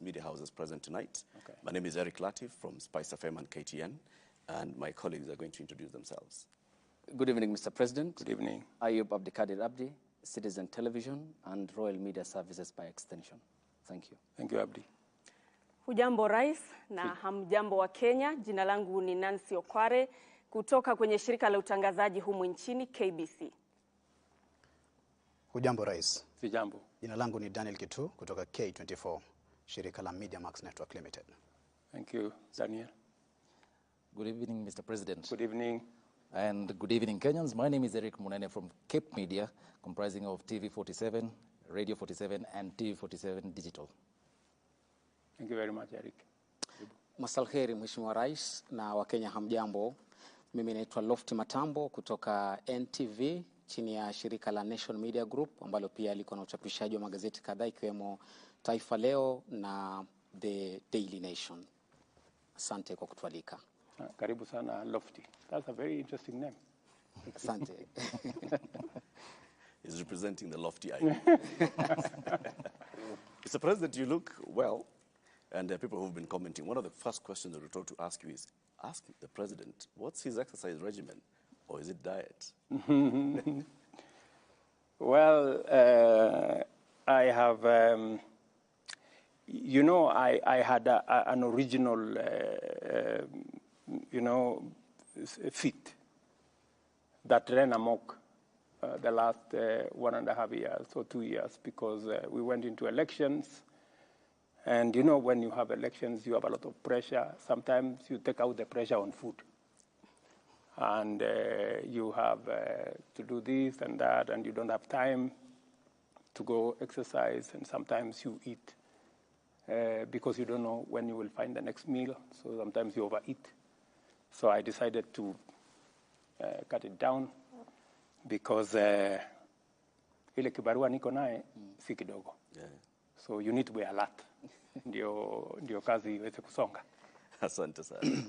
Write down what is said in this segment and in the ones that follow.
Media houses present tonight. Okay. My name is Eric Latiff from Spice FM and KTN, and my colleagues are going to introduce themselves. Good evening, Mr. President. Good evening. Ayub Abdikadir Abdi, Citizen Television and Royal Media Services by extension. Thank you. Thank you, Abdi. Hujambo Rais na hamjambo wa Kenya. Jina langu ni Nancy Okware kutoka kwenye shirika la utangazaji humu nchini KBC. Hujambo Rais. Sijambo. Jina langu ni Daniel Kitu kutoka K24, shirika la Media Max Network Limited. Thank you, Daniel. Good evening, Mr. President. Good evening. And good evening, Kenyans. My name is Eric Munene from Cape Media, comprising of TV47, Radio 47, and TV47 Digital. Thank you very much, Eric. Masalheri Mheshimiwa Rais na Wakenya hamjambo. Mimi naitwa Lofty Matambo kutoka NTV chini ya shirika la Nation Media Group ambalo pia liko na uchapishaji wa magazeti kadhaa ikiwemo Taifa Leo na The Daily Nation. Asante kwa kutualika. Karibu sana Lofty. That's a very interesting name. Asante. He's representing the lofty idea. Mr. President, you look well, and there are people who've been commenting. One of the first questions that we're told to ask you is, ask the President, what's his exercise regimen, or is it diet? Well, I have, you know, I had an original, you know, fit that ran amok the last 1.5 years or 2 years because we went into elections. And you know, when you have elections, you have a lot of pressure. Sometimes you take out the pressure on food. And you have to do this and that, and you don't have time to go exercise. And sometimes you eat because you don't know when you will find the next meal. So sometimes you overeat. So I decided to cut it down because ile kibarua niko naye si kidogo. So you need to be alert ndio kazi iweze kusonga. Asante sana.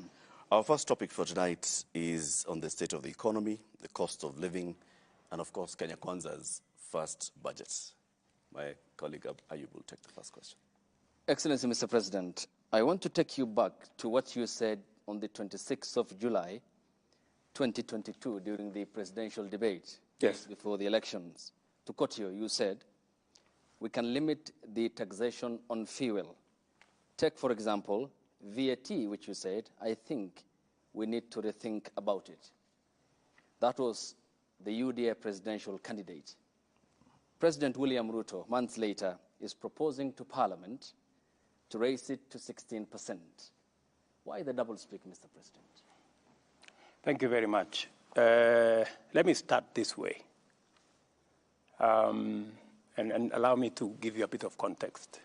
Our first topic for tonight is on the state of the economy, the cost of living, and of course, Kenya Kwanza's first budget. My colleague Ayub will take the first question. Excellency, Mr. President, I want to take you back to what you said on the 26th of July, 2022, during the presidential debate. Yes. Before the elections. To quote you, you said, we can limit the taxation on fuel. Take, for example, VAT, which you said, I think we need to rethink about it. That was the UDA presidential candidate. President William Ruto, months later, is proposing to Parliament to raise it to 16%. Why the double speak, Mr. President? Thank you very much. Let me start this way. And allow me to give you a bit of context.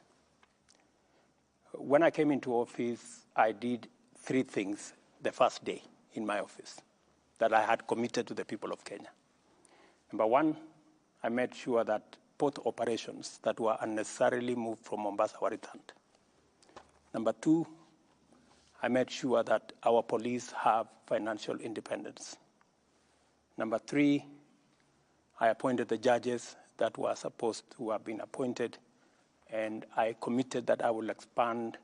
When I came into office, I did three things the first day in my office that I had committed to the people of Kenya. Number one, I made sure that port operations that were unnecessarily moved from Mombasa were returned. Number two, I made sure that our police have financial independence. Number three, I appointed the judges that were supposed to have been appointed, and I committed that I will expand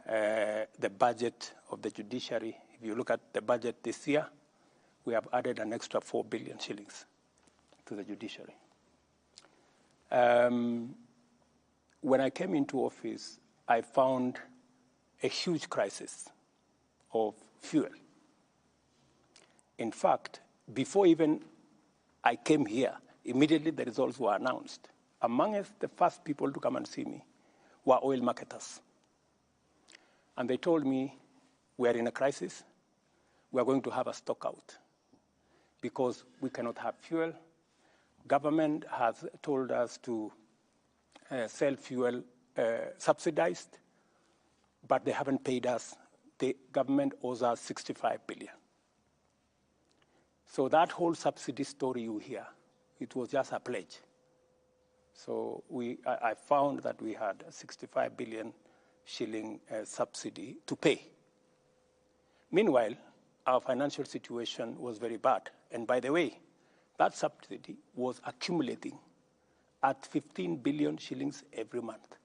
the budget of the judiciary. If you look at the budget this year, we have added an extra 4 billion shillings to the judiciary. When I came into office, I found a huge crisis of fuel. In fact, before even I came here, immediately the results were announced. Amongst the first people to come and see me were oil marketers. And they told me, we are in a crisis. We are going to have a stock out because we cannot have fuel. Government has told us to sell fuel subsidized, but they haven't paid us. The government owes us 65 billion. So that whole subsidy story you hear, it was just a pledge. So I found that we had a 65 billion shilling subsidy to pay. Meanwhile, our financial situation was very bad. And by the way, that subsidy was accumulating at 15 billion shillings every month.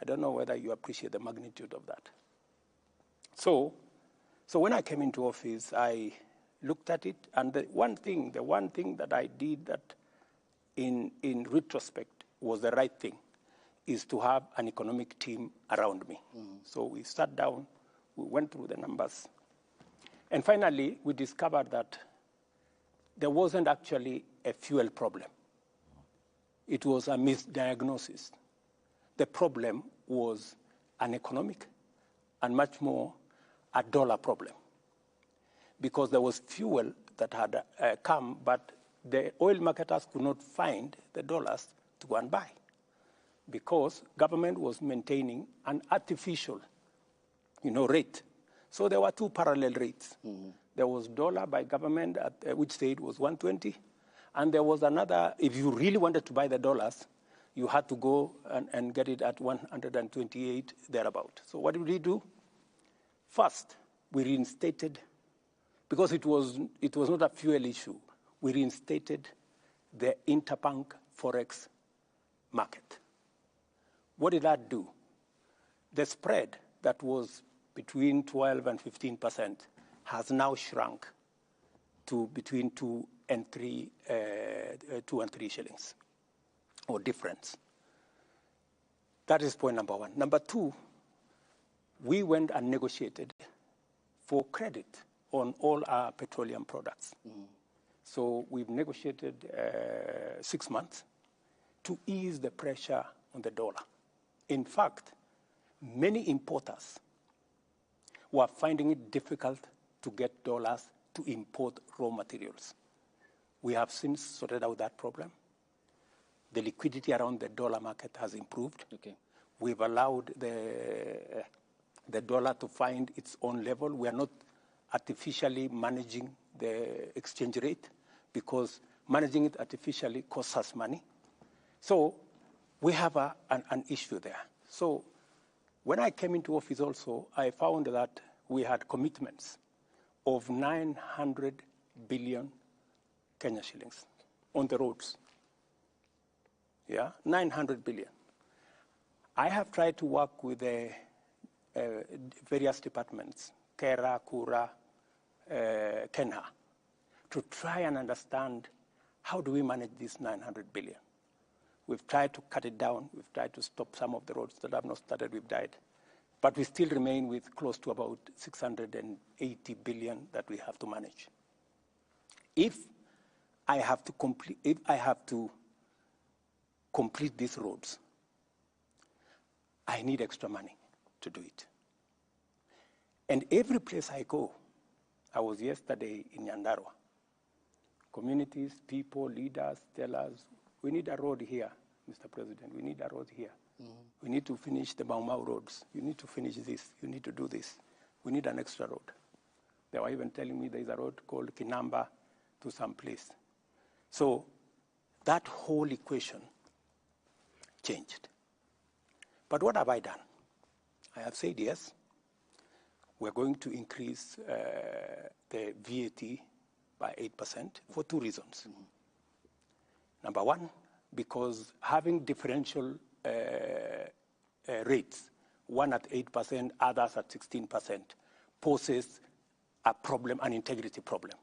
I don't know whether you appreciate the magnitude of that. So when I came into office, I looked at it, and the one thing that I did that in retrospect was the right thing is to have an economic team around me. So we sat down, we went through the numbers, and finally we discovered that there wasn't actually a fuel problem. It was a misdiagnosis. The problem was an economic and much more a dollar problem, because there was fuel that had come, but the oil marketers could not find the dollars to go and buy, because government was maintaining an artificial, rate. So there were two parallel rates. There was dollar by government, at which said was 120, and there was another, if you really wanted to buy the dollars, you had to go and get it at 128, thereabout. So what did we do? First, we reinstated, because it was not a fuel issue, we reinstated the interbank forex market. What did that do? The spread that was between 12 and 15% has now shrunk to between 2 and 3, 2 and 3 shillings, or difference. That is point number one. Number two, we went and negotiated for credit on all our petroleum products. So we've negotiated 6 months to ease the pressure on the dollar. In fact, many importers were finding it difficult to get dollars to import raw materials. We have since sorted out that problem. The liquidity around the dollar market has improved. Okay. We've allowed the dollar to find its own level. We are not artificially managing the exchange rate, because managing it artificially costs us money. So we have an issue there. So when I came into office also, I found that we had commitments of 900 billion Kenya shillings on the roads. Yeah, 900 billion. I have tried to work with the various departments, KERA, KURA, KENHA, to try and understand how do we manage this 900 billion. We've tried to cut it down. We've tried to stop some of the roads that have not started. We've died. But we still remain with close to about 680 billion that we have to manage. If I have to complete, if I have to complete these roads, I need extra money to do it. And every place I go, I was yesterday in Nyandarua. Communities, people, leaders tell us, we need a road here, Mr. President. We need a road here. We need to finish the Mau Mau roads. You need to finish this. You need to do this. We need an extra road. They were even telling me there is a road called Kinamba to some place. So that whole equation changed. But what have I done? I have said yes, we're going to increase the VAT by 8% for two reasons. Number one, because having differential rates, one at 8%, others at 16%, poses a problem, an integrity problem.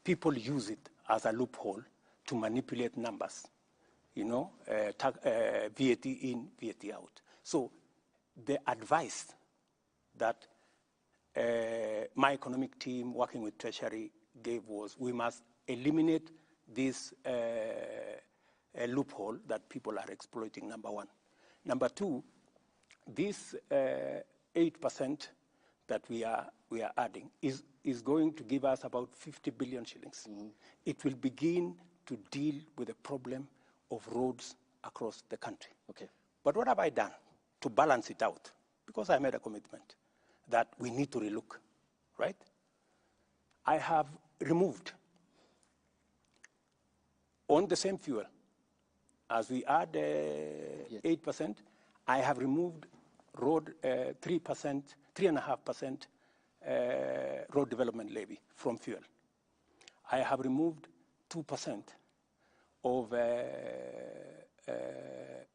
People use it as a loophole to manipulate numbers, VAT in, VAT out. So the advice that my economic team working with Treasury gave was we must eliminate this loophole that people are exploiting, number one. Number two, this 8% that we are adding is going to give us about 50 billion shillings. It will begin to deal with the problem of roads across the country. Okay. But what have I done to balance it out? Because I made a commitment that we need to relook, right? I have removed on the same fuel, as we add 8%, I have removed road 3%, 3.5% road development levy from fuel. I have removed 2% of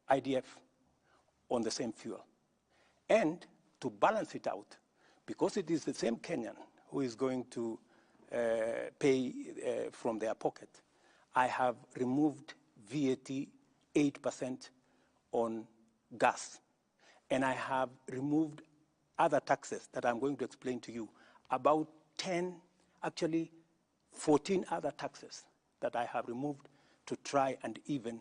IDF on the same fuel. And to balance it out, because it is the same Kenyan who is going to pay from their pocket, I have removed VAT 8% on gas. And I have removed other taxes that I'm going to explain to you, about 10, actually 14 other taxes that I have removed to try and even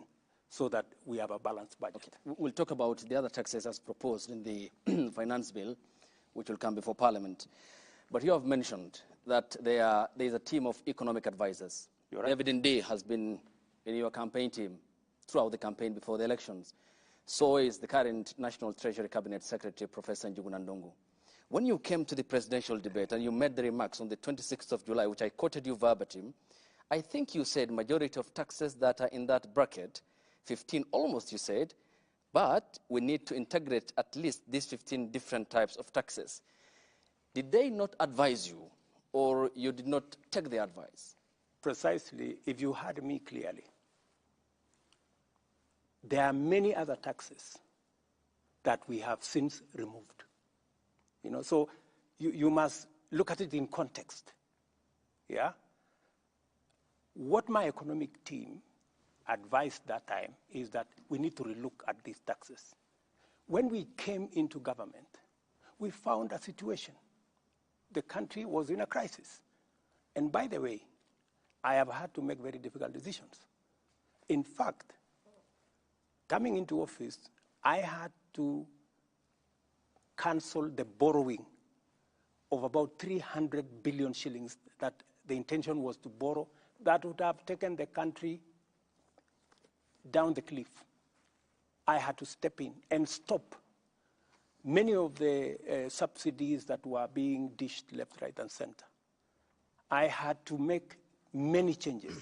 so that we have a balanced budget. Okay. We'll talk about the other taxes as proposed in the finance bill, which will come before Parliament. But you have mentioned that there is a team of economic advisors. You're right. David Ndii has been in your campaign team throughout the campaign before the elections. So is the current National Treasury Cabinet Secretary, Professor Njuguna Ndung'u. When you came to the presidential debate and you made the remarks on the 26th of July, which I quoted you verbatim, I think you said majority of taxes that are in that bracket, 15 almost you said, but we need to integrate at least these 15 different types of taxes. Did they not advise you, or you did not take the advice? Precisely, if you heard me clearly, there are many other taxes that we have since removed. You know, so you must look at it in context. Yeah? What my economic team advised that time is that we need to relook at these taxes. When we came into government, we found a situation. The country was in a crisis. And by the way, I have had to make very difficult decisions. In fact, coming into office, I had to cancel the borrowing of about 300 billion shillings that the intention was to borrow that would have taken the country down the cliff. I had to step in and stop many of the subsidies that were being dished left, right, and center. I had to make many changes.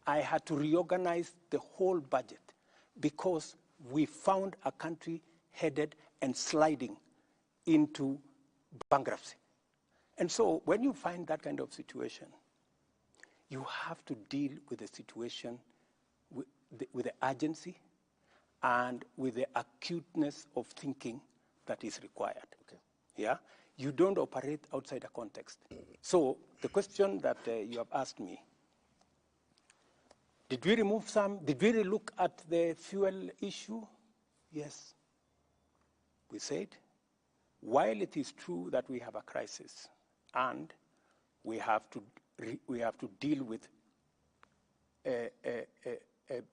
I had to reorganize the whole budget because we found a country headed and sliding into bankruptcy. And so when you find that kind of situation, you have to deal with the situation with the urgency and with the acuteness of thinking that is required. Okay. Yeah? You don't operate outside a context. So the question that you have asked me, did we remove some? Did we relook at the fuel issue? Yes. We said, while it is true that we have a crisis and we have to deal with a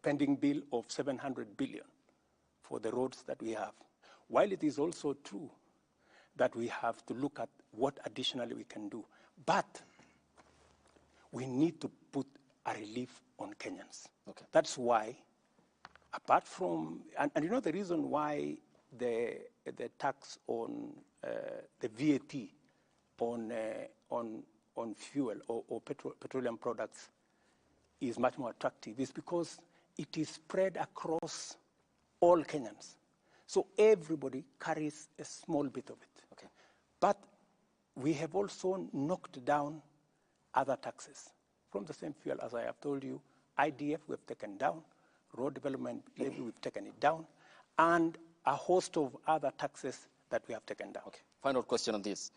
pending bill of 700 billion for the roads that we have, while it is also true that we have to look at what additionally we can do, but we need to put a relief on Kenyans. Okay. That's why, apart from, and you know the reason why the tax on the VAT on fuel or petroleum products is much more attractive is because it is spread across all Kenyans. So everybody carries a small bit of it. Okay. But we have also knocked down other taxes from the same fuel, as I have told you. IDF we have taken down, road development levy we've taken it down, and a host of other taxes that we have taken down. Okay. Final question on this.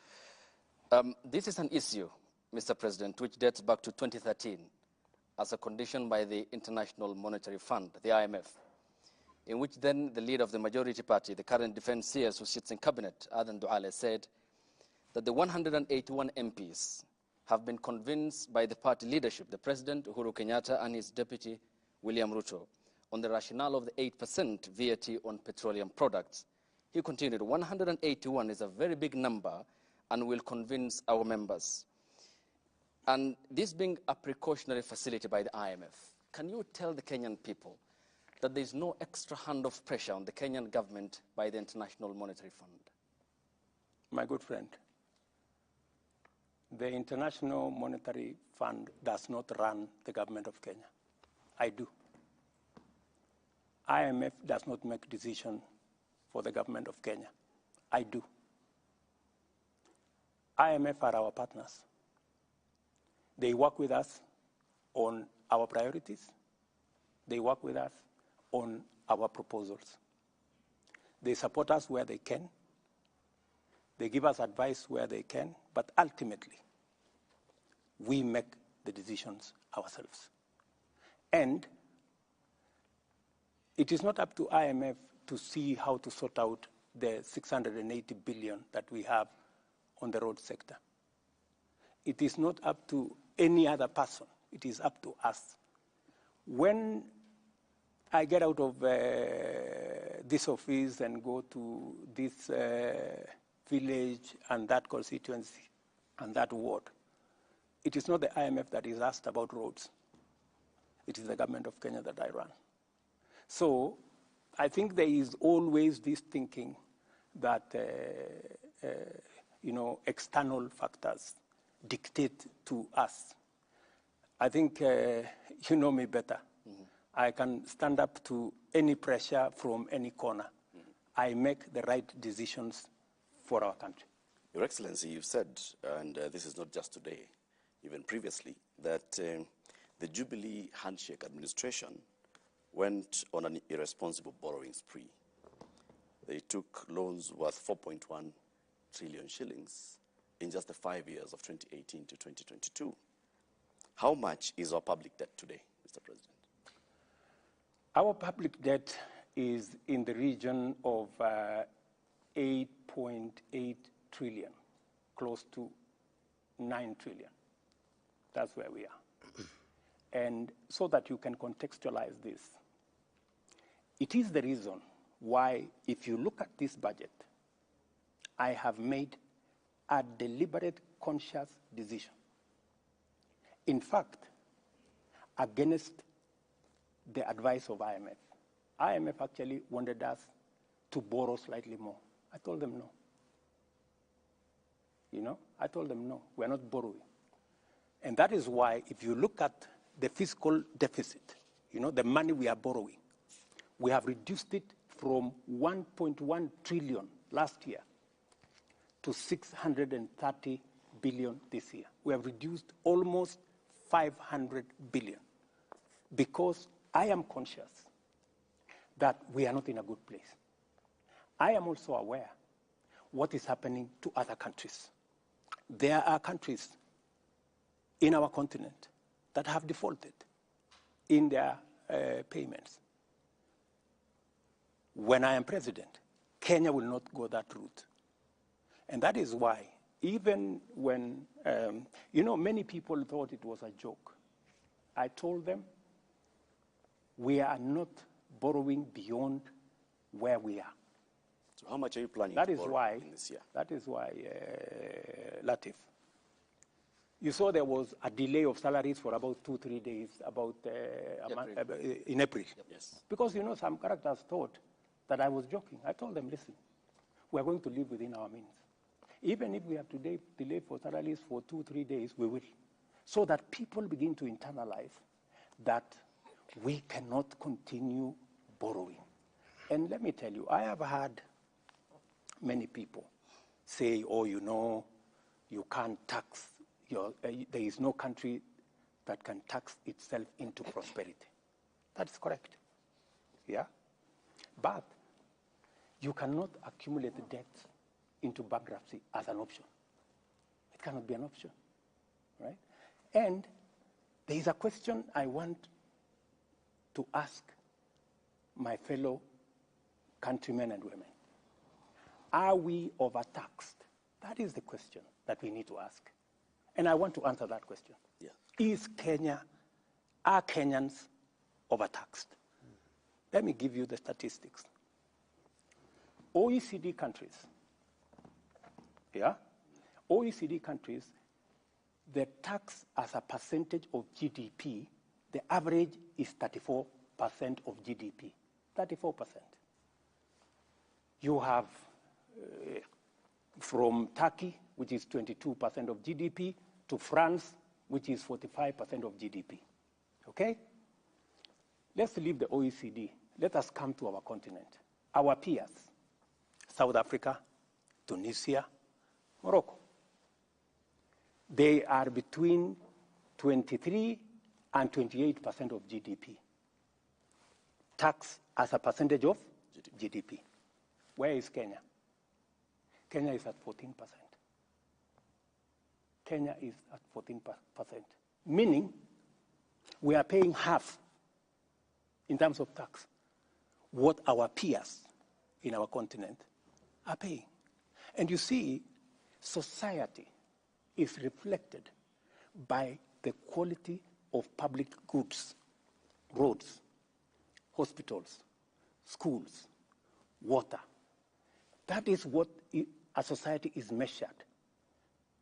This is an issue, Mr. President, which dates back to 2013 as a condition by the International Monetary Fund, the IMF, in which then the leader of the majority party, the current defense CS who sits in cabinet, Adan Duale, said that the 181 MPs have been convinced by the party leadership, the President Uhuru Kenyatta and his deputy William Ruto, on the rationale of the 8% VAT on petroleum products. He continued, 181 is a very big number and will convince our members. And this being a precautionary facility by the IMF, can you tell the Kenyan people that there is no extra hand of pressure on the Kenyan government by the International Monetary Fund? My good friend, the International Monetary Fund does not run the government of Kenya. I do. IMF does not make decision for the government of Kenya. I do. IMF are our partners. They work with us on our priorities. They work with us on our proposals. They support us where they can. They give us advice where they can, but ultimately, we make the decisions ourselves. And it is not up to IMF to see how to sort out the 680 billion that we have on the road sector. It is not up to any other person. It is up to us. When I get out of this office and go to this village and that constituency and that ward, it is not the IMF that is asked about roads. It is the government of Kenya that I run. So I think there is always this thinking that you know, external factors dictate to us. I think you know me better. Mm-hmm. I can stand up to any pressure from any corner. Mm-hmm. I make the right decisions for our country. Your Excellency, you've said, and this is not just today, even previously, that the Jubilee handshake administration went on an irresponsible borrowing spree. They took loans worth 4.1 trillion shillings in just the 5 years of 2018 to 2022. How much is our public debt today, Mr. President? Our public debt is in the region of 8.8 trillion, close to 9 trillion. That's where we are. And so that you can contextualize this, it is the reason why, if you look at this budget, I have made a deliberate, conscious decision. In fact, against the advice of IMF. IMF actually wanted us to borrow slightly more. I told them no. You know, I told them no, we're not borrowing. And that is why, if you look at the fiscal deficit, you know, the money we are borrowing, we have reduced it from 1.1 trillion last year to 630 billion this year. We have reduced almost 500 billion because I am conscious that we are not in a good place. I am also aware what is happening to other countries. There are countries in our continent that have defaulted in their payments. When I am president, Kenya will not go that route. And that is why, even when, you know, many people thought it was a joke. I told them, we are not borrowing beyond where we are. So how much are you planning to borrow in this year? That is why, Latif, you saw there was a delay of salaries for about 2-3 days about in April. Yep. Yes. Because, you know, some characters thought that I was joking. I told them, listen, we are going to live within our means. Even if we have to delay for salaries for 2-3 days, we will. So that people begin to internalize that we cannot continue borrowing. And let me tell you, I have had many people say, oh, you know, you can't tax your, there is no country that can tax itself into prosperity. That is correct, yeah? But you cannot accumulate debt into bankruptcy as an option. It cannot be an option, right? And there is a question I want to ask my fellow countrymen and women. Are we overtaxed? That is the question that we need to ask. And I want to answer that question. Yeah. Is Kenya, are Kenyans overtaxed? Let me give you the statistics. OECD countries, yeah? OECD countries, the tax as a percentage of GDP, the average is 34% of GDP, 34%. You have from Turkey, which is 22% of GDP, to France, which is 45% of GDP, okay? Let's leave the OECD. Let us come to our continent. Our peers, South Africa, Tunisia, Morocco. They are between 23 and 28% of GDP. Tax as a percentage of GDP. Where is Kenya? Kenya is at 14%. Kenya is at 14%, meaning we are paying half in terms of tax what our peers in our continent are paying. And you see, society is reflected by the quality of public goods, roads, hospitals, schools, water. That is what a society is measured.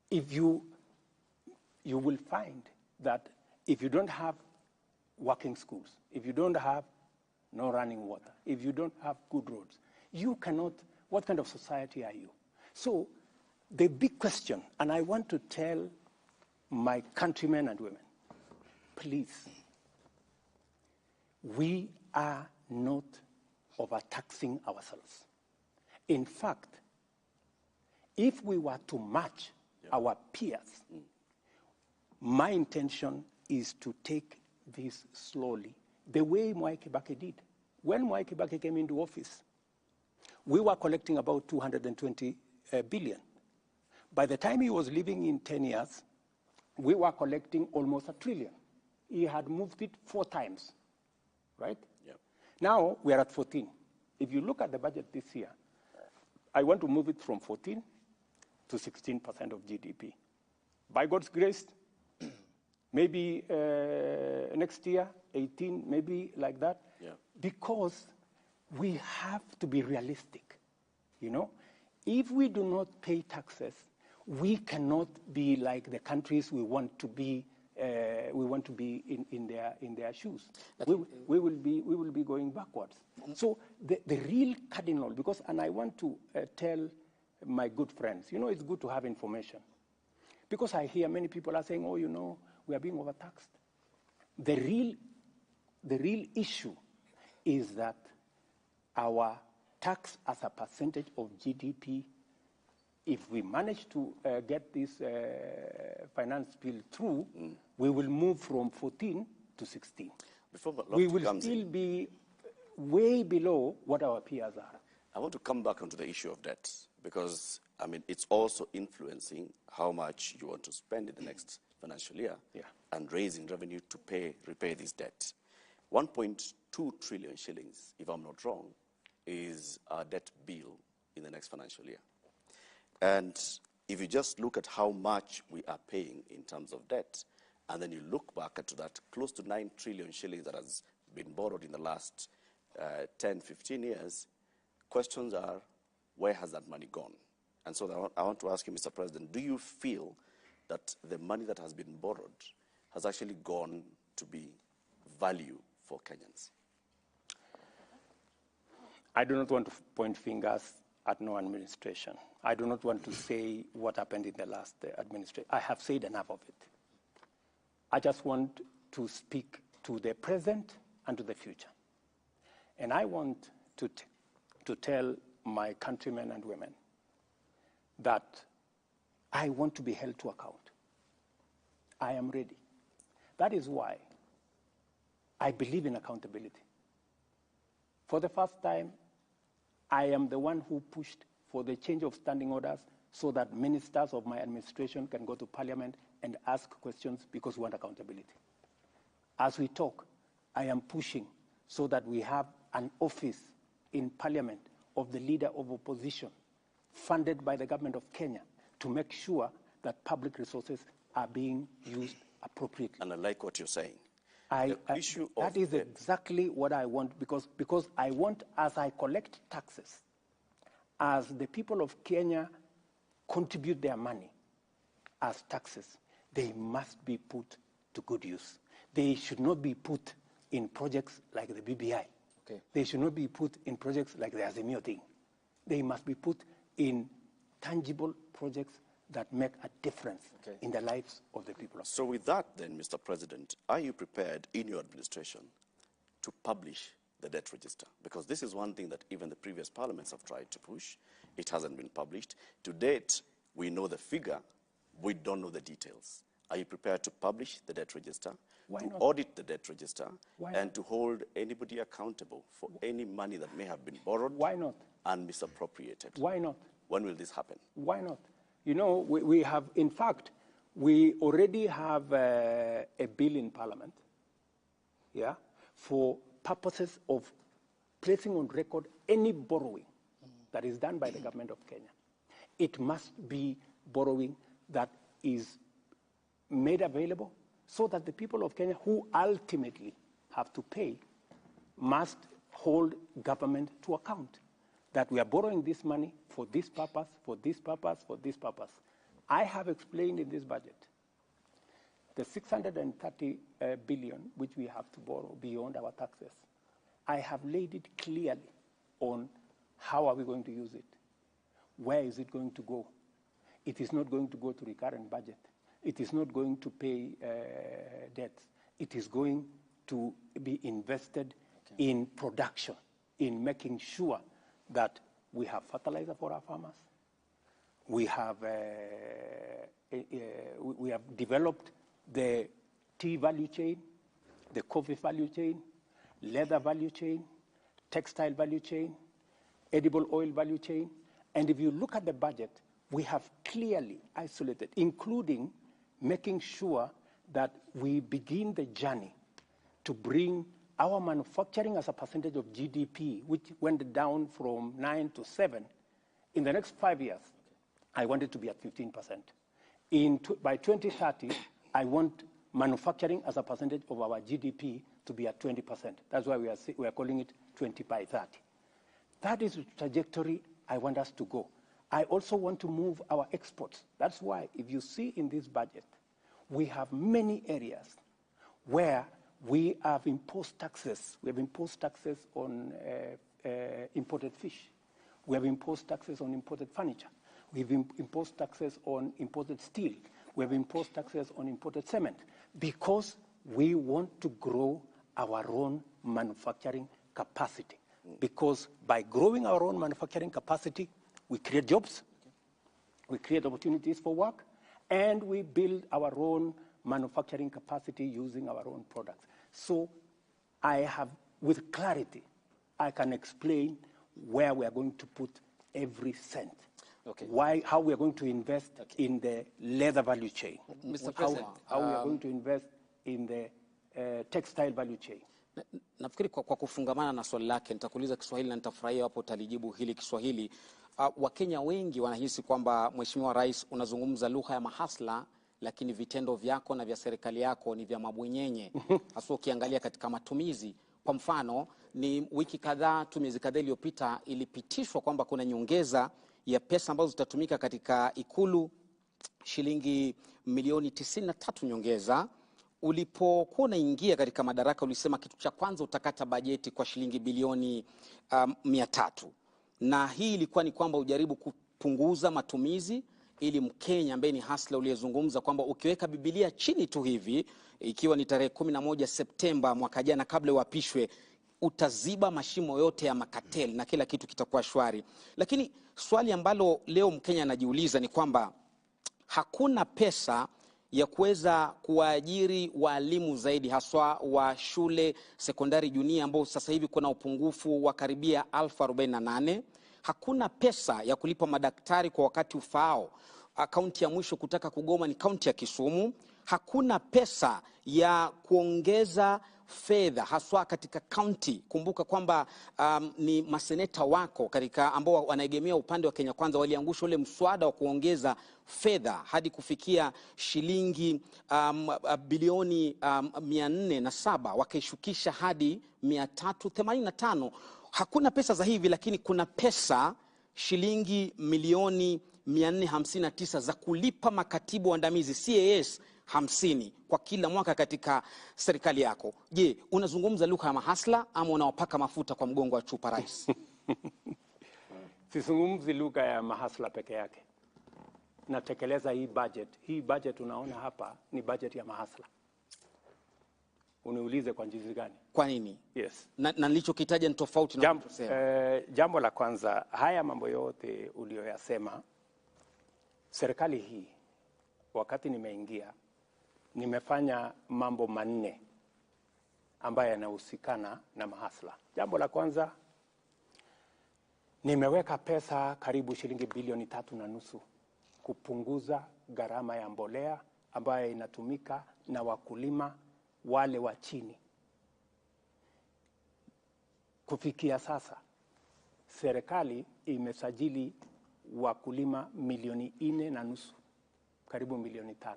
If you will find that if you don't have working schools, if you don't have no running water, if you don't have good roads, you cannot, what kind of society are you? So the big question, and I want to tell my countrymen and women, please, we are not overtaxing ourselves. In fact, if we were to match our peers, my intention is to take this slowly, the way Mwai Kibaki did. When Mwai Kibaki came into office, we were collecting about 220 billion. By the time he was leaving in 10 years, we were collecting almost $1 trillion. He had moved it 4 times, right? Yep. Now we are at 14. If you look at the budget this year, I want to move it from 14 to 16% of GDP. By God's grace, maybe next year, 18, maybe like that. Yeah. Because we have to be realistic, you know? If we do not pay taxes, we cannot be like the countries we want to be. We want to be in their shoes. We will be going backwards. So the real cardinal, because, and I want to tell my good friends, you know, it's good to have information, because I hear many people are saying, oh, you know, we are being overtaxed. The real issue is that our tax as a percentage of GDP, if we manage to get this finance bill through, we will move from 14 to 16. Before we will still be way below what our peers are. I want to come back onto the issue of debt, because, I mean, it's also influencing how much you want to spend in the next financial year and raising revenue to repay this debt. 1.2 trillion shillings, if I'm not wrong, is our debt bill in the next financial year. And if you just look at how much we are paying in terms of debt, and then you look back at that close to 9 trillion shillings that has been borrowed in the last 10, 15 years, questions are, where has that money gone? And so I want to ask you, Mr. President, do you feel that the money that has been borrowed has actually gone to be value for Kenyans? I do not want to point fingers at no administration. I do not want to say what happened in the last administration. I have said enough of it. I just want to speak to the present and to the future. And I want to tell my countrymen and women that I want to be held to account. I am ready. That is why I believe in accountability. For the first time, I am the one who pushed for the change of standing orders so that ministers of my administration can go to parliament and ask questions, because we want accountability. As we talk, I am pushing so that we have an office in parliament of the leader of opposition, funded by the government of Kenya, to make sure that public resources are being used appropriately. And I like what you're saying. That is exactly what I want, because I want, as I collect taxes, as the people of Kenya contribute their money as taxes, they must be put to good use. They should not be put in projects like the BBI. Okay. They should not be put in projects like the Azimio thing. They must be put in tangible projects that make a difference in the lives of the people. So with that then, Mr. President, are you prepared in your administration to publish the debt register? Because this is one thing that even the previous parliaments have tried to push. It hasn't been published. To date, we know the figure. We don't know the details. Are you prepared to publish the debt register, Why to not? Audit the debt register, Why and not? To hold anybody accountable for any money that may have been borrowed Why not? and misappropriated? Why not? When will this happen? Why not? You know, we have, in fact, we already have a bill in Parliament, yeah, for purposes of placing on record any borrowing that is done by the government of Kenya. It must be borrowing that is made available so that the people of Kenya who ultimately have to pay must hold government to account that we are borrowing this money for this purpose, for this purpose, for this purpose. I have explained in this budget the 630 billion which we have to borrow beyond our taxes. I have laid it clearly on how are we going to use it? Where is it going to go? It is not going to go to recurrent budget. It is not going to pay debts. It is going to be invested in production, in making sure that we have fertilizer for our farmers. We have developed the tea value chain, the coffee value chain, leather value chain, textile value chain, edible oil value chain. And if you look at the budget, we have clearly isolated, including making sure that we begin the journey to bring our manufacturing as a percentage of GDP, which went down from 9 to 7. In the next 5 years, I want it to be at 15%. By 2030, I want manufacturing as a percentage of our GDP to be at 20%. That's why we are calling it 20 by 30. That is the trajectory I want us to go. I also want to move our exports. That's why, if you see in this budget, we have many areas where we have imposed taxes. We have imposed taxes on imported fish. We have imposed taxes on imported furniture. We've imposed taxes on imported steel. We have imposed taxes on imported cement because we want to grow our own manufacturing capacity. Because by growing our own manufacturing capacity, we create jobs, we create opportunities for work, and we build our own manufacturing capacity using our own products. So I have, with clarity, I can explain where we are going to put every cent. Okay. Why, how we are going to invest in the leather value chain. Mr. President, how we are going to invest in the textile value chain. Nafikiri kwa kufungamana na swali lake nitakuuliza Kiswahili na nitafurahia hapo utalijibu hili Kiswahili. Wakenya wengi wanahisi kwamba Mheshimiwa Rais unazungumza lugha ya mahasla, lakini vitendo vyako na vya serikali yako ni vya mabwenyenye. Hasa ukiangalia katika matumizi. Kwa mfano, ni wiki kadhaa tu, miezi kadhaa iliyopita ilipitishwa kwamba kuna nyongeza ya pesa ambazo zitatumika katika Ikulu, shilingi milioni 93 nyongeza. Ulipokuwa unaingia katika madaraka ulisema kitu cha kwanza utakata bajeti kwa shilingi bilioni 300. Na hii ilikuwa ni kwamba ujaribu kupunguza matumizi ili Mkenya ambaye ni hasla uliyezungumza kwamba ukiweka Biblia chini tu hivi, ikiwa ni tarehe 11 Septemba mwaka jana kabla uapishwe, utaziba mashimo yote ya makateli na kila kitu kitakuwa shwari. Lakini swali ambalo leo Mkenya anajiuliza ni kwamba hakuna pesa ya kuweza kuwaajiri walimu zaidi haswa wa shule sekondari junia ambao sasa hivi kuna upungufu wa karibia 1048. Hakuna pesa ya kulipa madaktari kwa wakati ufaao. Kaunti ya mwisho kutaka kugoma ni kaunti ya Kisumu. Hakuna pesa ya kuongeza fedha haswa katika kaunti. Kumbuka kwamba ni maseneta wako katika ambao wanaegemea upande wa Kenya Kwanza waliangusha ule mswada wa kuongeza fedha hadi kufikia shilingi bilioni 407, wakaishukisha hadi 385. Hakuna pesa za hivi, lakini kuna pesa shilingi milioni 459 za kulipa makatibu waandamizi CAS 50 kwa kila mwaka katika serikali yako. Je, unazungumza lugha ya mahasla ama unawapaka mafuta kwa mgongo wa chupa, Rais? Sizungumzi lugha ya mahasla peke yake. Natekeleza hii budget. Hii budget unaona hapa ni budget ya mahasla. Uniulize kwa jinsi gani? Kwa nini? Yes. Na nilichokitaja ni tofauti na unachosema. Jambo la kwanza, haya mambo yote uliyoyasema, serikali hii wakati nimeingia nimefanya mambo manne ambayo yanahusikana na mahasla. Jambo la kwanza, Nimeweka pesa karibu shilingi bilioni 3.5 kupunguza gharama ya mbolea ambayo inatumika na wakulima wale wa chini. Kufikia sasa serikali imesajili wakulima milioni 4.5, karibu milioni 5.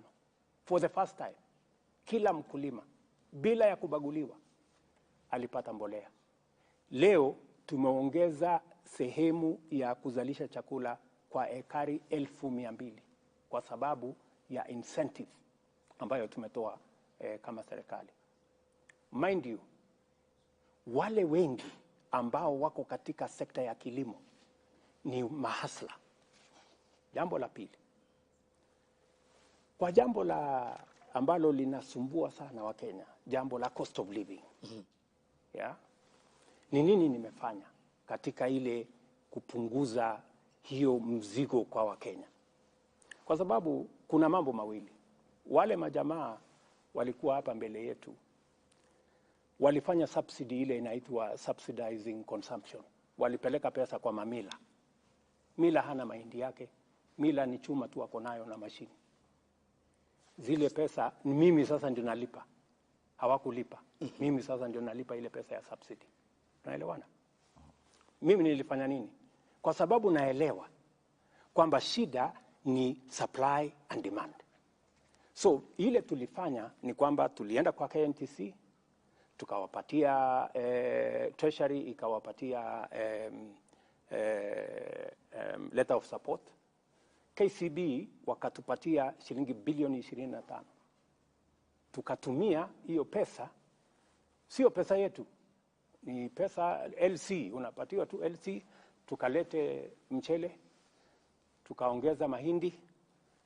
For the first time, kila mkulima bila ya kubaguliwa alipata mbolea. Leo tumeongeza sehemu ya kuzalisha chakula kwa ekari 200,000 kwa sababu ya incentive ambayo tumetoa kama serikali. Mind you, wale wengi ambao wako katika sekta ya kilimo ni mahasla. Jambo la pili, kwa jambo la ambalo linasumbua sana wa Kenya, jambo la cost of living. Yeah? Ni nini nimefanya katika ile kupunguza hiyo mzigo kwa Wakenya? Kwa sababu kuna mambo mawili. Wale majamaa walikuwa hapa mbele yetu, walifanya subsidy ile inaitwa subsidizing consumption. Walipeleka pesa kwa mamila. Mila hana mahindi yake, mila ni chuma tu ako nayo na mashini. Zile pesa mimi sasa ndio nalipa. Hawakulipa. Mimi sasa ndio nalipa ile pesa ya subsidy. Tunaelewana? Mimi nilifanya nini? Kwa sababu naelewa kwamba shida ni supply and demand. So ile tulifanya ni kwamba tulienda kwa KMTC, tukawapatia Treasury ikawapatia letter of support. KCB wakatupatia shilingi bilioni 25. Tukatumia hiyo pesa, sio pesa yetu, ni pesa LC, unapatiwa tu LC, tukalete mchele, tukaongeza mahindi,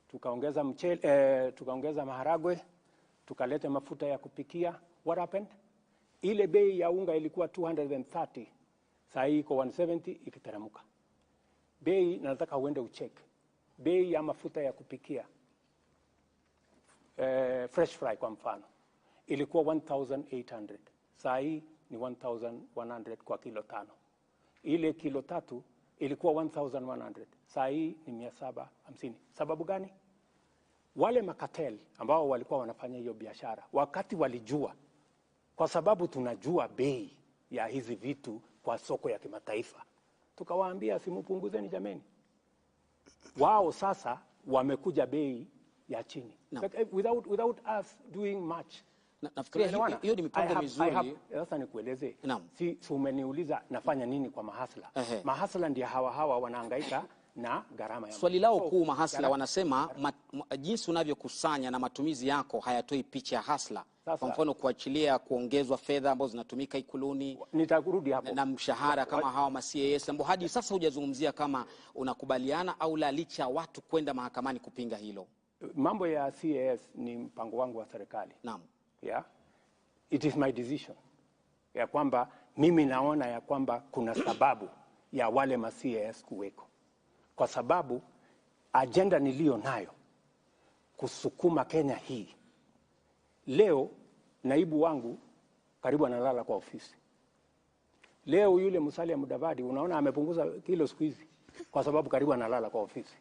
tukaongeza mchele, tukaongeza maharagwe, tukalete mafuta ya kupikia. What happened? Ile bei ya unga ilikuwa 230, saa hii iko 170 ikiteremka. Bei, nataka uende ucheck. Bei ya mafuta ya kupikia fresh fry kwa mfano ilikuwa 1800, saa hii ni 1100 kwa kilo 5. Ile kilo 3 ilikuwa 1100, saa hii ni 750. Sababu gani? Wale makatel ambao walikuwa wanafanya hiyo biashara wakati walijua, kwa sababu tunajua bei ya hizi vitu kwa soko ya kimataifa, tukawaambia simupunguzeni jameni. Wao sasa wamekuja bei ya chini. No. Like, without us doing much. Nafikiria hiyo ni mipango mizuri. Sasa nikueleze. Si umeniuliza nafanya nini kwa mahasla. Mahasla ndio hawa wanahangaika na gharama ya. Swali lao kuu mahasla wanasema jinsi unavyokusanya na matumizi yako hayatoi picha ya hasla. Kwa mfano kuachilia kuongezwa fedha ambazo zinatumika Ikuluni, nitarudi hapo, na mshahara kama hawa ma CAS ambao hadi sasa hujazungumzia kama unakubaliana au la, licha watu kwenda mahakamani kupinga hilo. Mambo ya CAS ni mpango wangu wa serikali. Naam. Yeah. It is my decision. Ya kwamba mimi naona ya kwamba kuna sababu ya wale ma CAS kuweko. Kwa sababu agenda niliyo nayo kusukuma Kenya hii. Leo naibu wangu karibu analala kwa ofisi. Leo yule Musalia Mudavadi unaona amepunguza kilo siku hizi kwa sababu karibu analala kwa ofisi.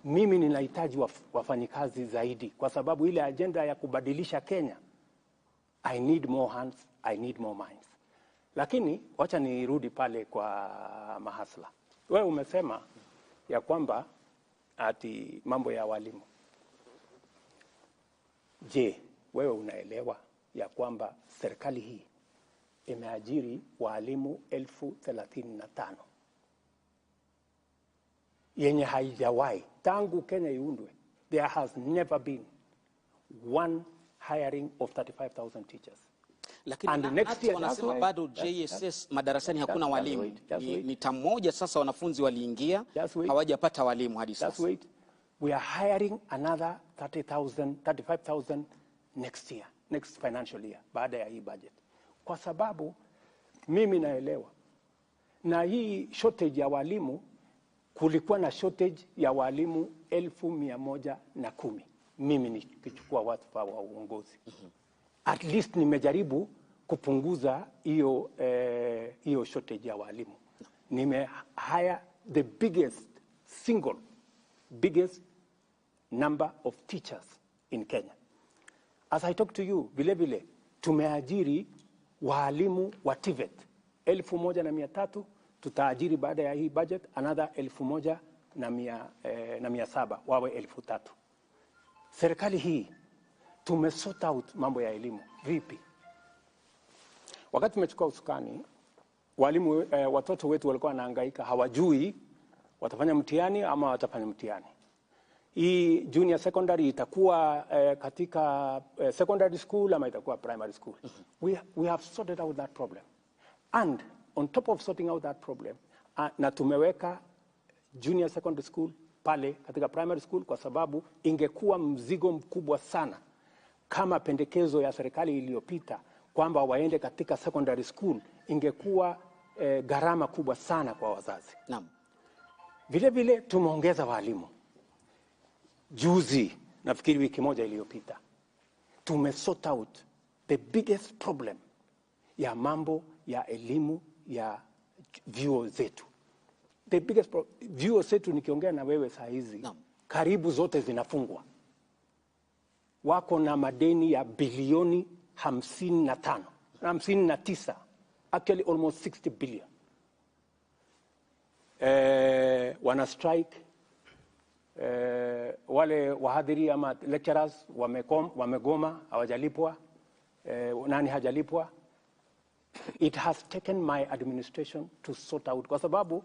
Mimi ninahitaji wafanyikazi zaidi kwa sababu ile agenda ya kubadilisha Kenya, I need more hands, I need more minds. Lakini wacha nirudi pale kwa mahasla. Wewe umesema ya kwamba ati mambo ya walimu. Je, wewe unaelewa ya kwamba serikali hii imeajiri walimu 35,000 yenye haijawahi tangu Kenya iundwe? There has never been one hiring of 35,000 teachers. Lakini and next year wanasema bado JSS madarasani hakuna walimu. Ni tamu moja sasa wanafunzi waliingia, hawajapata walimu hadi sasa. Wait. We are hiring another 30,000, 35,000 next year, next financial year, baada ya hii budget. Kwa sababu mimi naelewa na hii shortage ya walimu, kulikuwa na shortage ya walimu 110,000. Mimi nikichukua wadhifa wa uongozi. At least nimejaribu kupunguza hiyo hiyo shortage ya walimu. Nime hire the biggest, single biggest number of teachers in Kenya. As I talk to you, vile vile tumeajiri waalimu wa TVET 1,300, tutaajiri baada ya hii budget another 1,700, wawe 3,000. Serikali hii tumesort out mambo ya elimu. Vipi? Wakati tumechukua usukani, walimu, watoto wetu walikuwa wanahangaika, hawajui watafanya mtihani ama watafanya mtihani. Hii junior secondary itakuwa katika secondary school ama itakuwa primary school. We have sorted out that problem. And on top of sorting out that problem, na tumeweka junior secondary school pale katika primary school, kwa sababu ingekuwa mzigo mkubwa sana kama pendekezo ya serikali iliyopita kwamba waende katika secondary school, ingekuwa gharama kubwa sana kwa wazazi. Naam. Vile vile tumeongeza walimu. Juzi, nafikiri wiki moja iliyopita, tumesort out the biggest problem ya mambo ya elimu ya vyuo zetu. The biggest vyuo zetu, nikiongea na wewe saa hizi, karibu zote zinafungwa. Wako na madeni ya bilioni 55, 59, actually almost 60 billion. Wana strike, wale wahadhiri ama lecturers wamegoma, hawajalipwa, nani hajalipwa. It has taken my administration to sort out, kwa sababu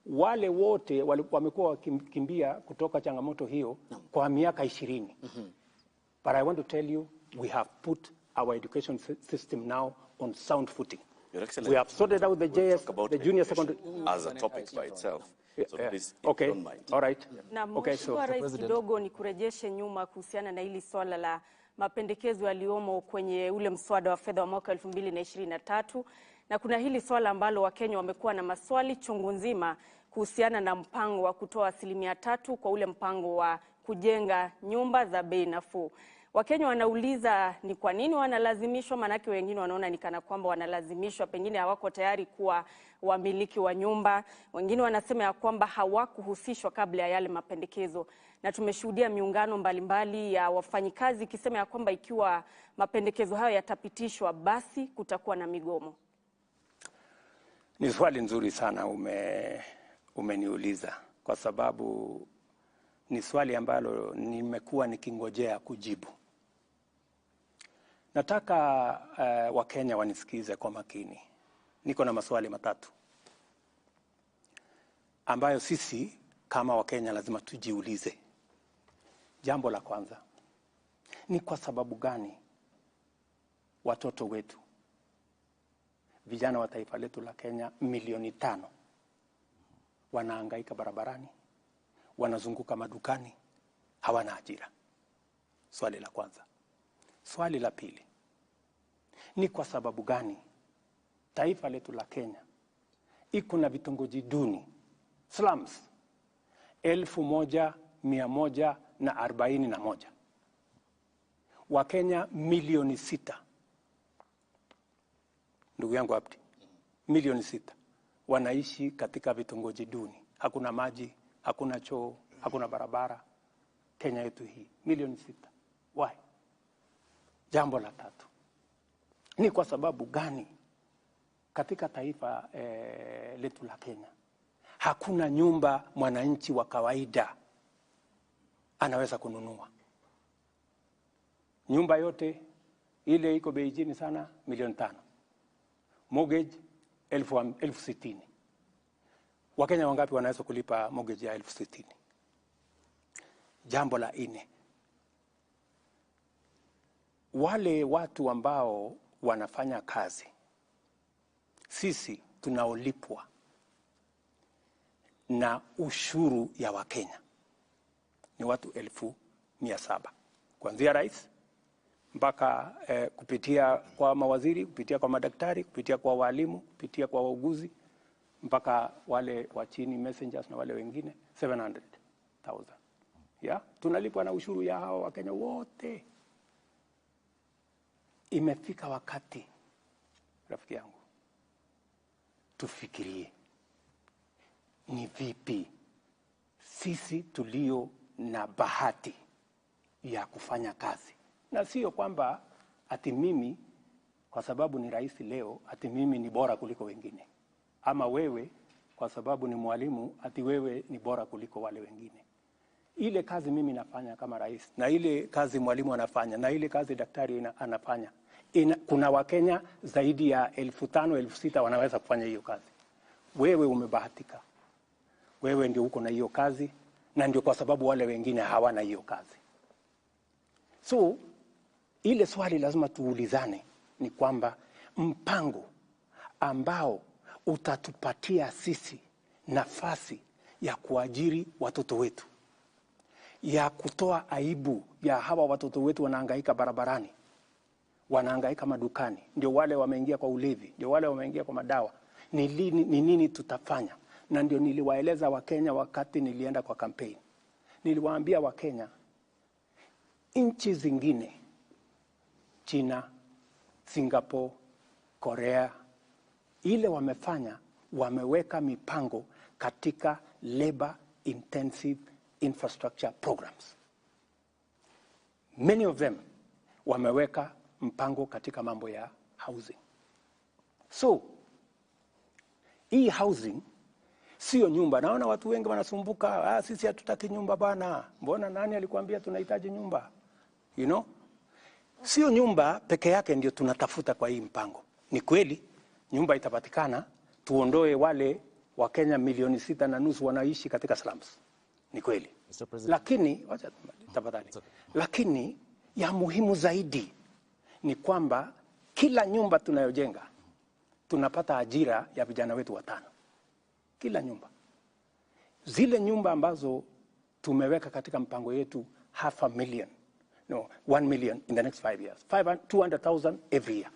wale wote wamekuwa wakikimbia kutoka changamoto hiyo kwa miaka 20. But I want to tell you, we have put our education system now on sound footing. Your Excellency, We have sorted out the we'll JS, talk about the junior education secondary as a topic by itself. So please, if Okay. you don't mind. All right. Na Okay, so Mheshimiwa Rais, President. kidogo ni kurejeshe nyuma kuhusiana na hili swala la mapendekezo yaliyomo kwenye ule mswada wa fedha wa mwaka 2023, na kuna hili swala ambalo Wakenya wamekuwa na maswali chungu nzima kuhusiana na mpango wa kutoa 3% kwa ule mpango wa kujenga nyumba za bei nafuu. Wakenya wanauliza ni kwa nini wanalazimishwa, maanake wengine wanaona ni kana kwamba wanalazimishwa, pengine hawako tayari kuwa wamiliki wa nyumba. Wengine wanasema ya kwamba hawakuhusishwa kabla ya yale mapendekezo, na tumeshuhudia miungano mbalimbali ya wafanyikazi ikisema ya kwamba ikiwa mapendekezo hayo yatapitishwa, basi kutakuwa na migomo. Ni swali nzuri sana umeniuliza, kwa sababu ni swali ambalo nimekuwa nikingojea kujibu. Nataka Wakenya wanisikize kwa makini. Niko na maswali matatu ambayo sisi kama Wakenya lazima tujiulize. Jambo la kwanza, ni kwa sababu gani watoto wetu, vijana wa taifa letu la Kenya milioni 5 wanahangaika barabarani, wanazunguka madukani, hawana ajira? Swali la kwanza. Swali la pili, ni kwa sababu gani taifa letu la Kenya iko na vitongoji duni, slums, 1,141? Wakenya milioni 6, ndugu yangu Abdi, milioni 6 wanaishi katika vitongoji duni. Hakuna maji, hakuna choo, hakuna barabara. Kenya yetu hii milioni 6. Why? Jambo la tatu, ni kwa sababu gani katika taifa letu la Kenya hakuna nyumba mwananchi wa kawaida anaweza kununua? Nyumba yote ile iko bei chini sana milioni 5, mortgage 60,000. Wakenya wangapi wanaweza kulipa mortgage ya 60,000? Jambo la nne, wale watu ambao wanafanya kazi, sisi tunaolipwa na ushuru ya Wakenya ni watu 700,000, kuanzia rais mpaka kupitia kwa mawaziri, kupitia kwa madaktari, kupitia kwa walimu, kupitia kwa wauguzi, mpaka wale wa chini messengers na wale wengine 700,000. Yeah? Tunalipwa na ushuru ya hao Wakenya wote. Imefika wakati, rafiki yangu, tufikirie. ni vipi sisi tulio na bahati ya kufanya kazi, na sio kwamba ati mimi kwa sababu ni rais leo ati mimi ni bora kuliko wengine, ama wewe kwa sababu ni mwalimu ati wewe ni bora kuliko wale wengine. Ile kazi mimi nafanya kama rais na ile kazi mwalimu anafanya na ile kazi daktari anafanya, kuna Wakenya zaidi ya 5,000 6,000 wanaweza kufanya hiyo kazi. Wewe umebahatika, wewe ndio uko na hiyo kazi, na ndio kwa sababu wale wengine hawana hiyo kazi. So ile swali lazima tuulizane ni kwamba mpango ambao utatupatia sisi nafasi ya kuajiri watoto wetu, ya kutoa aibu ya hawa watoto wetu wanahangaika barabarani, wanahangaika madukani, ndio wale wameingia kwa ulevi, ndio wale wameingia kwa madawa, ni nini tutafanya? Na ndio niliwaeleza Wakenya wakati nilienda kwa campaign. Niliwaambia Wakenya, nchi zingine, China, Singapore, Korea, ile wamefanya, wameweka mipango katika labor intensive infrastructure programs. Many of them wameweka mpango katika mambo ya housing. So, hii housing sio nyumba. Naona watu wengi wanasumbuka, sisi hatutaki nyumba bana. Mbona nani alikuambia tunahitaji nyumba? You know? Sio nyumba peke yake ndio tunatafuta kwa hii mpango. Ni kweli nyumba itapatikana, tuondoe wale Wakenya 6.5 milioni wanaishi katika slums. Ni kweli. Lakini wacha tafadhali. Okay. Lakini ya muhimu zaidi ni kwamba kila nyumba tunayojenga tunapata ajira ya vijana wetu 5. Kila nyumba. Zile nyumba ambazo tumeweka katika mpango yetu 500,000. No, 1 million in the next 5 years. 200,000 every year.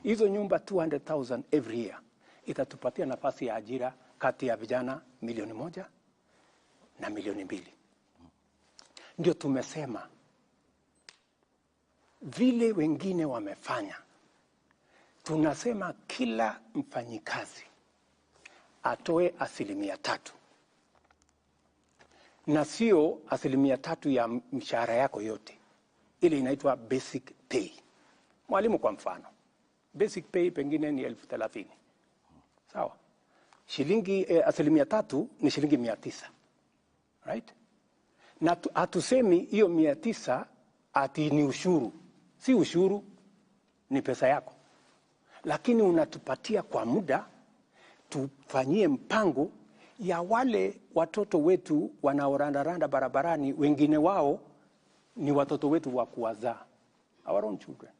Hizo nyumba 200,000 every year itatupatia nafasi ya ajira kati ya vijana 1 milioni na 2 milioni. Ndio tumesema vile wengine wamefanya, tunasema kila mfanyikazi atoe 3%, na sio 3% ya mshahara yako yote. Ile inaitwa basic pay. Mwalimu kwa mfano, basic pay pengine ni 30,000. Sawa? Shilingi 3% ni shilingi 900. Right? Na hatusemi hiyo 900 ati ni ushuru. Si ushuru, ni pesa yako. Lakini unatupatia kwa muda tufanyie mpango ya wale watoto wetu wanaorandaranda barabarani, wengine wao ni watoto wetu wa kuwazaa, our own children,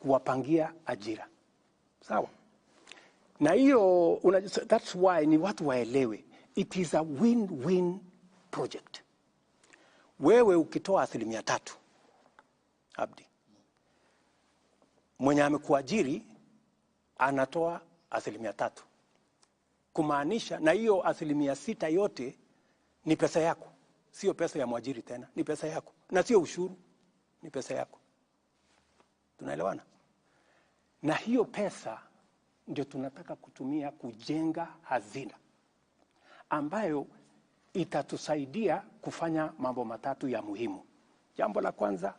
kuwapangia ajira. Sawa? Na hiyo, that's why ni watu waelewe, it is a win-win project. Wewe ukitoa 3%, Abdi, mwenye amekuajiri anatoa 3%. Kumaanisha, na hiyo 6% yote ni pesa yako. Sio pesa ya mwajiri tena, ni pesa yako. Na sio ushuru, ni pesa yako. Tunaelewana? Na hiyo pesa ndio tunataka kutumia kujenga hazina ambayo itatusaidia kufanya mambo matatu ya muhimu. Jambo la kwanza,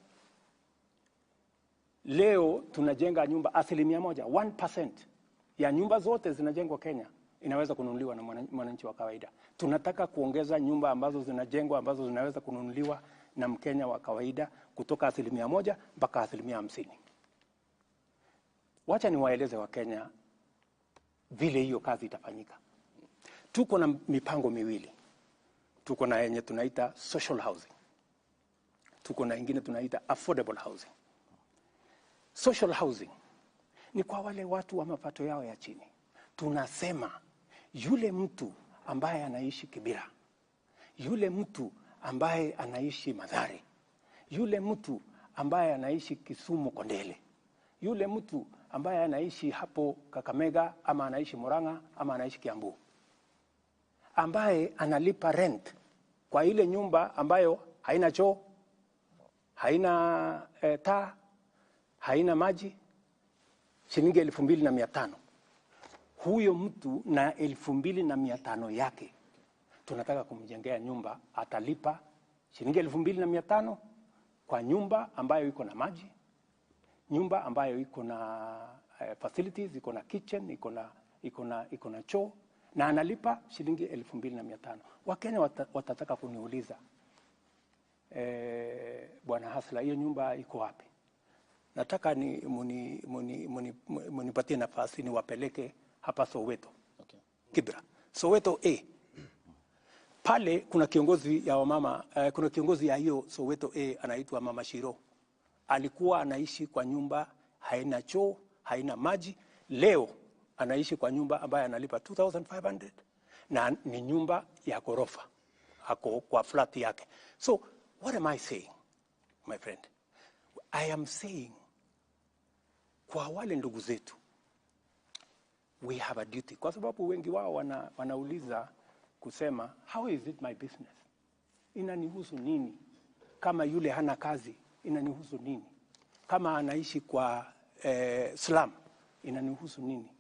leo tunajenga nyumba 1%, 1% ya nyumba zote zinajengwa Kenya inaweza kununuliwa na mwananchi wa kawaida. Tunataka kuongeza nyumba ambazo zinajengwa ambazo zinaweza kununuliwa na Mkenya wa kawaida kutoka 1% mpaka 50%. Wacha niwaeleze wa Kenya vile hiyo kazi itafanyika. Tuko na mipango miwili. Tuko na yenye tunaita social housing. Tuko na ingine tunaita affordable housing. Social housing ni kwa wale watu wa mapato yao ya chini. Tunasema yule mtu ambaye anaishi Kibera, yule mtu ambaye anaishi Mathare, yule mtu ambaye anaishi Kisumu Kondele, yule mtu ambaye anaishi hapo Kakamega ama anaishi Murang'a ama anaishi Kiambu, ambaye analipa rent kwa ile nyumba ambayo haina choo, haina taa, haina maji, shilingi 2,500. Huyo mtu na 2,500 yake Tunataka kumjengea nyumba, atalipa shilingi 2,500 kwa nyumba ambayo iko na maji, nyumba ambayo iko na facilities, iko na kitchen, iko na choo, na analipa shilingi 2,500. Wakenya watataka kuniuliza, Bwana Hasla, hiyo nyumba iko wapi? Nataka ni munipatie nafasi niwapeleke hapa Soweto. Okay. Kibra. Soweto A. Pale kuna kiongozi ya wamama, kuna kiongozi ya hiyo Soweto A anaitwa Mama Shiro. Alikuwa anaishi kwa nyumba haina choo, haina maji. Leo anaishi kwa nyumba ambayo analipa 2,500 na ni nyumba ya ghorofa. Ako kwa flat yake. So what am I saying, my friend? I am saying kwa wale ndugu zetu, we have a duty. Kwa sababu wengi wao wanauliza kusema, how is it my business? Inanihusu nini? Kama yule hana kazi, inanihusu nini? Kama anaishi kwa slum, inanihusu nini?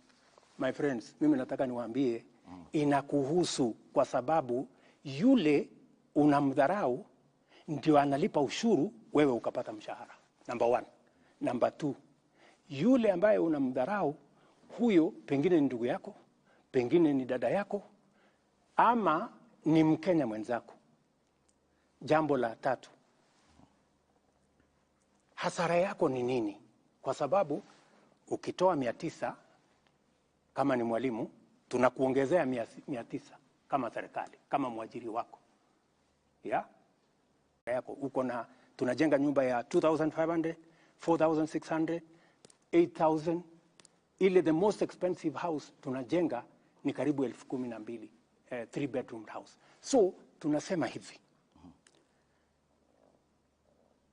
My friends, mimi nataka niwaambie, inakuhusu kwa sababu yule unamdharau ndio analipa ushuru, wewe ukapata mshahara. Number one. Number two, yule ambaye unamdharau huyo pengine ni ndugu yako, pengine ni dada yako, ama ni Mkenya mwenzako. Jambo la tatu, hasara yako ni nini? Kwa sababu ukitoa 900 kama ni mwalimu, tunakuongezea 900 kama serikali, kama mwajiri wako. Ya? Yako uko na, tunajenga nyumba ya 2,500, 4,600, 8,000. Ile the most expensive house tunajenga ni karibu 12,000, 3 bedroom house. So tunasema hivi,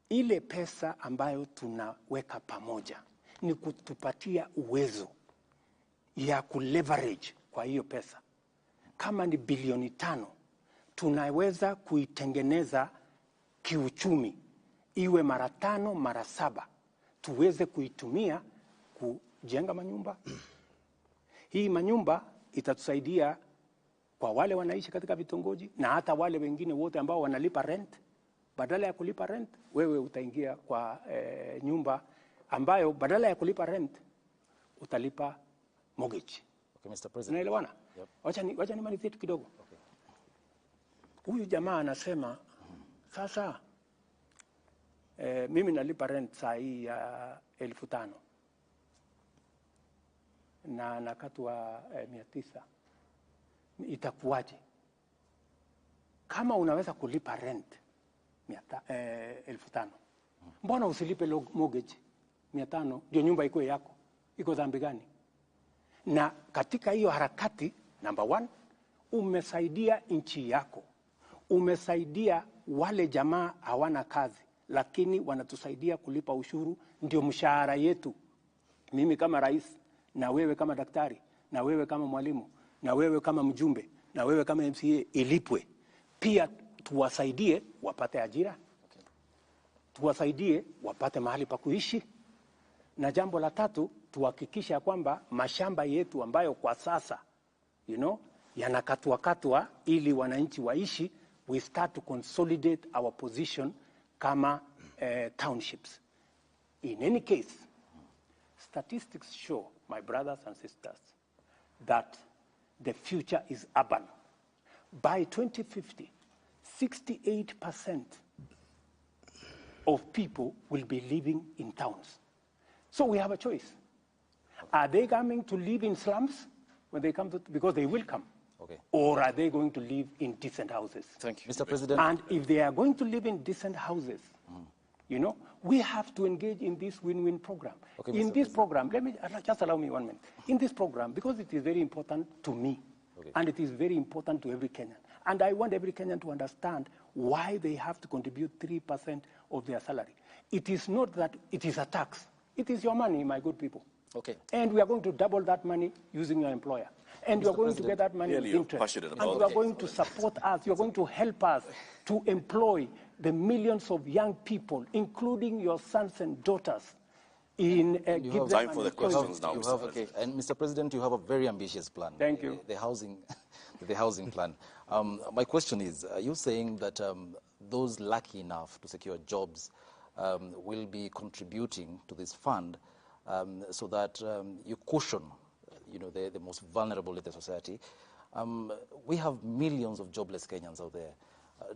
ile pesa ambayo tunaweka pamoja ni kutupatia uwezo ya kuleverage kwa hiyo pesa. Kama ni bilioni 5, tunaweza kuitengeneza kiuchumi iwe mara 5 mara 7, tuweze kuitumia kujenga manyumba. Hii manyumba itatusaidia kwa wale wanaishi katika vitongoji na hata wale wengine wote ambao wanalipa rent. Badala ya kulipa rent, wewe utaingia kwa nyumba ambayo badala ya kulipa rent utalipa mortgage. Okay, Mr. President. Unaelewana? Yep. Wacha nimalizie tu kidogo. Okay. Huyu jamaa anasema sasa mimi nalipa rent saa hii ya 5,000 na nakatwa 900. Itakuwaje? Kama unaweza kulipa rent 5,000, mbona usilipe mortgage 500 ndio nyumba iko yako? Iko dhambi gani? Na katika hiyo harakati, number 1, umesaidia nchi yako, umesaidia wale jamaa hawana kazi, lakini wanatusaidia kulipa ushuru, ndio mshahara yetu. Mimi kama rais, na wewe kama daktari, na wewe kama mwalimu, na wewe kama mjumbe, na wewe kama MCA, ilipwe. Pia tuwasaidie wapate ajira, tuwasaidie wapate mahali pa kuishi. Na jambo la tatu, tuhakikisha kwamba mashamba yetu ambayo kwa sasa yanakatwa katwa ili wananchi waishi, we start to consolidate our position kama townships. In any case, statistics show, my brothers and sisters, that the future is urban. By 2050, 68% of people will be living in towns. So we have a choice. Are they coming to live in slums when they come to, because they will come? Okay. Or are they going to live in decent houses? Thank you, Mr. President. And if they are going to live in decent houses, we have to engage in this win-win program. Okay, in Mr. this program, let me just allow me 1 minute. In this program, because it is very important to me, okay, and it is very important to every Kenyan, and I want every Kenyan to understand why they have to contribute 3% of their salary. It is not that it is a tax. It is your money, my good people. Okay. And we are going to double that money using your employer. And you are going to get that money Really, with you're interest. passionate And about you are it. going to support us. You are going to help us to employ the millions of young people, including your sons and daughters, in give them Time for the an employment. questions now, Mr. You have, President. and Mr. President, you have a very ambitious plan. Thank you. The housing, the housing plan. My question is, are you saying that those lucky enough to secure jobs will be contributing to this fund so that you cushion, you know, the most vulnerable in the society? We have millions of jobless Kenyans out there.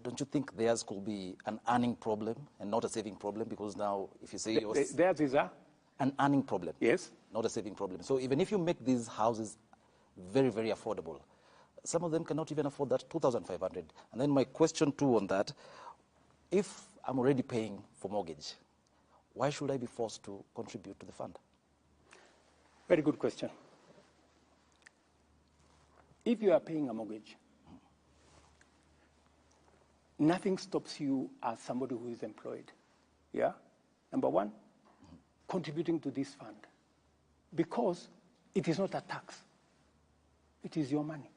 Don't you think theirs could be an earning problem and not a saving problem? Because now, if you say theirs is an earning problem, yes, not a saving problem. So even if you make these houses very, very affordable, some of them cannot even afford that 2,500. And then my question too on that, if I'm already paying for mortgage, why should I be forced to contribute to the fund? Very good question. If you are paying a mortgage, nothing stops you as somebody who is employed. Yeah? Number one, contributing to this fund. Because it is not a tax. It is your money.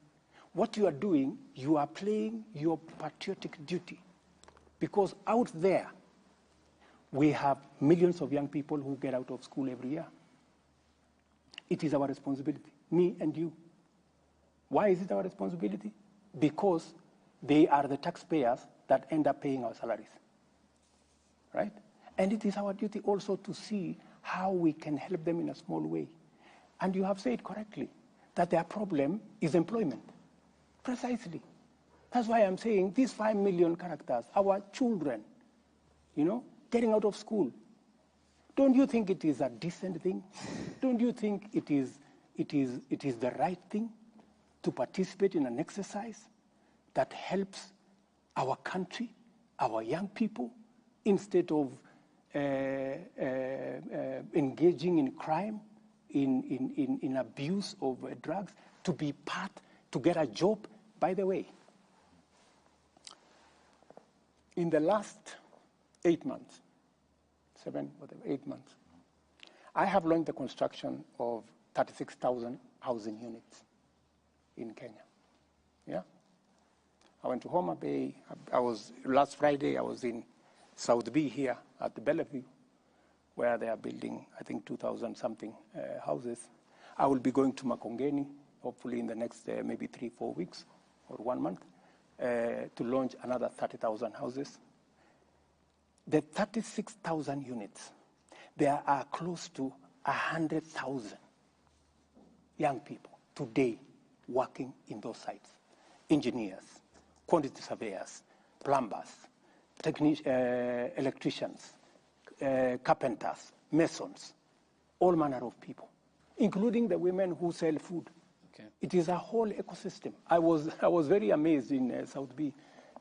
What you are doing, you are playing your patriotic duty. Because out there, we have millions of young people who get out of school every year. It is our responsibility, me and you. Why is it our responsibility? Because they are the taxpayers that end up paying our salaries, right? And it is our duty also to see how we can help them in a small way. And you have said correctly that their problem is employment. Precisely. That's why I'm saying these 5 million characters, our children, you know, getting out of school. Don't you think it is a decent thing? Don't you think it is the right thing to participate in an exercise that helps our country, our young people, instead of engaging in crime, in abuse of drugs, to be part, to get a job? By the way, in the last 8 months, 7, whatever, 8 months, I have launched the construction of 36,000 housing units in Kenya. Yeah? I went to Homa Bay. Last Friday, I was in South B here at the Bellevue, where they are building, I think, 2,000 something houses. I will be going to Makongeni, hopefully in the next maybe 3-4 weeks or 1 month, to launch another 30,000 houses. The 36,000 units, there are close to 100,000 young people today working in those sites. Engineers, quantity surveyors, plumbers, electricians, carpenters, masons, all manner of people, including the women who sell food. Okay. It is a whole ecosystem. I was very amazed in South B.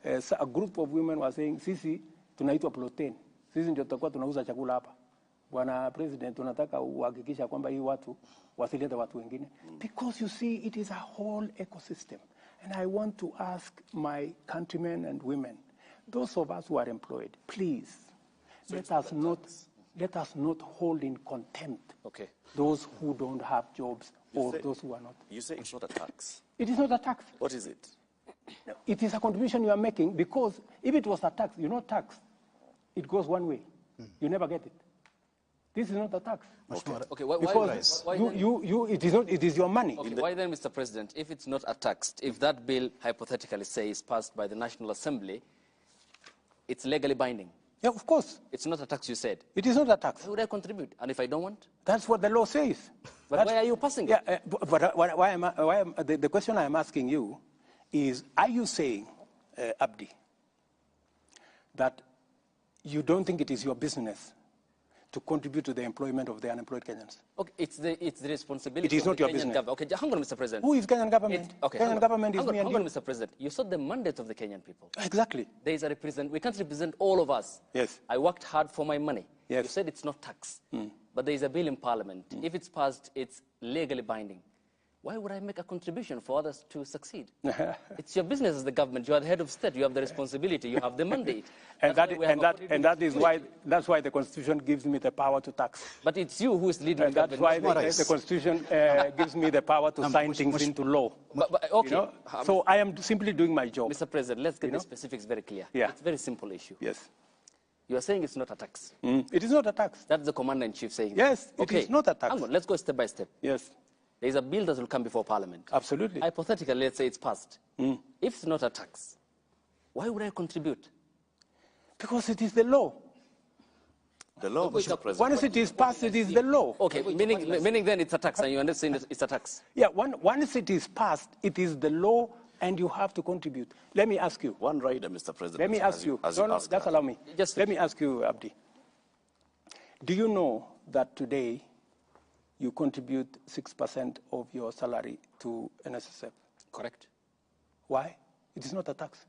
A group of women were saying, sisi tunaitwa ploten. Sisi ndio tutakuwa tunauza chakula hapa. Bwana President, tunataka uhakikisha kwamba hii watu wasilete watu wengine. Because you see, it is a whole ecosystem. And I want to ask my countrymen and women, those of us who are employed, please, so let us not hold in contempt okay, those who don't have jobs or those who are not. You say it's not a tax. It is not a tax. What is it? It is a contribution you are making, because if it was a tax, you know, tax, it goes one way. You never get it. This is not a tax. Okay. Okay. Why it is not. It is your money. Okay. Why then, Mr. President, if it's not a tax, if that bill hypothetically say is passed by the National Assembly, it's legally binding. Yeah, of course. It's not a tax, you said. It is not a tax. Why would I contribute? And if I don't want? That's what the law says. But why are you passing it? Yeah, but why am I, the question I am asking you is, are you saying, Abdi, that you don't think it is your business to contribute to the employment of the unemployed Kenyans? Okay, it's the responsibility. It is of not the your Kenyan business. Government. Okay, hang on, Mr. President. Who is Kenyan government? Okay, Kenyan government is me and hang on, you. Mr. President. You saw the mandate of the Kenyan people. Exactly. There is a represent. We can't represent all of us. Yes. I worked hard for my money. Yes. You said it's not tax, but there is a bill in Parliament. If it's passed, it's legally binding. Why would I make a contribution for others to succeed? It's your business as the government. You are the head of state. You have the responsibility. You have the mandate. And that's why the Constitution gives me the power to tax. But it's you who is leading and the that's government. why the Constitution gives me the power to sign things into law. But, okay. You know? So I am simply doing my job. Mr. President, let's get the specifics very clear. Yeah. It's a very simple issue. Yes. You are saying it's not a tax. It is not a tax. That's the commander-in-chief saying. Yes, it is not a tax. Hang on, let's go step by step. Yes. There is a bill that will come before Parliament. Absolutely. Hypothetically, let's say it's passed. If it's not a tax, why would I contribute? Because it is the law. The law, Mr. President. Once it is passed, it is the law. Okay, meaning then it's a tax, and you understand it's a tax. Yeah, once it is passed, it is the law, and you have to contribute. Let me ask you. One rider, Mr. President. Let me ask you. No, no, just allow me. Just let me ask you, Abdi. Do you know that today you contribute 6% of your salary to NSSF? Correct. Why? It is not a tax.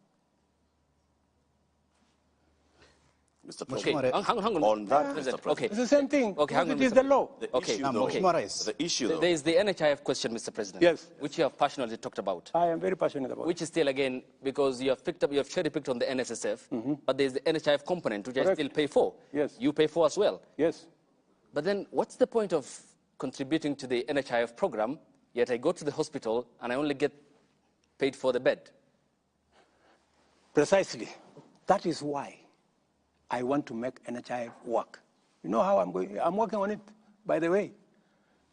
Mr. President. Okay, hang on. On that, Mr. President. Okay. It's the same thing. Okay, hang on, it is the law. The issue, though, the issue, though. There is the NHIF question, Mr. President. Yes. Which you have passionately talked about. I am very passionate about. Which is still, again, because you have picked up, you have cherry picked on the NSSF, but there's the NHIF component, which Correct. I still pay for. Yes. You pay for as well. Yes. But then what's the point of contributing to the NHIF program, yet I go to the hospital and I only get paid for the bed? Precisely. That is why I want to make NHIF work. You know how I'm going? I'm working on it, by the way.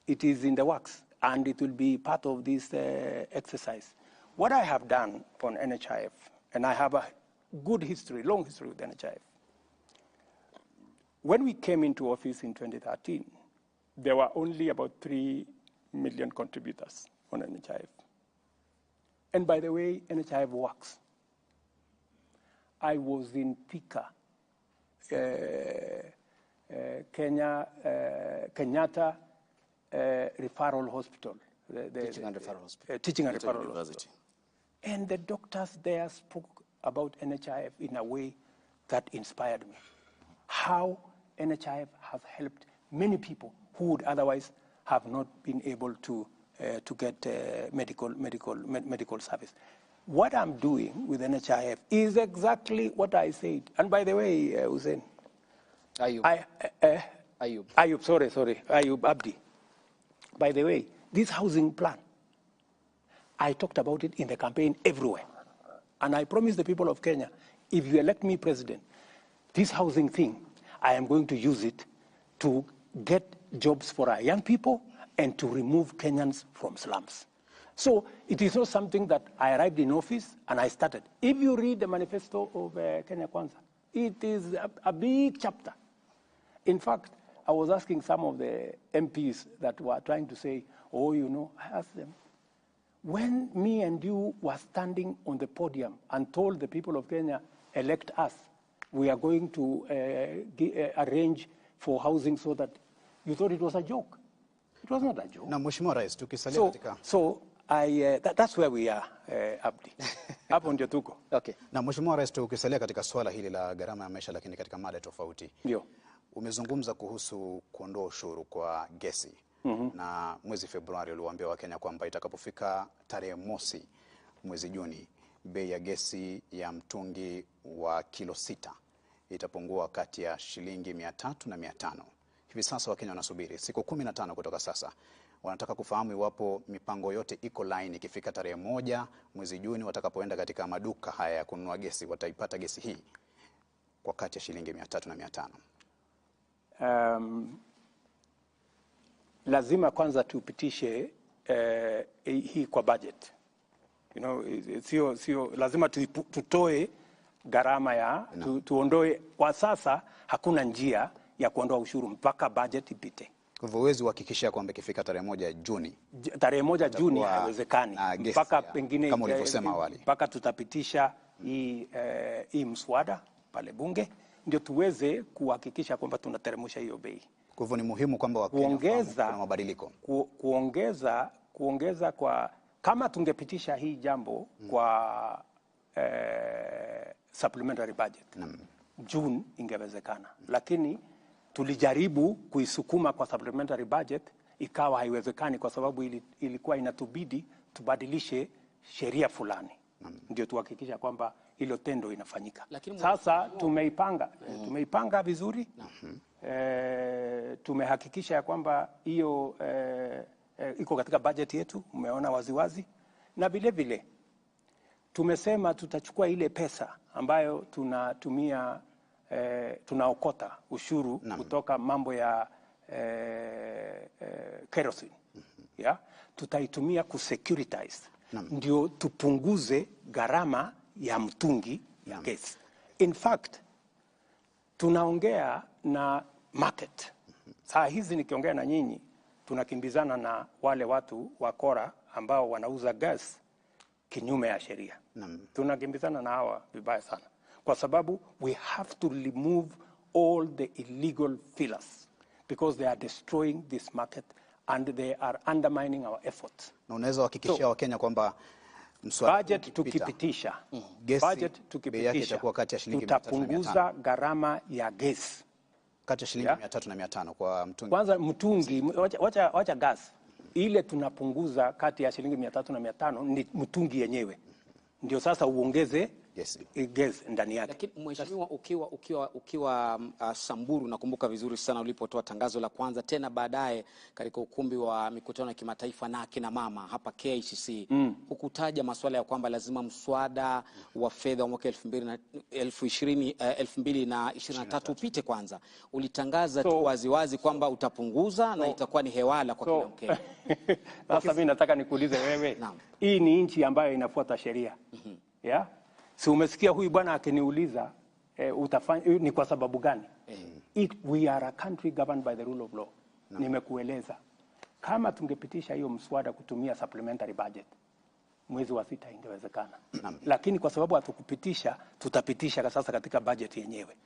It is in the works, and it will be part of this exercise. What I have done on NHIF, and I have a good history, long history with NHIF. When we came into office in 2013, there were only about 3 million contributors on NHIF. And by the way, NHIF works. I was in Thika, Kenyatta Referral Hospital. Teaching and Referral Hospital. Teaching and Referral Hospital. And the doctors there spoke about NHIF in a way that inspired me. How NHIF has helped many people who would otherwise have not been able to get medical service. What I'm doing with NHIF is exactly what I said. And by the way, Hussein. Ayub. Ayub. Ayub, sorry. Ayub Abdi. By the way, this housing plan, I talked about it in the campaign everywhere. And I promised the people of Kenya, if you elect me president, this housing thing, I am going to use it to get jobs for our young people and to remove Kenyans from slums. So it is not something that I arrived in office and I started. If you read the manifesto of Kenya Kwanza, it is a big chapter. In fact, I was asking some of the MPs that were trying to say, oh, you know, I asked them, when me and you were standing on the podium and told the people of Kenya, elect us, we are going to arrange for housing so that you thought it was a joke. It was not a joke. Na Mheshimiwa Rais, tukisalia katika... So that's where we are, Abdi. Hapo ndio tuko. Okay. Na Mheshimiwa Rais, tukisalia katika swala hili la gharama ya maisha, lakini katika mada tofauti. Ndio. Umezungumza kuhusu kuondoa ushuru kwa gesi. Na mwezi Februari uliwaambia Wakenya kwamba itakapofika tarehe mosi mwezi Juni, bei ya gesi ya mtungi wa kilo 6 itapungua kati ya shilingi 300 na 500. Hivi sasa Wakenya wanasubiri siku 15 kutoka sasa. Wanataka kufahamu iwapo mipango yote iko line, ikifika tarehe 1 mwezi Juni watakapoenda katika maduka haya ya kununua gesi wataipata gesi hii kwa kati ya shilingi 300 na 500. Lazima kwanza tupitishe hii kwa budget. You know, sio lazima tutoe gharama ya tuondoe. Kwa sasa hakuna njia ya kuondoa ushuru mpaka budget ipite. Kwa hivyo huwezi kuhakikisha kwamba ikifika tarehe 1 Juni. Tarehe 1 Juni haiwezekani. Mpaka pengine kama ulivyosema awali. Mpaka tutapitisha hii mswada pale bunge ndio tuweze kuhakikisha kwamba tunateremsha hiyo bei. Kwa hivyo ni muhimu kwamba Wakenya kuna mabadiliko. Kuongeza kwa kama tungepitisha hii jambo kwa supplementary budget. June ingewezekana. Lakini tulijaribu kuisukuma kwa supplementary budget ikawa haiwezekani kwa sababu ilikuwa inatubidi tubadilishe sheria fulani. Ndio tuhakikisha kwamba hilo tendo inafanyika. Lakini sasa tumeipanga vizuri. Tumehakikisha ya kwamba hiyo iko katika budget yetu, umeona waziwazi. Na vile vile tumesema tutachukua ile pesa ambayo tunatumia, tunaokota ushuru kutoka mambo ya kerosene. yeah, tutaitumia kusecuritize ndio tupunguze gharama ya mtungi ya gesi. In fact, tunaongea na market. Saa hizi nikiongea na nyinyi, tunakimbizana na wale watu wakora ambao wanauza gas kinyume ya sheria. Tunakimbizana na hawa vibaya sana, kwa sababu we have to remove all the illegal fillers because they are destroying this market and they are undermining our efforts. Na unaweza kuhakikishia Wakenya kwamba mswada Budget tukipitisha, gesi, budget bei yake tukipitisha, itakuwa kati ya shilingi 300 na 500. tutapunguza gharama ya gesi. Kati ya shilingi Yeah. 300 na 500 kwa mtungi. Kwanza mtungi, wacha gas ile tunapunguza kati ya shilingi 300 na 500 ni mtungi yenyewe, ndio sasa uongeze Gesi. gas ndani yake. Lakini mheshimiwa, ukiwa Samburu, nakumbuka vizuri sana ulipotoa tangazo la kwanza, tena baadaye katika ukumbi wa mikutano ya kimataifa na akina mama hapa KICC, hukutaja masuala ya kwamba lazima mswada wa fedha wa mwaka 2023 upite kwanza. Ulitangaza tu waziwazi kwamba utapunguza na itakuwa ni hewala kwa kila Mkenya. Sasa mimi nataka nikuulize wewe, Naam. hii ni nchi ambayo inafuata sheria yeah? Si umesikia huyu bwana akiniuliza utafanya ni kwa sababu gani? We are a country governed by the rule of law. Nimekueleza kama tungepitisha hiyo mswada kutumia supplementary budget mwezi wa 6 ingewezekana, lakini kwa sababu hatukupitisha, tutapitisha sasa katika budget yenyewe.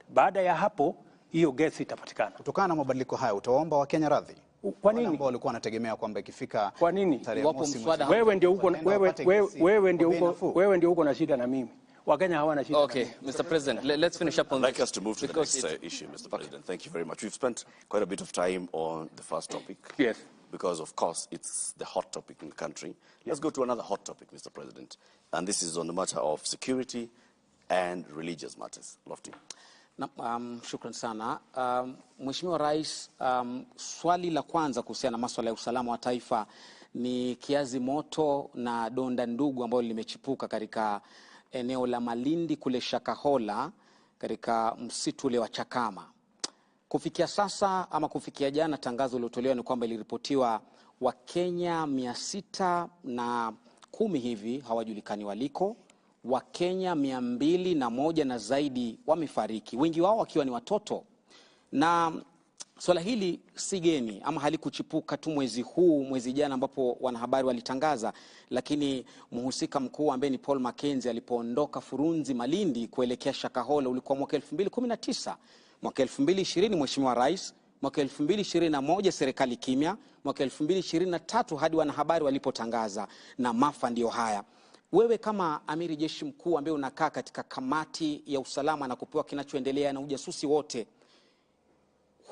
Baada ya hapo hiyo gesi itapatikana. Kutokana na mabadiliko haya utawaomba Wakenya radhi? Kwa nini? Ambao walikuwa wanategemea kwamba ikifika Kwa nini? tarehe Iwapo mosi mswada mwezi Wewe ndio uko wataenda wewe, wapate wewe, gesi wewe ndio kwa bei uko nafuu. wewe ndio uko na shida na mimi. Wakenya hawana shida. Okay, Mr. President, let's finish up on I'd like this us to move to the because next issue, Mr. President. Thank you very much. We've spent quite a bit of time on the first topic. Yes. Because, of course, it's the hot topic in the country. Let's go to another hot topic, Mr. President. And this is on the matter of security and religious matters. Lofty. Na, shukran sana Mheshimiwa Rais. Swali la kwanza kuhusiana na maswala ya usalama wa taifa ni kiazi moto na donda ndugu ambalo limechipuka katika eneo la Malindi kule Shakahola katika msitu ule wa Chakama. Kufikia sasa ama kufikia jana, tangazo lililotolewa ni kwamba iliripotiwa Wakenya 610 hivi hawajulikani waliko, Wakenya 201 na zaidi wamefariki, wengi wao wakiwa ni watoto. Na swala hili si geni ama halikuchipuka tu mwezi huu, mwezi jana ambapo wanahabari walitangaza, lakini mhusika mkuu ambaye ni Paul Mackenzie alipoondoka Furunzi Malindi kuelekea Shakahola ulikuwa mwaka 2019. Mwaka 2020 Mheshimiwa Rais, mwaka 2021 serikali kimya, mwaka 2023 hadi wanahabari walipotangaza, na maafa ndiyo haya. Wewe kama amiri jeshi mkuu ambaye unakaa katika kamati ya usalama na kupewa kinachoendelea na ujasusi wote,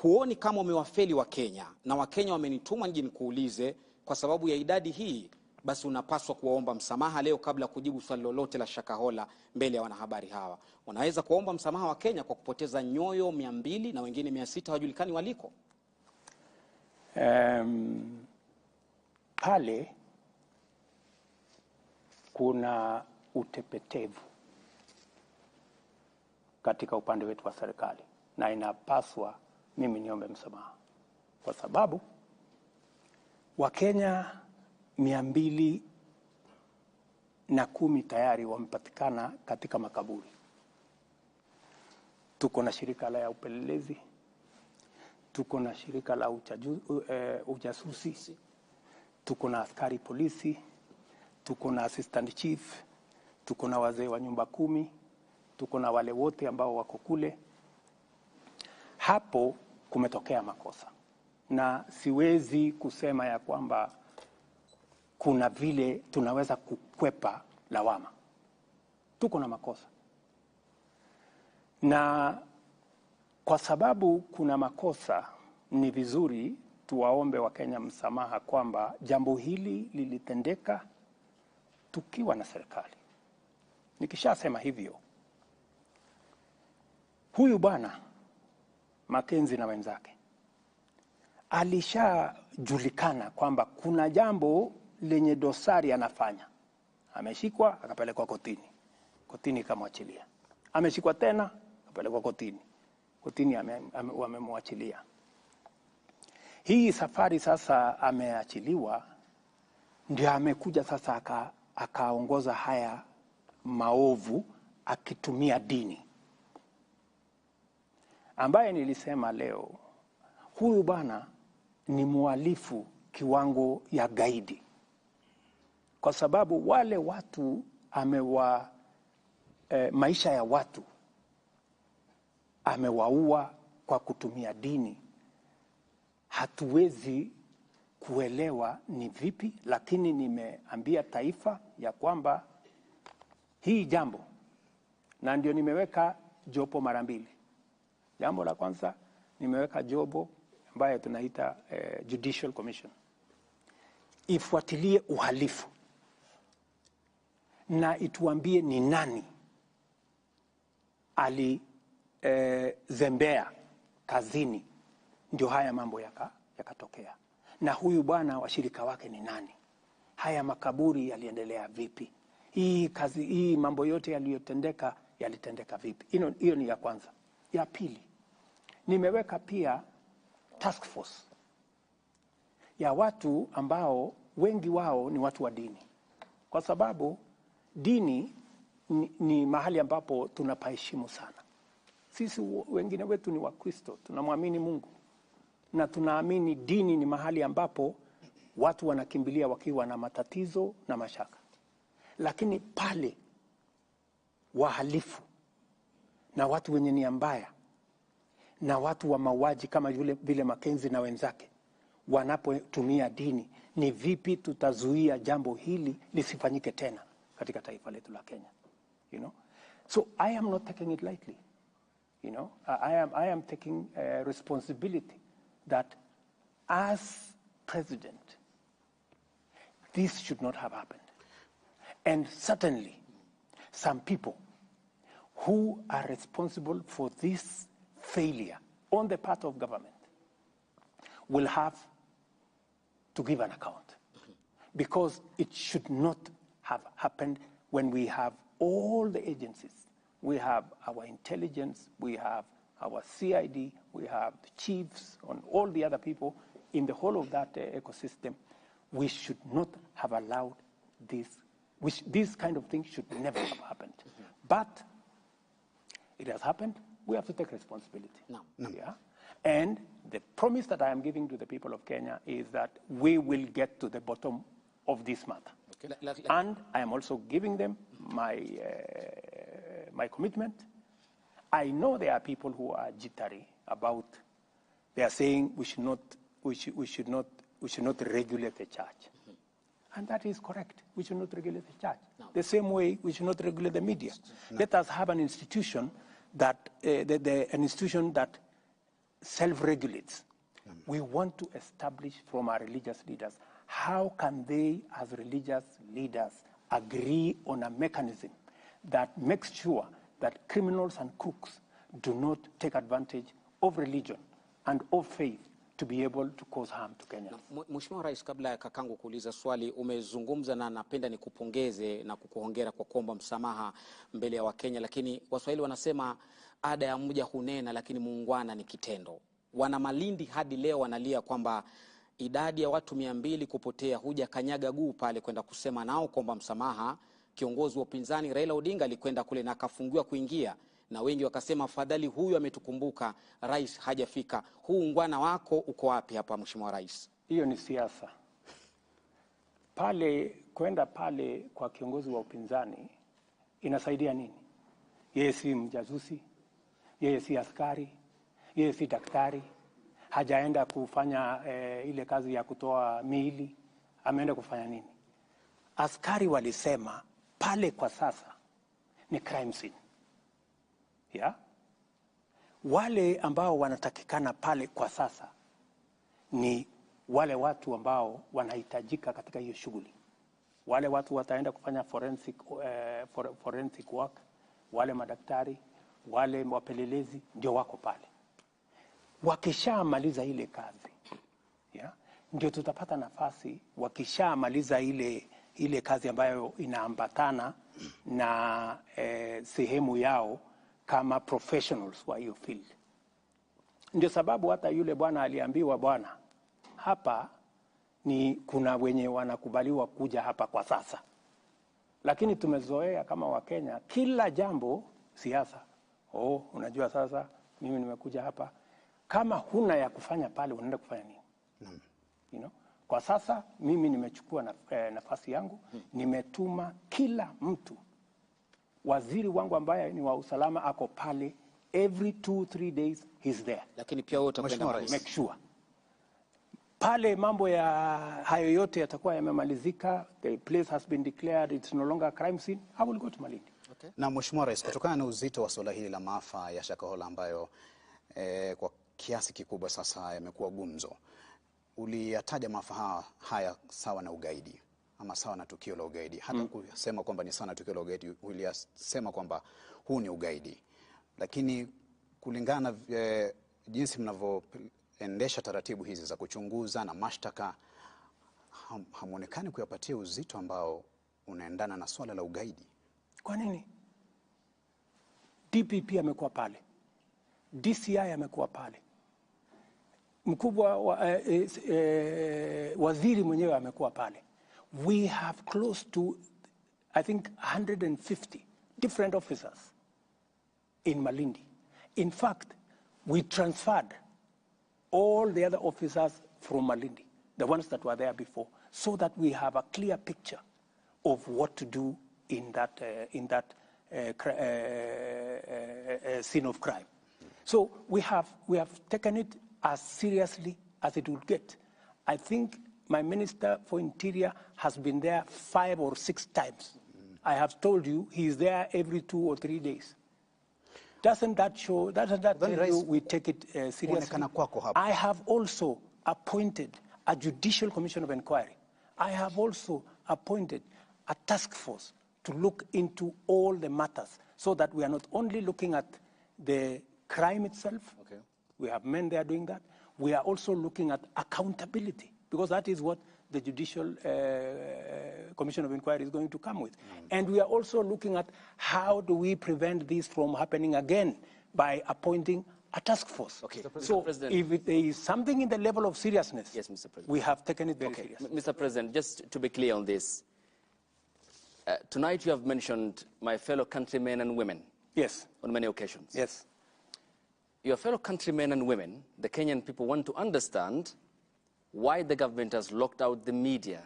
huoni kama umewafeli Wakenya? Na Wakenya wamenituma nije nikuulize, kwa sababu ya idadi hii, basi unapaswa kuwaomba msamaha leo kabla ya kujibu swali lolote la Shakahola mbele ya wanahabari hawa. Unaweza kuwaomba msamaha Wakenya kwa kupoteza nyoyo 200 na wengine 600 hawajulikani waliko? Pale kuna utepetevu katika upande wetu wa serikali, na inapaswa mimi niombe msamaha kwa sababu Wakenya 210 tayari wamepatikana katika makaburi. Tuko na shirika la upelelezi, tuko na shirika la ujasusi, tuko na askari polisi, tuko na assistant chief, tuko na wazee wa nyumba 10, tuko na wale wote ambao wako kule. Hapo kumetokea makosa, na siwezi kusema ya kwamba kuna vile tunaweza kukwepa lawama. Tuko na makosa, na kwa sababu kuna makosa, ni vizuri tuwaombe Wakenya msamaha kwamba jambo hili lilitendeka tukiwa na serikali. Nikishasema hivyo, huyu bwana Mackenzie na wenzake alishajulikana kwamba kuna jambo lenye dosari anafanya. Ameshikwa akapelekwa kotini, kotini ikamwachilia. Ameshikwa tena akapelekwa kotini, kotini wamemwachilia. Hii safari sasa ameachiliwa, ndio amekuja sasa akaongoza haya maovu akitumia dini, ambaye nilisema leo huyu bwana ni mhalifu kiwango ya gaidi, kwa sababu wale watu maisha ya watu amewaua kwa kutumia dini. Hatuwezi kuelewa ni vipi, lakini nimeambia taifa ya kwamba hii jambo, na ndio nimeweka jopo mara mbili. Jambo la kwanza nimeweka jopo ambayo tunaita Judicial Commission ifuatilie uhalifu na ituambie ni nani alizembea kazini ndio haya mambo yakatokea, na huyu bwana washirika wake ni nani, haya makaburi yaliendelea vipi, hii kazi, hii mambo yote yaliyotendeka yalitendeka vipi. Hiyo ni ya kwanza. Ya pili, nimeweka pia task force ya watu ambao wengi wao ni watu wa dini, kwa sababu dini ni mahali ambapo tunapaheshimu sana. Sisi wengine wetu ni Wakristo, tunamwamini Mungu na tunaamini dini ni mahali ambapo watu wanakimbilia wakiwa na matatizo na mashaka. Lakini pale wahalifu na watu wenye nia mbaya na watu wa mauaji kama yule vile Makenzi na wenzake wanapotumia dini, ni vipi tutazuia jambo hili lisifanyike tena katika taifa letu la Kenya? You know? So I am not taking it lightly. You know, I am taking responsibility that as president, this should not have happened. And certainly, some people who are responsible for this failure on the part of government will have to give an account, because it should not have happened when we have all the agencies. We have our intelligence, we have our CID, we have the chiefs and all the other people in the whole of that ecosystem. We should not have allowed this, this kind of thing should never have happened. But it has happened. We have to take responsibility. No. No. Yeah? And the promise that I am giving to the people of Kenya is that we will get to the bottom of this matter. Okay. And I am also giving them my, my commitment. I know there are people who are jittery about, they are saying we should not, we should not regulate the church. Mm-hmm. And that is correct. We should not regulate the church. No. The same way we should not regulate the media. No. Let us have an institution that, an institution that self-regulates. Mm. We want to establish from our religious leaders, how can they, as religious leaders, agree on a mechanism that makes sure that criminals and crooks do not take advantage of religion and of faith to be able to cause harm to Kenyans. Mheshimiwa Rais, kabla ya kakangu kuuliza swali, umezungumza na napenda nikupongeze na kukuhongera kwa kuomba msamaha mbele ya Wakenya, lakini Waswahili wanasema ada ya mja hunena lakini muungwana ni kitendo. Wana Malindi hadi leo wanalia kwamba idadi ya watu 200 kupotea, huja kanyaga guu pale kwenda kusema nao kuomba msamaha. Kiongozi wa upinzani Raila Odinga alikwenda kule na akafungiwa kuingia, na wengi wakasema afadhali huyu ametukumbuka, rais hajafika. Huu ungwana wako uko wapi hapa Mheshimiwa Rais? Hiyo ni siasa. Pale kwenda pale kwa kiongozi wa upinzani inasaidia nini? Yeye si mjasusi, yeye si askari, yeye si daktari, hajaenda kufanya ile kazi ya kutoa miili, ameenda kufanya nini? Askari walisema pale kwa sasa ni crime scene. Yeah? Wale ambao wanatakikana pale kwa sasa ni wale watu ambao wanahitajika katika hiyo shughuli. Wale watu wataenda kufanya forensic work, wale madaktari, wale wapelelezi ndio wako pale. Wakishamaliza ile kazi, yeah, ndio tutapata nafasi. Wakishamaliza ile kazi ambayo inaambatana na sehemu yao kama professionals wa hiyo field. Ndio sababu hata yule bwana aliambiwa, bwana, Hapa ni kuna wenye wanakubaliwa kuja hapa kwa sasa, lakini tumezoea kama Wakenya kila jambo siasa. Oh, unajua sasa mimi nimekuja hapa. Kama huna ya kufanya pale, unaenda kufanya nini? You know? Kwa sasa mimi nimechukua nafasi yangu, nimetuma kila mtu. Waziri wangu ambaye ni wa usalama ako pale every 2-3 days he's there. Lakini pia wewe utakwenda make sure pale mambo ya hayo yote yatakuwa yamemalizika, the place has been declared, it's no longer a crime scene, I will go to Malindi. Okay. Na Mheshimiwa Rais, kutokana na uzito wa suala hili la maafa ya Shakahola ambayo kwa kiasi kikubwa sasa yamekuwa gumzo, uliyataja maafa haya sawa na ugaidi ama sawa na tukio la ugaidi. Hata kusema kwamba ni sawa na tukio la ugaidi, uliyasema kwamba huu ni ugaidi. Lakini kulingana jinsi mnavyoendesha taratibu hizi za kuchunguza na mashtaka, hamuonekani kuyapatia uzito ambao unaendana na swala la ugaidi. Kwa nini? DPP amekuwa pale, DCI amekuwa pale, mkubwa wa, waziri mwenyewe amekuwa pale. We have close to, I think, 150 different officers in Malindi. In fact, we transferred all the other officers from Malindi, the ones that were there before, so that we have a clear picture of what to do in that, scene of crime. So we have taken it as seriously as it would get. I think my Minister for Interior has been there 5 or 6 times. I have told you he is there every 2 or 3 days. Doesn't that show, doesn't that tell you we take it seriously? I have also appointed a judicial commission of inquiry. I have also appointed a task force to look into all the matters so that we are not only looking at the crime itself. Okay. We have men there doing that. We are also looking at accountability, because that is what the Judicial Commission of Inquiry is going to come with. And we are also looking at how do we prevent this from happening again by appointing a task force. Okay. So if there is something in the level of seriousness, yes, Mr. President, we have taken it very seriously. Mr. President, just to be clear on this, tonight you have mentioned my fellow countrymen and women. Yes. On many occasions. Yes. Your fellow countrymen and women, the Kenyan people, want to understand why the government has locked out the media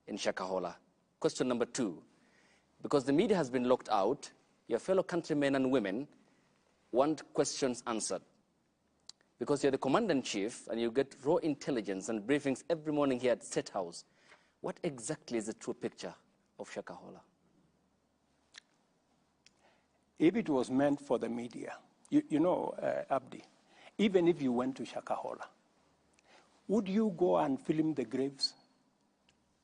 in Shakahola. Question number 2, because the media has been locked out, your fellow countrymen and women want questions answered. Because you're the commander-in-chief and you get raw intelligence and briefings every morning here at State House, what exactly is the true picture of Shakahola? If it was meant for the media, you know, Abdi, even if you went to Shakahola, would you go and film the graves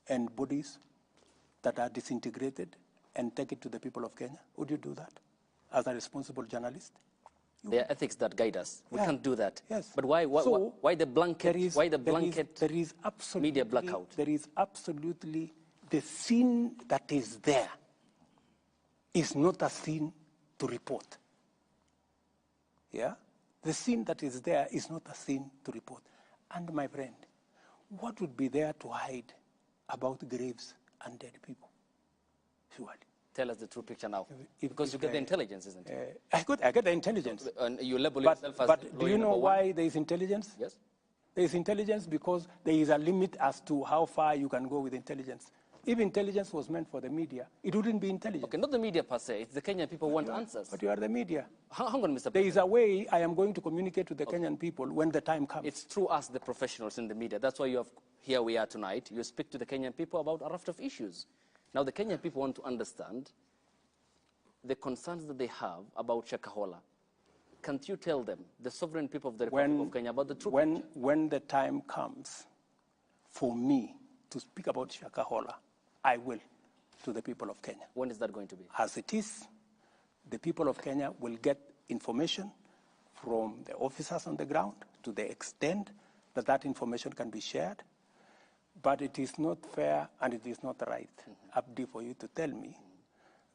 and bodies that are disintegrated and take it to the people of Kenya? Would you do that as a responsible journalist? There are ethics that guide us. We can't do that. Yes. But why the blanket? Why the blanket? There is absolutely media blackout. There is absolutely the scene that is there is not a scene to report. Yeah? The scene that is there is not a scene to report. And my friend, what would be there to hide about graves and dead people? Surely. Tell us the true picture now. Because you get the intelligence, isn't it? I get the intelligence. And you label yourself as But do you know why there is intelligence? Yes. There is intelligence because there is a limit as to how far you can go with intelligence. If intelligence was meant for the media, it wouldn't be intelligence. Okay, not the media per se. It's the Kenyan people want answers. But you are the media. Hang on, Mr. President. There is a way I am going to communicate to the Kenyan people when the time comes. It's through us, the professionals in the media. That's why you have, here we are tonight. You speak to the Kenyan people about a raft of issues. Now, the Kenyan people want to understand the concerns that they have about Shakahola. Can't you tell them, the sovereign people of the Republic of Kenya, about the truth? When the time comes for me to speak about Shakahola, I will, to the people of Kenya. When is that going to be? As it is, the people of Kenya will get information from the officers on the ground to the extent that that information can be shared. But it is not fair and it is not right, Abdi, for you to tell me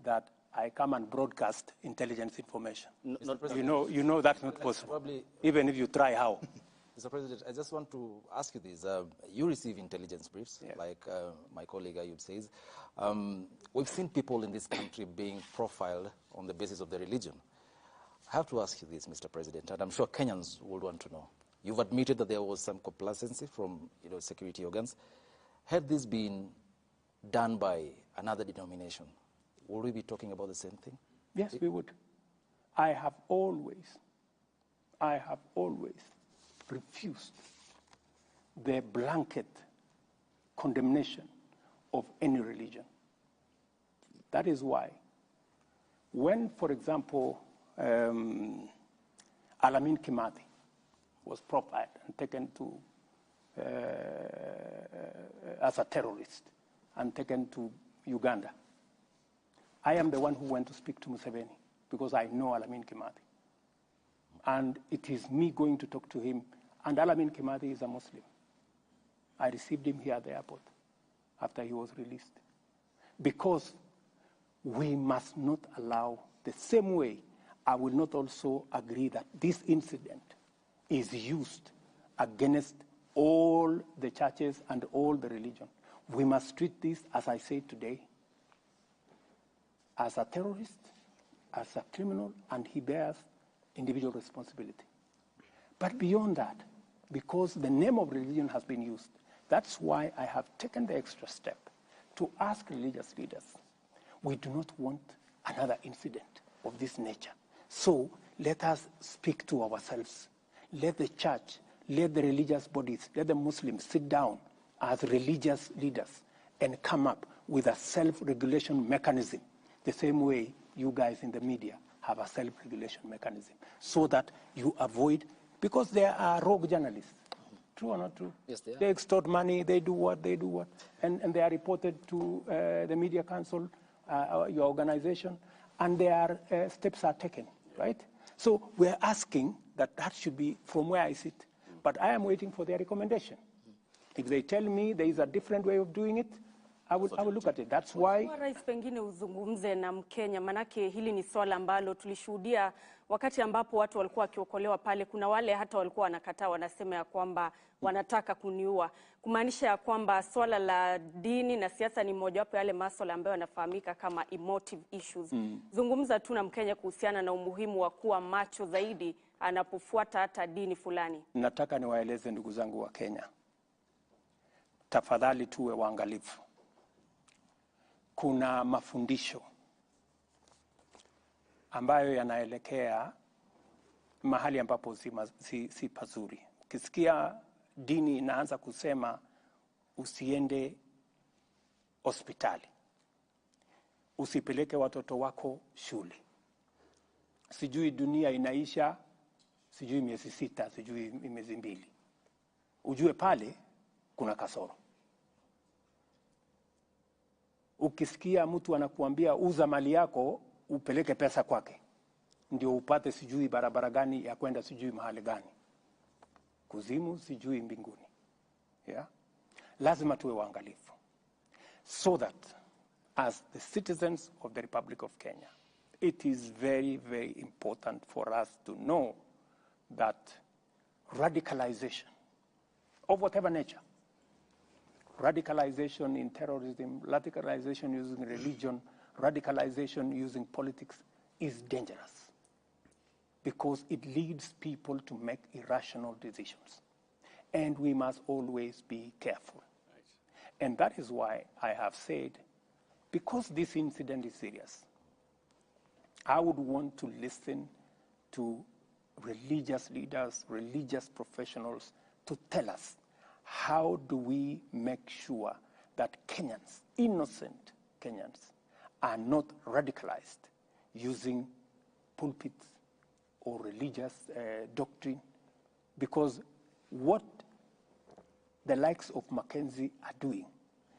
that I come and broadcast intelligence information. No, you know that's not possible, even if you try how. Mr. President, I just want to ask you this. You receive intelligence briefs, yes, like my colleague Ayub says. We've seen people in this country being profiled on the basis of their religion. I have to ask you this, Mr. President, and I'm sure Kenyans would want to know. You've admitted that there was some complacency from, you know, security organs. Had this been done by another denomination, would we be talking about the same thing? Yes, we would. I have always refused the blanket condemnation of any religion. That is why when, for example, Alamin Kimathi was profiled and taken to as a terrorist and taken to Uganda, I am the one who went to speak to Museveni because I know Alamin Kimathi. And it is me going to talk to him. And Alamin Kimathi is a Muslim. I received him here at the airport after he was released. Because we must not allow, the same way I will not also agree that this incident is used against all the churches and all the religion. We must treat this, as I say today, as a terrorist, as a criminal, and he bears individual responsibility. But beyond that, because the name of religion has been used, that's why I have taken the extra step to ask religious leaders, we do not want another incident of this nature. So let us speak to ourselves. Let the church, let the religious bodies, let the Muslims sit down as religious leaders and come up with a self-regulation mechanism, the same way you guys in the media have a self-regulation mechanism, so that you avoid, because there are rogue journalists. True or not true? Yes, they are. They extort money, they do what, and they are reported to the media council, your organization, and there are steps are taken, right? So we're asking that that should be from where I sit, but I am waiting for their recommendation. If they tell me there is a different way of doing it, I will look at it. That's why. Rais, pengine uzungumze na Mkenya, manake hili ni swala ambalo tulishuhudia wakati ambapo watu walikuwa wakiokolewa pale. Kuna wale hata walikuwa wanakataa, wanasema ya kwamba wanataka kuniua, kumaanisha ya kwamba swala la dini na siasa ni mojawapo yale masuala ambayo yanafahamika kama emotive issues. Zungumza tu na Mkenya kuhusiana na umuhimu wa kuwa macho zaidi anapofuata hata dini fulani. Nataka niwaeleze ndugu zangu wa Kenya, tafadhali tuwe waangalifu. Kuna mafundisho ambayo yanaelekea mahali ambapo si pazuri. Ukisikia dini inaanza kusema usiende hospitali, usipeleke watoto wako shule, sijui dunia inaisha, sijui miezi 6, sijui miezi 2, ujue pale kuna kasoro. Ukisikia mtu anakuambia uza mali yako upeleke pesa kwake ndio upate sijui barabara gani ya kwenda sijui mahali gani, kuzimu sijui mbinguni, yeah? Lazima tuwe waangalifu, so that as the citizens of the Republic of Kenya, it is very, very important for us to know that radicalization of whatever nature, radicalization in terrorism, radicalization using religion, radicalization using politics is dangerous because it leads people to make irrational decisions. And we must always be careful. Right. And that is why I have said, because this incident is serious, I would want to listen to religious leaders, religious professionals to tell us, how do we make sure that Kenyans, innocent Kenyans, are not radicalized using pulpits or religious doctrine? Because what the likes of Mackenzie are doing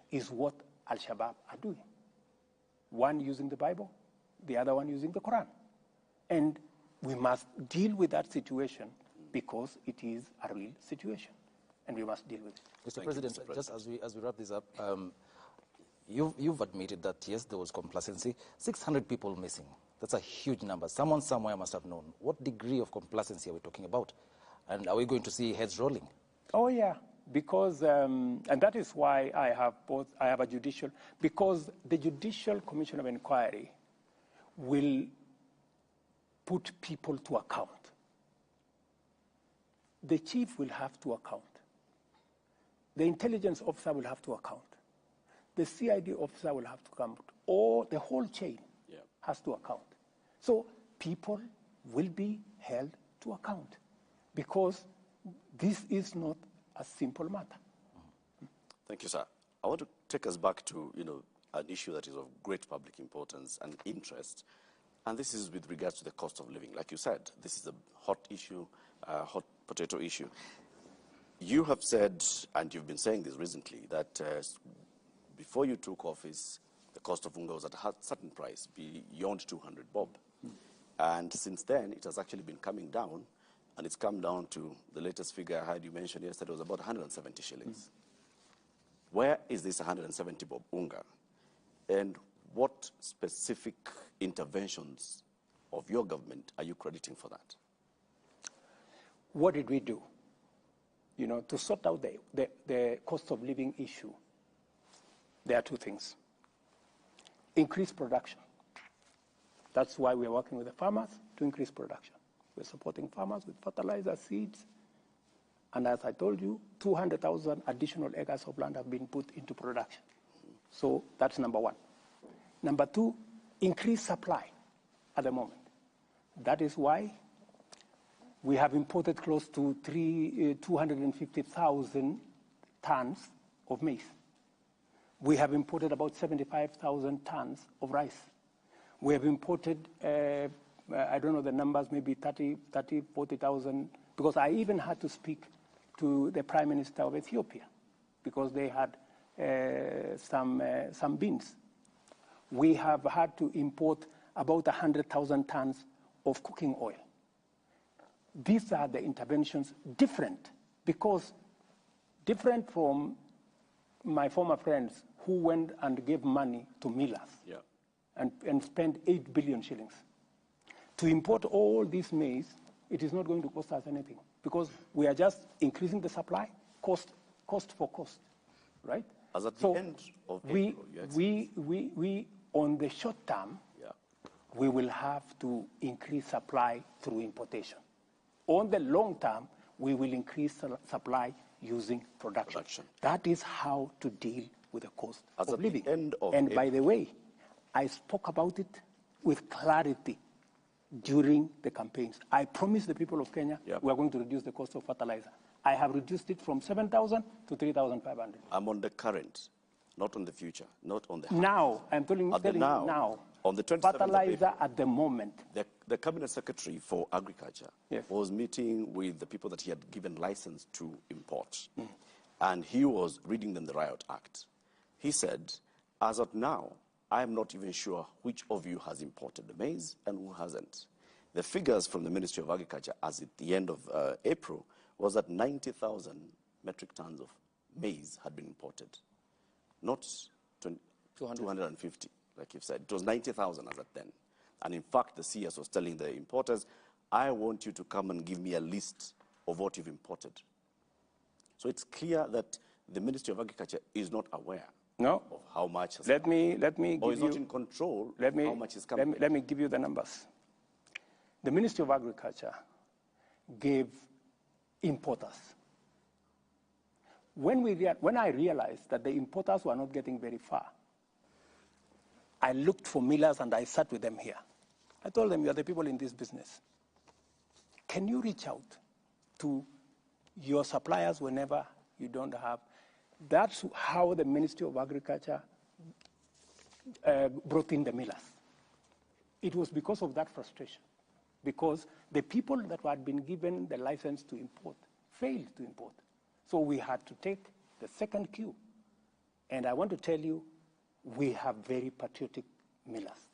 is what Al-Shabaab are doing. One using the Bible, the other one using the Quran. And we must deal with that situation because it is a real situation, and we must deal with it. Mr. President, just as we wrap this up, you've admitted that, yes, there was complacency. 600 people missing. That's a huge number. Someone somewhere must have known. What degree of complacency are we talking about? And are we going to see heads rolling? Oh, yeah, because, and that is why I have both, I have a judicial, because the Judicial Commission of Inquiry will put people to account. The chief will have to account. The intelligence officer will have to account. The CID officer will have to come. Or the whole chain has to account. So people will be held to account because this is not a simple matter. Thank you, sir. I want to take us back to, you know, an issue that is of great public importance and interest, and this is with regards to the cost of living. Like you said, this is a hot issue, hot potato issue. You have said, and you've been saying this recently, that before you took office, the cost of unga was at a certain price, beyond 200 bob. And since then, it has actually been coming down, and it's come down to the latest figure I had you mentioned yesterday was about 170 shillings. Where is this 170 bob unga? And what specific interventions of your government are you crediting for that? What did we do? You know, to sort out the cost of living issue, there are two things. Increase production. That's why we're working with the farmers to increase production. We're supporting farmers with fertilizer, seeds, and as I told you, 200,000 additional acres of land have been put into production. So that's number one. Number two, increase supply at the moment. That is why we have imported close to 250,000 tons of maize. We have imported about 75,000 tons of rice. We have imported, I don't know the numbers, maybe 30, 40,000, because I even had to speak to the Prime Minister of Ethiopia because they had some beans. We have had to import about 100,000 tons of cooking oil. These are the interventions different, because different from my former friends who went and gave money to millers and spent 8 billion shillings. To import all this maize, it is not going to cost us anything because we are just increasing the supply, cost for cost, right? As at the end of April, we on the short term, we will have to increase supply through importation. On the long term, we will increase supply using production. That is how to deal with the cost of living. End of and by the way, I spoke about it with clarity during the campaigns. I promised the people of Kenya we are going to reduce the cost of fertilizer. I have reduced it from 7,000 to 3,500. I'm on the current, not on the future, not on the... Now, I'm telling you now. On the 27th fertilizer of April, at the moment. The Cabinet Secretary for Agriculture was meeting with the people that he had given license to import. And he was reading them the Riot Act. He said, as of now, I am not even sure which of you has imported the maize and who hasn't. The figures from the Ministry of Agriculture as at the end of April was that 90,000 metric tons of maize had been imported, not 250, like you've said. It was 90,000 as at then. And in fact, the CS was telling the importers, I want you to come and give me a list of what you've imported. So it's clear that the Ministry of Agriculture is not aware of how much has come. Let me or give is not you, in control of how much is coming. Let me give you the numbers. The Ministry of Agriculture gave importers. When I realized that the importers were not getting very far, I looked for millers and I sat with them here. I told them, you are the people in this business. Can you reach out to your suppliers whenever you don't have? That's how the Ministry of Agriculture brought in the millers. It was because of that frustration, because the people that had been given the license to import failed to import. So we had to take the second cue. And I want to tell you, we have very patriotic millers,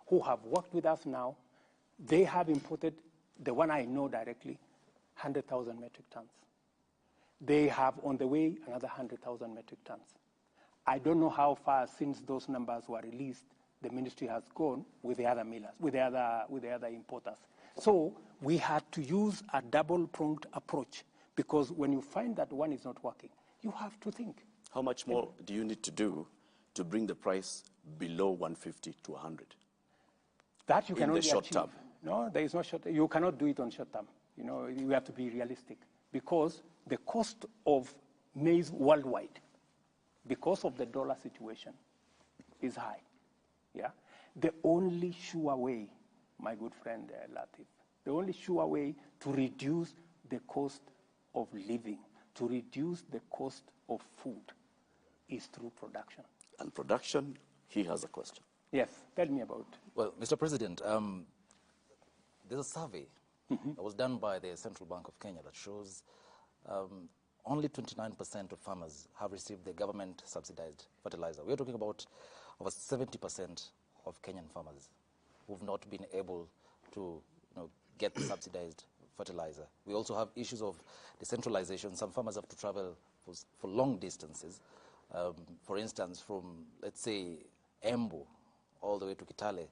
who have worked with us now. They have imported, the one I know directly, 100,000 metric tons. They have on the way another 100,000 metric tons. I don't know how far since those numbers were released, the ministry has gone with the other millers, with the other importers. So we had to use a double-pronged approach, because when you find that one is not working, you have to think. How much more do you need to do to bring the price below 150 to 100? That you can in the only short achieve. term. No, there is no short. You cannot do it on short term. You know, you have to be realistic, because the cost of maize worldwide, because of the dollar situation, is high. Yeah? The only sure way, my good friend Latif, the only sure way to reduce the cost of living, to reduce the cost of food, is through production. And production, he has a question. Yes, tell me about. Well, Mr. President, there's a survey that was done by the Central Bank of Kenya that shows only 29% of farmers have received the government-subsidized fertilizer. We're talking about over 70% of Kenyan farmers who've not been able to, you know, get the subsidized fertilizer. We also have issues of decentralization. Some farmers have to travel for long distances. For instance, from, let's say, Embu all the way to Kitale,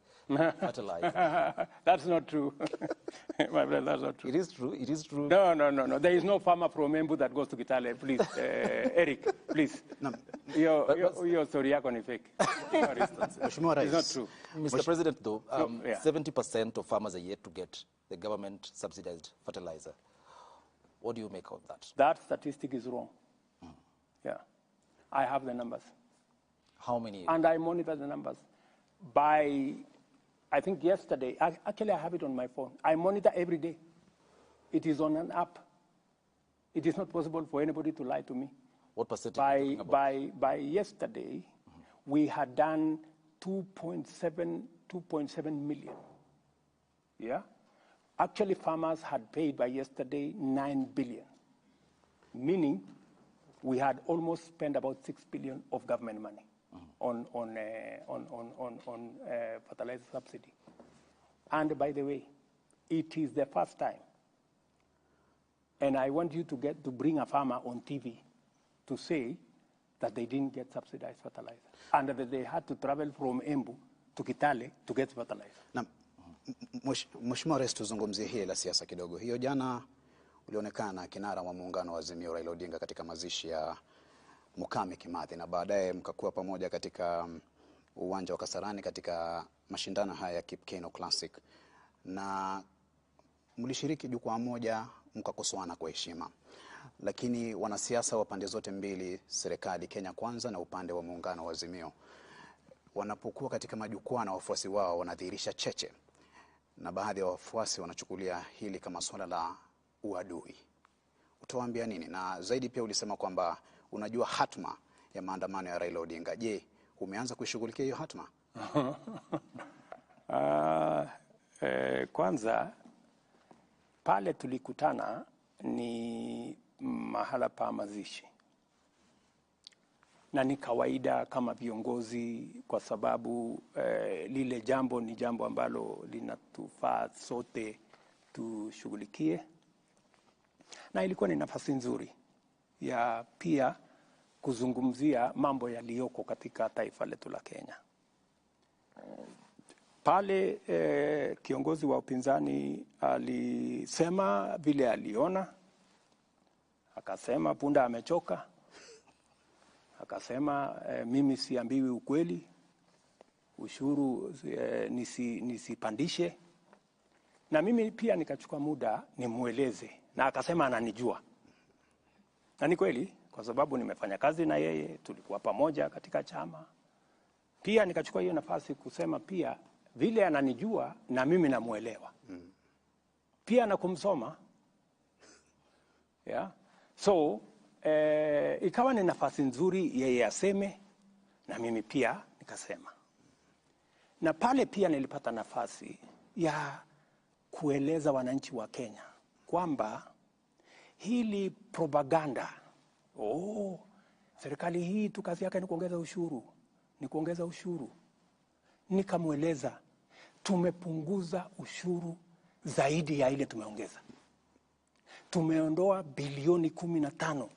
fertilizer. That's not true. My brother, that's not true. It is true. It is true. No, no, no, no. There is no farmer from Embu that goes to Kitale. Please, Eric, please. No. Your story yako ni fake. Sorry. Mheshimiwa Rais. It's not true. Mr. President, though, yeah. 70% of farmers are yet to get the government subsidized fertilizer. What do you make of that? That statistic is wrong. Yeah. I have the numbers. How many? And I monitor the numbers. By, I think yesterday, actually I have it on my phone. I monitor every day. It is on an app. It is not possible for anybody to lie to me. What percentage are you talking about? By yesterday, we had done 2.7 million. Yeah? Actually, farmers had paid by yesterday 9 billion, meaning we had almost spent about 6 billion of government money on fertilizer subsidy. And by the way, it is the first time, and I want you to get to bring a farmer on TV to say that they didn't get subsidized fertilizer and that they had to travel from Embu to Kitale to get fertilizer. Na Mheshimiwa Rais, tuzungumzie hili la siasa kidogo. Hiyo jana ulionekana kinara wa muungano wa Azimio Raila Odinga katika mazishi ya Mukami Kimathi, na baadaye mkakuwa pamoja katika uwanja wa Kasarani katika mashindano haya ya Kipkeino Classic, na mlishiriki jukwaa moja mkakosoana kwa heshima. Lakini wanasiasa wa pande zote mbili, serikali Kenya Kwanza na upande wa muungano wa Azimio, wanapokuwa katika majukwaa na wafuasi wao wanadhihirisha cheche, na baadhi ya wafuasi wanachukulia hili kama swala la uadui. Utawaambia nini? Na zaidi pia ulisema kwamba unajua hatma ya maandamano ya Raila Odinga. Je, umeanza kuishughulikia hiyo hatma? Kwanza pale tulikutana ni mahala pa mazishi, na ni kawaida kama viongozi, kwa sababu lile jambo ni jambo ambalo linatufaa sote tushughulikie, na ilikuwa ni nafasi nzuri ya pia kuzungumzia mambo yaliyoko katika taifa letu la Kenya. Pale kiongozi wa upinzani alisema vile aliona, akasema punda amechoka, akasema mimi siambiwi ukweli, ushuru nisipandishe. Na mimi pia nikachukua muda nimueleze, na akasema ananijua. Na ni kweli, kwa sababu nimefanya kazi na yeye, tulikuwa pamoja katika chama. Pia nikachukua hiyo nafasi kusema pia vile ananijua na mimi namuelewa. Pia na kumsoma. Yeah. So, ikawa ni nafasi nzuri yeye aseme na mimi pia nikasema. Na pale pia nilipata nafasi ya kueleza wananchi wa Kenya kwamba hili propaganda, oh, serikali hii tu kazi yake ni kuongeza ushuru, ni kuongeza ushuru. Nikamweleza tumepunguza ushuru zaidi ya ile tumeongeza. Tumeondoa bilioni 15,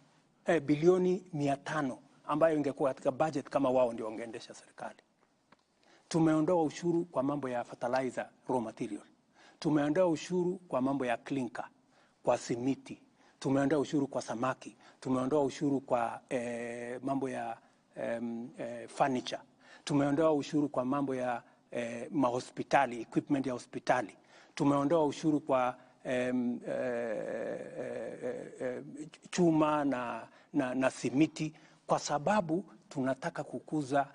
bilioni 500 ambayo ingekuwa katika budget kama wao ndio wangeendesha serikali. Tumeondoa ushuru kwa mambo ya fertilizer, raw material. Tumeondoa ushuru kwa mambo ya klinka, kwa simiti, tumeondoa ushuru kwa samaki, tumeondoa ushuru kwa mambo ya furniture, tumeondoa ushuru kwa mambo ya mahospitali, equipment ya hospitali, tumeondoa ushuru kwa chuma na simiti, kwa sababu tunataka kukuza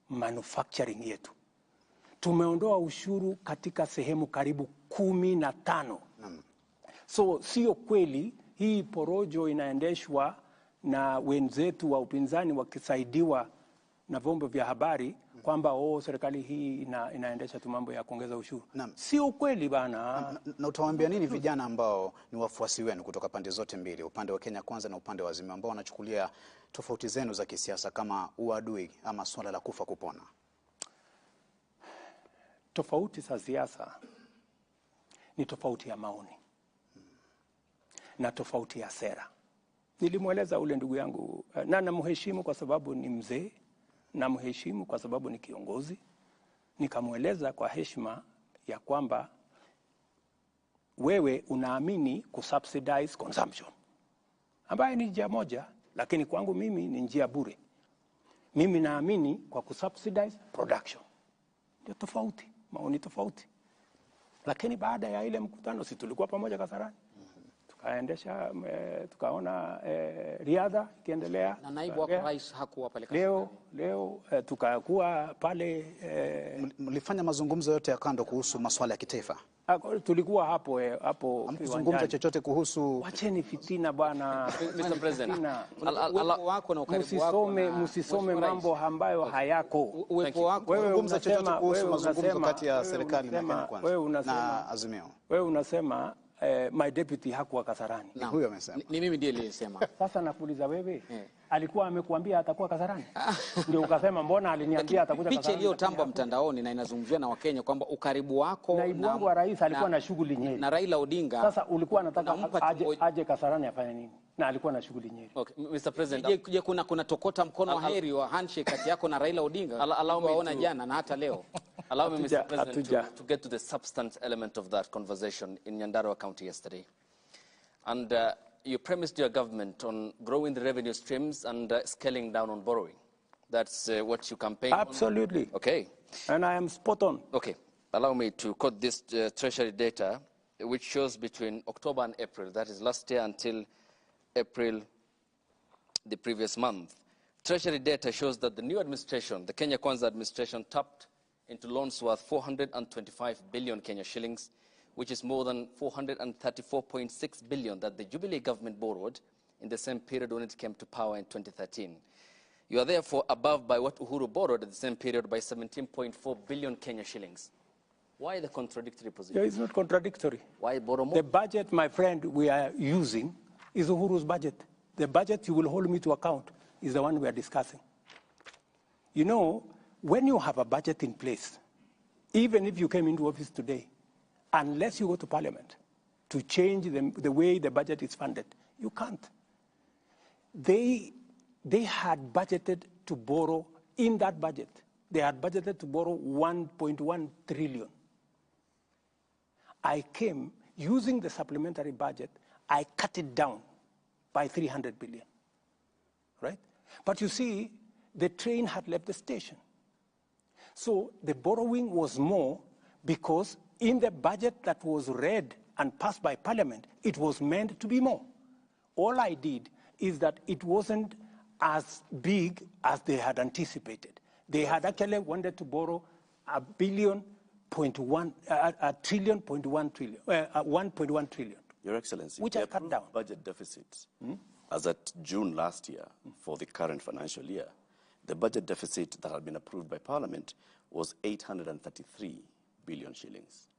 manufacturing yetu. Tumeondoa ushuru katika sehemu karibu 15. So sio kweli hii porojo inaendeshwa na wenzetu wa upinzani wakisaidiwa na vyombo vya habari kwamba serikali hii inaendesha tu mambo ya kuongeza ushuru. Sio kweli bana. Na utawaambia nini vijana ambao ni wafuasi wenu kutoka pande zote mbili, upande wa Kenya Kwanza na upande wa Azimio, ambao wanachukulia tofauti zenu za kisiasa kama uadui ama swala la kufa kupona? Tofauti za siasa ni tofauti ya maoni na tofauti ya sera. Nilimweleza ule ndugu yangu, na namheshimu kwa sababu ni mzee, namheshimu kwa sababu ni kiongozi. Nikamweleza kwa heshima ya kwamba wewe unaamini kusubsidize consumption, ambayo ni njia moja, lakini kwangu mimi ni njia bure. Mimi naamini kwa kusubsidize production. Ndio tofauti, maoni tofauti. Lakini baada ya ile mkutano, si tulikuwa pamoja Kasarani? Tukaendesha, tukaona riadha ikiendelea. Na naibu wako rais hakuwa pale Kasarani. Leo tukakuwa pale. Mlifanya mazungumzo yote ya kando kuhusu masuala ya kitaifa? Tulikuwa hapo hapo. Hamkuzungumza chochote kuhusu? Wacheni fitina bwana. Mr. President, uwepo wako na ukaribu wako, msisome mambo ambayo hayako. Uwepo wako, zungumza chochote kuhusu mazungumzo kati ya serikali na Kenya Kwanza na Azimio. Wewe unasema my deputy hakuwa Kasarani. Huyo amesema. Ni mimi ndiye niliyesema. Sasa nakuuliza wewe, alikuwa amekuambia atakuwa Kasarani? Ndio ukasema mbona aliniambia atakuja Kasarani? Picha iliyotamba mtandaoni na inazungumziwa na Wakenya kwamba ukaribu wako naibu wangu wa rais alikuwa na shughuli Nyeri na Raila Odinga. Sasa ulikuwa unataka aje Kasarani afanye nini? Na alikuwa na shughuli Nyeri. Okay, Mr. President, je, kuna tokota mkono wa heri wa handshake kati yako na Raila Odinga? Waona jana na hata leo. Allow me, Mr. President, to get to the substance element of that conversation in Nyandarua County yesterday. And you premised your government on growing the revenue streams and scaling down on borrowing. That's what you campaigned on. Absolutely. Okay. And I am spot on. Okay. Allow me to quote this Treasury data, which shows between October and April, that is last year until April the previous month. Treasury data shows that the new administration, the Kenya Kwanza administration, tapped into loans worth 425 billion Kenya shillings, which is more than 434.6 billion that the Jubilee government borrowed in the same period when it came to power in 2013. You are therefore above by what Uhuru borrowed at the same period by 17.4 billion Kenya shillings. Why the contradictory position? Yeah, it's not contradictory. Why borrow more? The budget, my friend, we are using is Uhuru's budget. The budget you will hold me to account is the one we are discussing. You know, when you have a budget in place, even if you came into office today, unless you go to parliament to change the way the budget is funded, you can't. They had budgeted to borrow, in that budget, they had budgeted to borrow 1.1 trillion. I came, using the supplementary budget, I cut it down by 300 billion, right? But you see, the train had left the station. So the borrowing was more because in the budget that was read and passed by parliament, it was meant to be more. All I did is that it wasn't as big as they had anticipated. They had actually wanted to borrow 1.1 trillion. Your Excellency, which I cut down. Budget deficit as at June last year for the current financial year, the budget deficit that had been approved by Parliament was 833 billion shillings.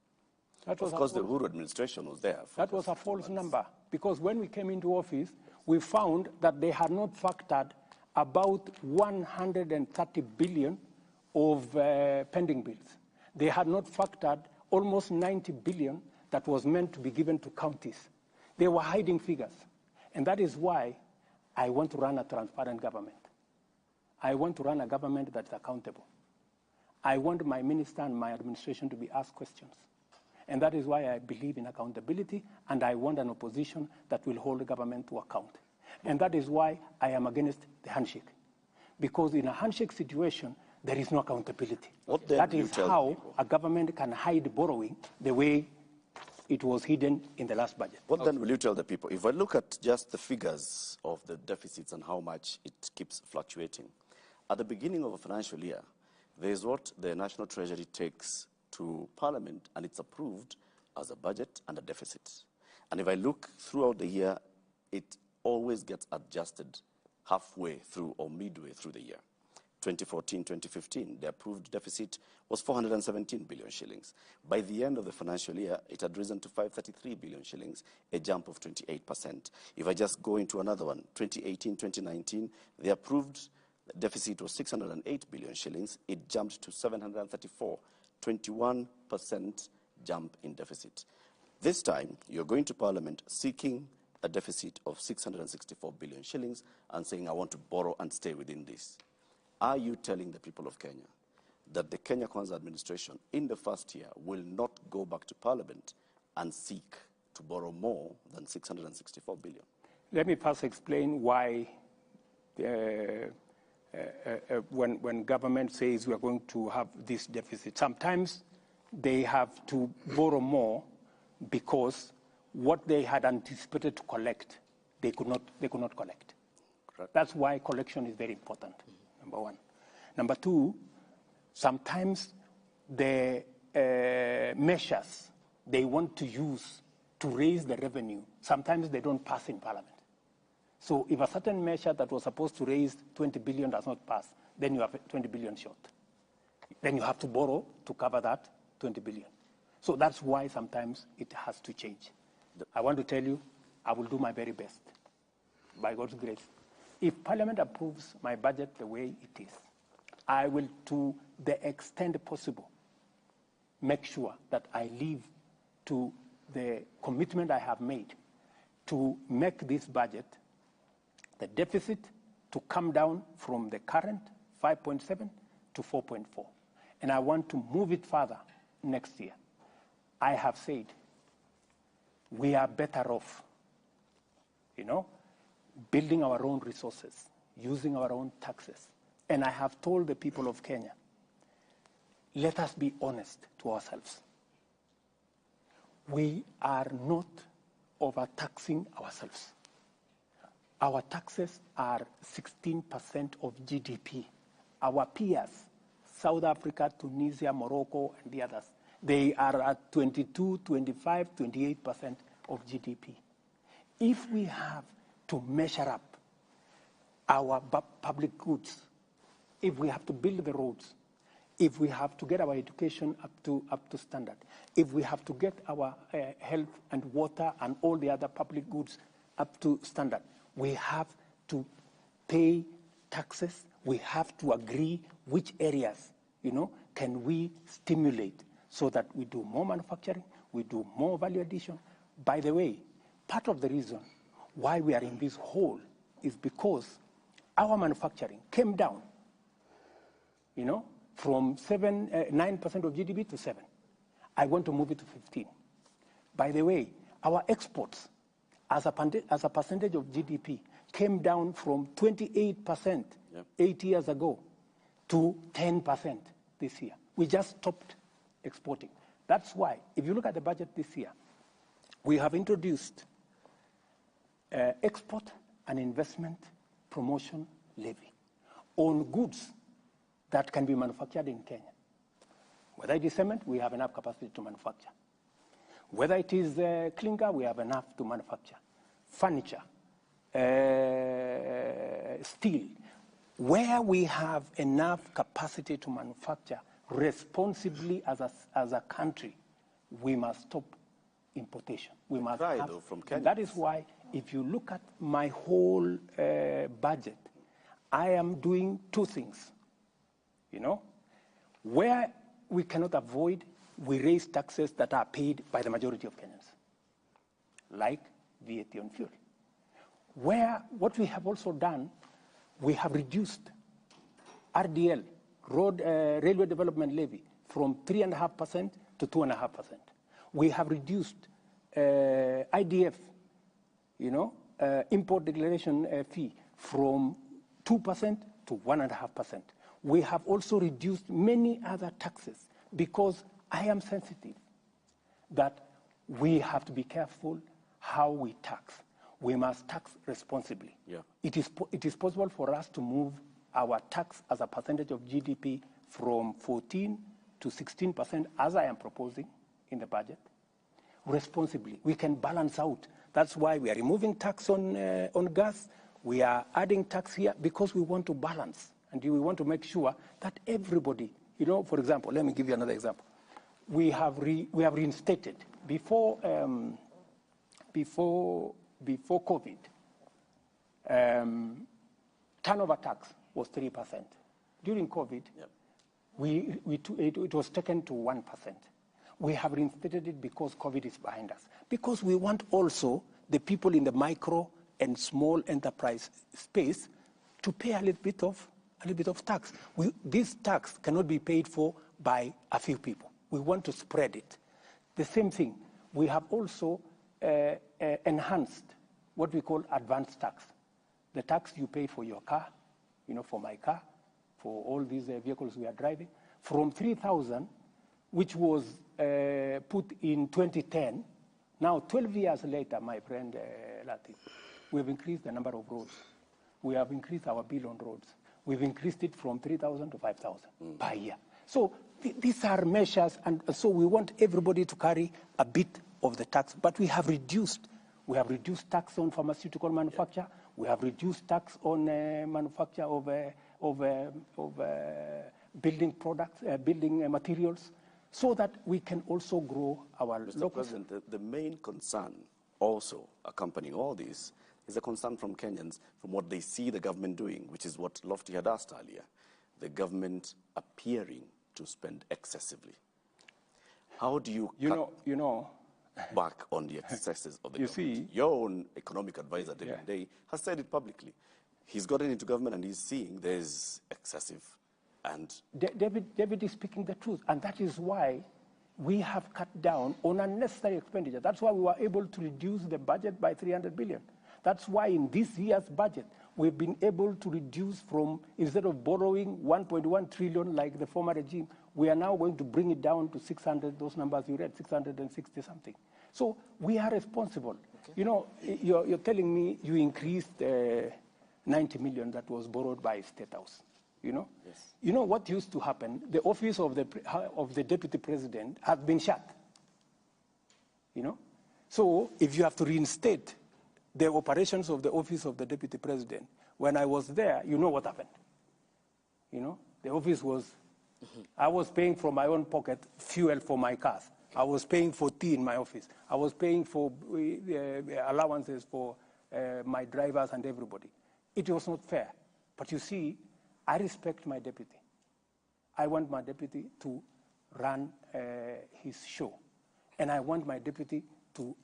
That of course, the Uhuru administration was there. That was a false number, because when we came into office, we found that they had not factored about 130 billion of pending bills. They had not factored almost 90 billion that was meant to be given to counties. They were hiding figures. And that is why I want to run a transparent government. I want to run a government that's accountable. I want my minister and my administration to be asked questions. And that is why I believe in accountability, and I want an opposition that will hold the government to account. And that is why I am against the handshake. Because in a handshake situation, there is no accountability. What then That do you is tell the how people? a government can hide borrowing the way it was hidden in the last budget. What then will you tell the people? If I look at just the figures of the deficits and how much it keeps fluctuating, at the beginning of a financial year, there is what the National Treasury takes to Parliament, and it's approved as a budget and a deficit. And if I look throughout the year, it always gets adjusted halfway through or midway through the year. 2014, 2015, the approved deficit was 417 billion shillings. By the end of the financial year, it had risen to 533 billion shillings, a jump of 28%. If I just go into another one, 2018, 2019, the approved deficit was 608 billion shillings. It jumped to 734, 21% jump in deficit. This time, you're going to Parliament seeking a deficit of 664 billion shillings and saying, I want to borrow and stay within this. Are you telling the people of Kenya that the Kenya Kwanza administration in the first year will not go back to Parliament and seek to borrow more than 664 billion? Let me first explain why when government says we are going to have this deficit, sometimes they have to borrow more because what they had anticipated to collect, they could not collect. Correct. That's why collection is very important, number one. Number two, sometimes the measures they want to use to raise the revenue, sometimes they don't pass in Parliament. So if a certain measure that was supposed to raise 20 billion does not pass, then you have 20 billion short. Then you have to borrow to cover that 20 billion. So that's why sometimes it has to change. I want to tell you, I will do my very best, by God's grace. If Parliament approves my budget the way it is, I will, to the extent possible, make sure that I live to the commitment I have made to make this budget, the deficit, to come down from the current 5.7 to 4.4. And I want to move it further next year. I have said we are better off, you know, building our own resources, using our own taxes. And I have told the people of Kenya, let us be honest to ourselves. We are not overtaxing ourselves. Our taxes are 16% of GDP. Our peers, South Africa, Tunisia, Morocco, and the others, they are at 22, 25, 28% of GDP. If we have to measure up our public goods, if we have to build the roads, if we have to get our education up to standard, if we have to get our health and water and all the other public goods up to standard, we have to pay taxes. We have to agree which areas, you know, can we stimulate so that we do more manufacturing, we do more value addition. By the way, part of the reason why we are in this hole is because our manufacturing came down, you know, from 9% of GDP to 7. I want to move it to 15. By the way, our exports as a percentage of GDP came down from 28% 8 years ago to 10% this year. We just stopped exporting. That's why, if you look at the budget this year, we have introduced export and investment promotion levy on goods that can be manufactured in Kenya. Whether it is cement, we have enough capacity to manufacture. Whether it is clinker, we have enough to manufacture. Furniture, steel. Where we have enough capacity to manufacture responsibly as a country, we must stop importation. We must have, though, from Kenya. That is why, if you look at my whole budget, I am doing two things. You know, where we cannot avoid, we raise taxes that are paid by the majority of Kenyans, like VAT on fuel. Where what we have also done, we have reduced RDL, Railway Development Levy, from 3.5% to 2.5%. We have reduced IDF, you know, import declaration fee from 2% to 1.5%. We have also reduced many other taxes because I am sensitive that we have to be careful how we tax. We must tax responsibly. Yeah. It is possible for us to move our tax as a percentage of GDP from 14 to 16%, as I am proposing in the budget, responsibly. We can balance out. That's why we are removing tax on gas. We are adding tax here because we want to balance. And we want to make sure that everybody, you know, for example, let me give you another example. We have reinstated, before COVID, turnover tax was 3%. During COVID, yep, it was taken to 1%. We have reinstated it because COVID is behind us. Because we want also the people in the micro and small enterprise space to pay a little bit of tax. This tax cannot be paid for by a few people. We want to spread it. The same thing, we have also enhanced what we call advance tax. The tax you pay for your car, you know, for my car, for all these vehicles we are driving, from 3,000, which was put in 2010, now 12 years later, my friend Latif, we have increased the number of roads. We have increased our bill on roads. We've increased it from 3,000 to 5,000 per year. So these are measures, and so we want everybody to carry a bit of the tax, but we have reduced. We have reduced tax on pharmaceutical manufacture. Yeah. We have reduced tax on manufacture of building products, building materials, so that we can also grow our Mr. local. President, the main concern also accompanying all this is a concern from Kenyans from what they see the government doing, which is what Lofty had asked earlier, the government appearing to spend excessively. How do you cut back on the excesses of the government? See, your own economic advisor, David Day, has said it publicly. He's gotten into government and he's seeing there's excessive and... David is speaking the truth, and that is why we have cut down on unnecessary expenditure. That's why we were able to reduce the budget by 300 billion. That's why in this year's budget, we've been able to reduce from, instead of borrowing 1.1 trillion like the former regime, we are now going to bring it down to 600, those numbers you read, 660 something. So we are responsible. Okay. You know, you're telling me you increased 90 million that was borrowed by State House, you know? Yes. You know what used to happen? The office of the deputy president has been shut, you know? So if you have to reinstate the operations of the office of the deputy president, when I was there, you know what happened. You know, the office was, I was paying from my own pocket fuel for my cars. I was paying for tea in my office. I was paying for allowances for my drivers and everybody. It was not fair. But you see, I respect my deputy. I want my deputy to run his show. And I want my deputy to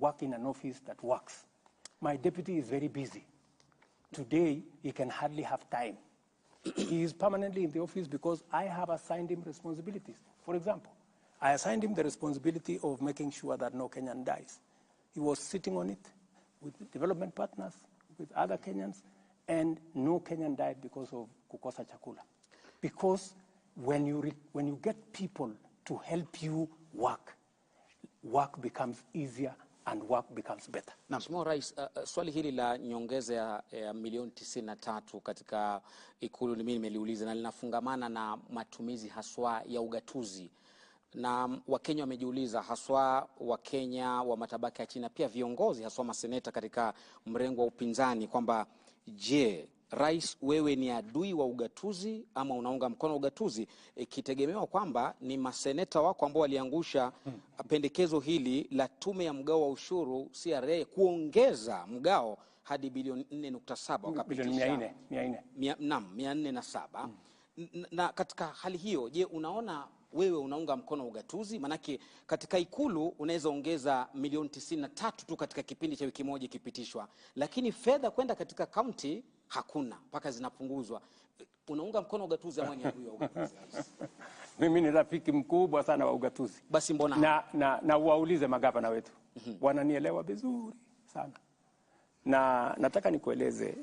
work in an office that works. My deputy is very busy. Today, he can hardly have time. He is permanently in the office because I have assigned him responsibilities. For example, I assigned him the responsibility of making sure that no Kenyan dies. He was sitting on it with development partners, with other Kenyans, and no Kenyan died because of kukosa chakula. Because when you get people to help you work, work becomes easier and work becomes better. Mheshimiwa Rais, swali hili la nyongeza ya milioni 93 katika Ikulu ni mimi nimeliuliza na linafungamana na matumizi haswa ya ugatuzi. Na Wakenya wamejiuliza, haswa Wakenya wa matabaka ya chini, pia viongozi haswa maseneta katika mrengo wa upinzani, kwamba je, Rais, wewe ni adui wa ugatuzi ama unaunga mkono ugatuzi? Ikitegemewa kwamba ni maseneta wako ambao waliangusha pendekezo hili la tume ya mgao wa ushuru CRA kuongeza mgao hadi bilioni 4.7, wakapitisha 407. Na katika hali hiyo, je, unaona wewe unaunga mkono ugatuzi? Manake katika Ikulu unaweza ongeza milioni 93 tu katika kipindi cha wiki moja ikipitishwa, lakini fedha kwenda katika kaunti hakuna, mpaka zinapunguzwa. Unaunga mkono ugatuzi ama ni adui wa ugatuzi? Mimi ni rafiki mkubwa sana wa ugatuzi. Basi mbona na waulize magavana wetu. Wananielewa vizuri sana. Na nataka nikueleze,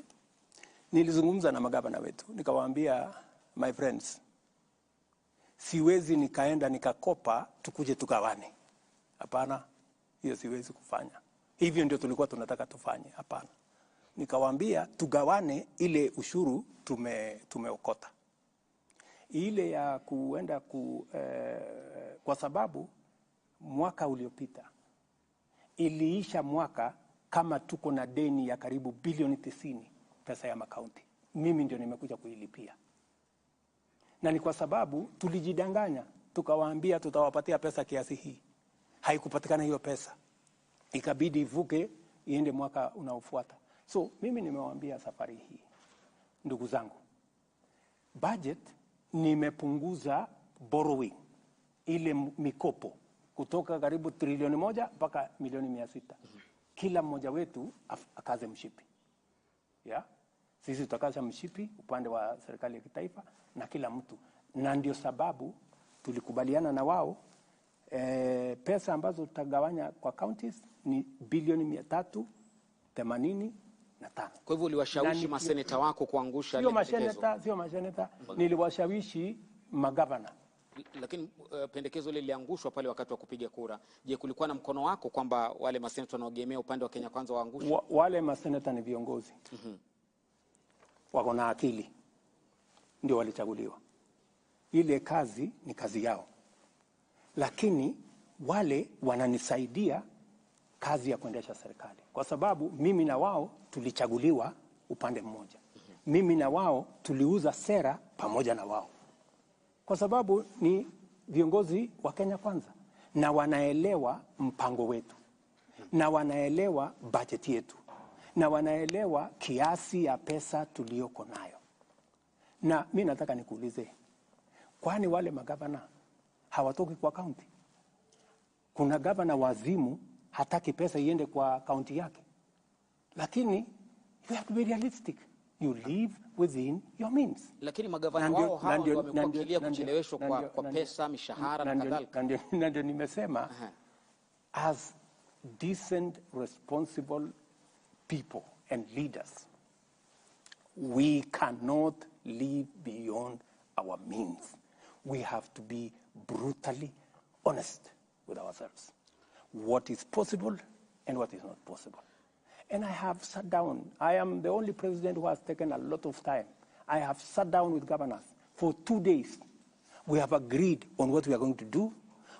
nilizungumza na magavana wetu nikawaambia, my friends, siwezi nikaenda nikakopa tukuje tugawane. Hapana, hiyo siwezi kufanya. Hivyo ndio tulikuwa tunataka tufanye. Hapana. Nikawaambia tugawane ile ushuru tumeokota. Ile ya kuenda kwa sababu mwaka uliopita iliisha mwaka kama tuko na deni ya karibu bilioni 90 pesa ya makaunti. Mimi ndio nimekuja kuilipia. Na ni kwa sababu tulijidanganya, tukawaambia tutawapatia pesa kiasi hii. Haikupatikana hiyo pesa. Ikabidi ivuke iende mwaka unaofuata. So mimi nimewaambia safari hii, ndugu zangu, budget nimepunguza borrowing, ile mikopo kutoka karibu trilioni 1 mpaka milioni 600. Kila mmoja wetu akaze mshipi. Yeah? Sisi tutakaza mshipi upande wa serikali ya kitaifa na kila mtu. Na ndio sababu tulikubaliana na wao, pesa ambazo tutagawanya kwa counties ni bilioni 385. Kwa hivyo uliwashawishi maseneta wako kuangusha ile pendekezo? Sio maseneta, niliwashawishi magavana. Lakini pendekezo lile liliangushwa pale wakati wa kupiga kura. Je, kulikuwa na mkono wako kwamba wale maseneta wanaoegemea upande wa Kenya Kwanza waangushwe? Wale maseneta ni viongozi. Wako na akili. Ndio walichaguliwa. Ile kazi ni kazi yao. Lakini wale wananisaidia kazi ya kuendesha serikali. Kwa sababu mimi na wao tulichaguliwa upande mmoja. Mimi na wao tuliuza sera pamoja na wao. Kwa sababu ni viongozi wa Kenya Kwanza na wanaelewa mpango wetu, na wanaelewa budget yetu, na wanaelewa kiasi ya pesa tuliyoko nayo. Na mimi nataka nikuulize, kwani wale magavana hawatoki kwa county? Kuna gavana wazimu hataki pesa iende kwa county yake. Lakini you have to be realistic. You live within your means. Lakini magavana wao hao ndio wamekuwa wakilia kucheleweshwa kwa pesa, mishahara na kadhalika. Na ndio nimesema, as decent, responsible people and leaders, we cannot live beyond our means. We have to be brutally honest with ourselves. What is possible and what is not possible. And I have sat down. I am the only president who has taken a lot of time. I have sat down with governors for 2 days. We have agreed on what we are going to do.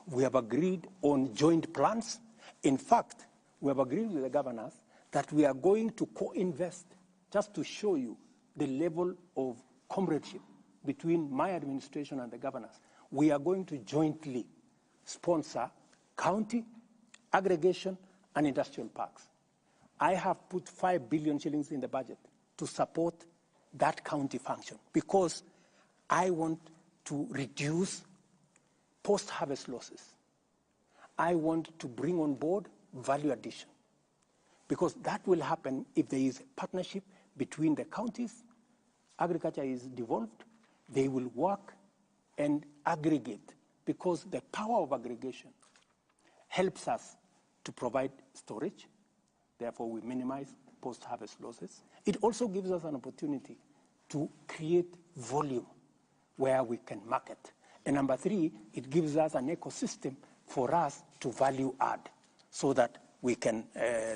We have agreed on joint plans. In fact, we have agreed with the governors that we are going to co-invest, just to show you the level of comradeship between my administration and the governors. We are going to jointly sponsor county, aggregation, and industrial parks. I have put 5 billion shillings in the budget to support that county function because I want to reduce post-harvest losses. I want to bring on board value addition because that will happen if there is a partnership between the counties. Agriculture is devolved. They will work and aggregate because the power of aggregation helps us to provide storage. Therefore, we minimize post-harvest losses. It also gives us an opportunity to create volume where we can market. And number three, it gives us an ecosystem for us to value add so that we can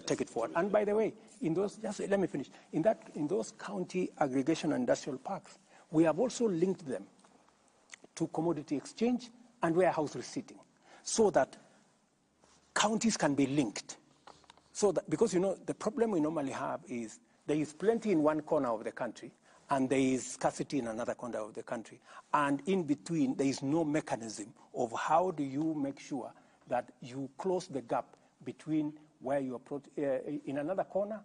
take it forward. And by the way, in those, just let me finish. In those county aggregation and industrial parks, we have also linked them to commodity exchange and warehouse receipting so that counties can be linked. So that, because you know, the problem we normally have is there is plenty in one corner of the country and there is scarcity in another corner of the country. And in between, there is no mechanism of how do you make sure that you close the gap between where you are, in another corner,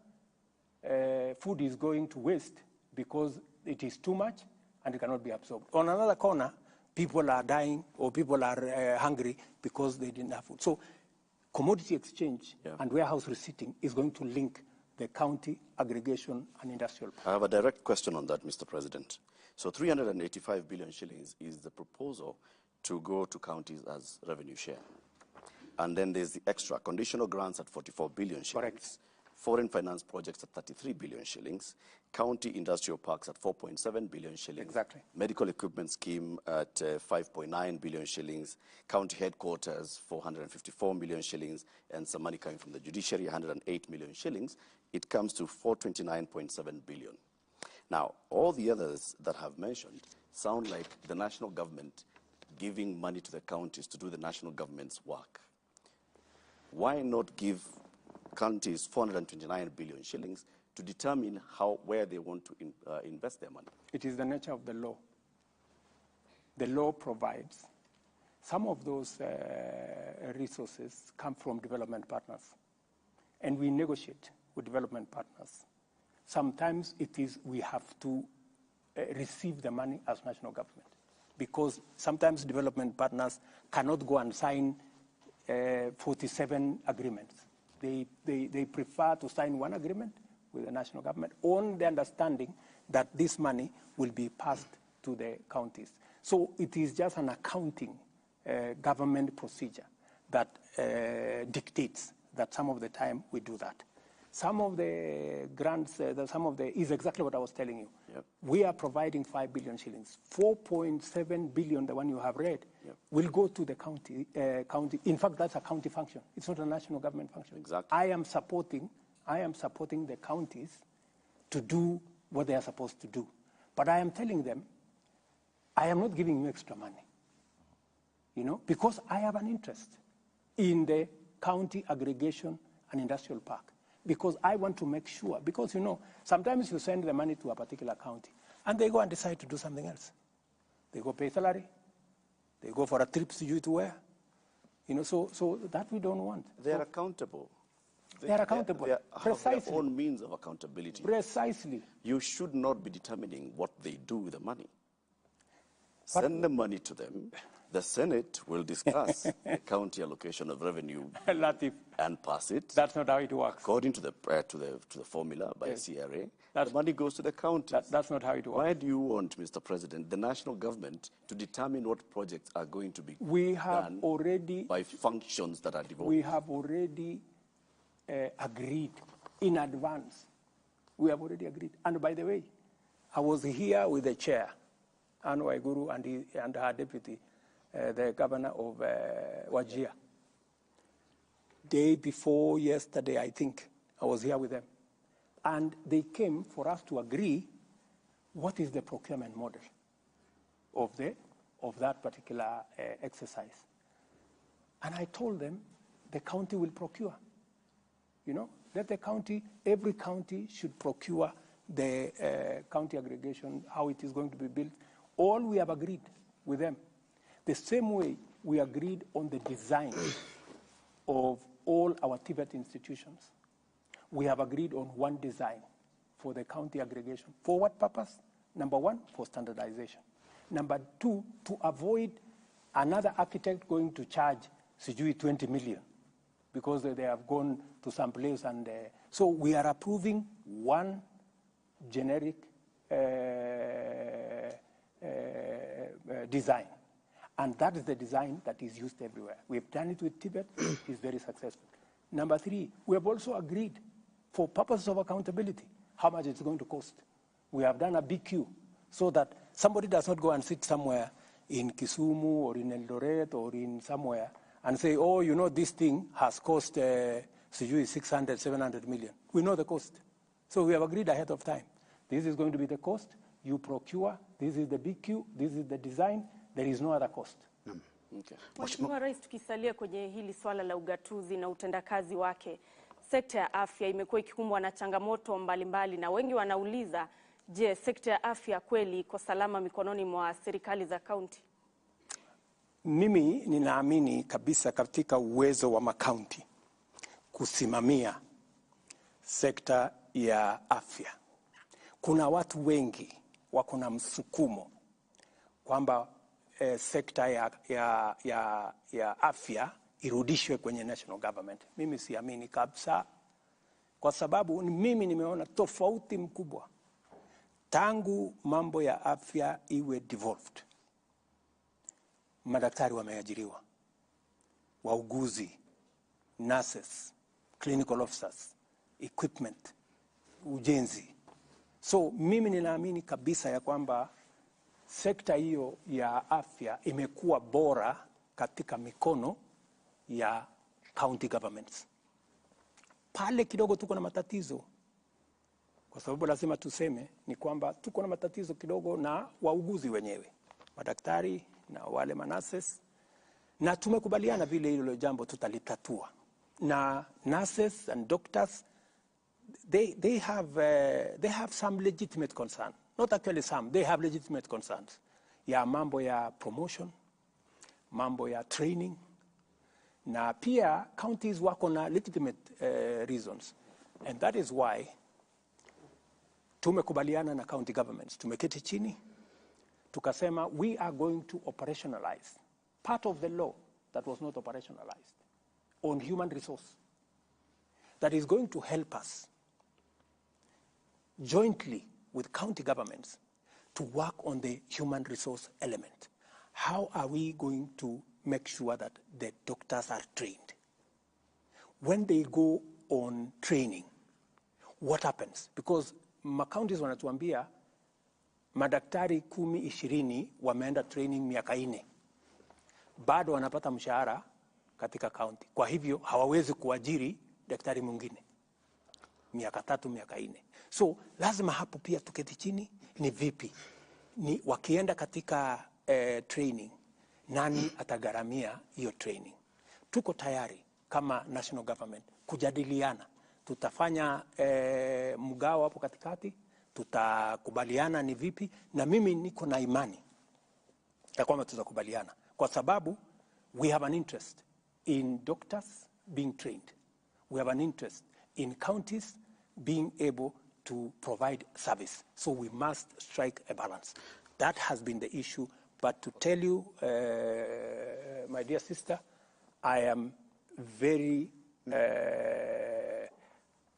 food is going to waste because it is too much and it cannot be absorbed. On another corner, people are dying or people are hungry because they didn't have food. So commodity exchange and warehouse receipting is going to link the county, aggregation, and industrial. I have a direct question on that, Mr. President. So 385 billion shillings is the proposal to go to counties as revenue share. And then there's the extra conditional grants at 44 billion shillings. Correct. Foreign finance projects at 33 billion shillings, county industrial parks at 4.7 billion shillings, Exactly. medical equipment scheme at 5.9 billion shillings, county headquarters 454 million shillings, and some money coming from the judiciary, 108 million shillings. It comes to 429.7 billion. Now, all the others that I've mentioned sound like the national government giving money to the counties to do the national government's work. Why not give counties 429 billion shillings to determine where they want to invest their money? It is the nature of the law. The law provides. Some of those resources come from development partners, and we negotiate with development partners. Sometimes it is we have to receive the money as national government, because sometimes development partners cannot go and sign 47 agreements. They prefer to sign one agreement with the national government on the understanding that this money will be passed to the counties. So it is just an accounting government procedure that dictates that some of the time we do that. Some of the grants, is exactly what I was telling you. Yep. We are providing 5 billion shillings. 4.7 billion, the one you have read, yep, will go to the county. In fact, that's a county function. It's not a national government function. Exactly. I am supporting the counties to do what they are supposed to do. But I am telling them, I am not giving you extra money, you know, because I have an interest in the county aggregation and industrial park. Because I want to make sure, because, you know, sometimes you send the money to a particular county and they go and decide to do something else. They go pay salary, they go for a trip to you to where, you know, so that we don't want. They are accountable. They are accountable. They have Precisely. Their own means of accountability. Precisely. You should not be determining what they do with the money. Send the money to them. The Senate will discuss the county allocation of revenue Latif, and pass it. That's not how it works. According to the formula by yes. CRA, the money goes to the counties. That's not how it works. Why do you want, Mr. President, the national government to determine what projects are going to be done already by functions that are devolved? We have already agreed in advance. We have already agreed. And by the way, I was here with the chair, Anne Waiguru, and her deputy, the governor of Wajir. Day before yesterday, I think, I was here with them. And they came for us to agree what is the procurement model of that particular exercise. And I told them the county will procure. You know, let the county, every county should procure the county aggregation, how it is going to be built. All we have agreed with them. The same way we agreed on the design of all our TVET institutions. We have agreed on one design for the county aggregation. For what purpose? Number one, for standardization. Number two, to avoid another architect going to charge sijui 20 million because they have gone to some place. And so we are approving one generic design. And that is the design that is used everywhere. We've done it with Tibet. It's very successful. Number three, we have also agreed, for purposes of accountability, how much it's going to cost. We have done a BQ so that somebody does not go and sit somewhere in Kisumu or in Eldoret or in somewhere and say, oh, you know, this thing has cost 600, 700 million. We know the cost. So we have agreed ahead of time. This is going to be the cost. You procure. This is the BQ. This is the design. There is no other cost. Okay. Mheshimiwa Rais, tukisalia kwenye hili swala la ugatuzi na utendakazi wake, sekta ya afya imekuwa ikikumbwa na changamoto mbalimbali na wengi wanauliza, je, sekta ya afya kweli iko salama mikononi mwa serikali za kaunti? Mimi ninaamini kabisa katika uwezo wa makaunti kusimamia sekta ya afya. Kuna watu wengi wako na msukumo kwamba sekta ya afya irudishwe kwenye national government. Mimi siamini kabisa, kwa sababu mimi nimeona tofauti mkubwa tangu mambo ya afya iwe devolved. Madaktari wameajiriwa, wauguzi, nurses, clinical officers, equipment, ujenzi. So mimi ninaamini kabisa ya kwamba sekta hiyo ya afya imekuwa bora katika mikono ya county governments. Pale kidogo tuko na matatizo, kwa sababu lazima tuseme ni kwamba tuko na matatizo kidogo na wauguzi wenyewe, madaktari na wale manurses, na tumekubaliana vile hilo jambo tutalitatua. Na nurses and doctors, they have some legitimate concern. Not actually some, they have legitimate concerns ya mambo ya promotion, mambo ya training, na pia counties wako na legitimate reasons. And that is why tumekubaliana na county governments. Tumeketi chini tukasema we are going to operationalize part of the law that was not operationalized on human resource that is going to help us jointly with county governments to work on the human resource element. How are we going to make sure that the doctors are trained? When they go on training, what happens? Because macounties wanatuambia madaktari 10, 20 wameenda training miaka 4, bado wanapata mshahara katika county. Kwa hivyo hawawezi kuajiri daktari mwingine miaka 3, miaka 4. So lazima hapo pia tuketi chini, ni vipi ni wakienda katika training, nani atagharamia hiyo training? Tuko tayari kama national government kujadiliana, tutafanya mgao hapo katikati, tutakubaliana ni vipi, na mimi niko na imani ya kwamba tutakubaliana kwa sababu we have an interest in doctors being trained. We have an interest in counties being able to provide service. So we must strike a balance. That has been the issue. But to tell you, my dear sister, I am very,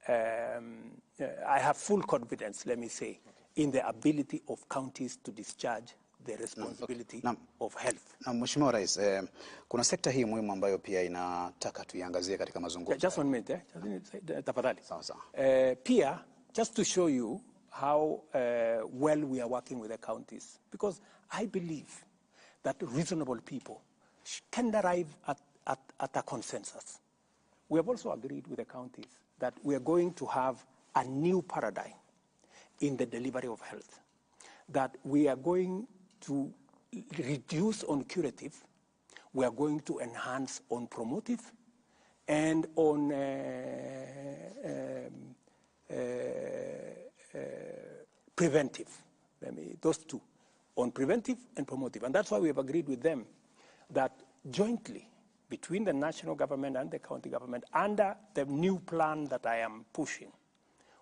I have full confidence, let me say, in the ability of counties to discharge the responsibility of health. Na Mheshimiwa Rais, kuna sekta hii muhimu ambayo pia inataka tuiangazie katika mazungumzo. Just one minute, eh? Just one minute, tafadhali. Sawa sawa. Pia, just to show you how well we are working with the counties, because I believe that reasonable people can arrive at a consensus. We have also agreed with the counties that we are going to have a new paradigm in the delivery of health, that we are going to reduce on curative, we are going to enhance on promotive, and on preventive. Let me, those two, on preventive and promotive. And that's why we have agreed with them that jointly, between the national government and the county government, under the new plan that I am pushing,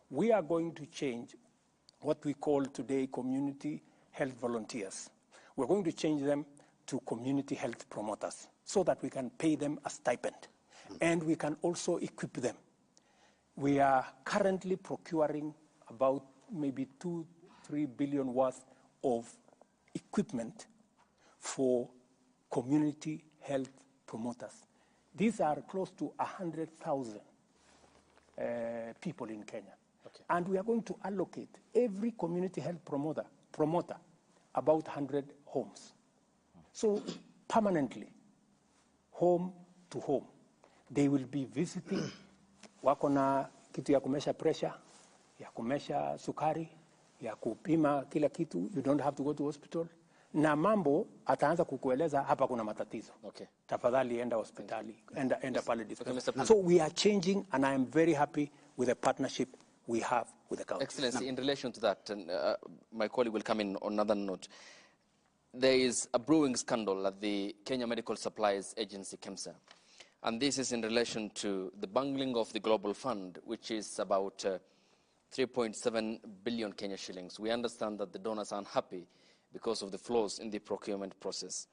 we are going to change what we call today community health volunteers. We're going to change them to community health promoters so that we can pay them a stipend. And we can also equip them. We are currently procuring about maybe 2-3 billion worth of equipment for community health promoters. These are close to 100,000 people in Kenya. And we are going to allocate every community health promoter about 100 homes. So permanently, home to home, they will be visiting, wako na kitu ya kumeasure pressure, ya kumeasure sukari, ya kupima kila kitu. You don't have to go to hospital. Na mambo ataanza kukueleza hapa kuna matatizo. Tafadhali enda hospitali, enda pale dispensary. Mr. So we are changing and I am very happy with the partnership we have with the county. Excellency, in relation to that, and my colleague will come in on another note. There is a brewing scandal at the Kenya Medical Supplies Agency, KEMSA. And this is in relation to the bungling of the Global Fund, which is about 3.7 billion Kenya shillings. We understand that the donors are unhappy because of the flaws in the procurement process.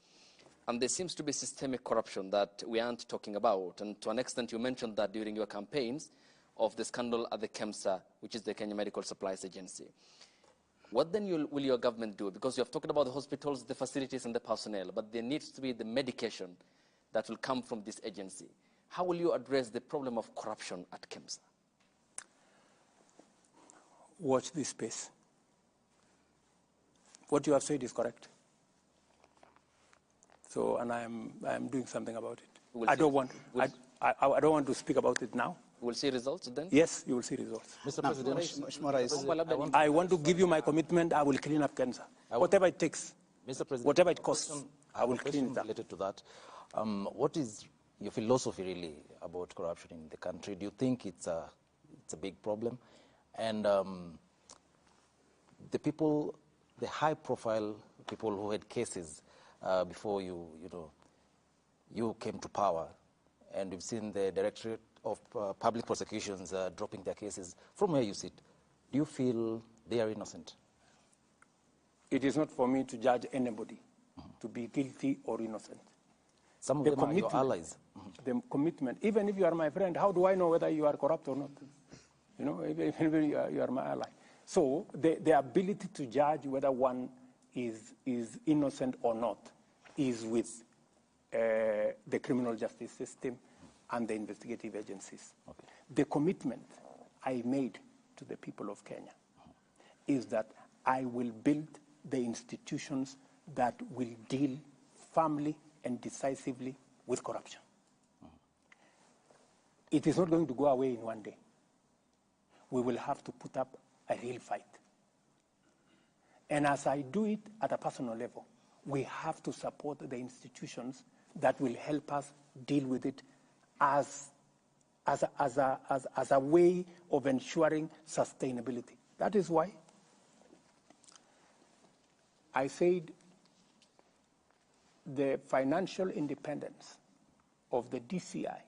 And there seems to be systemic corruption that we aren't talking about. And to an extent, you mentioned that during your campaigns of the scandal at the KEMSA, which is the Kenya Medical Supplies Agency. What then will your government do? Because you have talked about the hospitals, the facilities, and the personnel, but there needs to be the medication that will come from this agency. How will you address the problem of corruption at KEMSA? Watch this space. What you have said is correct. So, and I am doing something about it. I don't want to speak about it now. We'll see results then? Yes, you will see results. Mr. President, I want to give you my commitment. I will clean up KEMSA. Whatever it takes. Mr. President, whatever it costs, I will clean it up. Related to that, what is your philosophy really about corruption in the country? Do you think it's a big problem? And the people, the high-profile people who had cases before you came to power, and we've seen the Directorate of Public Prosecutions dropping their cases. From where you sit, do you feel they are innocent? It is not for me to judge anybody to be guilty or innocent. Some of them are your allies. The commitment, even if you are my friend, how do I know whether you are corrupt or not? You know, even if you are my ally. So the ability to judge whether one is innocent or not is with the criminal justice system and the investigative agencies. Okay. The commitment I made to the people of Kenya is that I will build the institutions that will deal firmly and decisively with corruption. It is not going to go away in one day. We will have to put up a real fight. And as I do it at a personal level, we have to support the institutions that will help us deal with it as a way of ensuring sustainability. That is why I said the financial independence of the DCI,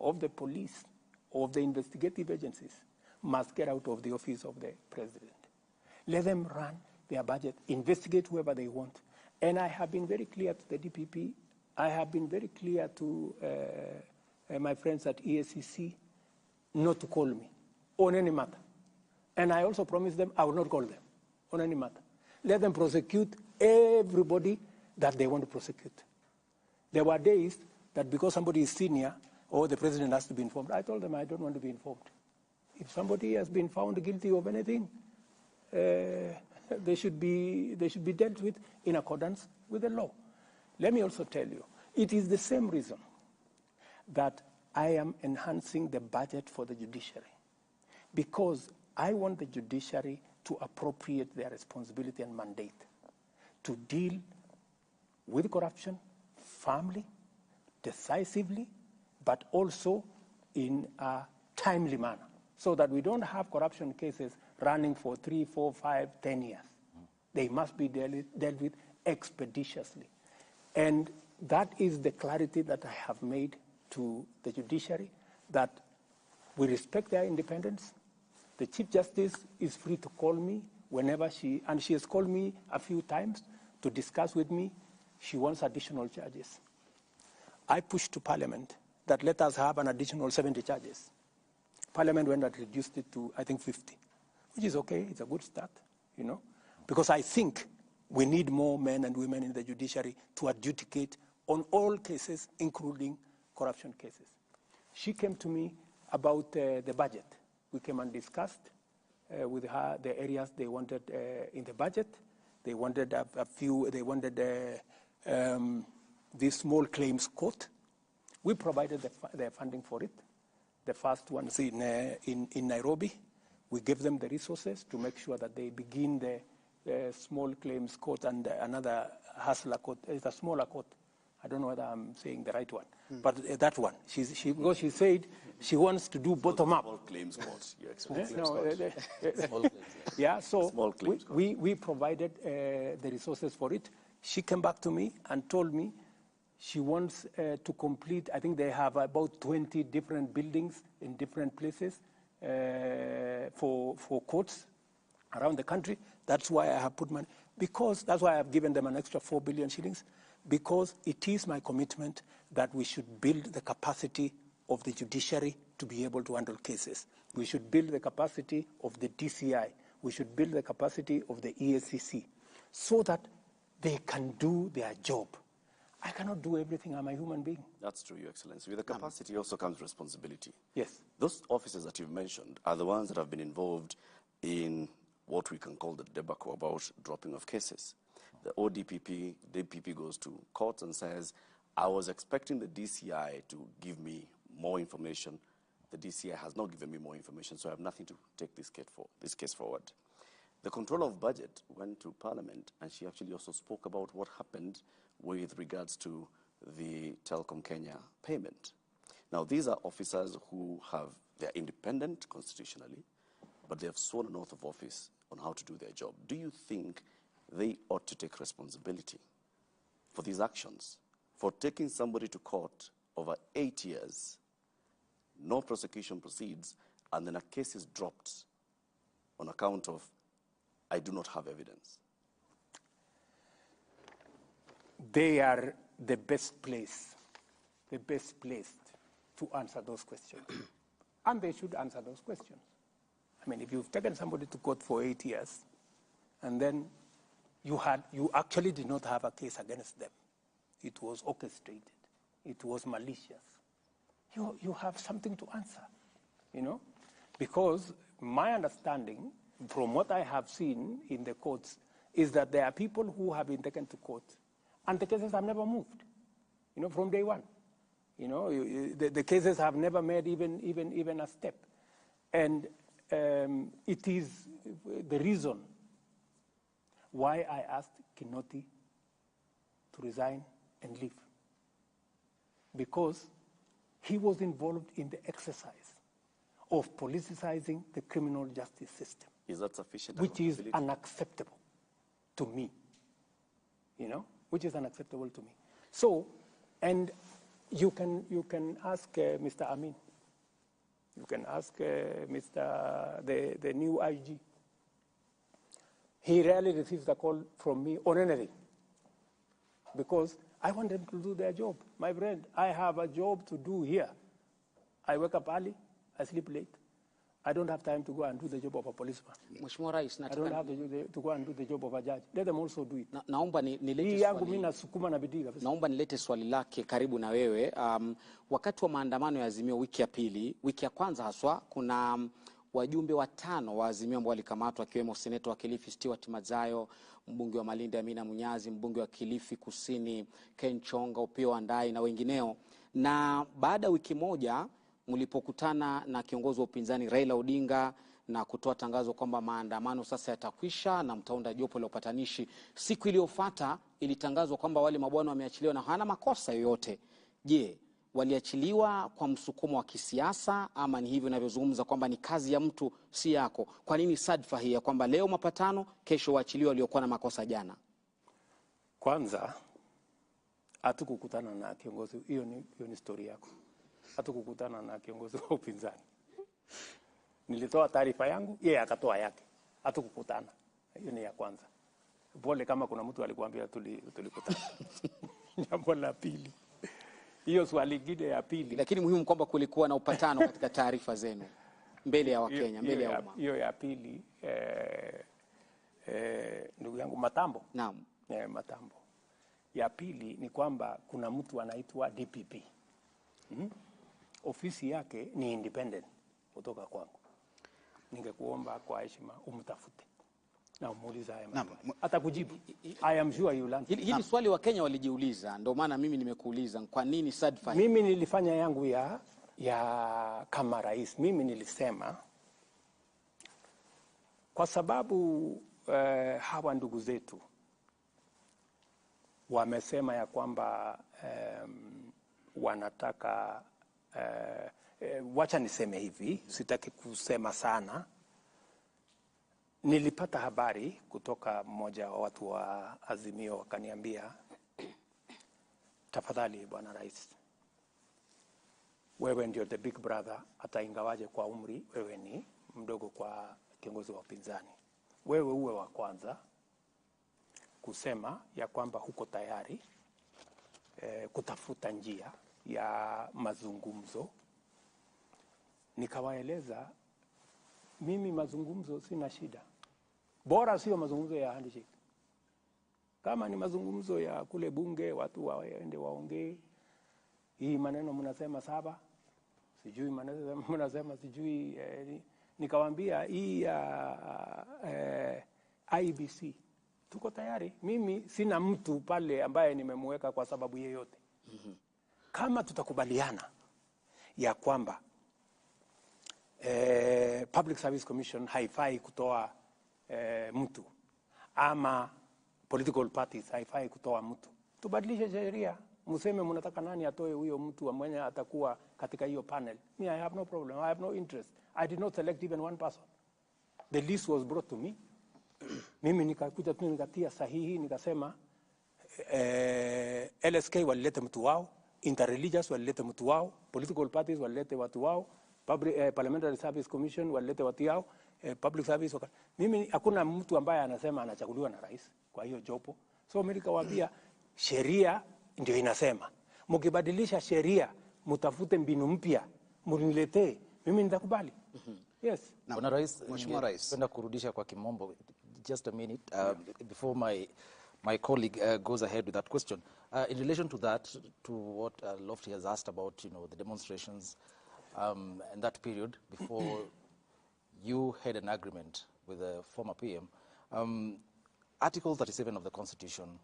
of the police, of the investigative agencies must get out of the office of the president. Let them run their budget, investigate whoever they want. And I have been very clear to the DPP. I have been very clear to my friends at EACC not to call me on any matter. And I also promised them I will not call them on any matter. Let them prosecute everybody that they want to prosecute. There were days that because somebody is senior, or the president has to be informed. I told them I don't want to be informed. If somebody has been found guilty of anything, they should be dealt with in accordance with the law. Let me also tell you, it is the same reason that I am enhancing the budget for the judiciary, because I want the judiciary to appropriate their responsibility and mandate to deal with corruption firmly, decisively, but also in a timely manner, so that we don't have corruption cases running for 3, 4, 5, 10 years. They must be dealt with expeditiously. And that is the clarity that I have made to the judiciary, that we respect their independence. The Chief Justice is free to call me whenever she, and she has called me a few times to discuss with me. She wants additional charges. I pushed to Parliament that let us have an additional 70 charges. Parliament went and reduced it to, I think, 50, which is okay. It's a good start, you know, because I think we need more men and women in the judiciary to adjudicate on all cases, including corruption cases. She came to me about the budget. We came and discussed with her the areas they wanted in the budget. They wanted a few, they wanted this small claims court. We provided the funding for it. The first one's in Nairobi. We gave them the resources to make sure that they begin the small claims court and another hustler court. It's a smaller court. I don't know whether I'm saying the right one, but that one. Because she said she wants to do bottom up. Small claims court. Yeah, no, small claims, yeah, so small claims court. We provided the resources for it. She came back to me and told me she wants to complete, I think they have about 20 different buildings in different places for courts around the country. That's why I have put money, because that's why I have given them an extra 4 billion shillings, because it is my commitment that we should build the capacity of the judiciary to be able to handle cases. We should build the capacity of the DCI. We should build the capacity of the EACC so that they can do their job. I cannot do everything. I'm a human being. That's true, Your Excellency. With the capacity also comes responsibility. Yes. Those officers that you've mentioned are the ones that have been involved in what we can call the debacle about dropping of cases. The ODPP, DPP goes to court and says, I was expecting the DCI to give me more information. The DCI has not given me more information, so I have nothing to take this case forward. The controller of budget went to Parliament, and she actually also spoke about what happened with regards to the Telkom Kenya payment. Now, these are officers who have, they're independent constitutionally, but they have sworn an oath of office on how to do their job. Do you think they ought to take responsibility for these actions? For taking somebody to court over 8 years, no prosecution proceeds, and then a case is dropped on account of, I do not have evidence. They are the best place, the best placed to answer those questions. And they should answer those questions. I mean, if you've taken somebody to court for 8 years, and then you actually did not have a case against them. It was orchestrated. It was malicious. You have something to answer, you know? Because my understanding, from what I have seen in the courts, is that there are people who have been taken to court, and the cases have never moved, you know, from day one. You know, the cases have never made even a step. And it is the reason why I asked Kinoti to resign and leave, because he was involved in the exercise of politicizing the criminal justice system. Is that sufficient? Which is unacceptable to me, you know, which is unacceptable to me. So, and you can ask Mr. Amin, you can ask Mr. the new IG. He rarely receives a call from me on anything, because I want them to do their job. My friend, I have a job to do here. I wake up early, I sleep late. I don't have time to go and do the job of a policeman. Mheshimiwa Rais, I don't have to go and do the job of a judge. Let them also do it. Naomba nilete swali. Mimi nasukuma na bidii kabisa. Naomba nilete swali lake karibu na wewe. Wakati wa maandamano ya Azimio wiki ya pili, wiki ya kwanza haswa, kuna wajumbe watano wa Azimio ambao walikamatwa, akiwemo seneta wa Kilifi Stewart Madzayo, mbunge wa Malindi Amina Munyazi, mbunge wa Kilifi Kusini Ken Chonga, Opiyo Wandayi na wengineo. Na baada ya wiki moja mlipokutana na kiongozi wa upinzani Raila Odinga na kutoa tangazo kwamba maandamano sasa yatakwisha na mtaunda jopo la upatanishi, siku iliyofuata ilitangazwa kwamba wale mabwana wameachiliwa na hawana makosa yoyote. Je, waliachiliwa kwa msukumo wa kisiasa ama ni hivyo ninavyozungumza kwamba ni kazi ya mtu si yako? Kwa nini sadfa hii ya kwamba leo mapatano, kesho waachiliwa waliokuwa na makosa jana? Kwanza hatukukutana na kiongozi, hiyo ni story yako. Hatukukutana na kiongozi wa upinzani. Nilitoa taarifa yangu, yeye akatoa yake. Hatukukutana. Hiyo ni ya kwanza. Pole kama kuna mtu alikuambia tulikutana. Jambo la pili. Hiyo swali lingine ya pili. Lakini muhimu kwamba kulikuwa na upatano katika taarifa zenu mbele ya Wakenya, mbele ya umma. Hiyo ya pili, ndugu yangu Matambo. Naam. Matambo. Ya pili ni kwamba kuna mtu anaitwa DPP. Ofisi yake ni independent kutoka kwangu. Ningekuomba kwa heshima umtafute na umuulize haya maswali. Atakujibu. I am sure you learn. Hili swali wa Kenya walijiuliza, ndio maana mimi nimekuuliza kwa nini sadfa. Mimi nilifanya yangu ya kama rais. Mimi nilisema kwa sababu hawa ndugu zetu wamesema ya kwamba wanataka wacha niseme hivi, sitaki kusema sana. Nilipata habari kutoka mmoja wa watu wa Azimio, wakaniambia, tafadhali bwana rais, wewe ndio the big brother, hata ingawaje kwa umri wewe ni mdogo kwa kiongozi wa upinzani. Wewe uwe wa kwanza kusema ya kwamba huko tayari kutafuta njia ya mazungumzo. Nikawaeleza mimi mazungumzo sina shida. Bora sio mazungumzo ya handshake. Kama ni mazungumzo ya kule bunge, watu waende waongee. Hii maneno mnasema 7, sijui maneno mnasema sijui nikawaambia hii IEBC tuko tayari. Mimi sina mtu pale ambaye nimemweka kwa sababu yeyote. Kama tutakubaliana ya kwamba Public Service Commission haifai kutoa mtu ama political parties haifai kutoa mtu, tubadilishe sheria, mseme mnataka nani atoe huyo mtu mwenye atakuwa katika hiyo panel. Me, I have no problem. I have no interest. I did not select even one person. The list was brought to me. Mimi nikakuja tu nikatia sahihi, nikasema LSK walilete mtu wao, interreligious walilete mtu wao, political parties walilete watu wao, Parliamentary Service Commission walilete watu yao, public service mimi hakuna mtu ambaye anasema anachaguliwa na rais kwa hiyo jopo. So mimi nikawaambia sheria ndio inasema, mkibadilisha sheria mtafute mbinu mpya mniletee, mimi nitakubali. Yes. Bwana Rais, Mheshimiwa Rais, napenda kurudisha kwa kimombo just a minute before my colleague goes ahead with that question. In relation to that, to what Lofty has asked about, you know, the demonstrations and that period before you had an agreement with the former PM, Article 37 of the Constitution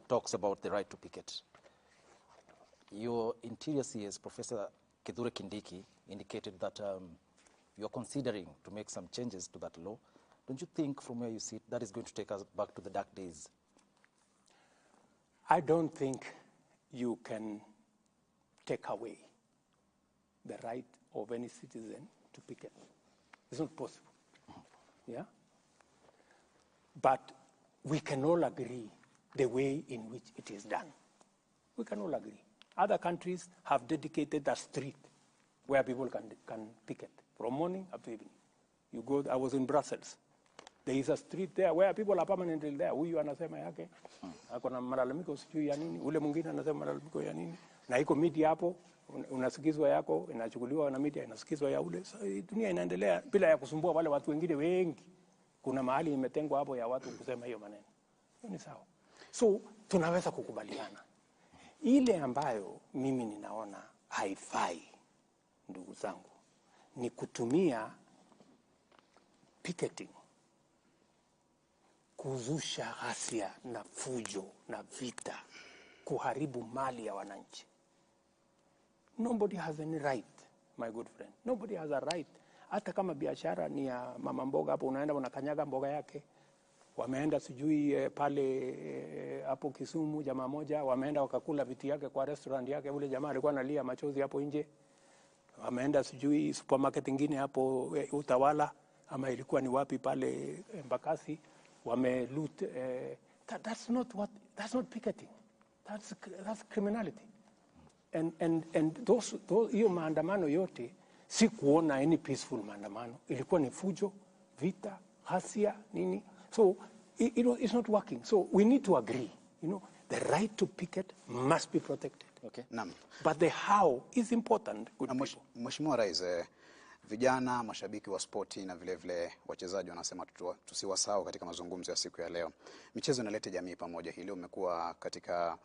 talks about the right to picket. Your Interior CS, Professor Kithure Kindiki, indicated that you're considering to make some changes to that law. Don't you think, from where you sit, that is going to take us back to the dark days? I don't think you can take away the right of any citizen to picket. It's not possible. Yeah? But we can all agree the way in which it is done. We can all agree. Other countries have dedicated a street where people can picket from morning up to evening. You go, I was in Brussels. There is a street there where people are permanently there. Huyu anasema yake, ako na malalamiko sijui ya nini, ule mwingine anasema malalamiko ya nini. Na iko media hapo, unasikizwa yako, inachukuliwa na media, inasikizwa ya ule. So, dunia inaendelea bila ya kusumbua wale watu wengine wengi. Kuna mahali imetengwa hapo ya watu kusema hiyo maneno. Hiyo ni sawa. So tunaweza kukubaliana. Ile ambayo mimi ninaona haifai, ndugu zangu, ni kutumia picketing kuzusha ghasia na fujo na vita, kuharibu mali ya wananchi. Nobody has any right, my good friend. Nobody has a right. Hata kama biashara ni ya mama mboga hapo, unaenda unakanyaga mboga yake. Wameenda sijui pale hapo Kisumu, jamaa moja wameenda wakakula vitu yake kwa restaurant yake, ule jamaa alikuwa analia machozi hapo nje. Wameenda sijui supermarket nyingine hapo Utawala ama ilikuwa ni wapi pale Embakasi, wame loot. That's not picketing. That's criminality. And those hiyo maandamano yote si kuona any peaceful maandamano, ilikuwa ni fujo, vita, ghasia, nini. So it's not working. So we need to agree, you know, the right to picket must be protected. Okay. Naam. But the how is important. Good people. Mheshimiwa Rais, vijana, mashabiki wa spoti na vile vile wachezaji wanasema tusiwasahau katika mazungumzo ya siku ya leo. Michezo inaleta jamii pamoja. Hii leo umekuwa katika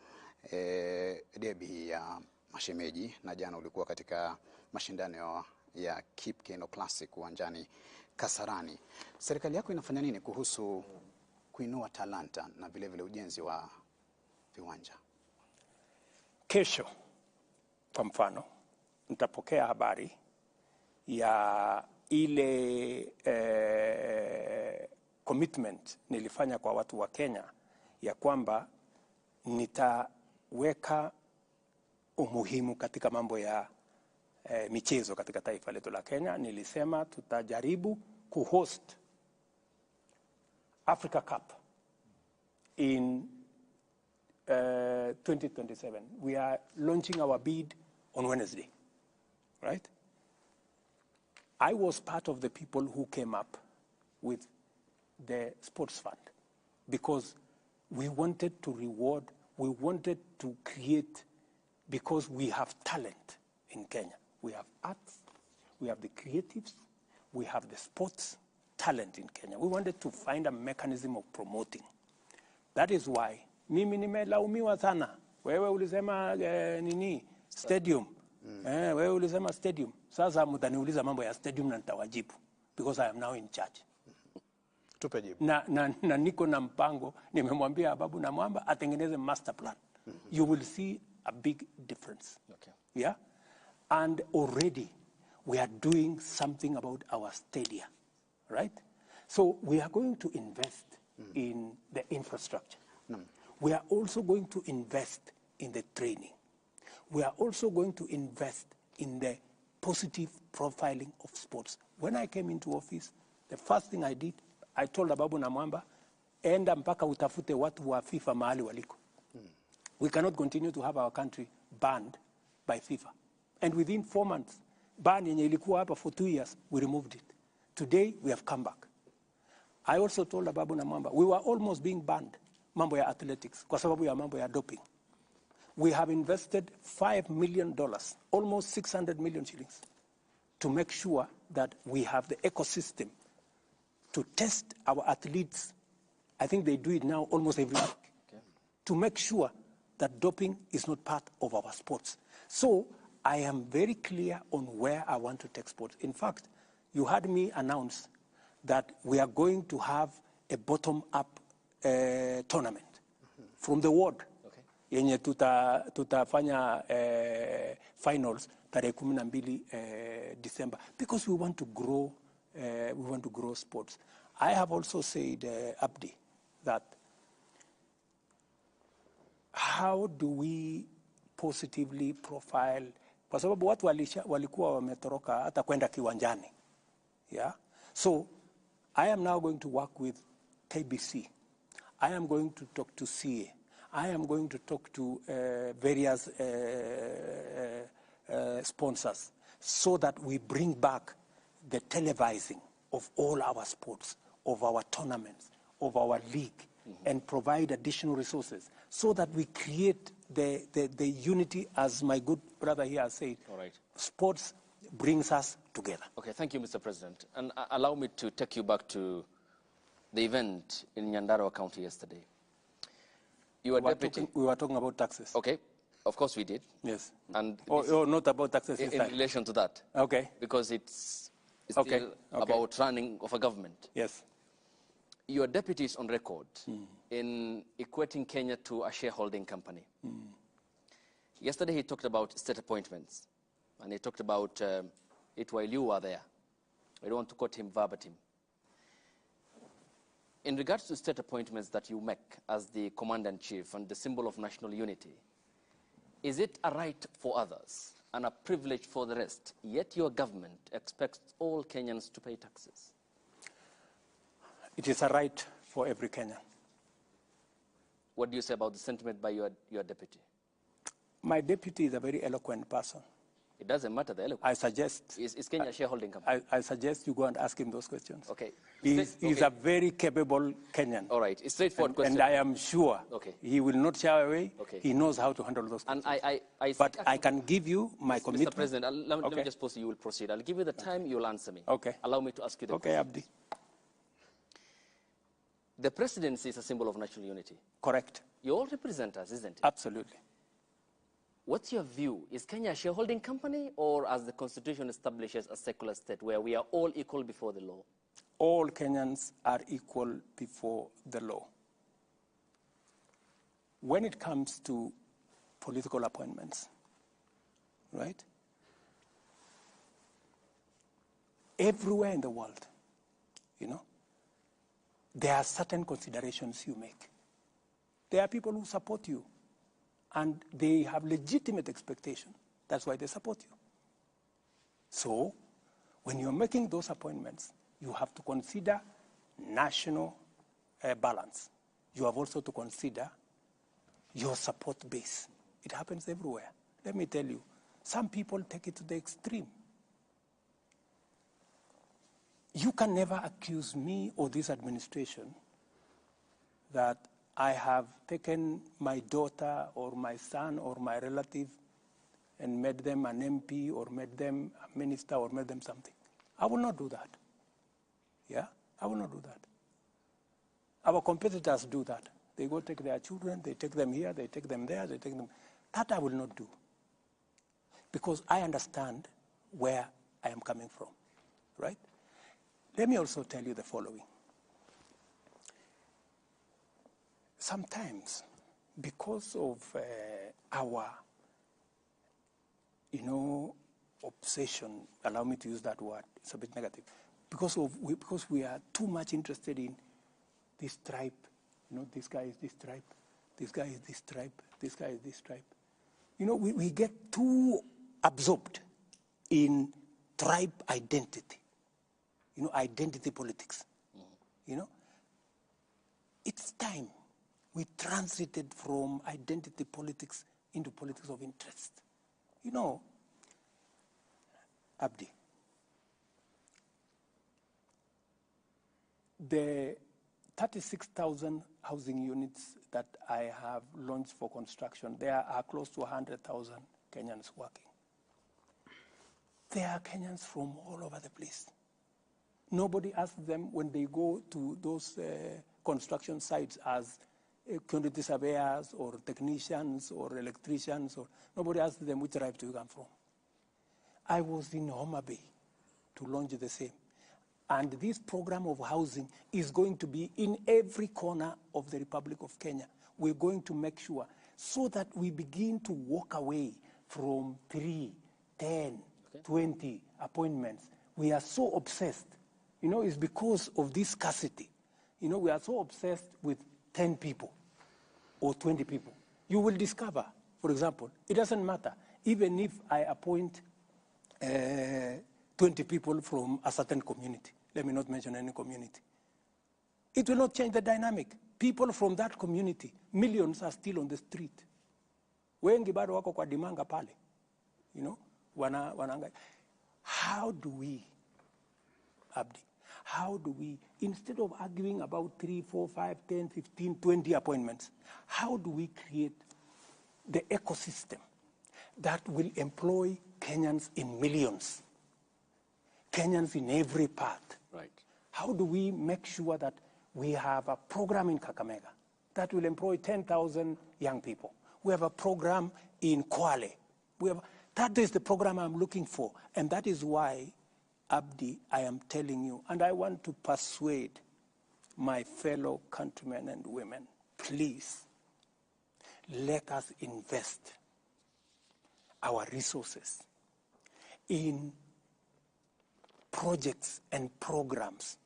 debi hii ya mashemeji na jana ulikuwa katika mashindano ya Kip Keino Classic uwanjani Kasarani. Serikali yako inafanya nini kuhusu kuinua talanta na vile vile ujenzi wa viwanja? Kesho kwa mfano nitapokea habari ya ile commitment nilifanya kwa watu wa Kenya ya kwamba nitaweka umuhimu katika mambo ya michezo katika taifa letu la Kenya. Nilisema tutajaribu kuhost Africa Cup in 2027. We are launching our bid on Wednesday, right? I was part of the people who came up with the sports fund because we wanted to reward, we wanted to create, because we have talent in Kenya. We have arts, we have the creatives, we have the sports talent. talent in Kenya. We wanted to find a mechanism of promoting. That is why mimi nimelaumiwa sana. Wewe ulisema nini? Stadium. Wewe ulisema stadium. Sasa mtaniuliza mambo ya stadium na nitawajibu because I am now in charge. Tupe jibu. Na niko na mpango, nimemwambia Ababu Namwamba atengeneze master plan. You will see a big difference. Okay. Yeah? And already we are doing something about our stadia, right? So we are going to invest in the infrastructure. We are also going to invest in the training. We are also going to invest in the positive profiling of sports. When I came into office, the first thing I did, I told Ababu Namwamba, enda mpaka utafute watu wa FIFA mahali waliko. We cannot continue to have our country banned by FIFA. And within 4 months, ban yenye ilikuwa hapa for 2 years, we removed it. Today, we have come back. I also told Ababu Namwamba, we were almost being banned, mambo ya athletics, kwa sababu ya mambo ya doping. We have invested $5 million, almost 600 million shillings, to make sure that we have the ecosystem to test our athletes. I think they do it now almost every week, okay, to make sure that doping is not part of our sports. So I am very clear on where I want to take sports. In fact, you heard me announce that we are going to have a bottom-up tournament from the ward. Okay. Yenye tutafanya finals tarehe 12 December, because we want to grow. We want to grow sports. I have also said, Abdi, that how do we positively profile, kwa sababu watu walikuwa wametoroka hata kwenda kiwanjani. Yeah? So I am now going to work with KBC. I am going to talk to CA. I am going to talk to various sponsors so that we bring back the televising of all our sports, of our tournaments, of our league, and provide additional resources so that we create the unity, as my good brother here has said. All right. Sports brings us together. Okay, thank you, Mr. President. And allow me to take you back to the event in Nyandarua County yesterday. You were deputy. We were talking about taxes. Okay, of course we did. Yes. And oh, not about taxes in relation to that. Okay. Because it's still about running of a government. Yes. Your deputy is on record in equating Kenya to a shareholding company. Yesterday he talked about state appointments, and he talked about it while you were there. I don't want to quote him verbatim. In regards to state appointments that you make as the commander-in-chief and the symbol of national unity, is it a right for others and a privilege for the rest, yet your government expects all Kenyans to pay taxes? It is a right for every Kenyan. What do you say about the sentiment by your deputy? My deputy is a very eloquent person. It doesn't matter the eloquence. I suggest... Is Kenya a shareholding company? I suggest you go and ask him those questions. Okay. He's a very capable Kenyan. All right. It's straightforward question. And I am sure he will not shy away. Okay. He knows how to handle those questions. And but I can give you my commitment. Mr. President, let me just pause. You will proceed. I'll give you the time. You'll answer me. Okay. Allow me to ask you the question. Okay, Abdi. The presidency is a symbol of national unity. Correct. You all represent us, isn't it? Absolutely. What's your view? Is Kenya a shareholding company, or as the constitution establishes a secular state where we are all equal before the law? All Kenyans are equal before the law. When it comes to political appointments, right? Everywhere in the world, you know, there are certain considerations you make. There are people who support you, and they have legitimate expectation. That's why they support you. So, when you're making those appointments, you have to consider national balance. You have also to consider your support base. It happens everywhere. Let me tell you, some people take it to the extreme. You can never accuse me or this administration that I have taken my daughter or my son or my relative and made them an MP or made them a minister or made them something. I will not do that. Yeah? I will not do that. Our competitors do that. They go take their children, they take them here, they take them there, they take them. That I will not do. Because I understand where I am coming from, right? Let me also tell you the following. Sometimes, because of our, you know, obsession, allow me to use that word, it's a bit negative, because we are too much interested in this tribe, you know, this guy is this tribe, this guy is this tribe, this guy is this tribe. You know, we get too absorbed in tribe identity, you know, identity politics, you know. It's time we transited from identity politics into politics of interest. You know, Abdi, the 36,000 housing units that I have launched for construction, there are close to 100,000 Kenyans working. There are Kenyans from all over the place. Nobody asks them when they go to those construction sites as quantity surveyors or technicians or electricians, or nobody asks them which tribe do you come from. I was in Homa Bay to launch the same. And this program of housing is going to be in every corner of the Republic of Kenya. We're going to make sure so that we begin to walk away from 3, 10, 20 appointments. We are so obsessed. You know, it's because of this scarcity. You know, we are so obsessed with 10 people or 20 people. You will discover, for example, it doesn't matter. Even if I appoint 20 people from a certain community, let me not mention any community, it will not change the dynamic. People from that community, millions are still on the street. Wengi bado wako kwa dimanga pale. You know, wanaangalia. How do we, Abdi, how do we, instead of arguing about 3, 4, 5, 10, 15, 20 appointments, how do we create the ecosystem that will employ Kenyans in millions, Kenyans in every part? Right. How do we make sure that we have a program in Kakamega that will employ 10,000 young people? We have a program in Kwale. We have, that is the program I'm looking for. And that is why, Abdi, I am telling you, and I want to persuade my fellow countrymen and women, please, let us invest our resources in projects and programs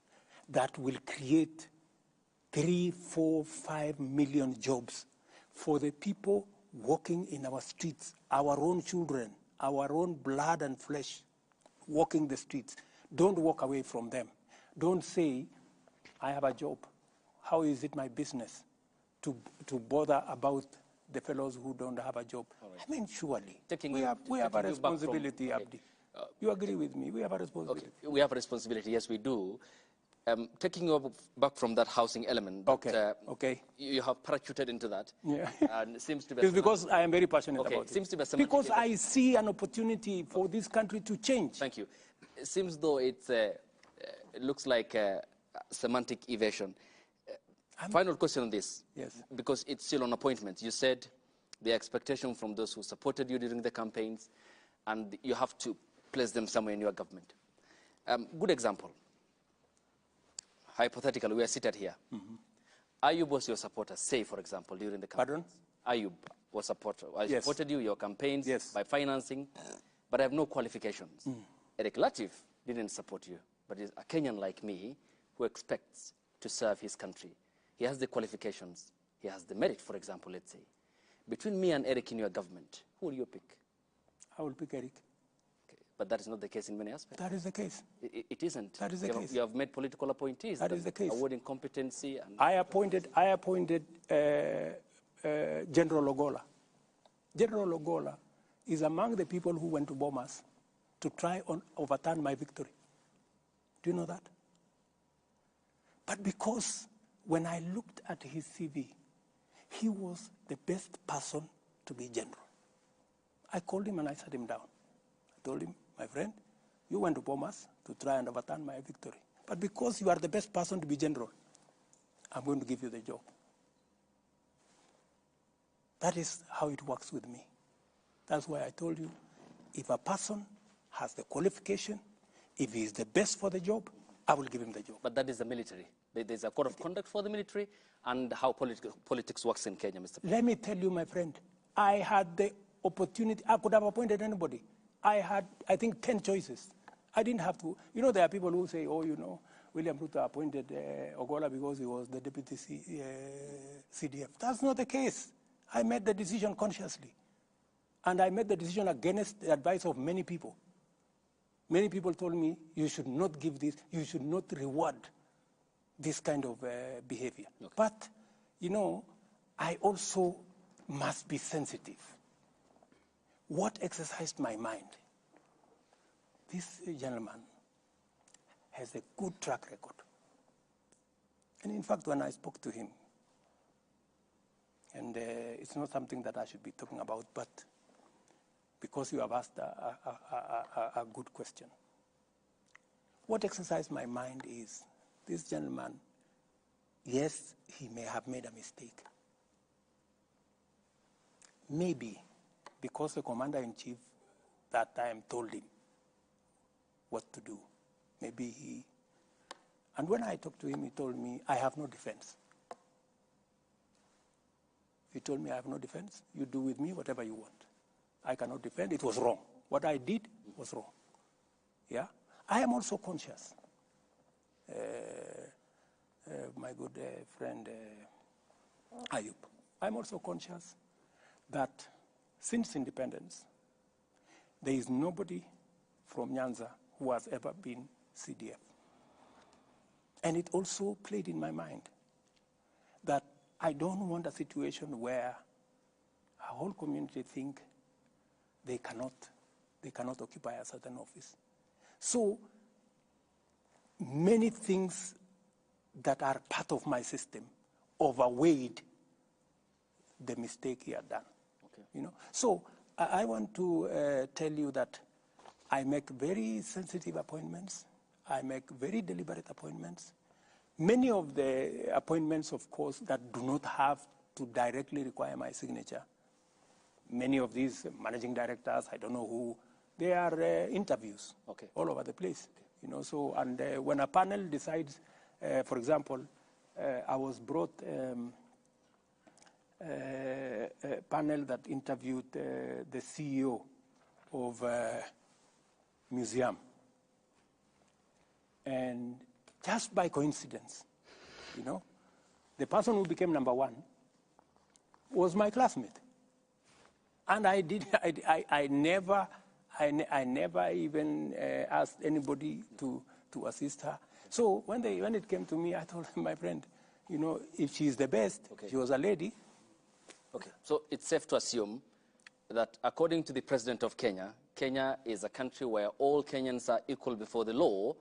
that will create 3, 4, 5 million jobs for the people walking in our streets, our own children, our own blood and flesh, walking the streets. Don't walk away from them. Don't say, I have a job. How is it my business to bother about the fellows who don't have a job? Right. I mean, surely. We have a responsibility, Abdi. You agree with me? We have a responsibility. Okay. We have a responsibility, yes, we do. Taking you back from that housing element, but, okay. Okay. You have parachuted into that. Yeah. And it seems to be. It's because I am very passionate about it. Seems to be a because I see an opportunity for this country to change. Thank you. It seems though it's, it looks like semantic evasion. Final question on this. Yes. Because it's still on appointments. You said the expectation from those who supported you during the campaigns, and you have to place them somewhere in your government. Good example. Hypothetically, we are seated here. Mm-hmm. Ayub was your supporter, say, for example, during the campaign. Pardon? Ayub was supporter. I yes. supported you, your campaigns, yes. by financing, but I have no qualifications. Mm. Eric Latiff didn't support you, but he's a Kenyan like me who expects to serve his country. He has the qualifications. He has the merit, for example, let's say. Between me and Eric in your government, who will you pick? I will pick Eric. But that is not the case in many aspects. That is the case. It isn't. That is the case. You have made political appointees. That is the case. Awarding competency. And I appointed General Ogola. General Ogola is among the people who went to Bomas to try and overturn my victory. Do you know that? But because when I looked at his CV, he was the best person to be general. I called him and I sat him down. I told him, my friend, you went to Bomas to try and overturn my victory. But because you are the best person to be general, I'm going to give you the job. That is how it works with me. That's why I told you, if a person has the qualification, if he is the best for the job, I will give him the job. But that is the military. There's a code of conduct for the military and how politics works in Kenya, Mr. President. Let me tell you, my friend, I had the opportunity. I could have appointed anybody. I had, I think, 10 choices. I didn't have to. You know, there are people who say, oh, you know, William Ruto appointed Ogolla because he was the deputy CDF. That's not the case. I made the decision consciously. And I made the decision against the advice of many people. Many people told me, you should not give this, you should not reward this kind of behavior. Okay. But, you know, I also must be sensitive. What exercised my mind? This gentleman has a good track record. And in fact, when I spoke to him, and it's not something that I should be talking about, but because you have asked a good question. What exercised my mind is this gentleman, yes, he may have made a mistake. Maybe because the commander-in-chief that time told him what to do. Maybe he... And when I talked to him, he told me, I have no defense. He told me, I have no defense. You do with me whatever you want. I cannot defend. It was wrong. What I did was wrong. Yeah? I am also conscious. My good friend Ayub. I'm also conscious that since independence, there is nobody from Nyanza who has ever been CDF. And it also played in my mind that I don't want a situation where a whole community think they cannot occupy a certain office. So many things that are part of my system overweighed the mistake he had done. Okay. You know? So I want to tell you that I make very sensitive appointments. I make very deliberate appointments. Many of the appointments, of course, that do not have to directly require my signature. Many of these managing directors, I don't know who, they are interviews okay. all over the place. Okay. You know, so, and when a panel decides, for example, I was brought a panel that interviewed the CEO of museum. And just by coincidence, you know, the person who became number one was my classmate. And I did, I never even asked anybody to assist her. So when it came to me, I told my friend, you know, if she's the best, okay. She was a lady. Okay, so it's safe to assume that according to the president of Kenya, Kenya is a country where all Kenyans are equal before the law.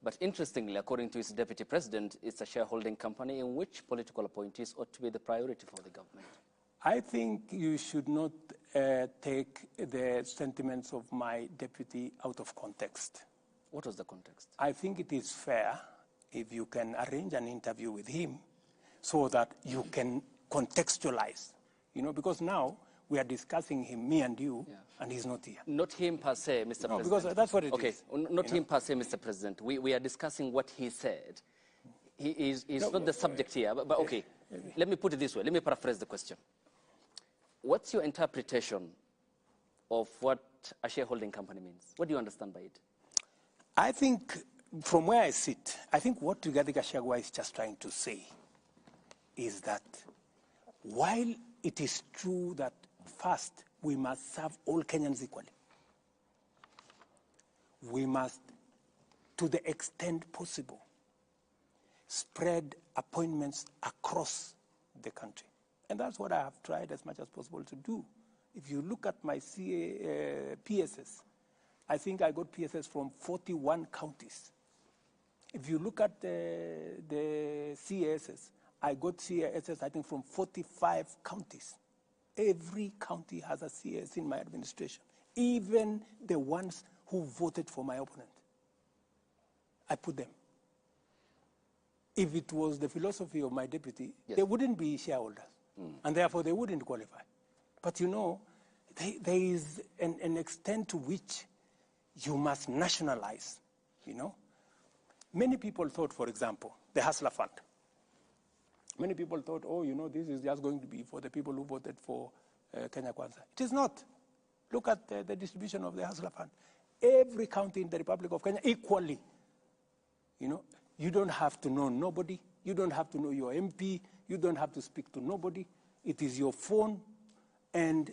But interestingly, according to his deputy president, it's a shareholding company in which political appointees ought to be the priority for the government. I think you should not take the sentiments of my deputy out of context. What was the context? I think it is fair if you can arrange an interview with him so that you can contextualize. You know, because now we are discussing him, me and you, yeah. and he's not here. Not him per se, Mr. No, President. because that's what it okay. is. Not him per se, Mr. President. We are discussing what he said. He is no, not the subject here, but okay. Let me put it this way. Let me paraphrase the question. What's your interpretation of what a shareholding company means? What do you understand by it? I think, from where I sit, I think what Rigathi Gachagua is just trying to say is that while it is true that first we must serve all Kenyans equally, we must, to the extent possible, spread appointments across the country. And that's what I have tried as much as possible to do. If you look at my PSS, I think I got PSS from 41 counties. If you look at the CASS, I got CASS, I think, from 45 counties. Every county has a CAS in my administration, even the ones who voted for my opponent. I put them. If it was the philosophy of my deputy, Yes. they wouldn't be shareholders, and therefore they wouldn't qualify. But you know, there is an extent to which you must nationalize, you know. Many people thought, for example, the Hustler Fund. Many people thought, oh, you know, this is just going to be for the people who voted for Kenya Kwanza. It is not. Look at the distribution of the Hustler Fund. Every county in the Republic of Kenya equally. You know, you don't have to know nobody. You don't have to know your MP. You don't have to speak to nobody. It is your phone and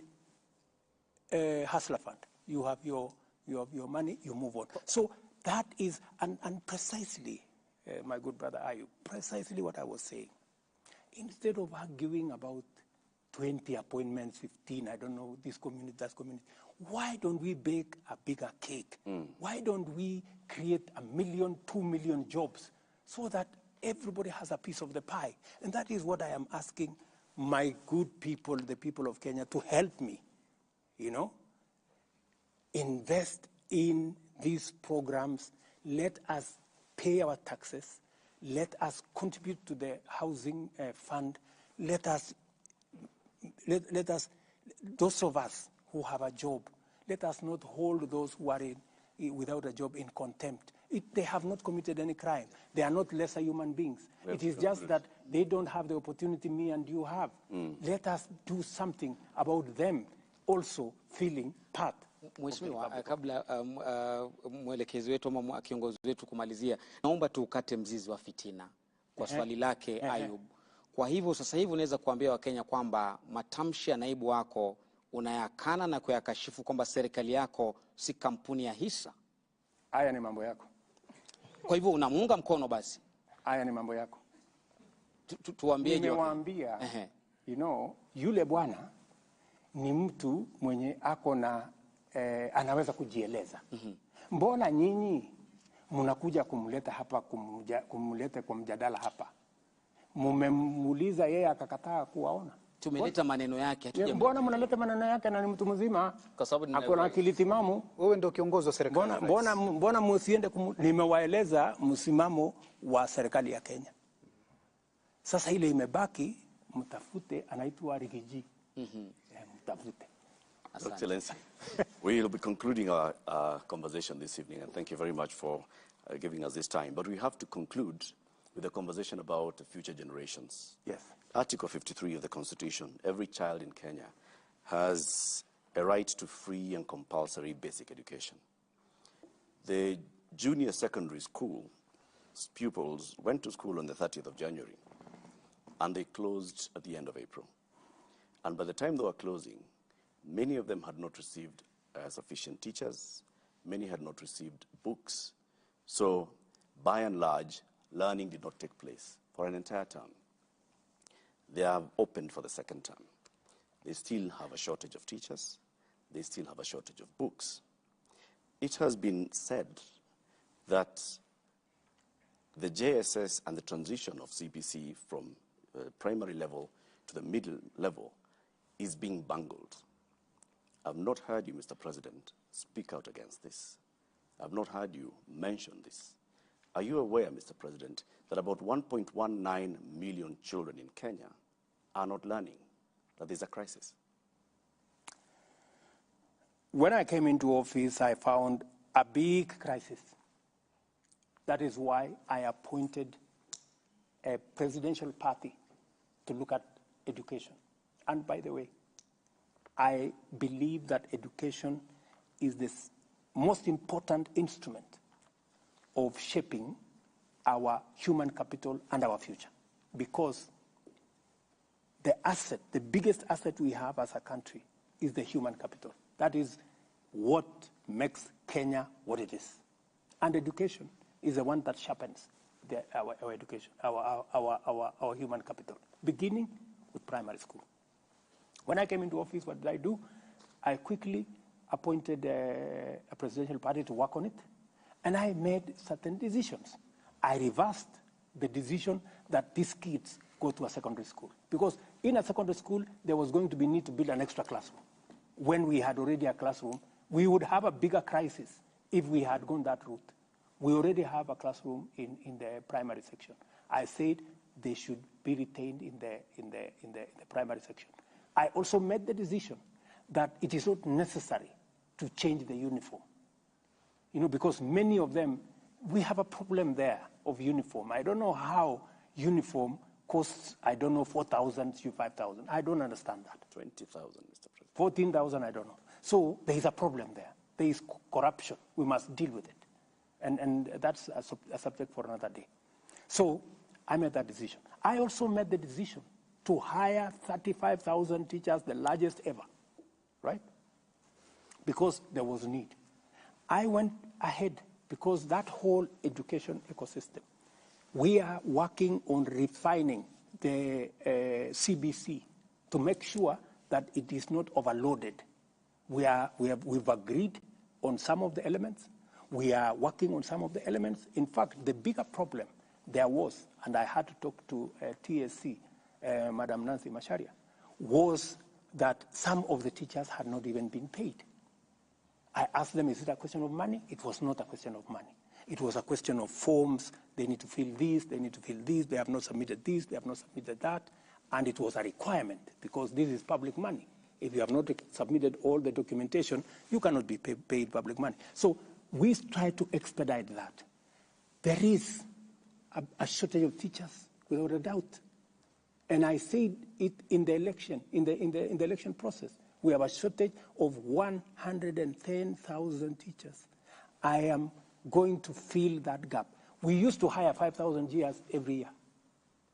Hustler Fund. You have your money, you move on. So that is, and precisely, my good brother Ayub, precisely what I was saying. Instead of arguing about 20 appointments, 15, I don't know, this community, that community, why don't we bake a bigger cake? Why don't we create 1 million, 2 million jobs so that everybody has a piece of the pie? And that is what I am asking my good people, the people of Kenya, to help me, you know? Invest in these programs. Let us pay our taxes. Let us contribute to the housing fund. Let us, those of us who have a job, let us not hold those who are without a job in contempt. They have not committed any crime. They are not lesser human beings. It is just that they don't have the opportunity me and you have. Let us do something about them also feeling part. Mheshimiwa, kabla mwelekezi wetu ama kiongozi wetu kumalizia, naomba tuukate mzizi wa fitina kwa swali lake Ayub. Kwa hivyo sasa hivi unaweza kuambia Wakenya kwamba matamshi ya naibu wako unayakana na kuyakashifu kwamba serikali yako si kampuni ya hisa. Haya ni mambo yako. Kwa hivyo unamuunga mkono basi? Haya ni mambo yako. Tuambie. Nimewaambia, you know, yule bwana ni mtu mwenye ako na anaweza kujieleza. Mbona nyinyi mnakuja kumleta hapa, kumleta kwa mjadala hapa? Mumemuuliza yeye akakataa kuwaona. Tumeleta maneno yake. Mbona mnaleta maneno yake na ni mtu mzima? Kwa sababu ako na akili timamu. Wewe ndio kiongozi wa serikali. Mbona msiende nimewaeleza msimamo wa serikali ya Kenya. Sasa ile imebaki mtafute, anaitwa Rigiji. Mtafute. Excellency, we will be concluding our conversation this evening, and thank you very much for giving us this time. But we have to conclude with a conversation about future generations. Yes. Article 53 of the Constitution, every child in Kenya has a right to free and compulsory basic education. The junior secondary school pupils went to school on the 30th of January, and they closed at the end of April. And by the time they were closing, many of them had not received sufficient teachers. Many had not received books. So, by and large, learning did not take place for an entire term. They have opened for the second term. They still have a shortage of teachers. They still have a shortage of books. It has been said that the JSS and the transition of CBC from primary level to the middle level is being bungled. I've not heard you, Mr. President, speak out against this. I've not heard you mention this. Are you aware, Mr. President, that about 1.19 million children in Kenya are not learning, that there's a crisis? When I came into office, I found a big crisis. That is why I appointed a presidential party to look at education. And by the way, I believe that education is the most important instrument of shaping our human capital and our future. Because the asset, the biggest asset we have as a country is the human capital. That is what makes Kenya what it is. And education is the one that sharpens our education, our human capital, beginning with primary school. When I came into office, what did I do? I quickly appointed a presidential party to work on it, and I made certain decisions. I reversed the decision that these kids go to a secondary school, because in a secondary school, there was going to be need to build an extra classroom. When we had already a classroom, we would have a bigger crisis if we had gone that route. We already have a classroom in the primary section. I said they should be retained in the primary section. I also made the decision that it is not necessary to change the uniform. You know, because many of them, we have a problem there of uniform. I don't know how uniform costs, I don't know, 4,000 to 5,000. I don't understand that. 20,000, Mr. President. 14,000, I don't know. So there is a problem there. There is corruption. We must deal with it. And that's a subject for another day. So I made that decision. I also made the decision to hire 35,000 teachers, the largest ever, right? Because there was need. I went ahead because that whole education ecosystem, we are working on refining the CBC to make sure that it is not overloaded. We've agreed on some of the elements. We are working on some of the elements. In fact, the bigger problem there was, and I had to talk to TSC, Madam Nancy Macharia, was that some of the teachers had not even been paid. I asked them, is it a question of money? It was not a question of money. It was a question of forms. They need to fill this, they need to fill this, they have not submitted this, they have not submitted that. And it was a requirement because this is public money. If you have not submitted all the documentation, you cannot be paid public money. So we try to expedite that. There is a shortage of teachers, without a doubt. And I said it in the election, in the election process. We have a shortage of 110,000 teachers. I am going to fill that gap. We used to hire 5,000 GRs every year.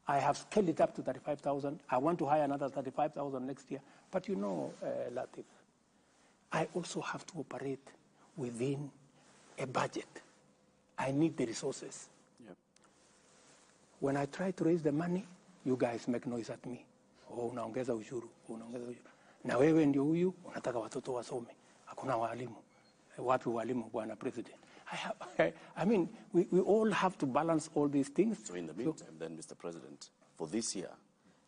I have scaled it up to 35,000. I want to hire another 35,000 next year. But you know, Latif, I also have to operate within a budget. I need the resources. Yep. When I try to raise the money, you guys make noise at me. Oh, unaongeza ushuru, unaongeza ushuru. Na wewe ndio huyu, unataka watoto wasome. Hakuna walimu. Wapi walimu, bwana president? I mean, we all have to balance all these things. So in the meantime, then, Mr. President, for this year,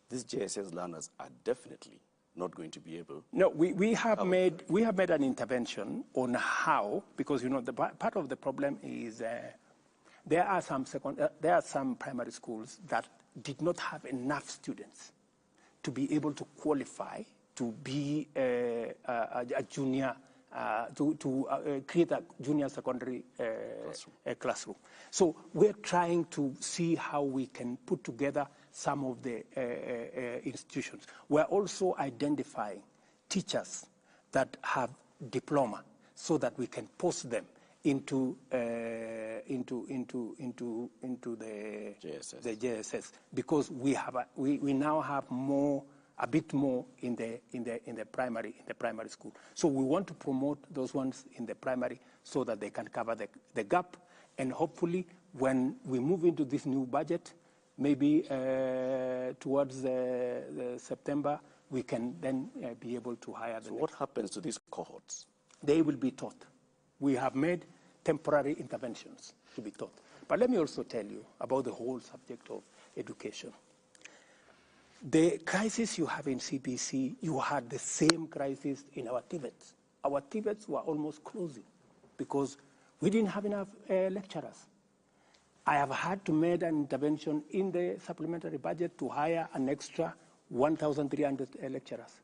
these JSS learners are definitely not going to be able. No, we have made an intervention on how, because you know the part of the problem is there are some primary schools that did not have enough students to be able to qualify to be a junior. To create a junior secondary classroom. So we're trying to see how we can put together some of the institutions. We're also identifying teachers that have diploma so that we can post them into the JSS. The JSS, because we have we now have more. A bit more in the primary school. So we want to promote those ones in the primary so that they can cover the gap. And hopefully, when we move into this new budget, maybe towards the September, we can then be able to hire them. So what happens to these cohorts? They will be taught. We have made temporary interventions to be taught. But let me also tell you about the whole subject of education. The crisis you have in CBC, you had the same crisis in our TVETs. Our TVETs were almost closing because we didn't have enough lecturers. I have had to make an intervention in the supplementary budget to hire an extra 1,300 lecturers.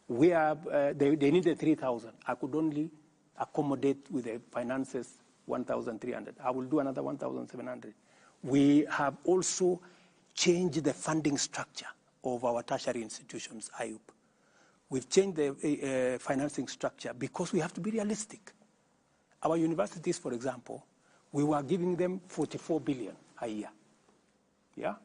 We are, they needed 3,000. I could only accommodate with the finances 1,300. I will do another 1,700. We have also changed the funding structure of our tertiary institutions, IUP. We've changed the financing structure because we have to be realistic. Our universities, for example, we were giving them 44 billion a year. Yeah?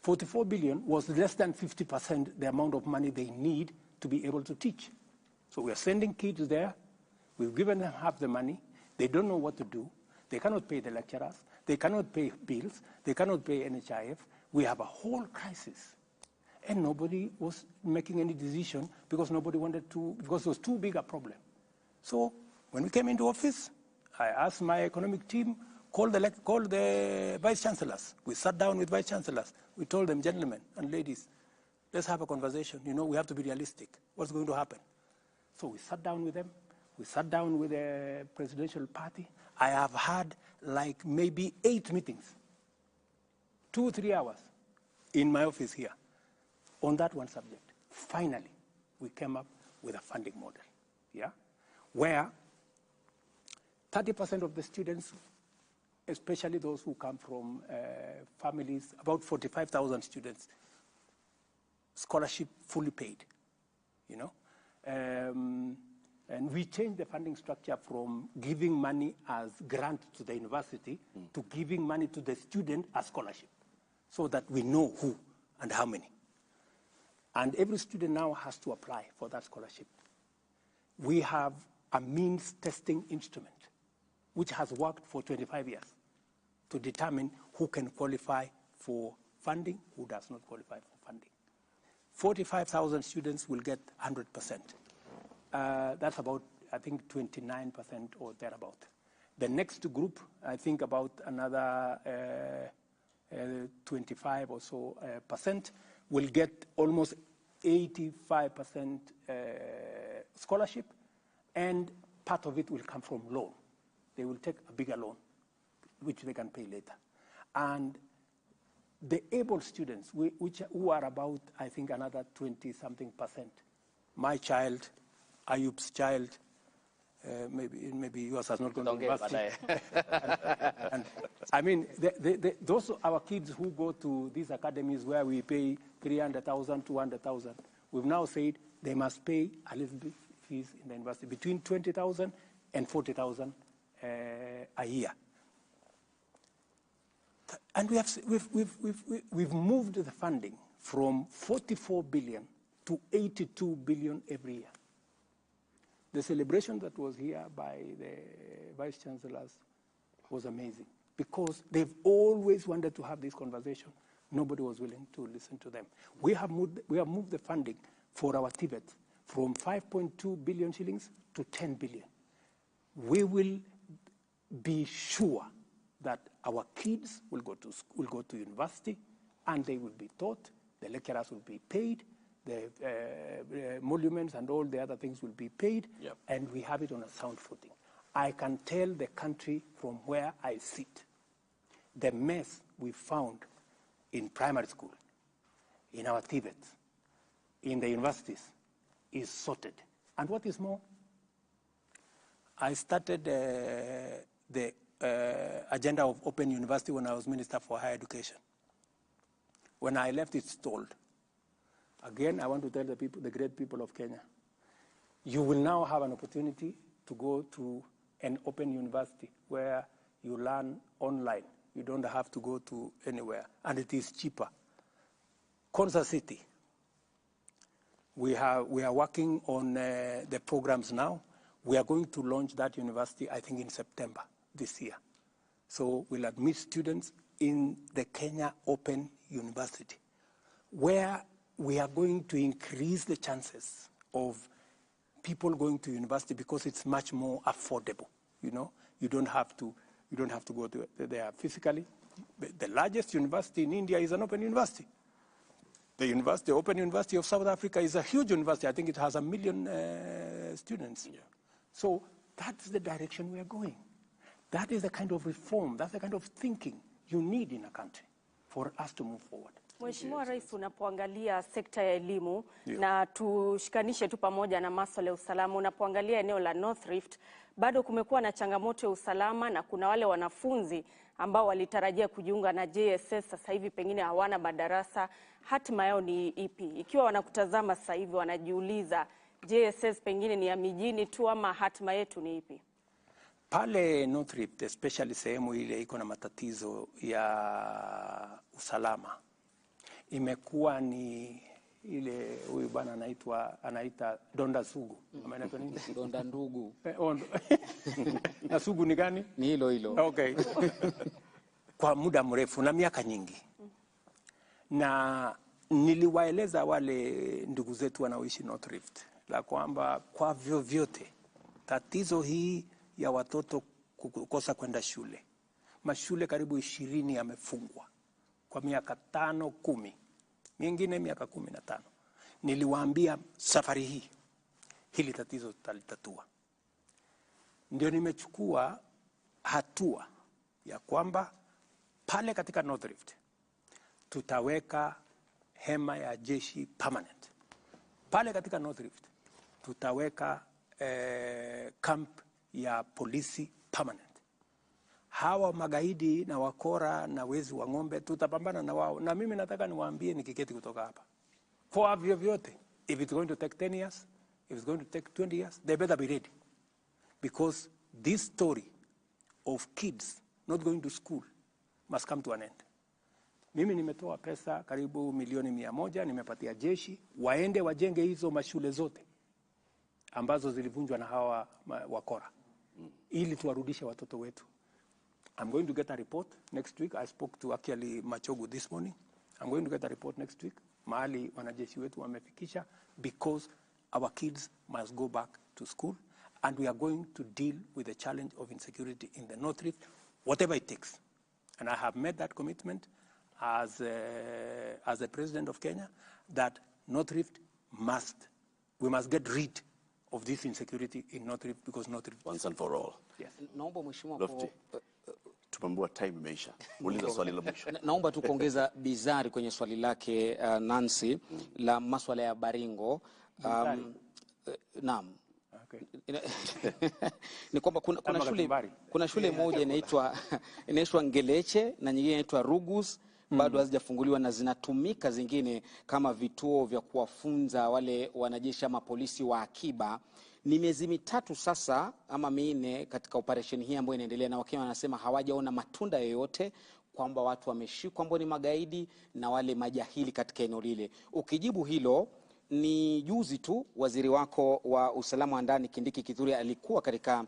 44 billion was less than 50% the amount of money they need to be able to teach. So we are sending kids there. We've given them half the money. They don't know what to do. They cannot pay the lecturers. They cannot pay bills. They cannot pay NHIF. We have a whole crisis. And nobody was making any decision because nobody wanted to, because it was too big a problem. So when we came into office, I asked my economic team, call the vice chancellors. We sat down with vice chancellors. We told them, gentlemen and ladies, let's have a conversation. You know, we have to be realistic. What's going to happen? So we sat down with them. We sat down with the presidential party. I have had like maybe 8 meetings 2-3 hours in my office here on that one subject. Finally, we came up with a funding model, yeah, where 30% of the students, especially those who come from families, about 45,000 students, scholarship fully paid, you know. And we changed the funding structure from giving money as grant to the university to giving money to the student as scholarship, so that we know who and how many. And every student now has to apply for that scholarship. We have a means testing instrument, which has worked for 25 years to determine who can qualify for funding, who does not qualify for funding. 45,000 students will get 100%. That's about, I think, 29% or thereabout. The next group, I think about another 25 or so percent, will get almost 85% scholarship, and part of it will come from loan. They will take a bigger loan, which they can pay later. And the able students, who are about, I think, another 20-something percent, my child, Ayub's child, maybe yours has not gone to university. And I mean, those are our kids who go to these academies where we pay 300,000, 200,000. We've now said they must pay a little bit fees in the university, between 20,000 and 40,000 a year. And we've moved the funding from 44 billion to 82 billion every year. The celebration that was here by the vice chancellors was amazing, because they've always wanted to have this conversation. Nobody was willing to listen to them. We have moved the funding for our TVET from 5.2 billion shillings to 10 billion. We will be sure that our kids will go to school, will go to university, and they will be taught, the lecturers will be paid, the emoluments and all the other things will be paid, yep. And we have it on a sound footing. I can tell the country from where I sit, the mess we found in primary school, in our TVETs, in the universities, is sorted. And what is more, I started the agenda of Open University when I was Minister for Higher Education. When I left, it stalled. Again, I want to tell the people, the great people of Kenya, you will now have an opportunity to go to an open university where you learn online. You don't have to go to anywhere, and it is cheaper. Konza City, we are working on the programs now. We are going to launch that university, I think, in September this year. So we'll admit students in the Kenya Open University, where we are going to increase the chances of people going to university because it's much more affordable. You know, you don't have to go to there physically. The largest university in India is an open university. The Open University of South Africa is a huge university. I think it has 1 million students. Yeah. So that's the direction we are going. That is the kind of reform, that's the kind of thinking you need in a country for us to move forward. Mheshimiwa Rais, unapoangalia sekta ya elimu na tushikanishe tu pamoja na masuala ya usalama, unapoangalia eneo la North Rift bado kumekuwa na changamoto ya usalama na kuna wale wanafunzi ambao walitarajia kujiunga na JSS sasa hivi pengine hawana madarasa. Hatima yao ni ipi? Ikiwa wanakutazama sasa hivi wanajiuliza JSS pengine ni ya mijini tu ama hatima yetu ni ipi? Pale North Rift, especially sehemu ile iko na matatizo ya usalama, imekuwa ni ile huyu bwana anaita donda sugu. Ama inaitwa nini? Donda ndugu. Na sugu ni gani? Ni hilo hilo. Okay. Kwa muda mrefu na miaka nyingi. Na niliwaeleza wale ndugu zetu wanaoishi North Rift la kwamba kwa vyovyote tatizo hii ya watoto kukosa kwenda shule, mashule karibu 20 yamefungwa kwa miaka 5, 10, mingine miaka 15. Niliwaambia safari hii hili tatizo tutalitatua. Ndio nimechukua hatua ya kwamba pale katika North Rift Tutaweka hema ya jeshi permanent pale katika North Rift. Tutaweka camp ya polisi permanent. Hawa magaidi na wakora na wezi wa ng'ombe tutapambana na wao, na mimi nataka niwaambie nikiketi kutoka hapa, kwa vyovyote, if it's going to take 10 years, if it's going to take 20 years, they better be ready, because this story of kids not going to school must come to an end. Mimi nimetoa pesa karibu milioni 100, nimepatia jeshi waende wajenge hizo mashule zote ambazo zilivunjwa na hawa wakora ili tuwarudishe watoto wetu. I'm going to get a report next week. I spoke to actually Machogu this morning. I'm going to get a report next week mahali wanajeshi wetu wamefikisha, because our kids must go back to school and we are going to deal with the challenge of insecurity in the North Rift, whatever it takes. And I have made that commitment as the President of Kenya that North Rift must, we must get rid of this insecurity in North Rift, because North Rift. Once and for all. Yes. Naomba, mheshimiwa, Lofty. Tumeambiwa time imeisha. Uliza swali la mwisho. Naomba tu kuongeza bizari kwenye swali lake Nancy la maswala ya Baringo. Naam. Okay. Ni kwamba kuna Kama shule, kachumbari. kuna shule moja inaitwa Ngeleche na nyingine inaitwa Rugus, bado hazijafunguliwa na zinatumika zingine kama vituo vya kuwafunza wale wanajeshi ama polisi wa akiba. Ni miezi 3 sasa ama 4 katika operesheni hii ambayo inaendelea, na Wakenya wanasema hawajaona matunda yoyote kwamba watu wameshikwa ambao ni magaidi na wale majahili katika eneo lile. Ukijibu hilo, ni juzi tu waziri wako wa usalama wa ndani Kindiki Kithure alikuwa katika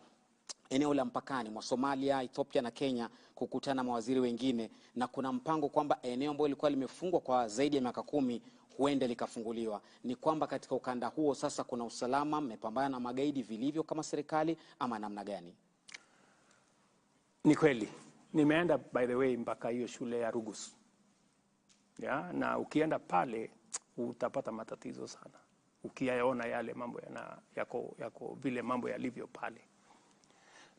eneo la mpakani mwa Somalia, Ethiopia na Kenya kukutana na mawaziri wengine, na kuna mpango kwamba eneo ambalo lilikuwa limefungwa kwa zaidi ya miaka 10 huenda likafunguliwa. Ni kwamba katika ukanda huo sasa kuna usalama, mmepambana na magaidi vilivyo kama serikali ama namna gani? Ni kweli. Nimeenda, by the way, mpaka hiyo shule ya Rugus. Ya, na ukienda pale utapata matatizo sana. Ukiyaona yale mambo yako vile mambo yalivyo pale.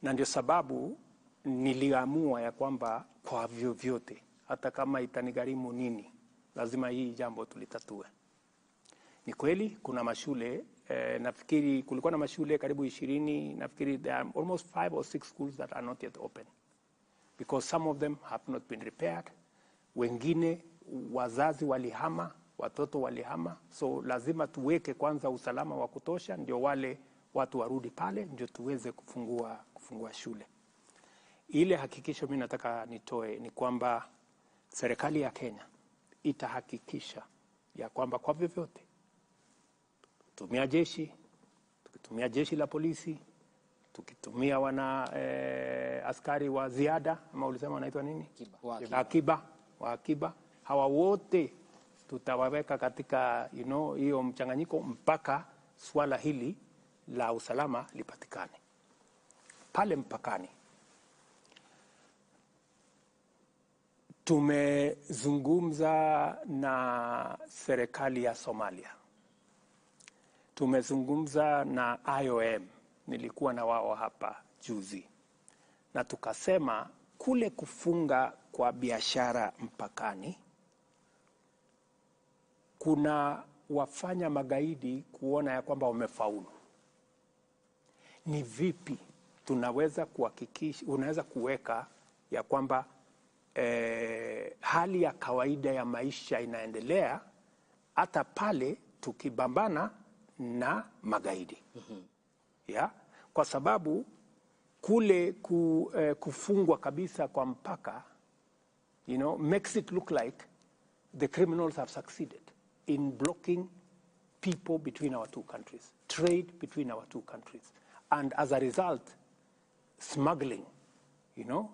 Na ndio sababu niliamua ya kwamba kwa vyovyote, hata kama itanigharimu nini, lazima hii jambo tulitatue. Ni kweli kuna mashule nafikiri kulikuwa na mashule karibu 20, nafikiri there are almost five or six schools that are not yet open because some of them have not been repaired. Wengine wazazi walihama, watoto walihama, so lazima tuweke kwanza usalama wa kutosha, ndio wale watu warudi pale, ndio tuweze kufungua shule. Ile hakikisho mimi nataka nitoe ni kwamba serikali ya Kenya itahakikisha ya kwamba kwa vyovyote tumia jeshi, tukitumia jeshi la polisi, tukitumia wana askari wa ziada ama ulisema wanaitwa nini? Wa akiba. Akiba, wa akiba, hawa wote tutawaweka katika hiyo mchanganyiko mpaka swala hili la usalama lipatikane pale mpakani. Tumezungumza na serikali ya Somalia, tumezungumza na IOM, nilikuwa na wao hapa juzi, na tukasema kule kufunga kwa biashara mpakani kuna wafanya magaidi kuona ya kwamba wamefaulu. Ni vipi tunaweza kuhakikisha, unaweza kuweka ya kwamba hali ya kawaida ya maisha inaendelea hata pale tukibambana na magaidi, ya? Kwa sababu kule kufungwa kabisa kwa mpaka makes it look like the criminals have succeeded in blocking people between our two countries, trade between our two countries. And as a result, smuggling,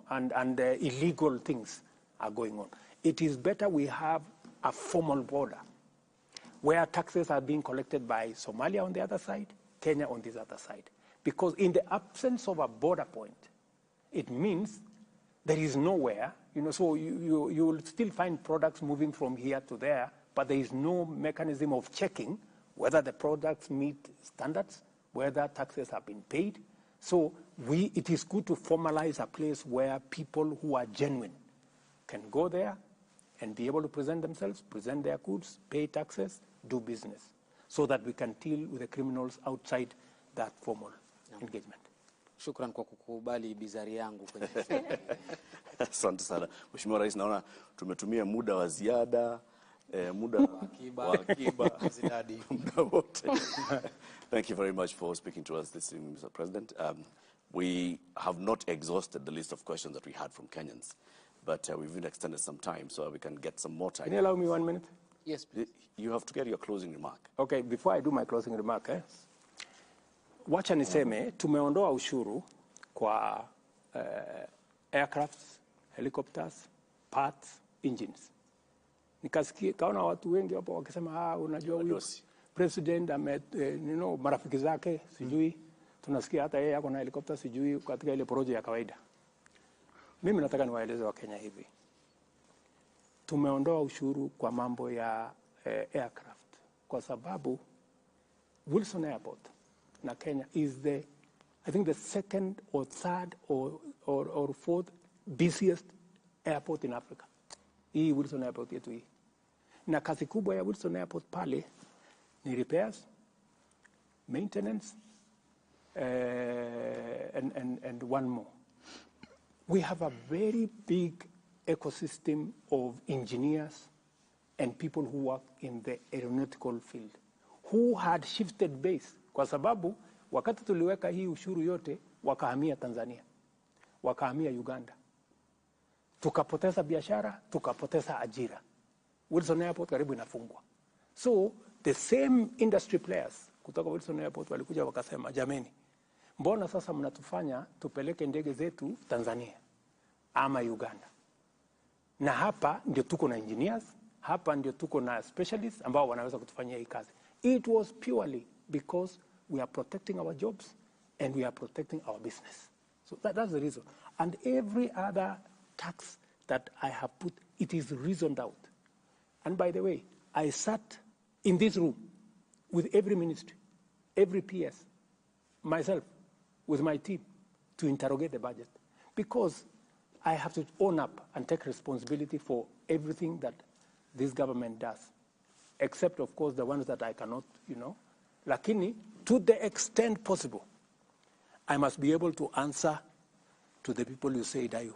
and illegal things are going on. It is better we have a formal border where taxes are being collected by Somalia on the other side, Kenya on this other side. Because in the absence of a border point, it means there is nowhere, so you will still find products moving from here to there, but there is no mechanism of checking whether the products meet standards, whether taxes have been paid. So it is good to formalize a place where people who are genuine can go there. and be able to present themselves, present their goods, pay taxes, do business, so that we can deal with the criminals outside that formal engagement. Shukran kwa kukubali bizari yangu kwenye. Asante sana. Mheshimiwa Rais, naona tumetumia muda wa ziada, muda wa akiba, muda wote. Thank you very much for speaking to us this evening, Mr. President. We have not exhausted the list of questions that we had from Kenyans, but we've even extended some time so we can get some more time. Can you allow me 1 minute? Yes, please. You have to get your closing remark. Okay, before I do my closing remark, wacha niseme tumeondoa ushuru kwa aircrafts, helicopters, parts, engines. Nikasikia kaona watu wengi hapo wakisema unajua huyu president ame you know, marafiki zake sijui tunasikia hata yeye ako na helicopter sijui katika ile project ya kawaida. Mimi nataka niwaeleze wa Kenya hivi. Tumeondoa ushuru kwa mambo ya aircraft kwa sababu Wilson Airport na Kenya is the, I think, the second or third or fourth busiest airport in Africa. Hii Wilson Airport yetu hii. Na kazi kubwa ya Wilson Airport pale ni repairs, maintenance, and one more. We have a very big ecosystem of engineers and people who work in the aeronautical field who had shifted base kwa sababu wakati tuliweka hii ushuru yote wakahamia Tanzania, wakahamia Uganda. Tukapoteza biashara, tukapoteza ajira. Wilson Airport karibu inafungwa. So the same industry players kutoka Wilson Airport walikuja wakasema, jameni, mbona sasa mnatufanya tupeleke ndege zetu Tanzania ama Uganda? Na hapa ndio tuko na engineers, hapa ndio tuko na specialists ambao wanaweza kutufanyia hii kazi. It was purely because we are protecting our jobs and we are protecting our business. So that's the reason. And every other tax that I have put, it is reasoned out. And by the way, I sat in this room with every ministry, every PS, myself, with my team, to interrogate the budget. Because I have to own up and take responsibility for everything that this government does, except, of course, the ones that I cannot, you know. Lakini, to the extent possible, I must be able to answer to the people you say, Ayub.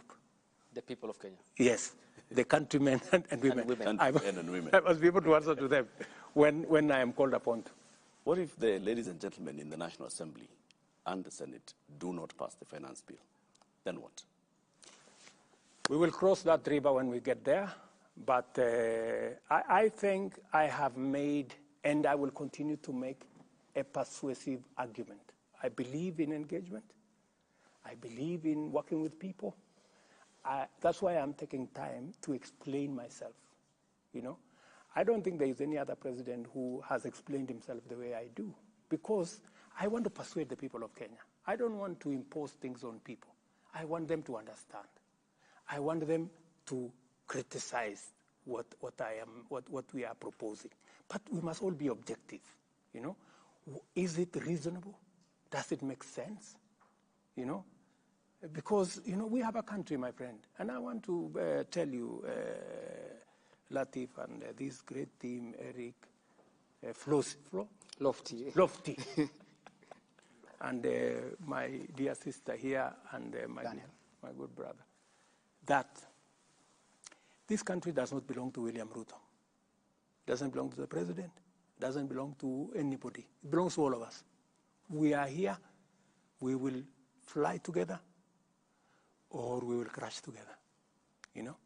The people of Kenya. Yes, the countrymen and women. And women. And women. I must be able to answer to them when I am called upon to. What if the ladies and gentlemen in the National Assembly and the Senate do not pass the finance bill? Then what? We will cross that river when we get there. But I think I have made, and I will continue to make, a persuasive argument. I believe in engagement. I believe in working with people. That's why I'm taking time to explain myself, you know. I don't think there is any other president who has explained himself the way I do, because I want to persuade the people of Kenya. I don't want to impose things on people. I want them to understand. I want them to criticize what we are proposing. But we must all be objective, you know. Is it reasonable? Does it make sense? You know? Because, you know, we have a country, my friend. And I want to tell you, Latif and this great team, Eric, Lofty. Lofty. And my dear sister here and my good brother, that this country does not belong to William Ruto. It doesn't belong to the president. It doesn't belong to anybody. It belongs to all of us. We are here. We will fly together or we will crash together, you know.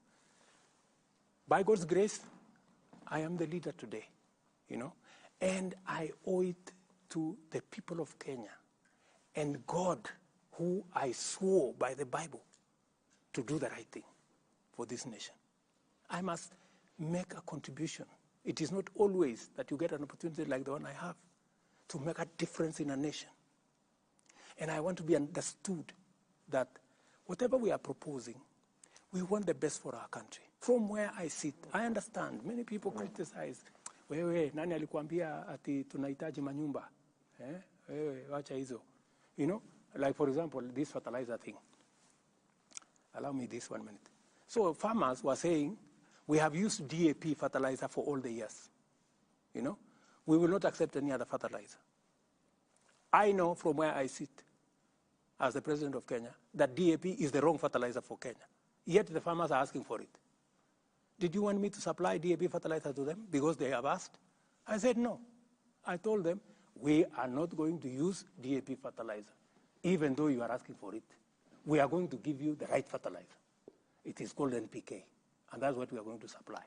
By God's grace, I am the leader today, you know, and I owe it to the people of Kenya and God, who I swore by the Bible to do the right thing for this nation. I must make a contribution. It is not always that you get an opportunity like the one I have to make a difference in a nation. And I want to be understood that whatever we are proposing, we want the best for our country. From where I sit, I understand. Many people criticize. Wewe, nani alikuambia ati tunahitaji manyumba? Eh? Wewe, wacha hizo. You know, like for example, this fertilizer thing. Allow me this 1 minute. So farmers were saying, We have used DAP fertilizer for all the years. You know, we will not accept any other fertilizer. I know from where I sit as the president of Kenya that DAP is the wrong fertilizer for Kenya. Yet the farmers are asking for it. Did you want me to supply DAP fertilizer to them because they have asked? I said no. I told them, we are not going to use DAP fertilizer, even though you are asking for it. We are going to give you the right fertilizer. It is called NPK, and that's what we are going to supply.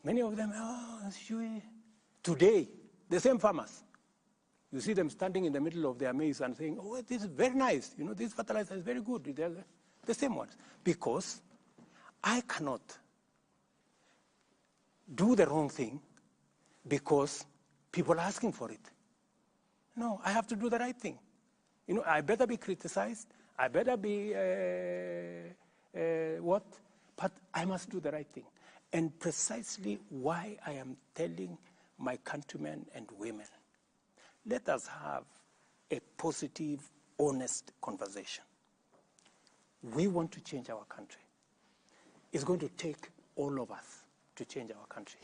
Many of them, oh, sure. Today, the same farmers, you see them standing in the middle of their maize and saying, oh, this is very nice. You know, this fertilizer is very good. They're the same ones. Because I cannot do the wrong thing because people are asking for it. No, I have to do the right thing. You know, I better be criticized. I better be what? But I must do the right thing. And precisely why I am telling my countrymen and women, let us have a positive, honest conversation. We want to change our country. It's going to take all of us to change our country.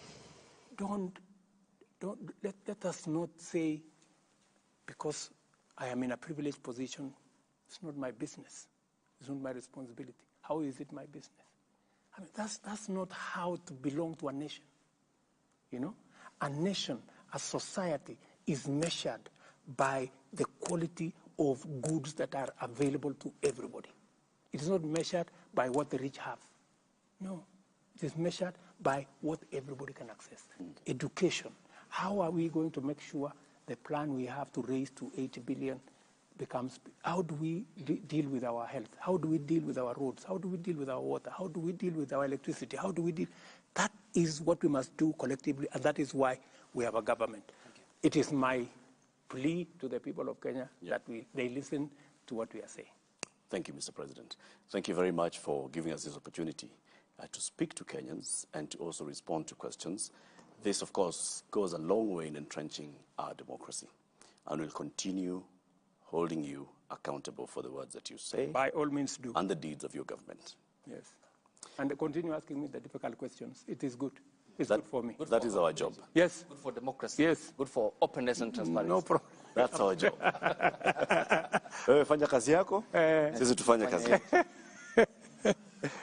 Let us not say, because I am in a privileged position, it's not my business. It's not my responsibility. How is it my business? I mean, that's not how to belong to a nation. You know, a nation, a society is measured by the quality of goods that are available to everybody. It is not measured by what the rich have. No, it is measured by what everybody can access. Education. How are we going to make sure the plan we have to raise to 80 billion becomes, how do we deal with our health? How do we deal with our roads? How do we deal with our water? How do we deal with our electricity? How do we deal? That is what we must do collectively, and that is why we have a government. It is my plea to the people of Kenya that they listen to what we are saying. Thank you, Mr. President. Thank you very much for giving us this opportunity to speak to Kenyans and to also respond to questions. This, of course, goes a long way in entrenching our democracy, and we'll continue holding you accountable for the words that you say. By all means do. And the deeds of your government. Yes. And continue asking me the difficult questions. It is good. It's good for me. That is our job. Yes. Good for democracy. Yes. Good for openness and transparency. No problem. That's our job. Wewe fanya kazi yako, sisi tufanye kazi yetu.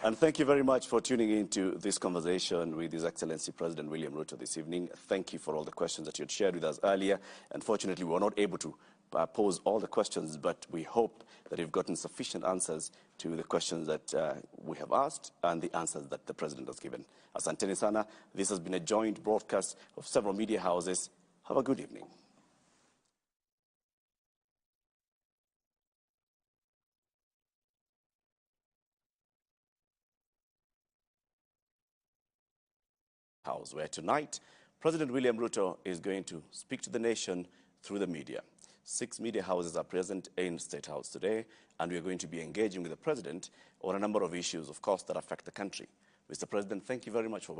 And thank you very much for tuning in to this conversation with His Excellency President William Ruto this evening. Thank you for all the questions that you had shared with us earlier. Unfortunately, we were not able to pose all the questions, but we hope that you've gotten sufficient answers to the questions that we have asked and the answers that the President has given. Asanteni sana. This has been a joint broadcast of several media houses. Have a good evening. House, where tonight President William Ruto is going to speak to the nation through the media. 6 media houses are present in State House today, and we are going to be engaging with the President on a number of issues, of course, that affect the country. Mr. President, thank you very much for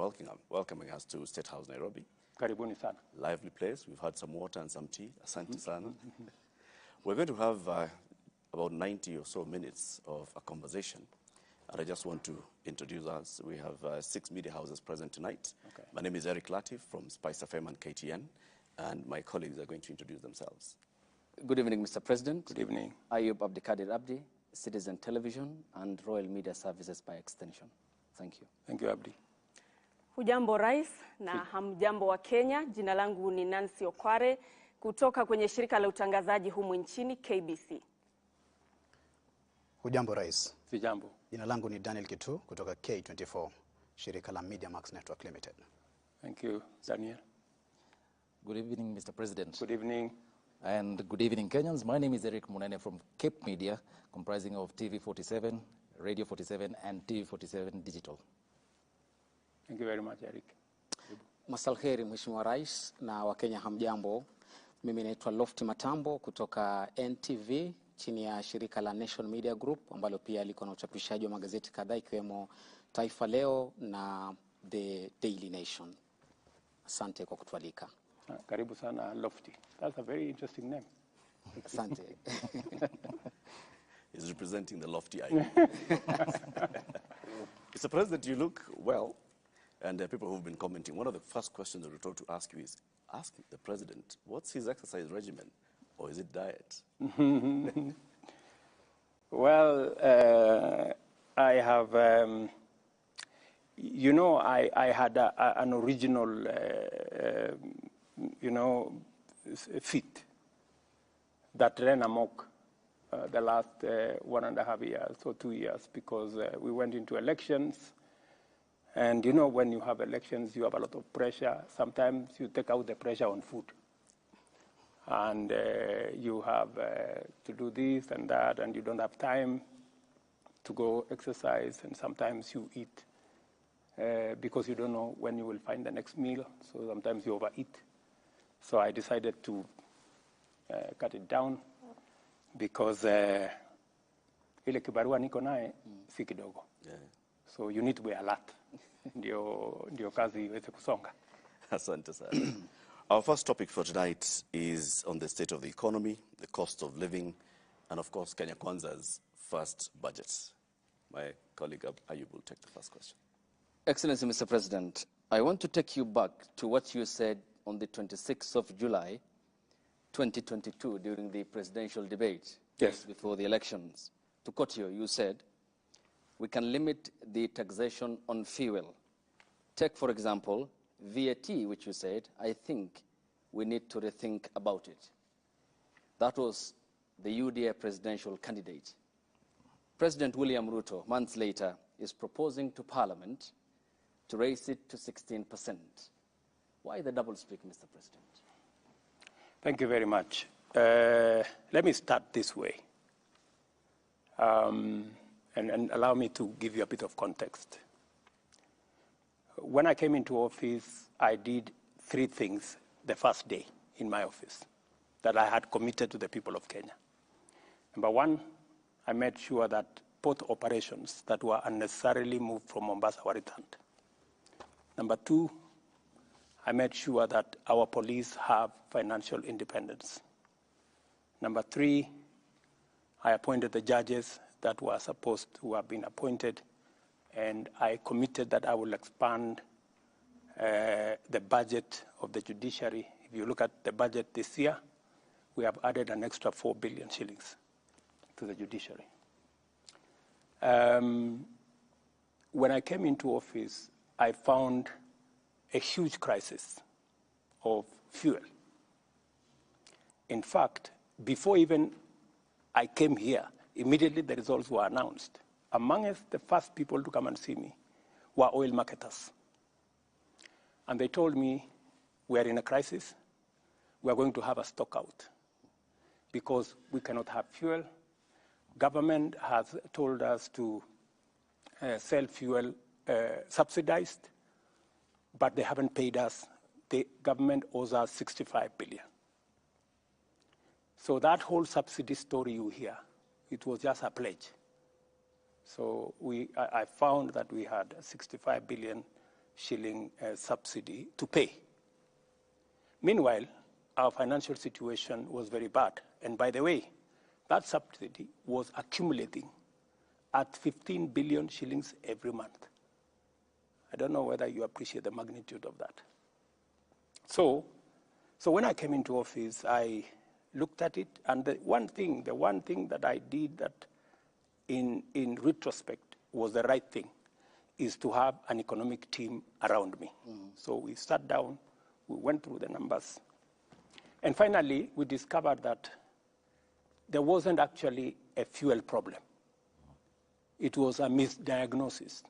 welcoming us to State House, Nairobi. Karibuni sana. Lively place. We've had some water and some tea. Asante sana. We're going to have about 90 or so minutes of a conversation. And I just want to introduce us. We have 6 media houses present tonight. Okay. My name is Eric Latif from Spice FM and KTN, and my colleagues are going to introduce themselves. Good evening, Mr. President. Good evening. Ayub Abdikadir Abdi, Citizen Television and Royal Media Services by extension. Thank you. Thank you, Abdi. Hujambo Rais na hamjambo wa Kenya. Jina langu ni Nancy Okware kutoka kwenye shirika la utangazaji humu nchini KBC. Hujambo Rais. Sijambo. Jina langu ni Daniel Kitu kutoka K24, shirika la Media Max Network Limited. Thank you, Daniel. Good evening, Mr. President. Good evening. And good evening, Kenyans. My name is Eric Munene from Cape Media, comprising of TV47, Radio 47, and TV47 Digital. Thank you very much, Eric. Masalheri, Mheshimiwa Rais na Wakenya hamjambo. Mimi naitwa Lofty Matambo kutoka NTV chini ya shirika la Nation Media Group ambalo pia liko na uchapishaji wa magazeti kadhaa ikiwemo Taifa Leo na The Daily Nation. Asante kwa kutualika. Karibu sana Lofty. That's a very interesting name. Asante. He's representing the lofty idea. Mr. President, you look well, and people who've been commenting, one of the first questions that we're told to ask you is, ask the President, what's his exercise regimen, or is it diet? Well, I have, you know, I had an original, you know, fit that ran amok the last 1.5 years or 2 years, because we went into elections. And, you know, when you have elections, you have a lot of pressure. Sometimes you take out the pressure on food. And you have to do this and that, and you don't have time to go exercise. And sometimes you eat because you don't know when you will find the next meal. So sometimes you overeat. So I decided to cut it down because ile kibarua niko naye si kidogo. Yeah. So you need to be alert ndio kazi iweze kusonga. Asante sana. Our first topic for tonight is on the state of the economy, the cost of living, and of course, Kenya Kwanza's first budget. My colleague Ayub will take the first question. Excellency, Mr. President, I want to take you back to what you said on the 26th of July, 2022, during the presidential debate. Yes. Before the elections. To quote you, you said, we can limit the taxation on fuel. Take, for example, VAT, which you said, I think we need to rethink about it. That was the UDA presidential candidate. President William Ruto, months later, is proposing to Parliament to raise it to 16%. Why the double speak, Mr. President? Thank you very much. Let me start this way. And allow me to give you a bit of context. When I came into office, I did three things the first day in my office that I had committed to the people of Kenya. Number one, I made sure that port operations that were unnecessarily moved from Mombasa were returned. Number two, I made sure that our police have financial independence. Number three, I appointed the judges that were supposed to have been appointed, and I committed that I will expand the budget of the judiciary. If you look at the budget this year, we have added an extra 4 billion shillings to the judiciary. When I came into office, I found a huge crisis of fuel. In fact, before even I came here, immediately the results were announced. Amongst the first people to come and see me were oil marketers. And they told me, we are in a crisis. We are going to have a stock out because we cannot have fuel. Government has told us to sell fuel subsidized, but they haven't paid us. The government owes us 65 billion. So that whole subsidy story you hear, it was just a pledge. So I found that we had a 65 billion shilling subsidy to pay. Meanwhile, our financial situation was very bad. And by the way, that subsidy was accumulating at 15 billion shillings every month. I don't know whether you appreciate the magnitude of that. So when I came into office, I looked at it, and the one thing that I did that in retrospect was the right thing is to have an economic team around me. Mm. So we sat down, we went through the numbers, and finally we discovered that there wasn't actually a fuel problem. It was a misdiagnosis.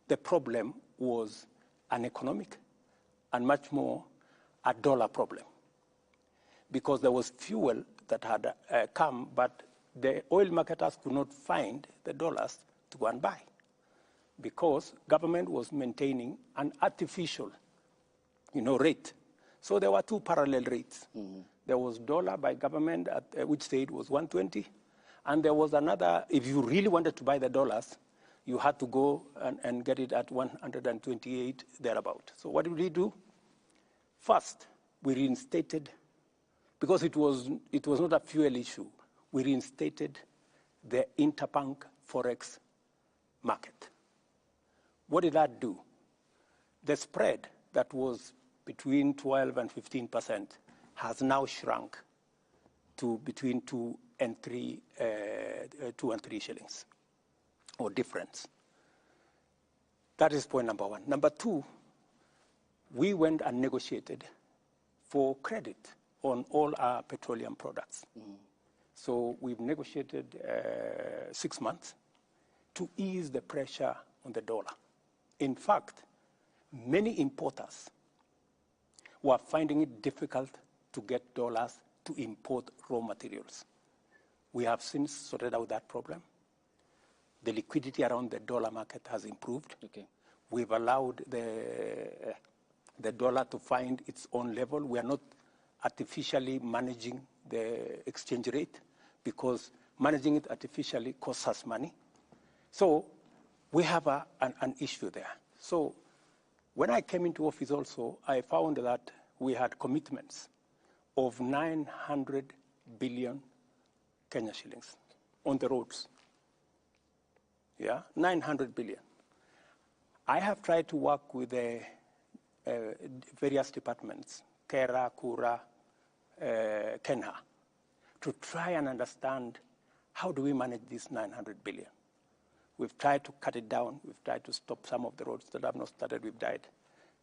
The problem was an economic and much more a dollar problem, because there was fuel that had come, but the oil marketers could not find the dollars to go and buy because government was maintaining an artificial, rate. So there were two parallel rates. Mm-hmm. There was dollar by government, at which said was 120, and there was another, if you really wanted to buy the dollars, you had to go and get it at 128, thereabout. So what did we do? First, we reinstated, because it was not a fuel issue, we reinstated the interbank forex market. What did that do? The spread that was between 12 and 15% has now shrunk to between 2 and 3, 2 and 3 shillings, or difference. That is point number one. Number two, we went and negotiated for credit on all our petroleum products. So we've negotiated 6 months to ease the pressure on the dollar. In fact, many importers were finding it difficult to get dollars to import raw materials. We have since sorted out that problem. The liquidity around the dollar market has improved. Okay. We've allowed the dollar to find its own level. We are not artificially managing the exchange rate, because managing it artificially costs us money. So we have an issue there. So when I came into office also, I found that we had commitments of 900 billion Kenya shillings on the roads. Yeah, 900 billion. I have tried to work with the various departments, KERA, KURA, KeNHA, to try and understand how do we manage this 900 billion. We've tried to cut it down. We've tried to stop some of the roads that have not started. We've died.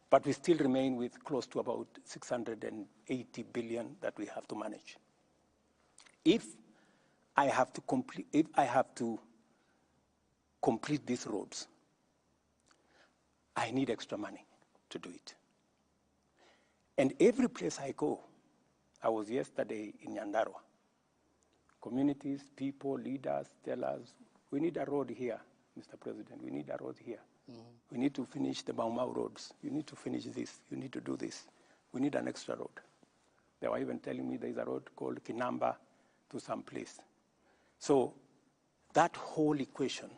But we still remain with close to about 680 billion that we have to manage. If I have to complete, if I have to complete these roads, I need extra money to do it. And every place I go, I was yesterday in Nyandarua. Communities, people, leaders tell us, we need a road here, Mr. President. We need a road here. We need to finish the Mau Mau roads. You need to finish this. You need to do this. We need an extra road. They were even telling me there's a road called Kinamba to some place. So that whole equation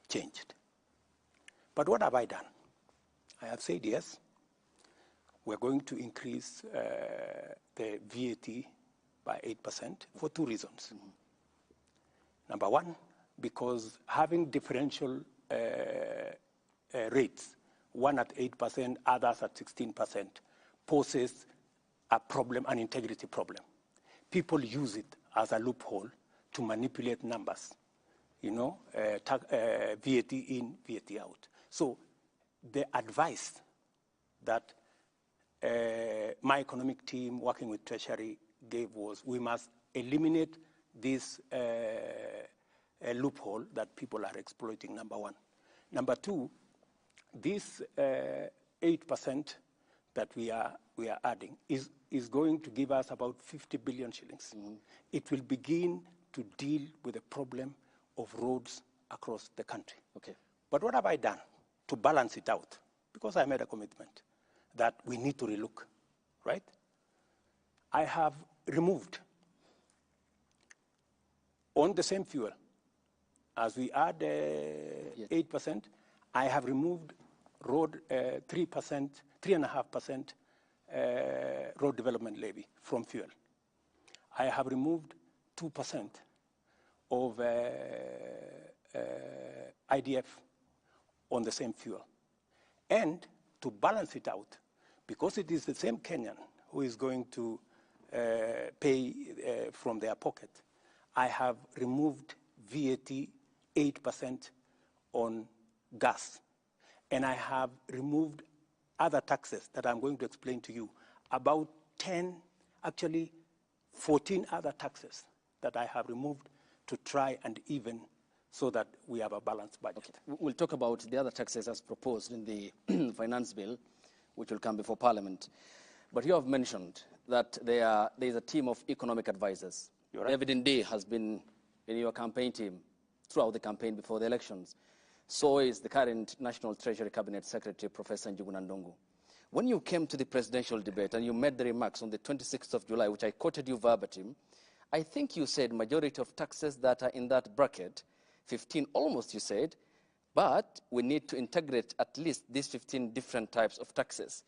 changed. But what have I done? I have said yes, we're going to increase the VAT by 8% for two reasons. Number one, because having differential rates, one at 8%, others at 16%, poses a problem, an integrity problem. People use it as a loophole to manipulate numbers, you know, VAT in, VAT out. So the advice that my economic team working with Treasury gave was we must eliminate this loophole that people are exploiting, number one. Number two, this 8% that we are adding is going to give us about 50 billion shillings. It will begin to deal with the problem of roads across the country. Okay. But what have I done to balance it out? Because I made a commitment that we need to relook, right? I have removed on the same fuel, as we add 8%, I have removed road 3%, 3.5% road development levy from fuel. I have removed 2% of IDF on the same fuel. And to balance it out, because it is the same Kenyan who is going to pay from their pocket, I have removed VAT 8% on gas. And I have removed other taxes that I'm going to explain to you, about 10, actually 14 other taxes that I have removed to try and even so that we have a balanced budget. Okay. We'll talk about the other taxes as proposed in the finance bill, which will come before Parliament. But you have mentioned that there is a team of economic advisors. You're right. David Ndii has been in your campaign team throughout the campaign before the elections. So is the current National Treasury Cabinet Secretary, Professor Njuguna Ndung'u. When you came to the presidential debate and you made the remarks on the 26th of July, which I quoted you verbatim, I think you said majority of taxes that are in that bracket, 15 almost you said, but we need to integrate at least these 15 different types of taxes.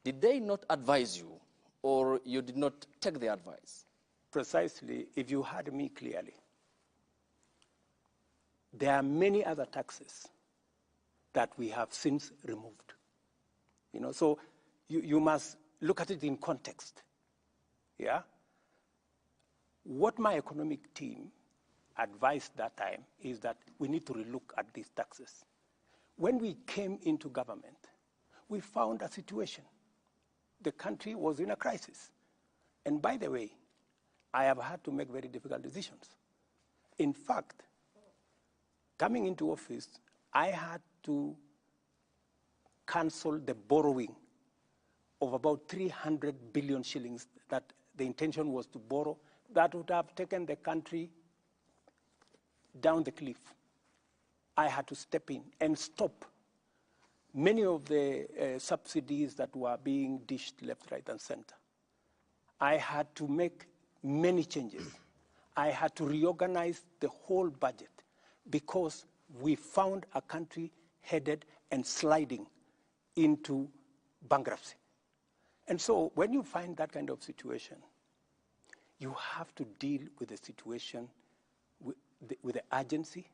Did they not advise you, or you did not take the advice? Precisely, if you heard me clearly, there are many other taxes that we have since removed. You know, so you must look at it in context. Yeah? What my economic team advised that time is that we need to relook at these taxes. When we came into government, we found a situation. The country was in a crisis. And by the way, I have had to make very difficult decisions. In fact, coming into office, I had to cancel the borrowing of about 300 billion shillings that the intention was to borrow that would have taken the country down the cliff. I had to step in and stop many of the subsidies that were being dished left, right, and center. I had to make many changes. I had to reorganize the whole budget because we found a country headed and sliding into bankruptcy. And so when you find that kind of situation, you have to deal with the situation with the urgency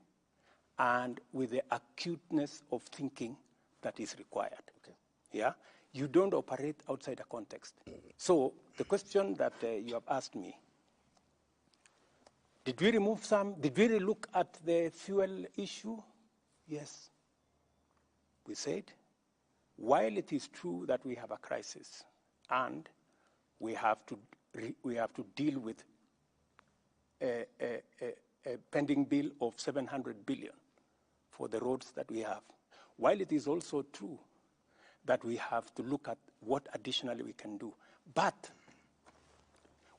and with the acuteness of thinking that is required. Okay. Yeah? You don't operate outside a context. So the question that you have asked me, did we remove some? Did we look at the fuel issue? Yes. We said, while it is true that we have a crisis and we have to deal with a pending bill of 700 billion for the roads that we have, while it is also true that we have to look at what additionally we can do, but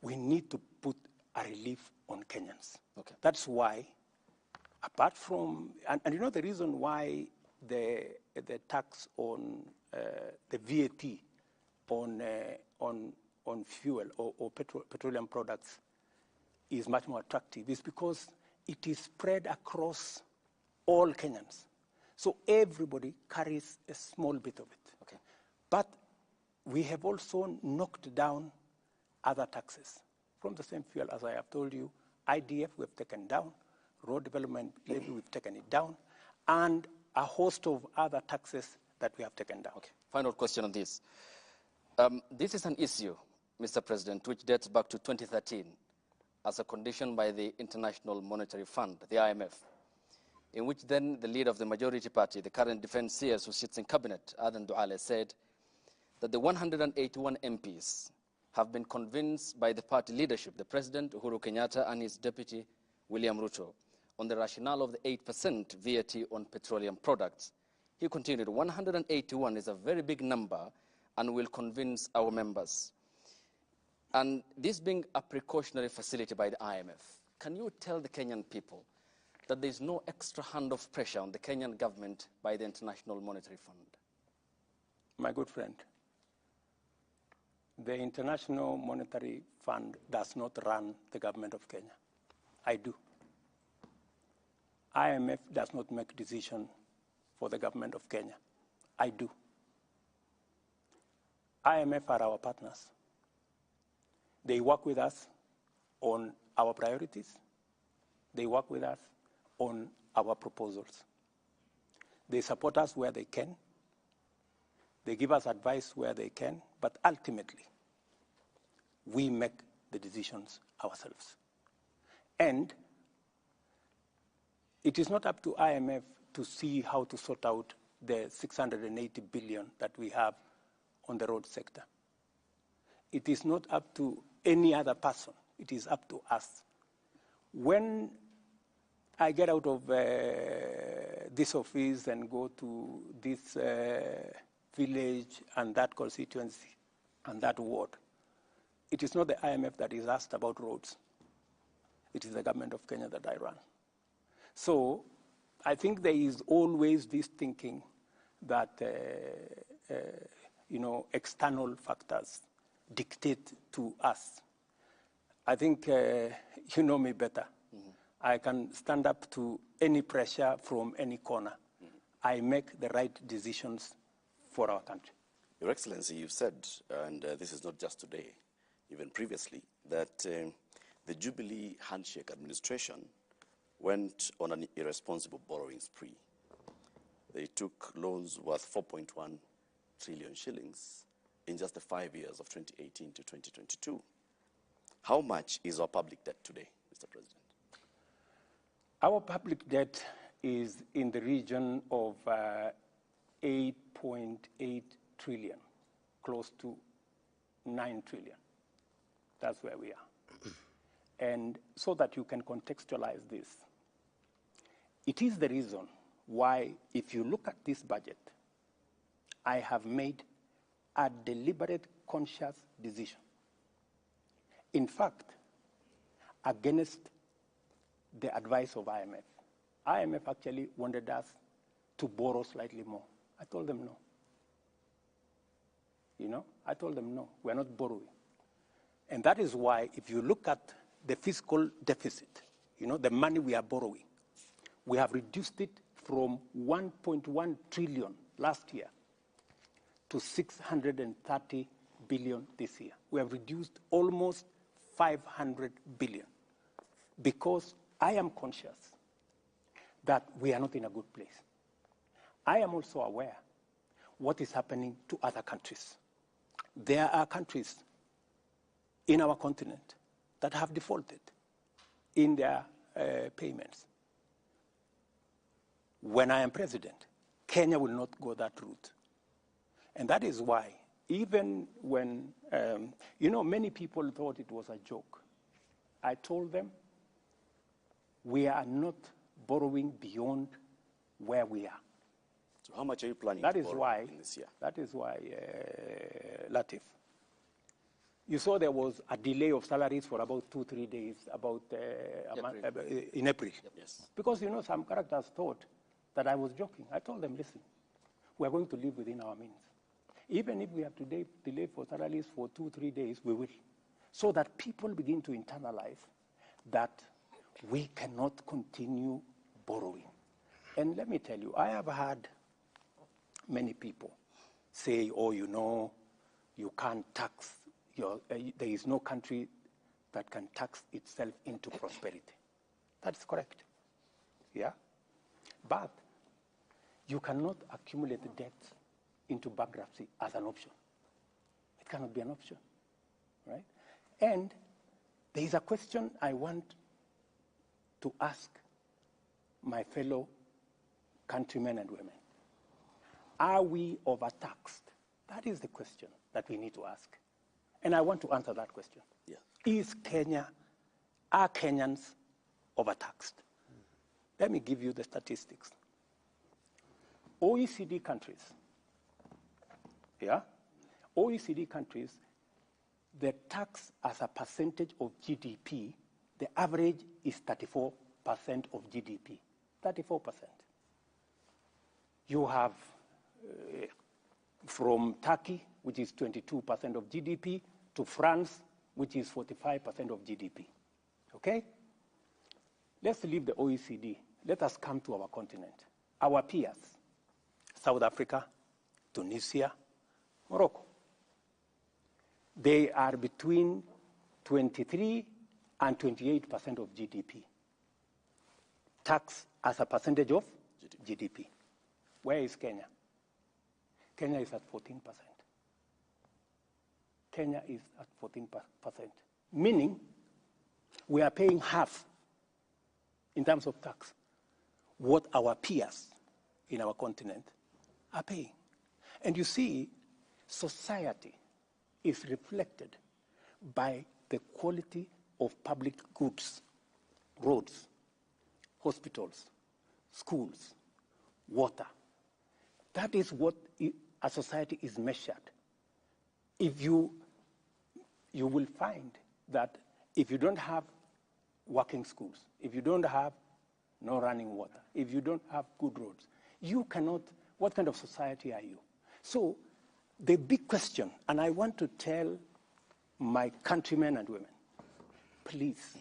we need to put a relief on Kenyans. Okay. That's why, apart from, and you know the reason why the tax on the VAT on fuel or petroleum products is much more attractive is because it is spread across all Kenyans. So everybody carries a small bit of it. Okay. But we have also knocked down other taxes from the same fuel, as I have told you. IDF we have taken down, road development levy we've taken it down, and a host of other taxes that we have taken down. Okay. Final question on this. This is an issue, Mr. President, which dates back to 2013 as a condition by the International Monetary Fund, the IMF, in which then the leader of the majority party, the current defense CS who sits in cabinet, Aden Duale, said that the 181 MPs have been convinced by the party leadership, the President Uhuru Kenyatta and his deputy William Ruto, on the rationale of the 8% VAT on petroleum products. He continued, 181 is a very big number and will convince our members. And this being a precautionary facility by the IMF, can you tell the Kenyan people that there is no extra hand of pressure on the Kenyan government by the International Monetary Fund? My good friend, the International Monetary Fund does not run the government of Kenya. I do. IMF does not make decisions for the government of Kenya. I do. IMF are our partners. They work with us on our priorities. They work with us on our proposals. They support us where they can. They give us advice where they can, but ultimately, we make the decisions ourselves. And it is not up to IMF to see how to sort out the 680 billion that we have on the road sector. It is not up to any other person. It is up to us. When I get out of this office and go to this village and that constituency and that ward, it is not the IMF that is asked about roads. It is the government of Kenya that I run. So I think there is always this thinking that you know, external factors dictate to us. I think you know me better. Mm-hmm. I can stand up to any pressure from any corner. Mm-hmm. I make the right decisions for our country. Your Excellency, you've said, and this is not just today, even previously, that the Jubilee handshake administration went on an irresponsible borrowing spree. They took loans worth 4.1 trillion shillings in just the 5 years of 2018 to 2022. How much is our public debt today, Mr. President? Our public debt is in the region of 8.8 trillion, close to 9 trillion. That's where we are. And so that you can contextualize this, it is the reason why, if you look at this budget, I have made a deliberate, conscious decision. In fact, against the advice of IMF. IMF actually wanted us to borrow slightly more. I told them no. You know, I told them no, we're not borrowing. And that is why, if you look at the fiscal deficit, you know, the money we are borrowing, we have reduced it from 1.1 trillion last year to 630 billion this year. We have reduced almost 500 billion because I am conscious that we are not in a good place. I am also aware what is happening to other countries. There are countries in our continent that have defaulted in their payments. When I am president, Kenya will not go that route. And that is why, even when, you know, many people thought it was a joke. I told them, we are not borrowing beyond where we are. So how much are you planning to borrow in this year? That is why, Latif, you saw there was a delay of salaries for about 2-3 days about in April. Yep. Yes. Because, you know, some characters thought that I was joking. I told them, listen, we are going to live within our means. Even if we have to delay for salaries for 2-3 days, we will. So that people begin to internalize that we cannot continue borrowing. And let me tell you, I have had many people say, oh, you know, you can't tax your, there is no country that can tax itself into prosperity. That's correct, yeah? But you cannot accumulate debt into bankruptcy as an option. It cannot be an option, right? And there is a question I want to ask my fellow countrymen and women. Are we overtaxed? That is the question that we need to ask. And I want to answer that question. Yeah. Is Kenya, are Kenyans overtaxed? Let me give you the statistics. OECD countries, yeah? OECD countries, the tax as a percentage of GDP, the average is 34% of GDP, 34%. You have from Turkey, which is 22% of GDP, to France, which is 45% of GDP, okay? Let's leave the OECD. Let us come to our continent. Our peers, South Africa, Tunisia, Morocco. They are between 23 and 28% of GDP. Tax as a percentage of GDP. Where is Kenya? Kenya is at 14%. Kenya is at 14%, meaning we are paying half in terms of tax what our peers in our continent are paying. And you see, society is reflected by the quality of public goods, roads, hospitals, schools, water. That is what a society is measured. If you will find that if you don't have working schools, if you don't have no running water, if you don't have good roads, you cannot, what kind of society are you? So the big question, and I want to tell my countrymen and women, please,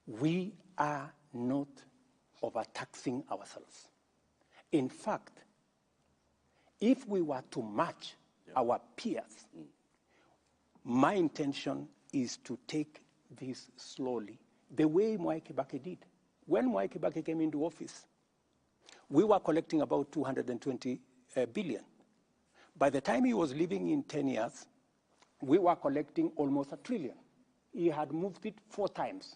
we are not overtaxing ourselves. In fact, if we were to match our peers, my intention is to take this slowly, the way Mwai Kibaki did. When Mwai Kibaki came into office, We were collecting about 220 billion. By the time he was leaving in 10 years, we were collecting almost 1 trillion. He had moved it 4 times,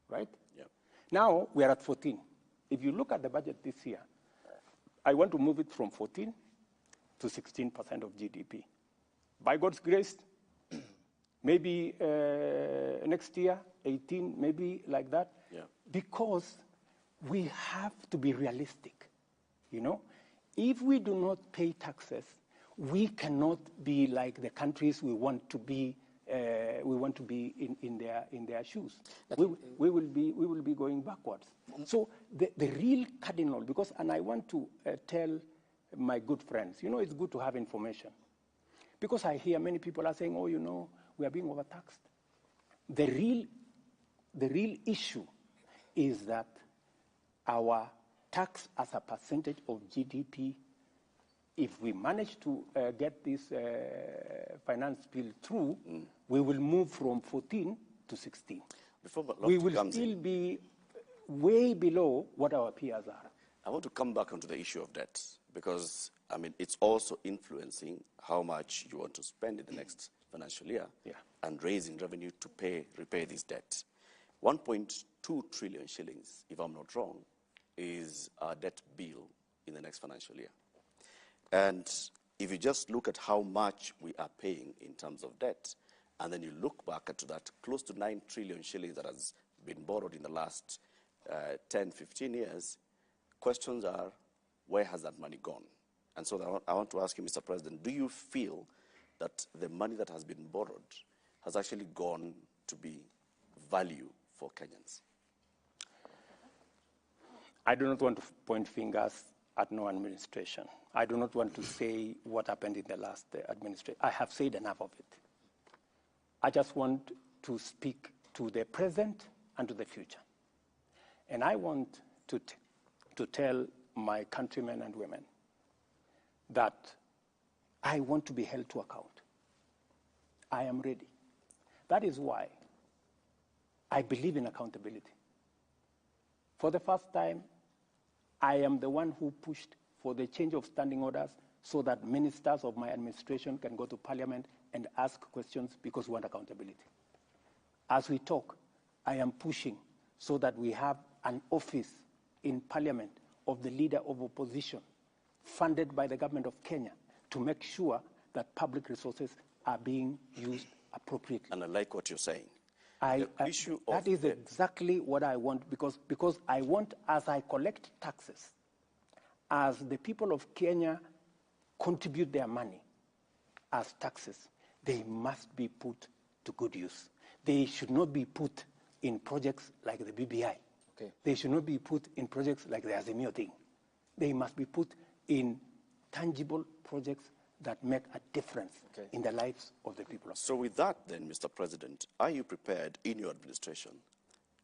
right? Yep. Now we are at 14. If you look at the budget this year, I want to move it from 14 to 16% of GDP. By God's grace, maybe next year, 18, maybe like that. Yeah. Because we have to be realistic, you know? If we do not pay taxes, we cannot be like the countries we want to be. We want to be in their shoes. We will be going backwards. So the real cardinal, because, and I want to tell my good friends, you know, it's good to have information, because I hear many people are saying, oh, you know, we are being overtaxed. The real issue is that our tax as a percentage of GDP, if we manage to get this finance bill through, we will move from 14 to 16. Before we will still be way below what our peers are. I want to come back onto the issue of debt, because, I mean, it's also influencing how much you want to spend in the next financial year, yeah, and raising revenue to repay this debt. 1.2 trillion shillings, if I'm not wrong, is our debt bill in the next financial year. And if you just look at how much we are paying in terms of debt, and then you look back at that close to 9 trillion shillings that has been borrowed in the last 10, 15 years, questions are, where has that money gone? And so I want to ask you, Mr. President, do you feel that the money that has been borrowed has actually gone to be value for Kenyans? I do not want to point fingers at no administration. I do not want to say what happened in the last administration. I have said enough of it. I just want to speak to the present and to the future. And I want to tell my countrymen and women that I want to be held to account. I am ready. That is why I believe in accountability. For the first time, I am the one who pushed for the change of standing orders so that ministers of my administration can go to parliament and ask questions, because we want accountability. As we talk, I am pushing so that we have an office in parliament of the leader of opposition, funded by the government of Kenya, to make sure that public resources are being used appropriately. And I like what you're saying. That is exactly what I want, because I want, as I collect taxes, as the people of Kenya contribute their money as taxes, they must be put to good use. They should not be put in projects like the BBI. Okay. They should not be put in projects like the Azimio thing. They must be put in tangible projects that make a difference, okay, in the lives of the people. So with that then, Mr. President, are you prepared in your administration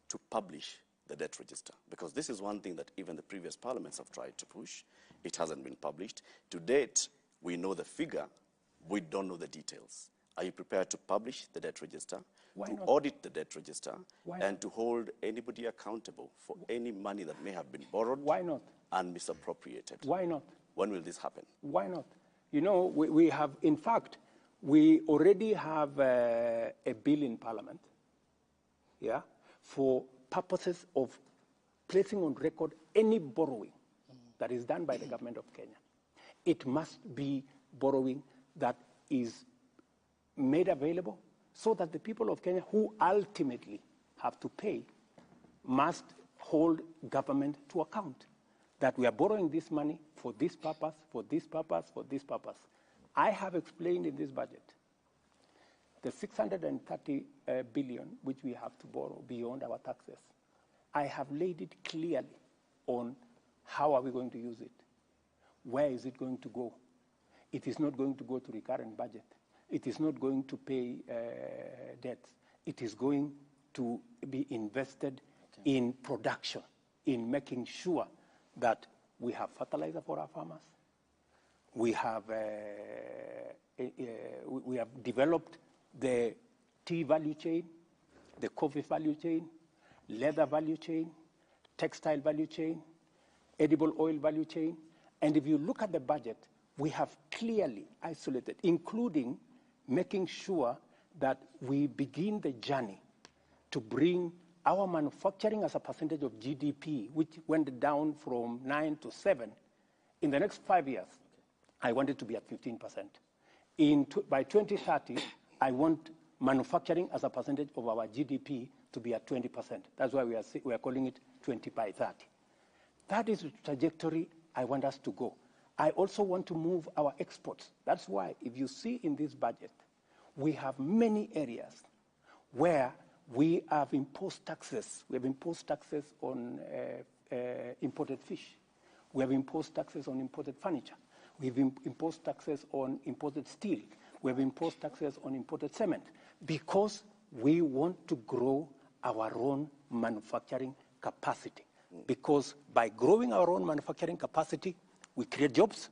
to publish the debt register? Because this is one thing that even the previous parliaments have tried to push. It hasn't been published. To date, we know the figure. We don't know the details. Are you prepared to publish the debt register, Why to not? Audit the debt register, Why and not? To hold anybody accountable for any money that may have been borrowed? Why not? And misappropriated? Why not? When will this happen? Why not? You know, we have, in fact, we already have a bill in parliament, yeah, for purposes of placing on record any borrowing that is done by the government of Kenya. It must be borrowing that is made available so that the people of Kenya, who ultimately have to pay, must hold government to account that we are borrowing this money for this purpose, for this purpose, for this purpose. I have explained in this budget the 630 billion which we have to borrow beyond our taxes. I have laid it clearly on how are we going to use it, where is it going to go. It is not going to go to recurrent budget. It is not going to pay debts. It is going to be invested in production, in making sure that we have fertilizer for our farmers, we have developed the tea value chain, the coffee value chain, leather value chain, textile value chain, edible oil value chain. And if you look at the budget, we have clearly isolated, including making sure that we begin the journey to bring our manufacturing as a percentage of GDP, which went down from 9 to 7. In the next 5 years, I want it to be at 15%. By 2030, I want manufacturing as a percentage of our GDP to be at 20%. That's why we are calling it 20 by 30. That is the trajectory I want us to go. I also want to move our exports. That's why, if you see in this budget, we have many areas where we have imposed taxes. We have imposed taxes on imported fish. We have imposed taxes on imported furniture. We've imposed taxes on imported steel. We have imposed taxes on imported cement because we want to grow our own manufacturing capacity. Because by growing our own manufacturing capacity, we create jobs,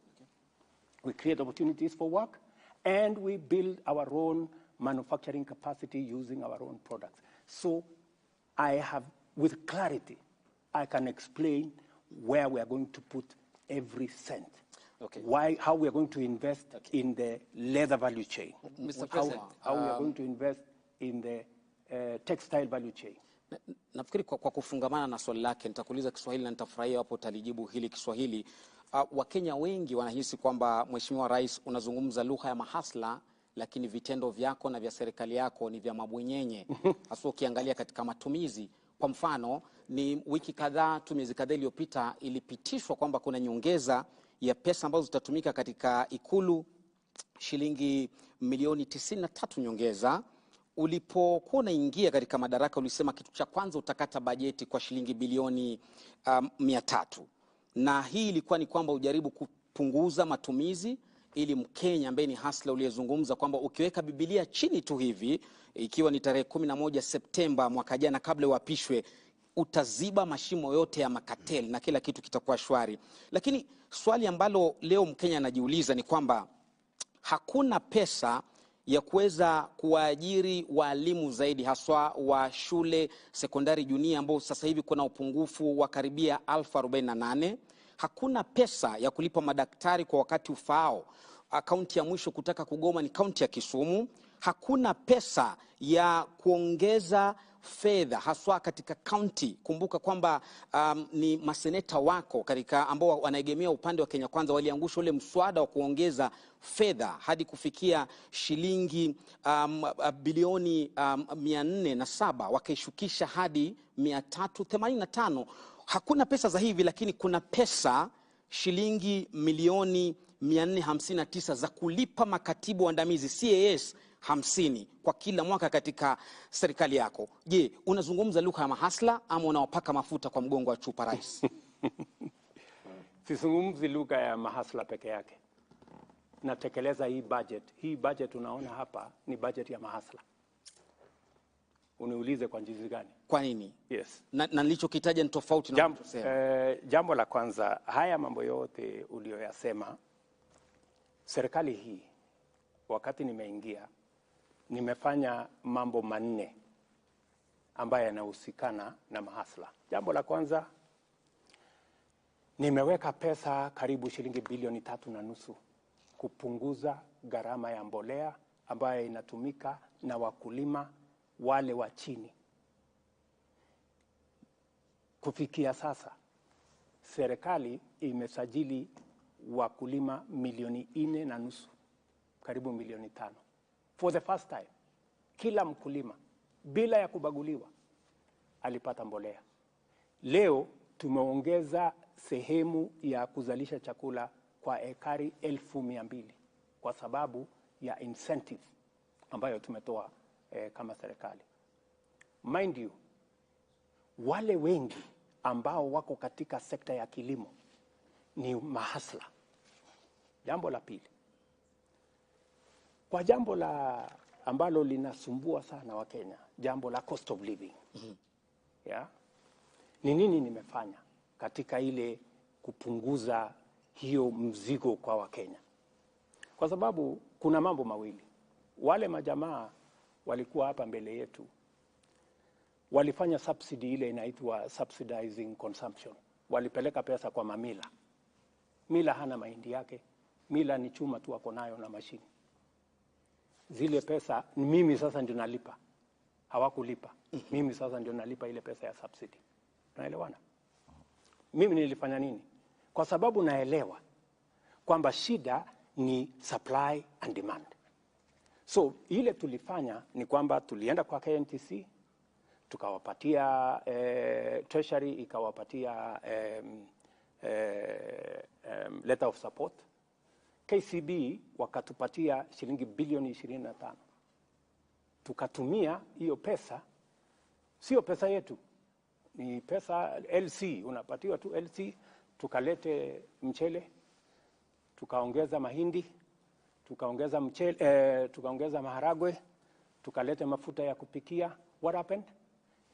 we create opportunities for work, and we build our own manufacturing capacity using our own products. So I have, with clarity, I can explain where we are going to put every cent. Okay. Why, how we are going to invest in the leather value chain. Mr. President, how we are going to invest in the textile value chain. Nafikiri kwa kufungamana na swali lake nitakuuliza Kiswahili na nitafurahia hapo utalijibu hili Kiswahili. Wakenya wengi wanahisi kwamba Mheshimiwa Rais unazungumza lugha ya mahasla, lakini vitendo vyako na vya serikali yako ni vya mabwenyenye. Hasa ukiangalia katika matumizi. Kwa mfano, ni wiki kadhaa tu, miezi kadhaa iliyopita ilipitishwa kwamba kuna nyongeza ya pesa ambazo zitatumika katika Ikulu, shilingi milioni 93 nyongeza. Ulipokuwa unaingia katika madaraka ulisema kitu cha kwanza utakata bajeti kwa shilingi bilioni 300. Na hii ilikuwa ni kwamba ujaribu kupunguza matumizi ili Mkenya ambaye ni hasla uliyezungumza kwamba ukiweka Biblia chini tu hivi, ikiwa ni tarehe 11 Septemba mwaka jana kabla uapishwe, utaziba mashimo yote ya makateli na kila kitu kitakuwa shwari. Lakini swali ambalo leo Mkenya anajiuliza ni kwamba hakuna pesa ya kuweza kuwaajiri walimu zaidi haswa wa shule sekondari junia ambao sasa hivi kuna upungufu wa karibia 1048. Hakuna pesa ya kulipa madaktari kwa wakati ufaao. Kaunti ya mwisho kutaka kugoma ni kaunti ya Kisumu. Hakuna pesa ya kuongeza fedha haswa katika kaunti. Kumbuka kwamba ni maseneta wako katika ambao wanaegemea upande wa Kenya Kwanza waliangusha ule mswada wa kuongeza fedha hadi kufikia shilingi bilioni 407, wakaishukisha hadi 385. Hakuna pesa za hivi, lakini kuna pesa shilingi milioni 459 za kulipa makatibu waandamizi CAS 50 kwa kila mwaka katika serikali yako. Je, unazungumza lugha ya mahasla ama unawapaka mafuta kwa mgongo wa chupa, Rais? Sizungumzi lugha ya mahasla peke yake. Natekeleza hii budget. Hii budget unaona hapa ni budget ya mahasla. Uniulize kwa jinsi gani? Kwa nini? Yes. Na nilichokitaja ni tofauti na unachosema. Jambo la kwanza, haya mambo yote uliyoyasema, serikali hii wakati nimeingia nimefanya mambo manne ambayo yanahusikana na mahasla. Jambo la kwanza, nimeweka pesa karibu shilingi bilioni 3.5 kupunguza gharama ya mbolea ambayo inatumika na wakulima wale wa chini. Kufikia sasa serikali imesajili wakulima milioni 4.5, karibu milioni 5. For the first time, kila mkulima bila ya kubaguliwa alipata mbolea. Leo tumeongeza sehemu ya kuzalisha chakula kwa ekari 200,000 kwa sababu ya incentive ambayo tumetoa kama serikali. Mind you, wale wengi ambao wako katika sekta ya kilimo ni mahasla. Jambo la pili, kwa jambo la ambalo linasumbua sana wa Kenya, jambo la cost of living. Yeah? Ni nini nimefanya katika ile kupunguza hiyo mzigo kwa Wakenya? Kwa sababu kuna mambo mawili. Wale majamaa walikuwa hapa mbele yetu, walifanya subsidy ile inaitwa subsidizing consumption. Walipeleka pesa kwa mamila. Mila hana mahindi yake, mila ni chuma tu ako nayo na mashini. Zile pesa mimi sasa ndio nalipa, hawakulipa. Mimi sasa ndio nalipa ile pesa ya subsidy. Tunaelewana? Mimi nilifanya nini? Kwa sababu naelewa kwamba shida ni supply and demand. So ile tulifanya ni kwamba tulienda kwa KNTC, tukawapatia Treasury ikawapatia letter of support. KCB wakatupatia shilingi bilioni 25. Tukatumia hiyo pesa, sio pesa yetu, ni pesa LC, unapatiwa tu LC, tukalete mchele, tukaongeza mahindi, tukaongeza mchele, tukaongeza maharagwe, tukalete mafuta ya kupikia. What happened?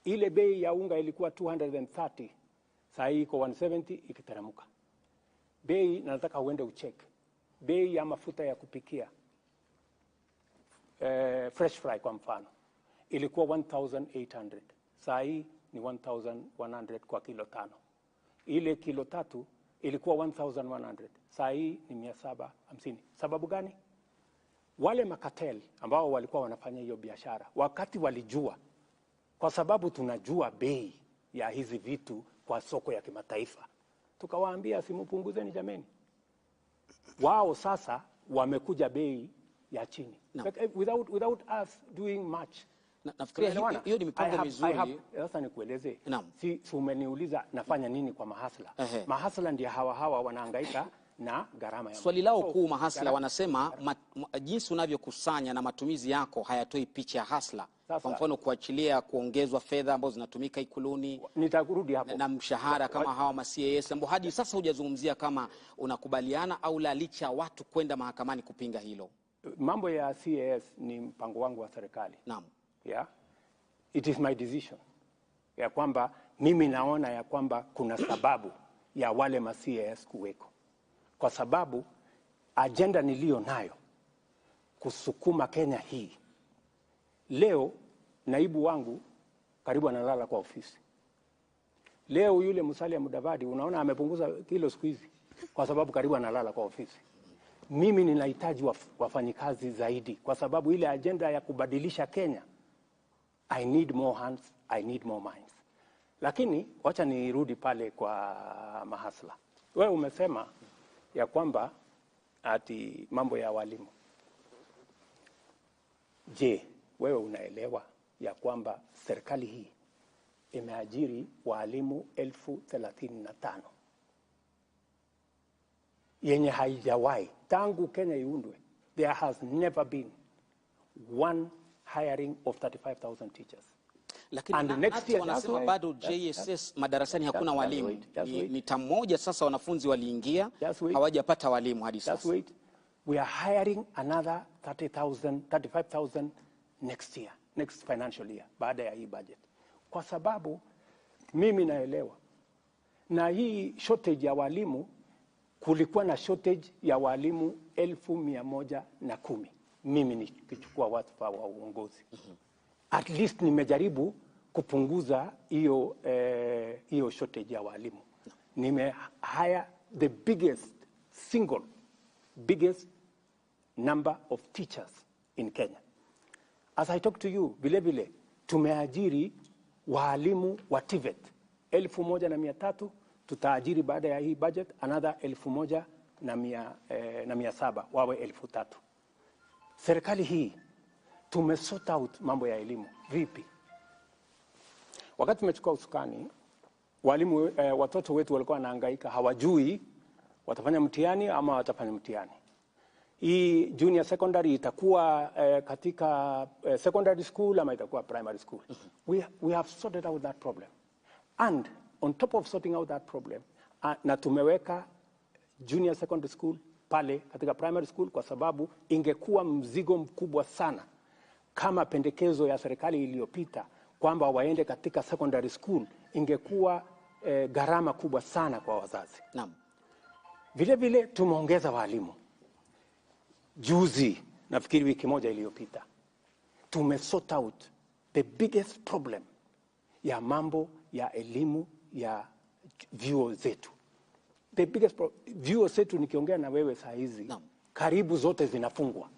Ile bei ya unga ilikuwa 230, saa hii iko 170 ikiteremka. Bei, nataka uende ucheck bei ya mafuta ya kupikia, fresh fry kwa mfano, ilikuwa 1800, saa hii ni 1100 kwa kilo 5. Ile kilo 3 ilikuwa 1100, saa hii ni 750. Sababu gani? Wale makatel ambao walikuwa wanafanya hiyo biashara, wakati walijua, kwa sababu tunajua bei ya hizi vitu kwa soko ya kimataifa, tukawaambia simupunguzeni jameni. Wao sasa wamekuja bei ya chini. No. Like, without us doing much. Nafikiria hiyo ni mipango mizuri. Sasa nikueleze. Si umeniuliza nafanya nini kwa mahasla. Mahasla ndio hawa wanahangaika na gharama ya. Swali lao kuu mahasla wanasema jinsi unavyokusanya na matumizi yako hayatoi picha ya hasla. Kwa mfano kuachilia kuongezwa fedha ambazo zinatumika Ikuluni, nitarudi hapo, na mshahara kama hawa ma CAS ambao hadi sasa hujazungumzia kama unakubaliana au la, licha watu kwenda mahakamani kupinga hilo. Mambo ya CAS ni mpango wangu wa serikali. Naam. Yeah. It is my decision. Ya kwamba mimi naona ya kwamba kuna sababu ya wale ma CAS kuweko. Kwa sababu agenda niliyo nayo kusukuma Kenya hii. Leo naibu wangu karibu analala kwa ofisi. Leo yule Musalia Mudavadi unaona amepunguza kilo siku hizi kwa sababu karibu analala kwa ofisi. Mimi ninahitaji wafanyikazi zaidi kwa sababu ile agenda ya kubadilisha Kenya, I need more hands, I need more minds. Lakini wacha nirudi pale kwa mahasla. Wewe umesema ya kwamba ati mambo ya walimu. Je, wewe unaelewa ya kwamba serikali hii imeajiri walimu 35,000 yenye haijawahi tangu Kenya iundwe? There has never been one hiring of 35,000 teachers. Lakini and next year wanasema bado JSS madarasani hakuna walimu. Ni tamu moja sasa wanafunzi waliingia, hawajapata walimu hadi sasa. Wait. We are hiring another 35,000 next year, next financial year, baada ya hii budget. Kwa sababu mimi naelewa, na hii shortage ya walimu, kulikuwa na shortage ya walimu 110,000. Mimi nikichukua wadhifa wa uongozi. At least nimejaribu kupunguza hiyo hiyo shortage ya walimu. Nime hire the biggest single biggest number of teachers in Kenya. As I talk to you, vile vile tumeajiri walimu wa TVET 1,300, tutaajiri baada ya hii budget another 1,700 wawe 3,000. Serikali hii tumesort out mambo ya elimu. Vipi? Wakati tumechukua usukani, walimu watoto wetu walikuwa wanahangaika, hawajui watafanya mtihani ama watafanya mtihani. Hii junior secondary itakuwa katika secondary school ama itakuwa primary school. We have sorted out that problem. And on top of sorting out that problem, na tumeweka junior secondary school pale katika primary school kwa sababu ingekuwa mzigo mkubwa sana kama pendekezo ya serikali iliyopita kwamba waende katika secondary school, ingekuwa gharama kubwa sana kwa wazazi. Naam. Vile vile tumeongeza walimu. Juzi, nafikiri wiki moja iliyopita, tumesort out the biggest problem ya mambo ya elimu ya vyuo zetu. The biggest vyuo zetu, nikiongea na wewe saa hizi, karibu zote zinafungwa.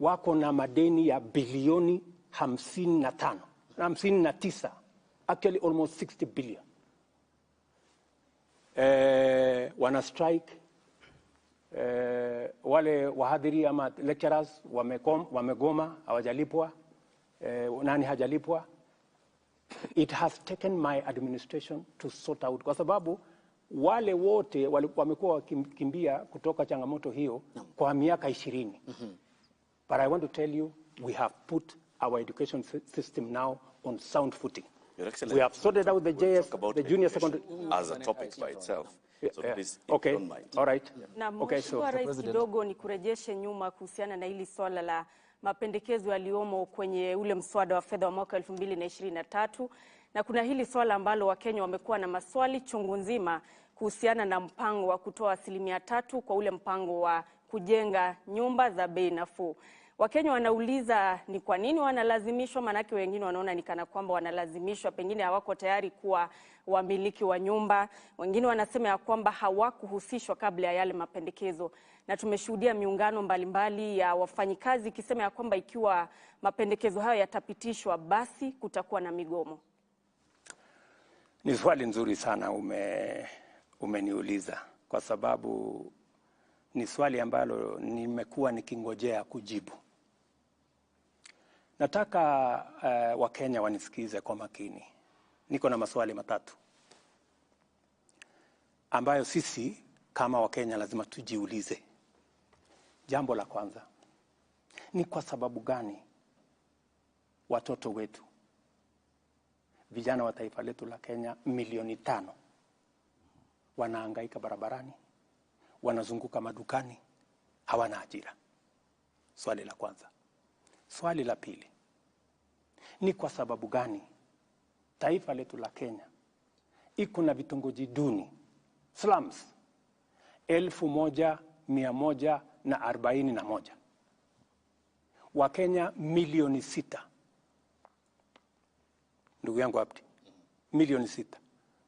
Wako na madeni ya bilioni 55, 59, actually almost 60 billion. Wana strike, wale wahadhiri ama lecturers wamegoma, hawajalipwa, nani hajalipwa. It has taken my administration to sort out, kwa sababu wale wote wamekuwa wakikimbia kutoka changamoto hiyo kwa miaka 20. But I want to tell you, we have put our education system now on sound footing. Your Excellency, we have sorted out the we'll JS, talk about the junior education secondary as a topic by itself. So please, if Okay. you don't mind. All right. Na Okay, so Mheshimiwa Rais, kidogo ni kurejeshe nyuma kuhusiana na hili swala la mapendekezo yaliyomo kwenye ule mswada wa fedha wa mwaka 2023, na kuna hili swala ambalo Wakenya wamekuwa na maswali chungu nzima kuhusiana na mpango wa kutoa 3% kwa ule mpango wa kujenga nyumba za bei nafuu. Wakenya wanauliza ni kwa nini wanalazimishwa, maanake wengine wanaona ni kana kwamba wanalazimishwa, pengine hawako tayari kuwa wamiliki wa nyumba. Wengine wanasema ya kwamba hawakuhusishwa kabla ya yale mapendekezo, na tumeshuhudia miungano mbalimbali ya wafanyikazi ikisema ya kwamba ikiwa mapendekezo hayo yatapitishwa, basi kutakuwa na migomo. Ni swali nzuri sana umeniuliza, kwa sababu ni swali ambalo nimekuwa nikingojea kujibu. Nataka Wakenya wanisikize kwa makini. Niko na maswali matatu ambayo sisi kama Wakenya lazima tujiulize. Jambo la kwanza, ni kwa sababu gani watoto wetu, vijana wa taifa letu la Kenya milioni 5 wanahangaika barabarani, wanazunguka madukani, hawana ajira? Swali la kwanza. Swali la pili, ni kwa sababu gani taifa letu la Kenya iko na vitongoji duni, slums, 1141? Wakenya milioni 6, ndugu yangu Abdi, milioni 6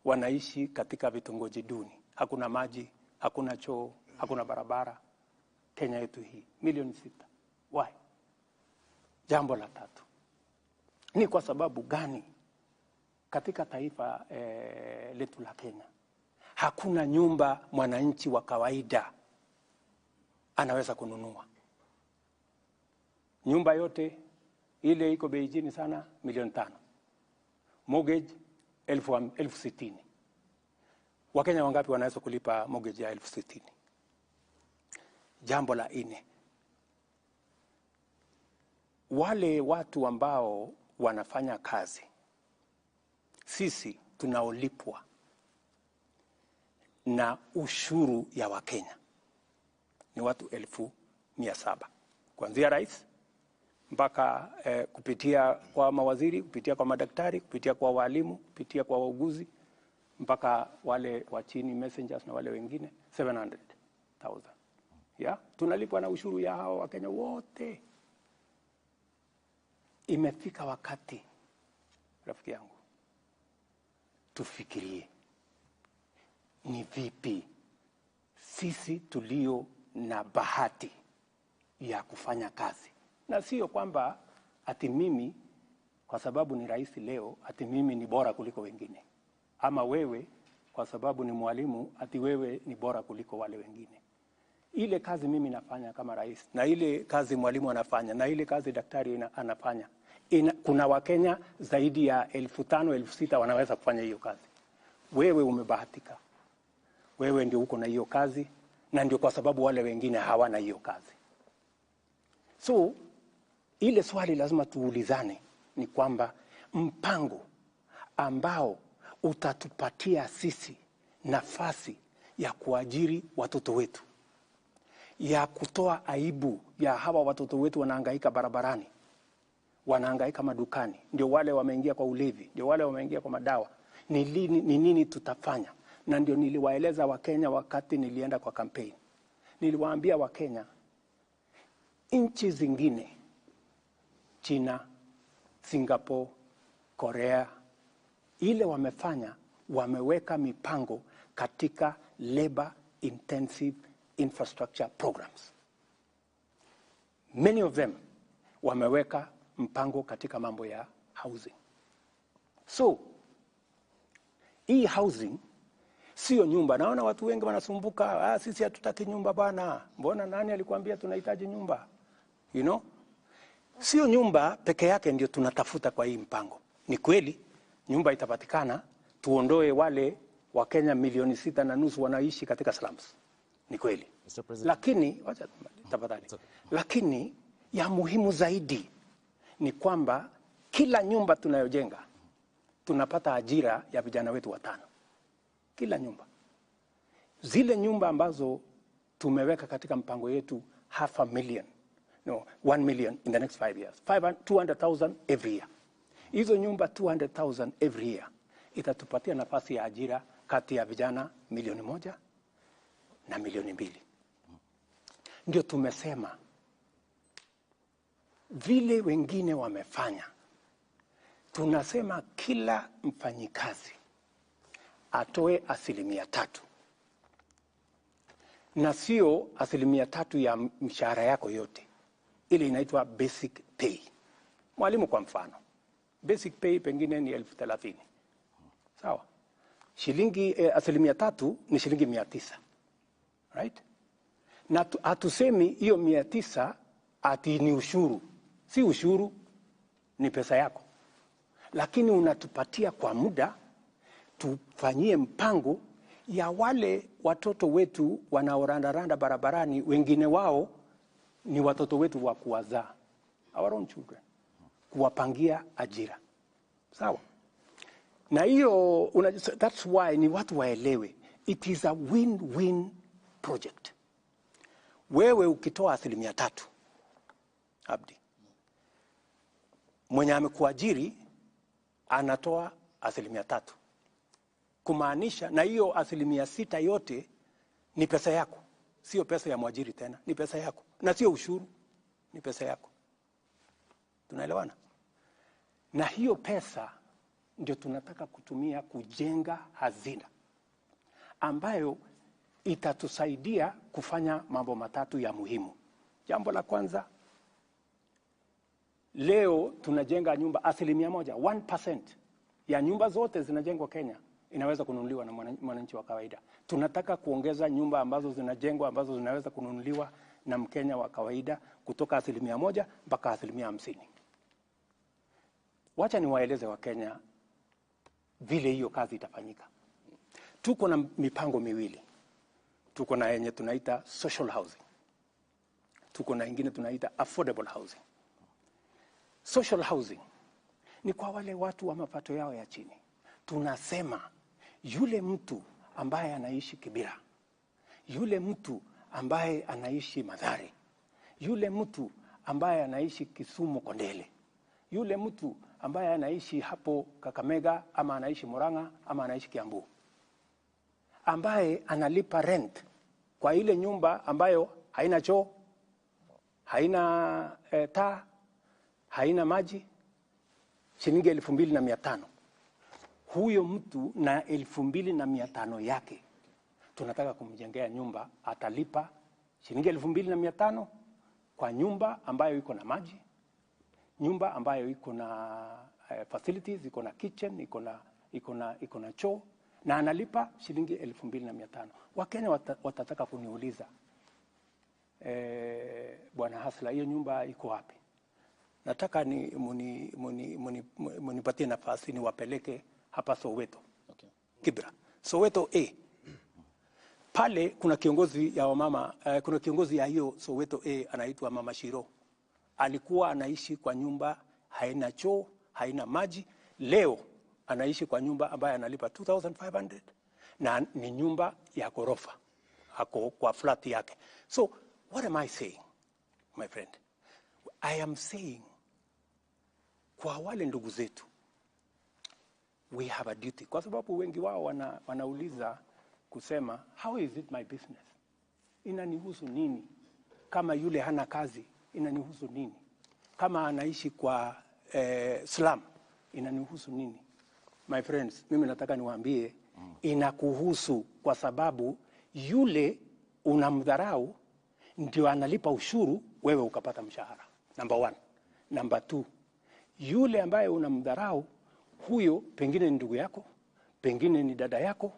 wanaishi katika vitongoji duni. Hakuna maji, hakuna choo, hakuna barabara. Kenya yetu hii milioni 6. Why? Jambo la tatu, ni kwa sababu gani katika taifa letu la Kenya hakuna nyumba mwananchi wa kawaida anaweza kununua? Nyumba yote ile iko bei chini sana, milioni 5. Mortgage 60,000. Wakenya wangapi wanaweza kulipa mortgage ya 60,000? Jambo la nne, wale watu ambao wanafanya kazi, sisi tunaolipwa na ushuru ya Wakenya ni watu 700,000, kuanzia rais mpaka kupitia kwa mawaziri, kupitia kwa madaktari, kupitia kwa walimu, kupitia kwa wauguzi, mpaka wale wa chini messengers na wale wengine 700,000. Yeah? Tunalipwa na ushuru ya hao Wakenya wote. Imefika wakati, rafiki yangu, tufikirie ni vipi sisi tulio na bahati ya kufanya kazi. Na sio kwamba ati mimi kwa sababu ni rais leo ati mimi ni bora kuliko wengine, ama wewe kwa sababu ni mwalimu ati wewe ni bora kuliko wale wengine. Ile kazi mimi nafanya kama rais, na ile kazi mwalimu anafanya, na ile kazi daktari anafanya, kuna Wakenya zaidi ya 5,000, 6,000 wanaweza kufanya hiyo kazi. Wewe umebahatika, wewe ndio uko na hiyo kazi, na ndio kwa sababu wale wengine hawana hiyo kazi. So ile swali lazima tuulizane ni kwamba mpango ambao utatupatia sisi nafasi ya kuajiri watoto wetu, ya kutoa aibu ya hawa watoto wetu wanahangaika barabarani, wanahangaika madukani, ndio wale wameingia kwa ulevi, ndio wale wameingia kwa madawa. Ni nini tutafanya? Na ndio niliwaeleza Wakenya wakati nilienda kwa campaign. Niliwaambia Wakenya, nchi zingine, China, Singapore, Korea, ile wamefanya, wameweka mipango katika labor intensive infrastructure programs. Many of them wameweka mpango katika mambo ya housing. So, hii housing sio nyumba. Naona watu wengi wanasumbuka, ah, sisi hatutaki nyumba bwana. Mbona nani alikwambia tunahitaji nyumba? You know? Sio nyumba peke yake ndio tunatafuta kwa hii mpango. Ni kweli nyumba itapatikana, tuondoe wale Wakenya 6.5 milioni wanaishi katika slums. Ni kweli. Mr. President. Lakini wacha tafadhali. Lakini ya muhimu zaidi ni kwamba kila nyumba tunayojenga tunapata ajira ya vijana wetu watano. Kila nyumba. Zile nyumba ambazo tumeweka katika mpango yetu half a million, no, 1 million in the next 5 years, 200,000 every year. Hizo nyumba 200,000 every year itatupatia nafasi ya ajira kati ya vijana 1 milioni na 2 milioni. Ndio tumesema vile wengine wamefanya, tunasema kila mfanyikazi atoe 3% na sio 3% ya mshahara yako yote, ile inaitwa basic pay. Mwalimu kwa mfano, basic pay pengine ni 30,000, sawa? Shilingi 3% ni shilingi 900, right? Na hatusemi hiyo 900 ati ni ushuru. Si ushuru, ni pesa yako, lakini unatupatia kwa muda tufanyie mpango ya wale watoto wetu wanaorandaranda barabarani, wengine wao ni watoto wetu wa kuwazaa, our own children, kuwapangia ajira, sawa? Na hiyo that's why ni watu waelewe, it is a win-win project. Wewe ukitoa 3%, Abdi, mwenye amekuajiri anatoa 3%, kumaanisha na hiyo 6% yote ni pesa yako, sio pesa ya mwajiri tena, ni pesa yako, na sio ushuru, ni pesa yako. Tunaelewana? Na hiyo pesa ndio tunataka kutumia kujenga hazina ambayo itatusaidia kufanya mambo matatu ya muhimu. Jambo la kwanza, leo tunajenga nyumba 1%, 1% ya nyumba zote zinajengwa Kenya inaweza kununuliwa na mwananchi wa kawaida. Tunataka kuongeza nyumba ambazo zinajengwa ambazo zinaweza kununuliwa na Mkenya wa kawaida kutoka 1% mpaka 50%. Wacha niwaeleze Wakenya vile hiyo kazi itafanyika. Tuko na mipango miwili. Tuko na yenye tunaita social housing, tuko na ingine tunaita affordable housing. Social housing ni kwa wale watu wa mapato yao ya chini. Tunasema yule mtu ambaye anaishi Kibera, yule mtu ambaye anaishi Mathare, yule mtu ambaye anaishi Kisumu Kondele, yule mtu ambaye anaishi hapo Kakamega ama anaishi Murang'a ama anaishi Kiambu, ambaye analipa rent kwa ile nyumba ambayo haina choo, haina taa, haina maji, shilingi 2,500. Huyo mtu na 2,500 yake tunataka kumjengea nyumba, atalipa shilingi 2,500 kwa nyumba ambayo iko na maji, nyumba ambayo iko na facilities, iko na kitchen, iko na choo na analipa shilingi 2,500. Wakenya watataka kuniuliza, "Bwana Hustler, hiyo nyumba iko wapi?" Nataka ni munipatie nafasi niwapeleke hapa Soweto. Kibra. Soweto A. Pale kuna kiongozi ya wamama, kuna kiongozi ya hiyo Soweto A anaitwa Mama Shiro. Alikuwa anaishi kwa nyumba haina choo, haina maji. Leo anaishi kwa nyumba ambayo analipa 2500 na ni nyumba ya ghorofa. Ako kwa flat yake. So what am I saying, my friend? I am saying kwa wale ndugu zetu we have a duty, kwa sababu wengi wao wanauliza kusema, "How is it my business? Inanihusu nini kama yule hana kazi? Inanihusu nini kama anaishi kwa slum? Inanihusu nini?" My friends, mimi nataka niwaambie inakuhusu kwa sababu yule unamdharau ndio analipa ushuru, wewe ukapata mshahara. Number one. Number two, yule ambaye unamdharau huyo pengine ni ndugu yako, pengine ni dada yako,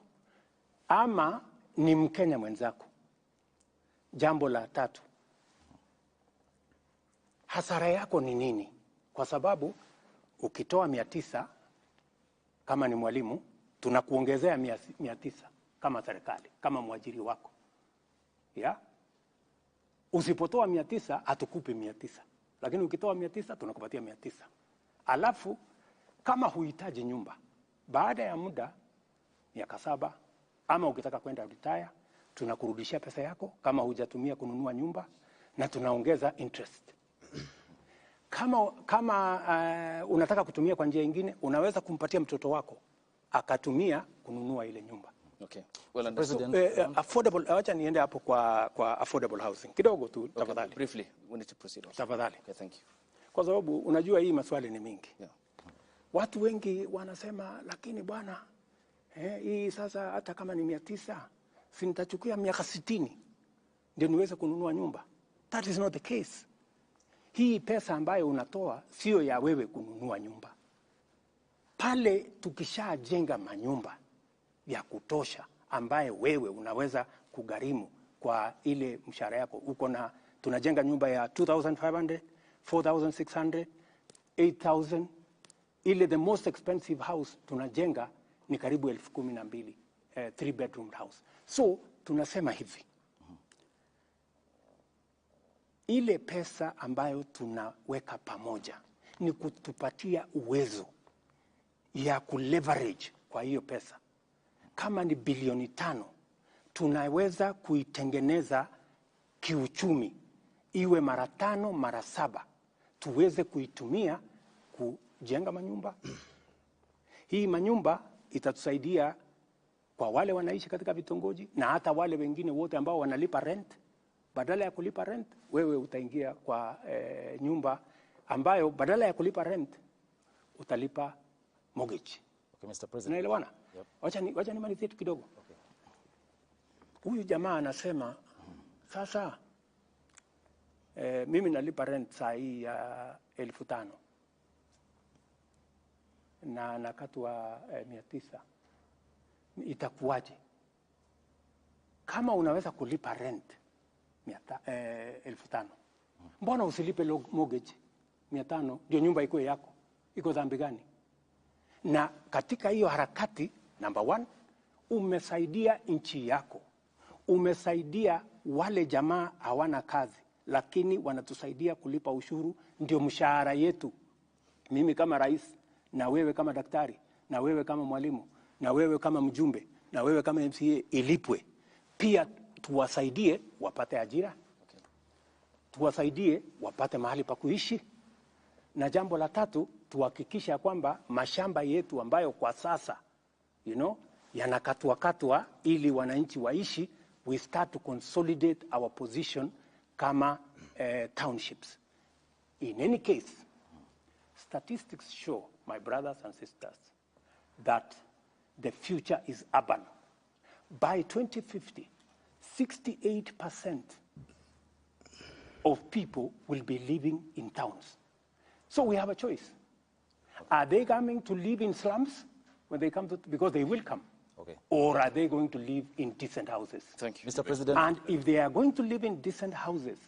ama ni Mkenya mwenzako. Jambo la tatu, hasara yako ni nini? Kwa sababu ukitoa 900 kama ni mwalimu, tunakuongezea 900 kama serikali, kama mwajiri wako. Ya? Usipotoa 900 hatukupi 900. Lakini ukitoa 900 tunakupatia 900. Alafu kama huhitaji nyumba, baada ya muda miaka 7 ama ukitaka kwenda retire, tunakurudishia pesa yako kama hujatumia kununua nyumba na tunaongeza interest. Kama unataka kutumia kwa njia nyingine, unaweza kumpatia mtoto wako akatumia kununua ile nyumba. Okay. Well, understood. President, Affordable, acha niende hapo kwa affordable housing kidogo tu tafadhali. Briefly, we need to proceed also. Tafadhali. Okay, thank you. Kwa sababu unajua hii maswali ni mingi. Yeah. Watu wengi wanasema lakini bwana, hii sasa hata kama ni 900, si nitachukua miaka 60 ndio niweze kununua nyumba. That is not the case. Hii pesa ambayo unatoa sio ya wewe kununua nyumba. Pale tukishajenga manyumba ya kutosha ambaye wewe unaweza kugharimu kwa ile mshahara yako, uko na, tunajenga nyumba ya 2500, 4600, 8000. Ile the most expensive house tunajenga ni karibu 12,000, 3 bedroom house. So tunasema hivi, ile pesa ambayo tunaweka pamoja ni kutupatia uwezo ya kuleverage kwa hiyo pesa. Kama ni bilioni 5, tunaweza kuitengeneza kiuchumi iwe mara 5 mara 7, tuweze kuitumia kujenga manyumba. Hii manyumba itatusaidia kwa wale wanaishi katika vitongoji na hata wale wengine wote ambao wanalipa rent. Badala ya kulipa rent, wewe utaingia kwa nyumba ambayo badala ya kulipa rent utalipa mortgage. Okay, Mr. President. Unaelewana? Yep. Wacha nimalizie tu kidogo. Huyu jamaa anasema sasa mimi nalipa rent saa hii ya 5,000 na nakatwa 900. Itakuwaje? Kama unaweza kulipa rent 5,000, mbona usilipe mortgage 500 ndio nyumba ikuwe yako? Iko dhambi gani? Na katika hiyo harakati, number 1, umesaidia nchi yako, umesaidia wale jamaa hawana kazi, lakini wanatusaidia kulipa ushuru, ndio mshahara yetu. Mimi kama rais, na wewe kama daktari, na wewe kama mwalimu, na wewe kama mjumbe, na wewe kama MCA, ilipwe. Pia tuwasaidie wapate ajira, tuwasaidie wapate mahali pa kuishi. Na jambo la tatu, tuhakikisha kwamba mashamba yetu ambayo kwa sasa yanakatwa katwa ili wananchi waishi, we start to consolidate our position kama townships. In any case, statistics show, my brothers and sisters, that the future is urban. By 2050, 68% of people will be living in towns. So we have a choice. Are they coming to live in slums when they come to, because they will come? Okay. Or are they going to live in decent houses? Thank you. Mr. President. And if they are going to live in decent houses,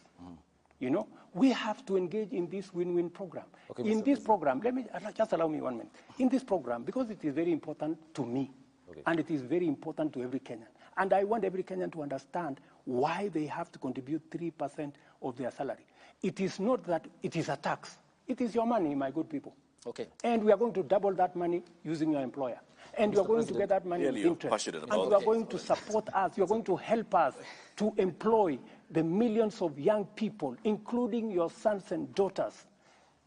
we have to engage in this win-win program. Okay, in Mr. this President. program, let me just allow me 1 minute. In this program, because it is very important to me, Okay. and it is very important to every Kenyan, and I want every Kenyan to understand why they have to contribute 3% of their salary. It is not that it is a tax. It is your money, my good people. Okay. And we are going to double that money using your employer. And you are going to get that money Clearly with you're interest. passionate And about you are it. going to support us. You are going to help us to employ the millions of young people, including your sons and daughters,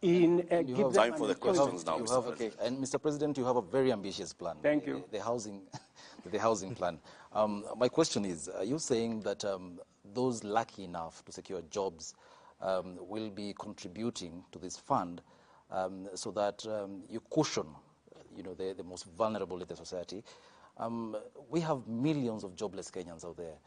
in give them Time for the an questions now, You Mr. have, President. and Mr. President, you have a very ambitious plan. Thank you. The housing, the housing plan. My question is, are you saying that those lucky enough to secure jobs will be contributing to this fund so that you cushion you know, the most vulnerable in the society. We have millions of jobless Kenyans out there.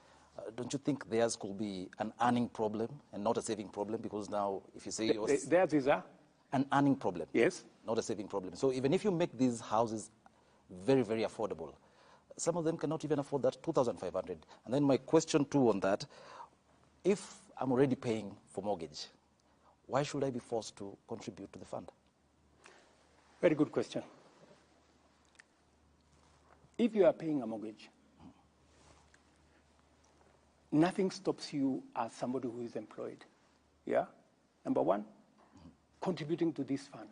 Don't you think theirs could be an earning problem and not a saving problem? Because now, if you say theirs is an earning problem, yes, not a saving problem. So even if you make these houses very, very affordable, some of them cannot even afford that 2,500. And then my question too on that, if I'm already paying for mortgage, why should I be forced to contribute to the fund? Very good question. If you are paying a mortgage, nothing stops you as somebody who is employed. Yeah? Number one, contributing to this fund.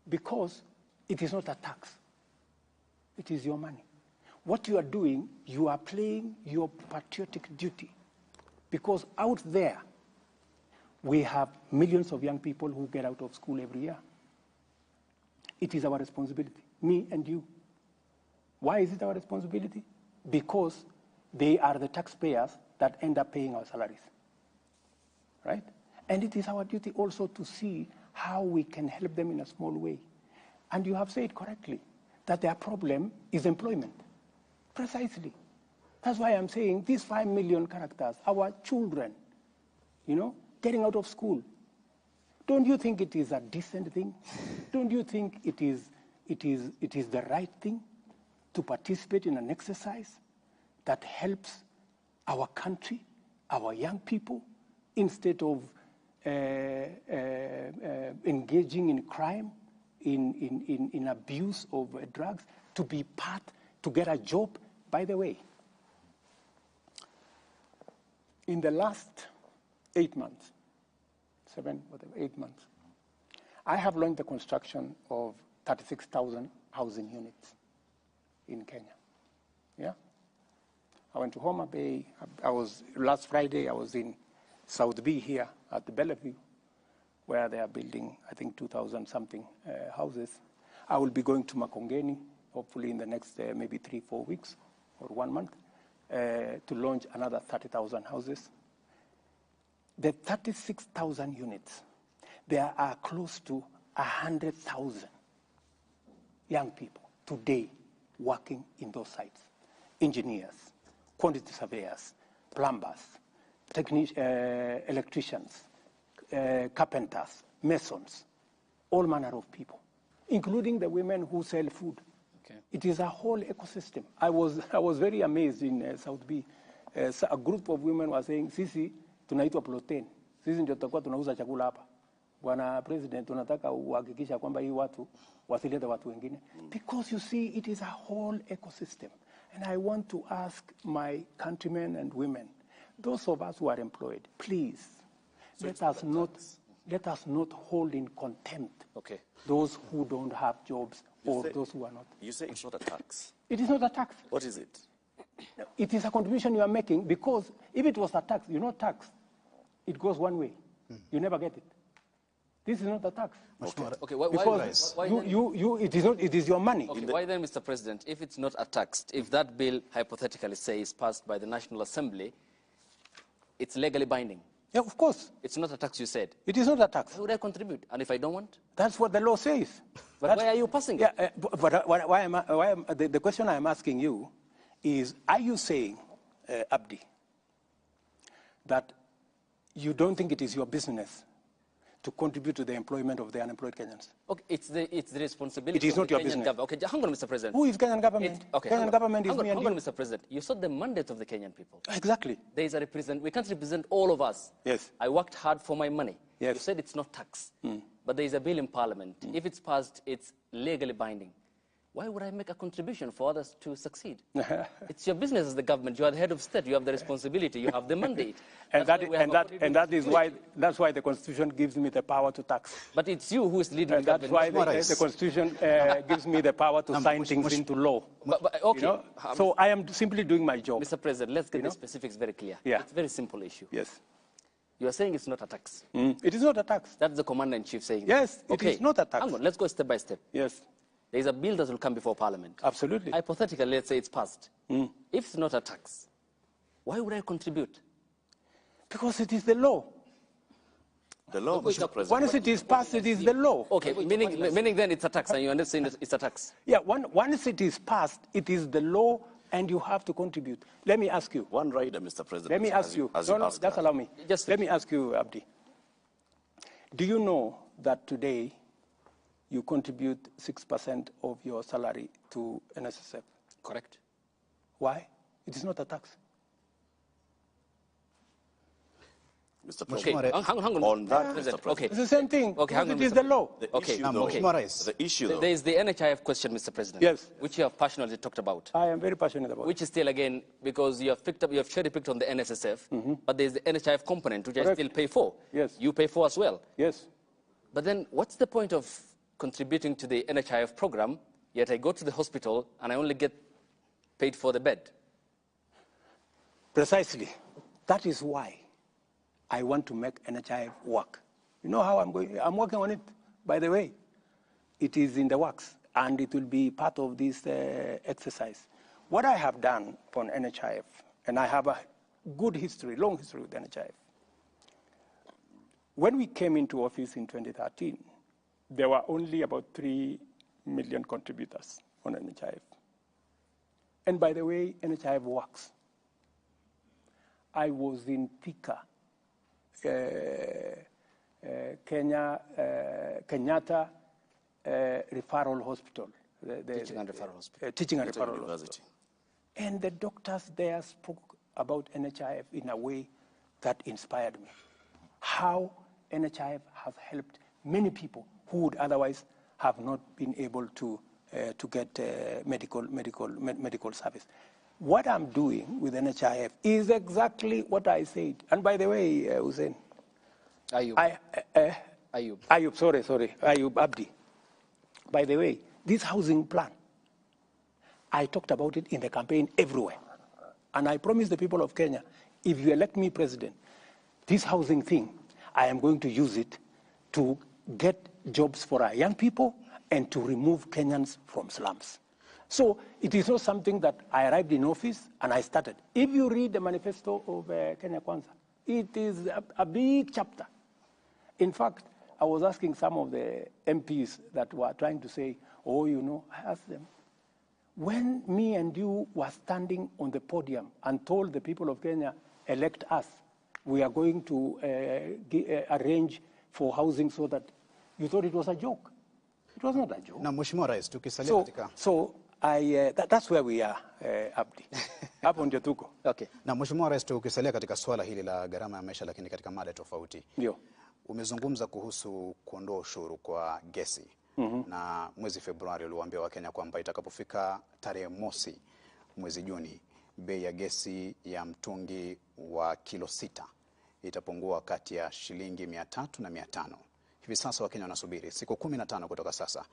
Because it is not a tax. It is your money. What you are doing, you are playing your patriotic duty. Because out there, we have millions of young people who get out of school every year. It is our responsibility, me and you. Why is it our responsibility? Because they are the taxpayers that end up paying our salaries, right? And it is our duty also to see how we can help them in a small way. And you have said correctly that their problem is employment. Precisely. That's why I'm saying these 5 million characters, our children, you know, getting out of school. Don't you think it is a decent thing? Don't you think it is the right thing to participate in an exercise that helps our country, our young people, instead of engaging in crime, in abuse of drugs, to be part, to get a job? By the way, in the last 8 months, 8 months, I have launched the construction of 36,000 housing units in Kenya. Yeah? I went to Homa Bay. Last Friday, I was in South B here at the Bellevue, where they are building, I think, 2,000 something houses. I will be going to Makongeni, hopefully in the next maybe 3-4 weeks or 1 month, to launch another 30,000 houses. The 36,000 units, there are close to 100,000 young people today working in those sites. Engineers, quantity surveyors, plumbers, electricians, carpenters, masons, all manner of people, including the women who sell food. Okay. It is a whole ecosystem. I was very amazed in South B. A group of women were saying, sisi tunaitwa Ploten. Sisi ndio tutakuwa tunauza chakula hapa. Bwana President, tunataka uhakikisha kwamba hii watu wasilete watu wengine. Because you see, it is a whole ecosystem. And I want to ask my countrymen and women, those of us who are employed, please, so let us not hold in contempt those who don't have jobs or those who are not. You say it's not a tax. It is not a tax. What is it? It is a contribution you are making, because if it was a tax, you know tax, it goes one way. You never get it. This is not a tax. Okay. Because why it is not, it is your money. Okay, why then, Mr. President, if it's not a tax, if that bill hypothetically say is passed by the National Assembly, it's legally binding. Yeah, of course. It's not a tax, you said. It is not a tax. Why would I contribute? And if I don't want? That's what the law says. But why are you passing it? Yeah, but why am I, the question I am asking you is, are you saying, Abdi, that you don't think it is your business to contribute to the employment of the unemployed Kenyans? Okay, it's the responsibility It is of not the your Kenyan business. government. Okay, hang on, Mr. President. Who is Kenyan government? Kenyan government is me and Hang on, you. Mr. President. You saw the mandate of the Kenyan people. Exactly. There is a represent. We can't represent all of us. Yes. I worked hard for my money. Yes. You said it's not tax. But there is a bill in Parliament. If it's passed, it's legally binding. Why would I make a contribution for others to succeed? It's your business as the government. You are the head of state. You have the responsibility. You have the mandate. And that's why the Constitution gives me the power to tax. But it's you who is leading and the government. That's why the Constitution gives me the power to sign things into law. But, okay. You know? So I am simply doing my job. Mr. President, let's get the specifics very clear. Yeah. It's a very simple issue. Yes. You are saying it's not a tax. It is not a tax. That's the Commander-in-Chief saying. Yes, it is not a tax. Hang on, let's go step by step. Yes. There is a bill that will come before Parliament. Absolutely. Hypothetically, let's say it's passed. If it's not a tax, why would I contribute? Because it is the law. The law, Mr. President. Once it is passed, it is the law. Okay, meaning then it's a tax, and you understand it's a tax. Yeah, once it is passed, it is the law, and you have to contribute. Let me ask you. One rider, Mr. President. Let me ask you. No, just allow me. Just let me ask you, Abdi. Do you know that today you contribute 6% of your salary to NSSF? Correct. Why? It is not a tax. Mr. Okay, President. hang on. On that, President. Mr. President. Okay. It's the same thing. Okay, hang on, It is Mr. the law. The Okay. issue, though, Mheshimiwa the issue, though, There is the NHIF question, Mr. President. Yes. Which you have passionately talked about. I am very passionate about Which is still, again, because you have picked up, you have cherry picked on the NSSF, but there's the NHIF component, which Correct. I still pay for. Yes. You pay for as well. Yes. But then what's the point of contributing to the NHIF program, yet I go to the hospital and I only get paid for the bed? Precisely. That is why I want to make NHIF work. You know how I'm going? I'm working on it, by the way. It is in the works, and it will be part of this exercise. What I have done on NHIF, and I have a good history, long history with NHIF. When we came into office in 2013, there were only about 3 million contributors on NHIF. And by the way, NHIF works. I was in Thika, Kenya, Kenyatta Referral Hospital. Teaching and Referral Hospital. Teaching and Referral University. Hospital. And the doctors there spoke about NHIF in a way that inspired me. How NHIF has helped many people who would otherwise have not been able to get medical service. What I'm doing with NHIF is exactly what I said. And by the way, Hussein. Ayub. Ayub. Ayub, sorry. Ayub Abdi. By the way, this housing plan, I talked about it in the campaign everywhere. And I promised the people of Kenya, if you elect me president, this housing thing, I am going to use it to get jobs for our young people and to remove Kenyans from slums. So it is not something that I arrived in office and I started. If you read the manifesto of Kenya Kwanza, it is a big chapter. In fact, I was asking some of the MPs that were trying to say, oh, you know, I asked them, when me and you were standing on the podium and told the people of Kenya, elect us, we are going to arrange for housing so that you thought it was a joke. It was not a joke. Na Mheshimiwa Rais, tukisalia katika... So that's where we are, Abdi. Hapo ndio tuko. Okay. Na Mheshimiwa Rais, tukisalia katika swala hili la gharama ya maisha, lakini katika mada tofauti. Ndio. Umezungumza kuhusu kuondoa ushuru kwa gesi. Na mwezi Februari uliwaambia Wakenya kwamba itakapofika tarehe mosi mwezi Juni, bei ya gesi ya mtungi wa kilo 6 itapungua kati ya shilingi 300 na 500. Hivi sasa Wakenya wanasubiri siku 15 kutoka sasa.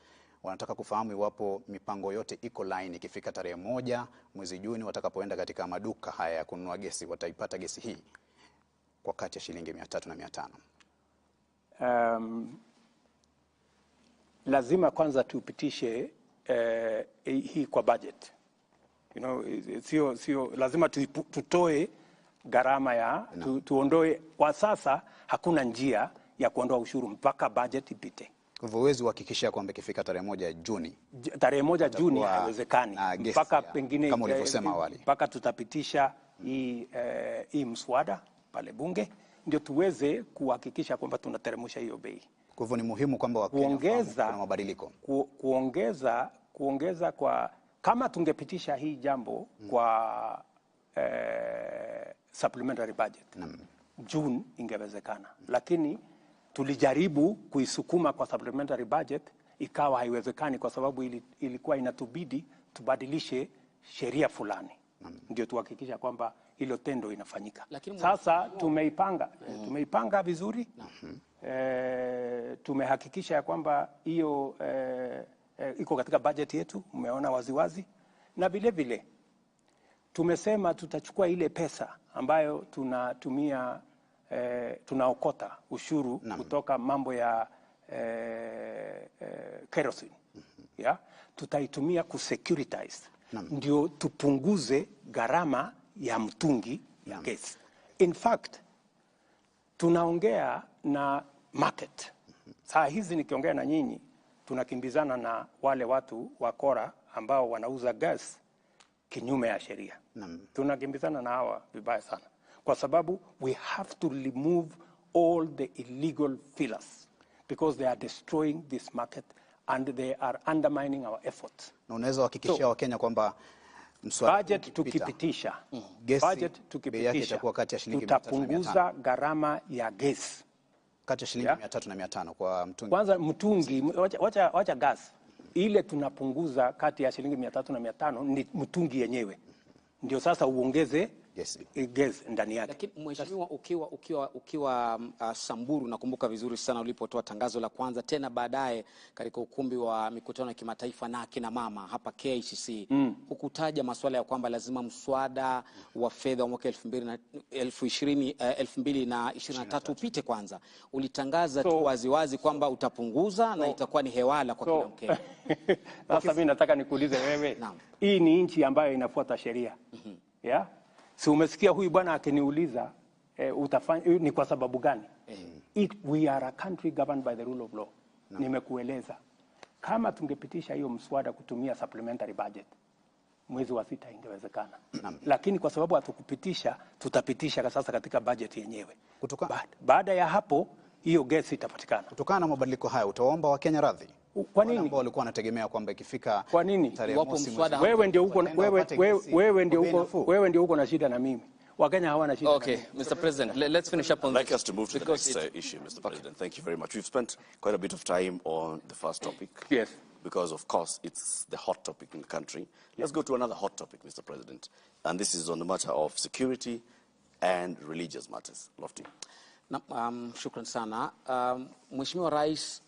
Wanataka kufahamu iwapo mipango yote iko line, ikifika tarehe 1 mwezi Juni watakapoenda katika maduka haya ya kununua gesi wataipata gesi hii kwa kati ya shilingi 300 na 500. Lazima kwanza tupitishe hii kwa budget. You know, sio lazima tutoe gharama ya tuondoe. Kwa sasa hakuna njia ya kuondoa ushuru mpaka budget ipite. Kwa hivyo huwezi kuhakikisha kwamba ikifika tarehe 1 Juni. Tarehe 1 Juni haiwezekani. Mpaka pengine kama ulivyosema awali. Mpaka tutapitisha hii mswada pale bunge ndio tuweze kuhakikisha kwamba tunateremsha hiyo bei. Kwa hivyo ni muhimu kwamba Wakenya kuna mabadiliko. Kuongeza kwa kama tungepitisha hii jambo kwa supplementary budget. June ingewezekana. Lakini tulijaribu kuisukuma kwa supplementary budget ikawa haiwezekani kwa sababu ilikuwa inatubidi tubadilishe sheria fulani. Ndio tuhakikisha kwamba hilo tendo inafanyika. Lakini sasa tumeipanga vizuri. Tumehakikisha ya kwamba hiyo iko katika budget yetu, umeona waziwazi. Na vile vile tumesema tutachukua ile pesa ambayo tunatumia tunaokota ushuru kutoka mambo ya kerosene. Yeah? Tutaitumia kusecuritize. Ndio tupunguze gharama ya mtungi ya gesi. In fact, tunaongea na market. Saa hizi nikiongea na nyinyi tunakimbizana na wale watu wakora ambao wanauza gas kinyume ya sheria. Tunakimbizana na hawa vibaya sana, kwa sababu we have to remove all the illegal fillers because they are destroying this market and they are undermining our efforts. Na unaweza kuhakikishia Wakenya kwamba mswada Budget tukipitisha, gesi, budget bei yake tukipitisha, itakuwa kati ya shilingi 300 na tutapunguza gharama ya gesi. Kati ya shilingi 300 na 500 kwa mtungi. Kwanza mtungi, wacha gas ile tunapunguza kati ya shilingi 300 na 500 ni mtungi yenyewe, ndio sasa uongeze gas ndani yake. Lakini mheshimiwa, ukiwa Samburu, nakumbuka vizuri sana ulipotoa tangazo la kwanza, tena baadaye katika ukumbi wa mikutano ya kimataifa na akina mama hapa KICC, hukutaja masuala ya kwamba lazima mswada wa fedha wa mwaka 2023 upite kwanza. Ulitangaza tu waziwazi kwamba utapunguza na itakuwa ni hewala kwa kila Mkenya. Sasa mimi nataka nikuulize wewe, hii ni nchi ambayo inafuata sheria. Yeah? Si umesikia huyu bwana akiniuliza utafanya ni kwa sababu gani? We are a country governed by the rule of law. No. Nimekueleza kama tungepitisha hiyo mswada kutumia supplementary budget mwezi wa 6 ingewezekana. Lakini kwa sababu hatukupitisha, tutapitisha sasa katika budget yenyewe. Baada ya hapo hiyo gesi itapatikana. Kutokana na mabadiliko haya utawaomba Wakenya radhi? Kwa nini? Ambao walikuwa wanategemea kwamba ikifika kwa nini? Tarehe mosi wewe ndio uko wewe ndio uko na shida na mimi. Wakenya hawana shida. Okay, Mr. President, let's finish up on I'd like us to move to the next issue, Mr. President. Thank you very much. We've spent quite a bit of time on the first topic. Yes. Because of course it's the hot topic in the country. Let's go to another hot topic, Mr. President. And this is on the matter of security and religious matters. Lofty. Na, shukran sana. Mheshimiwa Rais,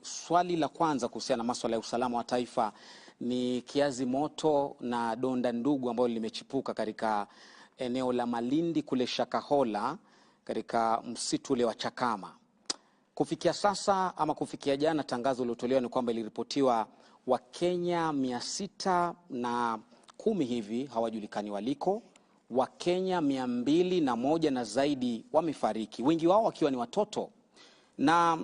swali la kwanza kuhusiana na masuala ya usalama wa taifa ni kiazi moto na donda ndugu ambalo limechipuka katika eneo la Malindi kule Shakahola katika msitu ule wa Chakama. Kufikia sasa ama kufikia jana, tangazo lililotolewa ni kwamba iliripotiwa Wakenya 610 hivi hawajulikani waliko. Wakenya 201 na zaidi wamefariki, wengi wao wakiwa ni watoto. Na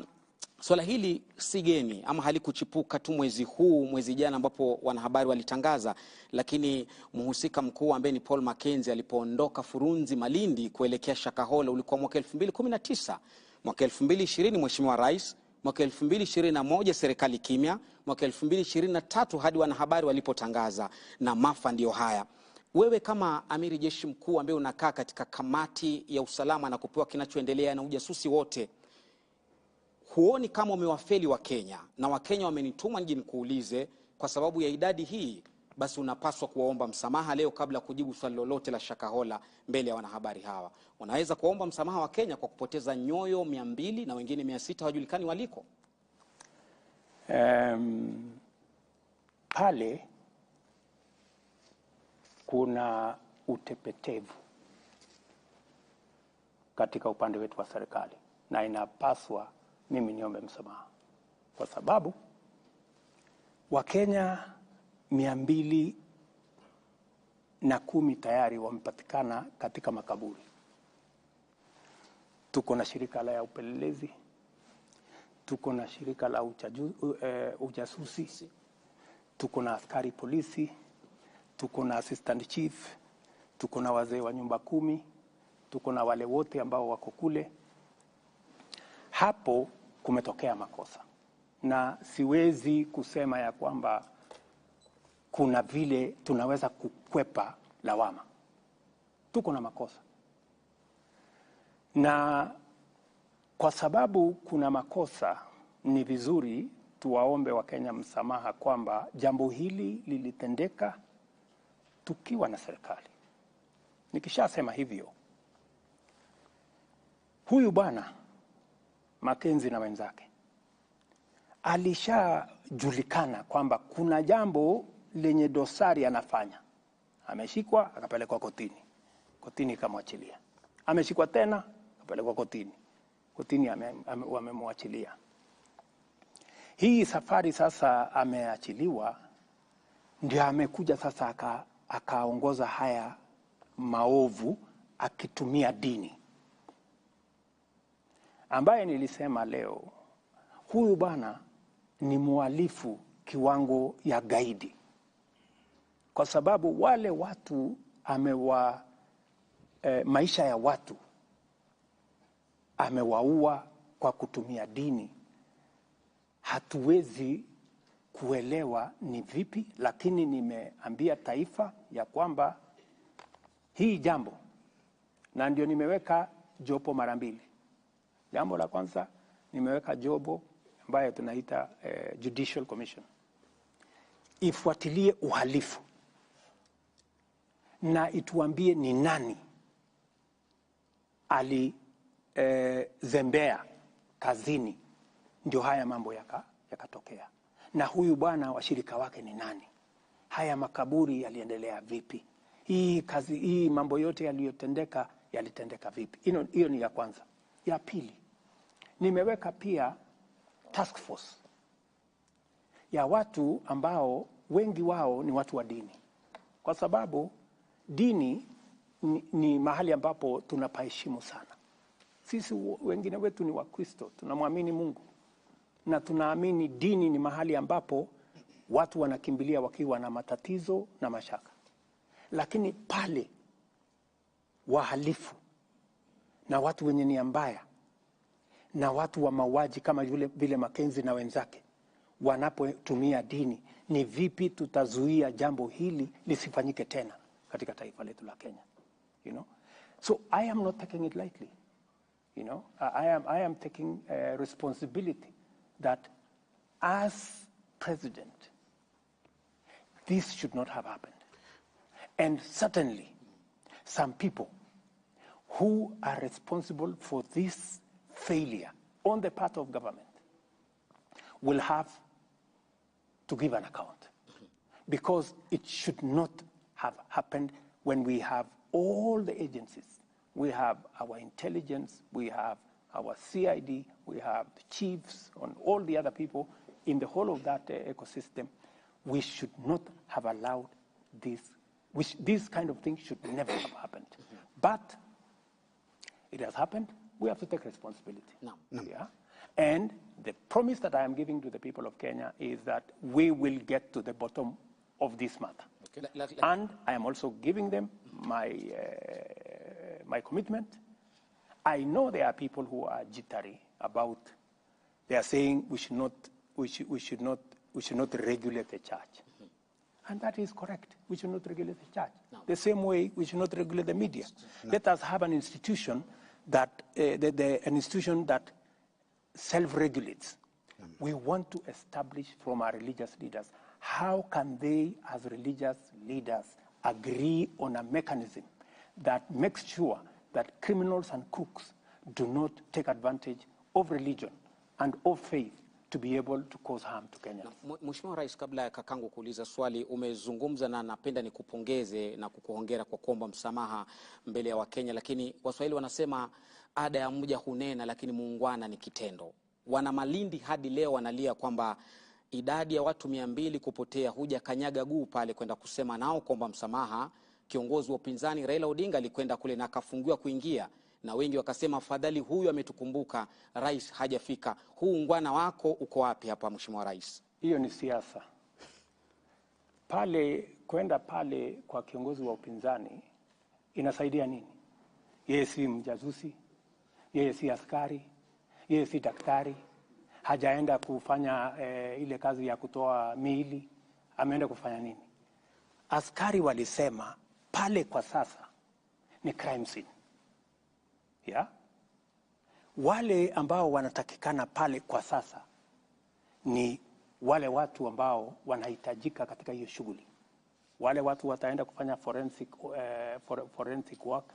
swala hili si geni ama halikuchipuka tu mwezi huu, mwezi jana ambapo wanahabari walitangaza, lakini mhusika mkuu ambaye ni Paul Mackenzie alipoondoka Furunzi Malindi kuelekea Shakahola ulikuwa mwaka 2019. Mwaka 2020 Mheshimiwa Rais, mwaka 2021 serikali kimya, mwaka 2023 hadi wanahabari walipotangaza, na maafa ndio haya. Wewe kama amiri jeshi mkuu ambaye unakaa katika kamati ya usalama na kupewa kinachoendelea na ujasusi wote, huoni kama umewafeli wa Kenya? Na Wakenya wamenituma nije nikuulize, kwa sababu ya idadi hii, basi unapaswa kuwaomba msamaha leo kabla kujibu swali lolote la Shakahola mbele ya wanahabari hawa. Unaweza kuwaomba msamaha wa Kenya kwa kupoteza nyoyo 200 na wengine 600 hawajulikani waliko? Pale kuna utepetevu katika upande wetu wa serikali, na inapaswa mimi niombe msamaha kwa sababu Wakenya 210 tayari wamepatikana katika makaburi. Tuko na shirika la upelelezi, tuko na shirika la ujasusi, tuko na askari polisi, tuko na assistant chief, tuko na wazee wa nyumba 10, tuko na wale wote ambao wako kule. Hapo kumetokea makosa, na siwezi kusema ya kwamba kuna vile tunaweza kukwepa lawama. Tuko na makosa, na kwa sababu kuna makosa ni vizuri tuwaombe Wakenya msamaha kwamba jambo hili lilitendeka tukiwa na serikali. Nikishasema hivyo, huyu bwana Mackenzie na wenzake alishajulikana kwamba kuna jambo lenye dosari anafanya. Ameshikwa akapelekwa kotini, kotini ikamwachilia. Ameshikwa tena akapelekwa kotini, kotini wamemwachilia. Hii safari sasa ameachiliwa, ndio amekuja sasa akaongoza haya maovu akitumia dini. ambaye nilisema leo huyu bwana ni mhalifu kiwango ya gaidi, kwa sababu wale watu amewa maisha ya watu amewaua kwa kutumia dini. Hatuwezi kuelewa ni vipi, lakini nimeambia taifa ya kwamba hii jambo, na ndio nimeweka jopo mara mbili. Jambo la kwanza nimeweka jopo ambayo tunaita Judicial Commission ifuatilie uhalifu na ituambie ni nani alizembea kazini ndio haya mambo yakatokea, na huyu bwana washirika wake ni nani, haya makaburi yaliendelea vipi, hii kazi, hii mambo yote yaliyotendeka yalitendeka vipi. Hiyo ni ya kwanza. Ya pili, nimeweka pia task force ya watu ambao wengi wao ni watu wa dini, kwa sababu dini ni mahali ambapo tunapaheshimu sana. Sisi wengine wetu ni Wakristo, tunamwamini Mungu na tunaamini dini ni mahali ambapo watu wanakimbilia wakiwa na matatizo na mashaka. Lakini pale wahalifu na watu wenye nia mbaya na watu wa mauaji kama yule vile Makenzi na wenzake wanapotumia dini, ni vipi tutazuia jambo hili lisifanyike tena katika taifa letu la Kenya? You know? So I am not taking it lightly. You know, I am taking responsibility that as president, this should not have happened. And certainly, some people who are responsible for this failure on the part of government will have to give an account, because it should not have happened when we have all the agencies. We have our intelligence, we have our CID, we have the chiefs and all the other people in the whole of that ecosystem. We should not have allowed this, this kind of thing should never have happened. But it has happened. We have to take responsibility. No. No. Yeah? And the promise that I am giving to the people of Kenya is that we will get to the bottom of this matter. Okay. And I am also giving them my, my commitment. I know there are people who are jittery about, they are saying we should not, we should not regulate the church. And that is correct. We should not regulate the church. No. The same way we should not regulate the media. No. Let us have an institution that, an institution that self-regulates. No. We want to establish from our religious leaders, how can they, as religious leaders, agree on a mechanism that makes sure that criminals and crooks do not take advantage of religion and of faith to be able to cause harm to Kenyans. Mheshimiwa Rais, kabla ya kakangu kuuliza swali, umezungumza na napenda nikupongeze na kukuhongera kwa kuomba msamaha mbele ya Wakenya, lakini Waswahili wanasema ada ya mja hunena lakini muungwana ni kitendo. Wana Malindi hadi leo wanalia kwamba idadi ya watu 200 kupotea, huja kanyaga guu pale kwenda kusema nao kuomba msamaha. Kiongozi wa upinzani Raila Odinga alikwenda kule na akafungiwa kuingia, na wengi wakasema afadhali huyu ametukumbuka, rais hajafika. Huu ungwana wako uko wapi hapa Mheshimiwa Rais? Hiyo ni siasa. Pale kwenda pale kwa kiongozi wa upinzani inasaidia nini? Yeye si mjasusi, yeye si askari, yeye si daktari, hajaenda kufanya ile kazi ya kutoa miili, ameenda kufanya nini? Askari walisema pale kwa sasa ni crime scene. Yeah? Wale ambao wanatakikana pale kwa sasa ni wale watu ambao wanahitajika katika hiyo shughuli. Wale watu wataenda kufanya forensic work,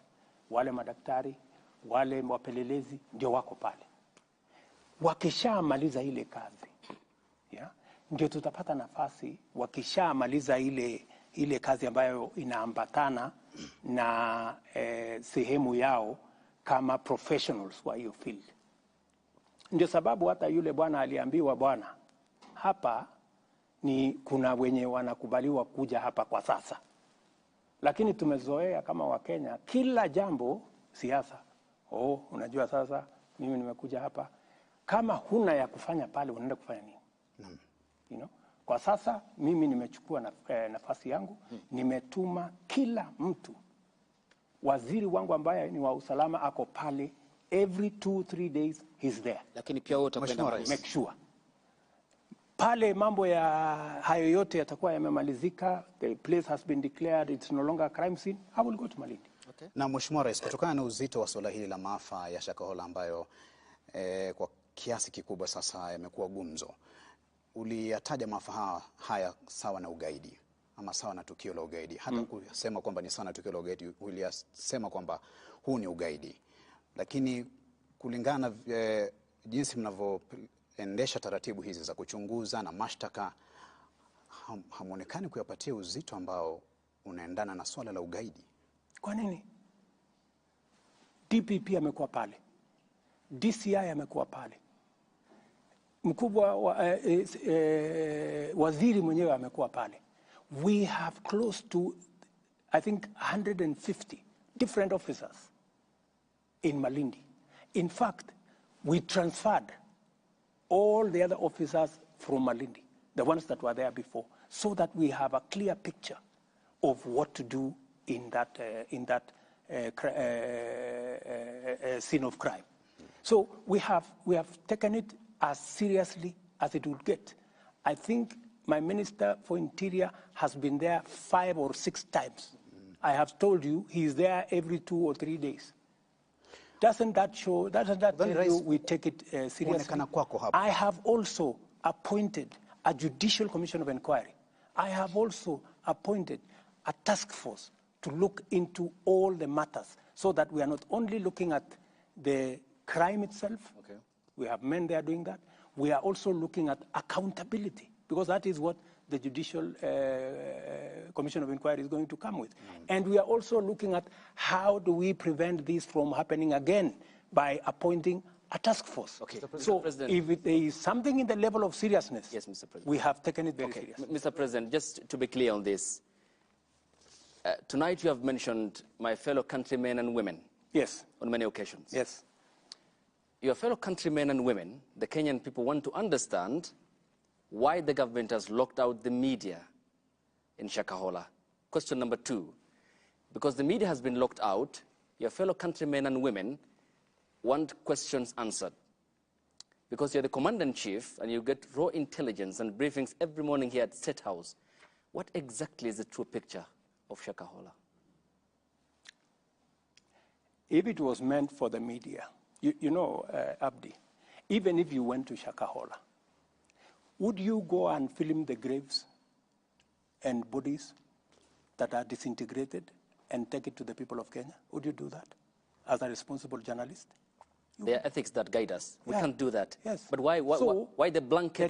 wale madaktari, wale wapelelezi ndio wako pale. Wakishamaliza ile kazi, yeah, ndio tutapata nafasi. Wakishamaliza ile kazi ambayo inaambatana na sehemu yao kama professionals wa hiyo field. Ndio sababu hata yule bwana aliambiwa, bwana, hapa ni kuna wenye wanakubaliwa kuja hapa kwa sasa. Lakini tumezoea kama Wakenya kila jambo siasa. Oh, unajua sasa mimi nimekuja hapa. Kama huna ya kufanya pale, unaenda kufanya nini? You know? Kwa sasa mimi nimechukua nafasi yangu, nimetuma kila mtu. Waziri wangu ambaye ni wa usalama ako pale every 2-3 days he's there. Lakini pia wewe utakwenda make sure. Pale mambo ya hayo yote yatakuwa yamemalizika, the place has been declared, it's no longer a crime scene, I will go to Malindi. Okay. Na Mheshimiwa Rais, kutokana na uzito wa suala hili la maafa ya Shakahola ambayo kwa kiasi kikubwa sasa yamekuwa gumzo, uliyataja maafa haya sawa na ugaidi ama sawa na tukio la ugaidi. Hata kusema kwamba ni sana tukio la ugaidi, uliyasema kwamba huu ni ugaidi. Lakini kulingana jinsi mnavyoendesha taratibu hizi za kuchunguza na mashtaka, hamuonekani kuyapatia uzito ambao unaendana na swala la ugaidi. Kwa nini? DPP amekuwa pale, DCI amekuwa pale, mkubwa wa, waziri mwenyewe amekuwa pale. We have close to, I think, 150 different officers in Malindi. In fact, we transferred all the other officers from Malindi, the ones that were there before, so that we have a clear picture of what to do in that, scene of crime. So we have taken it as seriously as it would get. I think my Minister for Interior has been there 5 or 6 times. I have told you he is there every 2 or 3 days. Doesn't that show, doesn't that tell you we take it seriously? I have also appointed a judicial commission of inquiry. I have also appointed a task force to look into all the matters so that we are not only looking at the crime itself. Okay. We have men there doing that. We are also looking at accountability, because that is what the Judicial Commission of Inquiry is going to come with. And we are also looking at how do we prevent this from happening again by appointing a task force. Okay. So President, if there is something in the level of seriousness, yes, Mr. President, we have taken it very seriously. Mr. President, just to be clear on this, tonight you have mentioned my fellow countrymen and women. Yes. On many occasions. Yes. Your fellow countrymen and women, the Kenyan people, want to understand why the government has locked out the media in Shakahola. Question number 2, because the media has been locked out, your fellow countrymen and women want questions answered. Because you're the commander-in-chief and you get raw intelligence and briefings every morning here at State House, what exactly is the true picture of Shakahola? If it was meant for the media, you know, Abdi, even if you went to Shakahola, would you go and film the graves and bodies that are disintegrated and take it to the people of Kenya? Would you do that as a responsible journalist? There are ethics that guide us. We yeah. can't do that. Yes. But why the blanket,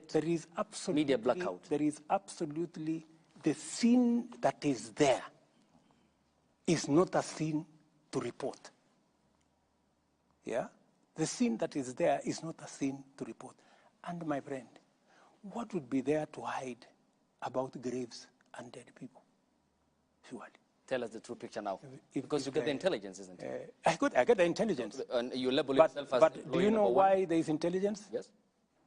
there is absolutely, media blackout? There is absolutely, the scene that is there is not a scene to report. Yeah? The scene that is there is not a scene to report. And my friend, what would be there to hide about graves and dead people? Surely. Tell us the true picture now. Because you get the intelligence, isn't it? I get the intelligence. And you label yourself as But do you know why there is intelligence? Yes.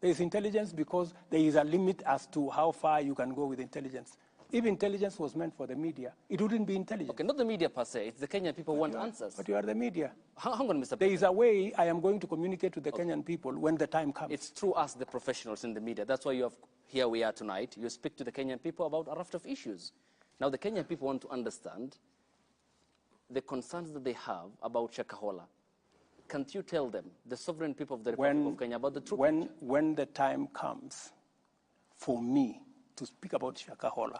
There is intelligence because there is a limit as to how far you can go with intelligence. If intelligence was meant for the media, it wouldn't be intelligence. Okay, not the media per se. It's the Kenyan people who want answers. But you are the media. Hang on, Mr. President. There is a way I am going to communicate to the Kenyan people when the time comes. It's through us, the professionals in the media. That's why you have, here we are tonight. You speak to the Kenyan people about a raft of issues. Now, the Kenyan people want to understand the concerns that they have about Shakahola. Can't you tell them, the sovereign people of the Republic of Kenya, about the truth? When the time comes for me to speak about Shakahola,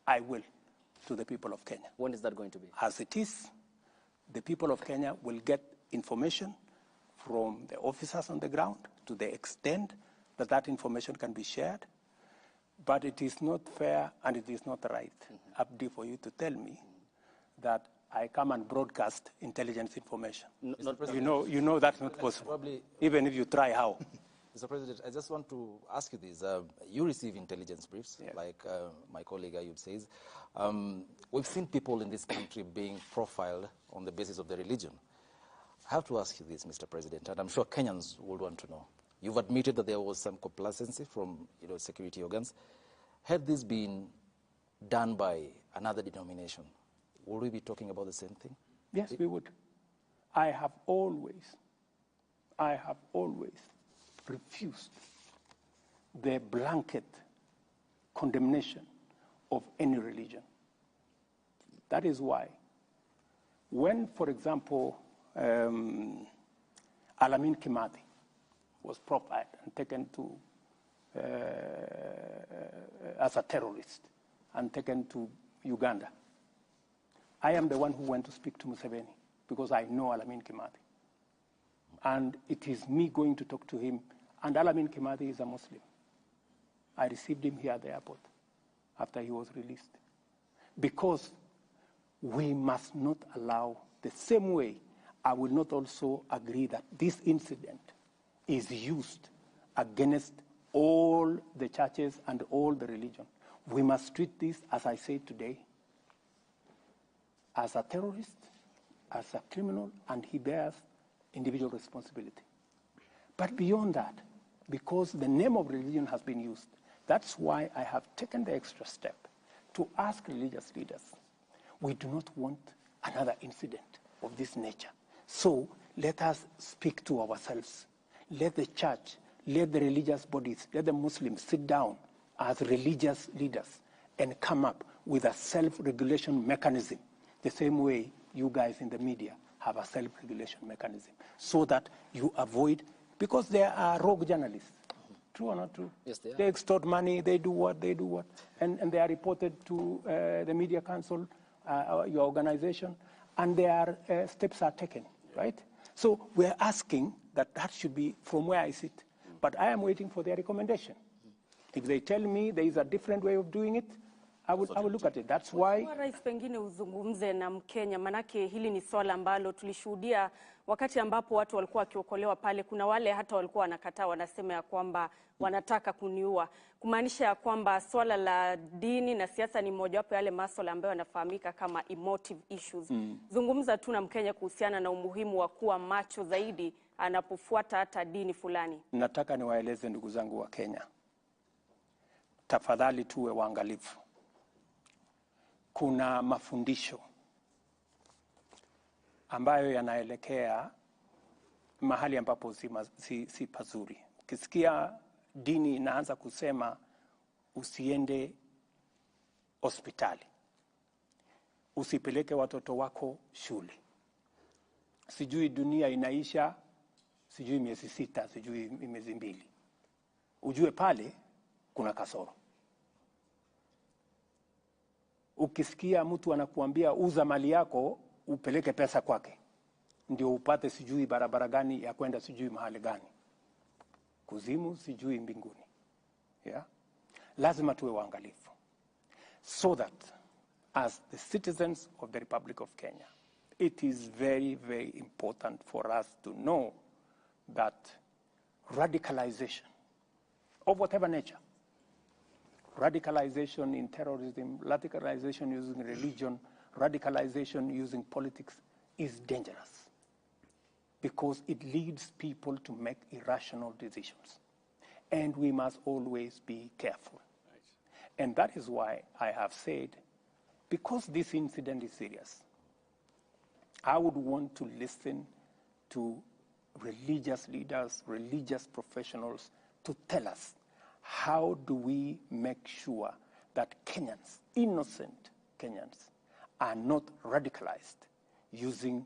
I will, to the people of Kenya. When is that going to be? As it is, the people of Kenya will get information from the officers on the ground to the extent that that information can be shared. But it is not fair and it is not right, Abdi, for you to tell me that I come and broadcast intelligence information. No, not, you know that's not possible, probably, even if you try how. Mr. President, I just want to ask you this. You receive intelligence briefs, yes, like my colleague Ayub says. We've seen people in this country being profiled on the basis of their religion. I have to ask you this, Mr. President, and I'm sure Kenyans would want to know. You've admitted that there was some complacency from, you know, security organs. Had this been done by another denomination, would we be talking about the same thing? Yes, we would. I have always refused the blanket condemnation of any religion. That is why when, for example, Alamin Kimathi was profiled and taken to as a terrorist and taken to Uganda, I am the one who went to speak to Museveni because I know Alamin Kimathi. And it is me going to talk to him. And Alamin Kimathi is a Muslim. I received him here at the airport after he was released. Because we must not allow, the same way I will not also agree that this incident is used against all the churches and all the religion. We must treat this, as I say today, as a terrorist, as a criminal, and he bears individual responsibility. But beyond that, because the name of religion has been used, that's why I have taken the extra step to ask religious leaders, we do not want another incident of this nature. So let us speak to ourselves. Let the church, let the religious bodies, let the Muslims sit down as religious leaders and come up with a self-regulation mechanism, the same way you guys in the media have a self-regulation mechanism, so that you avoid, because there are rogue journalists. True or not true? Yes, they are. They extort money, they do what, and they are reported to the media council, your organization, and there are steps are taken, right? So we're asking that that should be from where I sit, but I am waiting for their recommendation. If they tell me there is a different way of doing it, I will look at it. That's why. Rais, pengine uzungumze na Mkenya, manake hili ni swala ambalo tulishuhudia wakati ambapo watu walikuwa wakiokolewa pale. Kuna wale hata walikuwa wanakataa, wanasema ya kwamba wanataka kuniua, kumaanisha ya kwamba swala la dini na siasa ni mojawapo yale masuala ambayo yanafahamika kama emotive issues. Zungumza tu na Mkenya kuhusiana na umuhimu wa kuwa macho zaidi anapofuata hata dini fulani. Nataka niwaeleze ndugu zangu wa Kenya, tafadhali tuwe waangalifu. Kuna mafundisho ambayo yanaelekea mahali ambapo si pazuri. Ukisikia dini inaanza kusema usiende hospitali, usipeleke watoto wako shule, sijui dunia inaisha, sijui miezi 6, sijui miezi 2, ujue pale kuna kasoro. Ukisikia mtu anakuambia uza mali yako upeleke pesa kwake ndio upate sijui barabara gani ya kwenda sijui mahali gani, kuzimu sijui mbinguni, yeah? Lazima tuwe waangalifu, so that as the citizens of the Republic of Kenya, it is very, very important for us to know that radicalization of whatever nature, radicalization in terrorism, radicalization using religion, radicalization using politics is dangerous because it leads people to make irrational decisions. And we must always be careful. Right. And that is why I have said, because this incident is serious, I would want to listen to religious leaders, religious professionals to tell us, how do we make sure that Kenyans, innocent Kenyans, are not radicalized using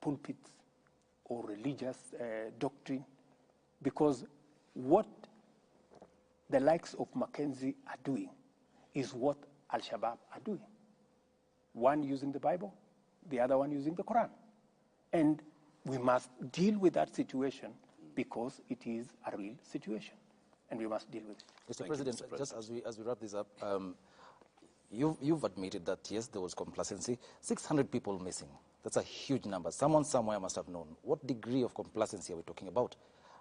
pulpits or religious doctrine? Because what the likes of Mackenzie are doing is what Al-Shabaab are doing. One using the Bible, the other one using the Quran. And we must deal with that situation because it is a real situation, and we must deal with it. Mr. President, just as we wrap this up, you've admitted that, yes, there was complacency. 600 people missing. That's a huge number. Someone somewhere must have known. What degree of complacency are we talking about?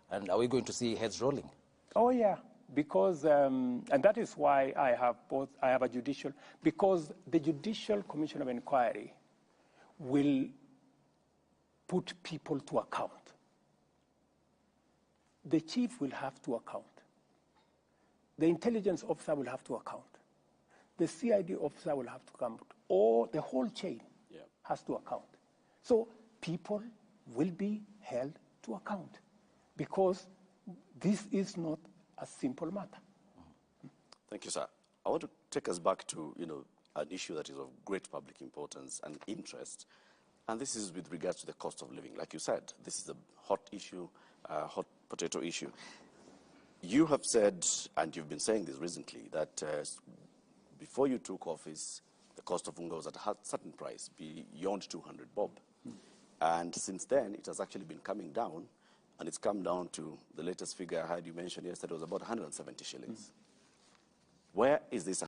And are we going to see heads rolling? Oh, yeah, because, and that is why I have both, I have a judicial, because the Judicial Commission of Inquiry will put people to account. The chief will have to account. The intelligence officer will have to account. The CID officer will have to come. Or the whole chain has to account. So people will be held to account because this is not a simple matter. Thank you, sir. I want to take us back to, you know, an issue that is of great public importance and interest, and this is with regards to the cost of living. Like you said, this is a hot issue, hot potato issue. You have said, and you've been saying this recently, that before you took office, the cost of unga was at a certain price, beyond 200 bob. And since then, it has actually been coming down, and it's come down to the latest figure I had you mentioned yesterday was about 170 shillings. Where is this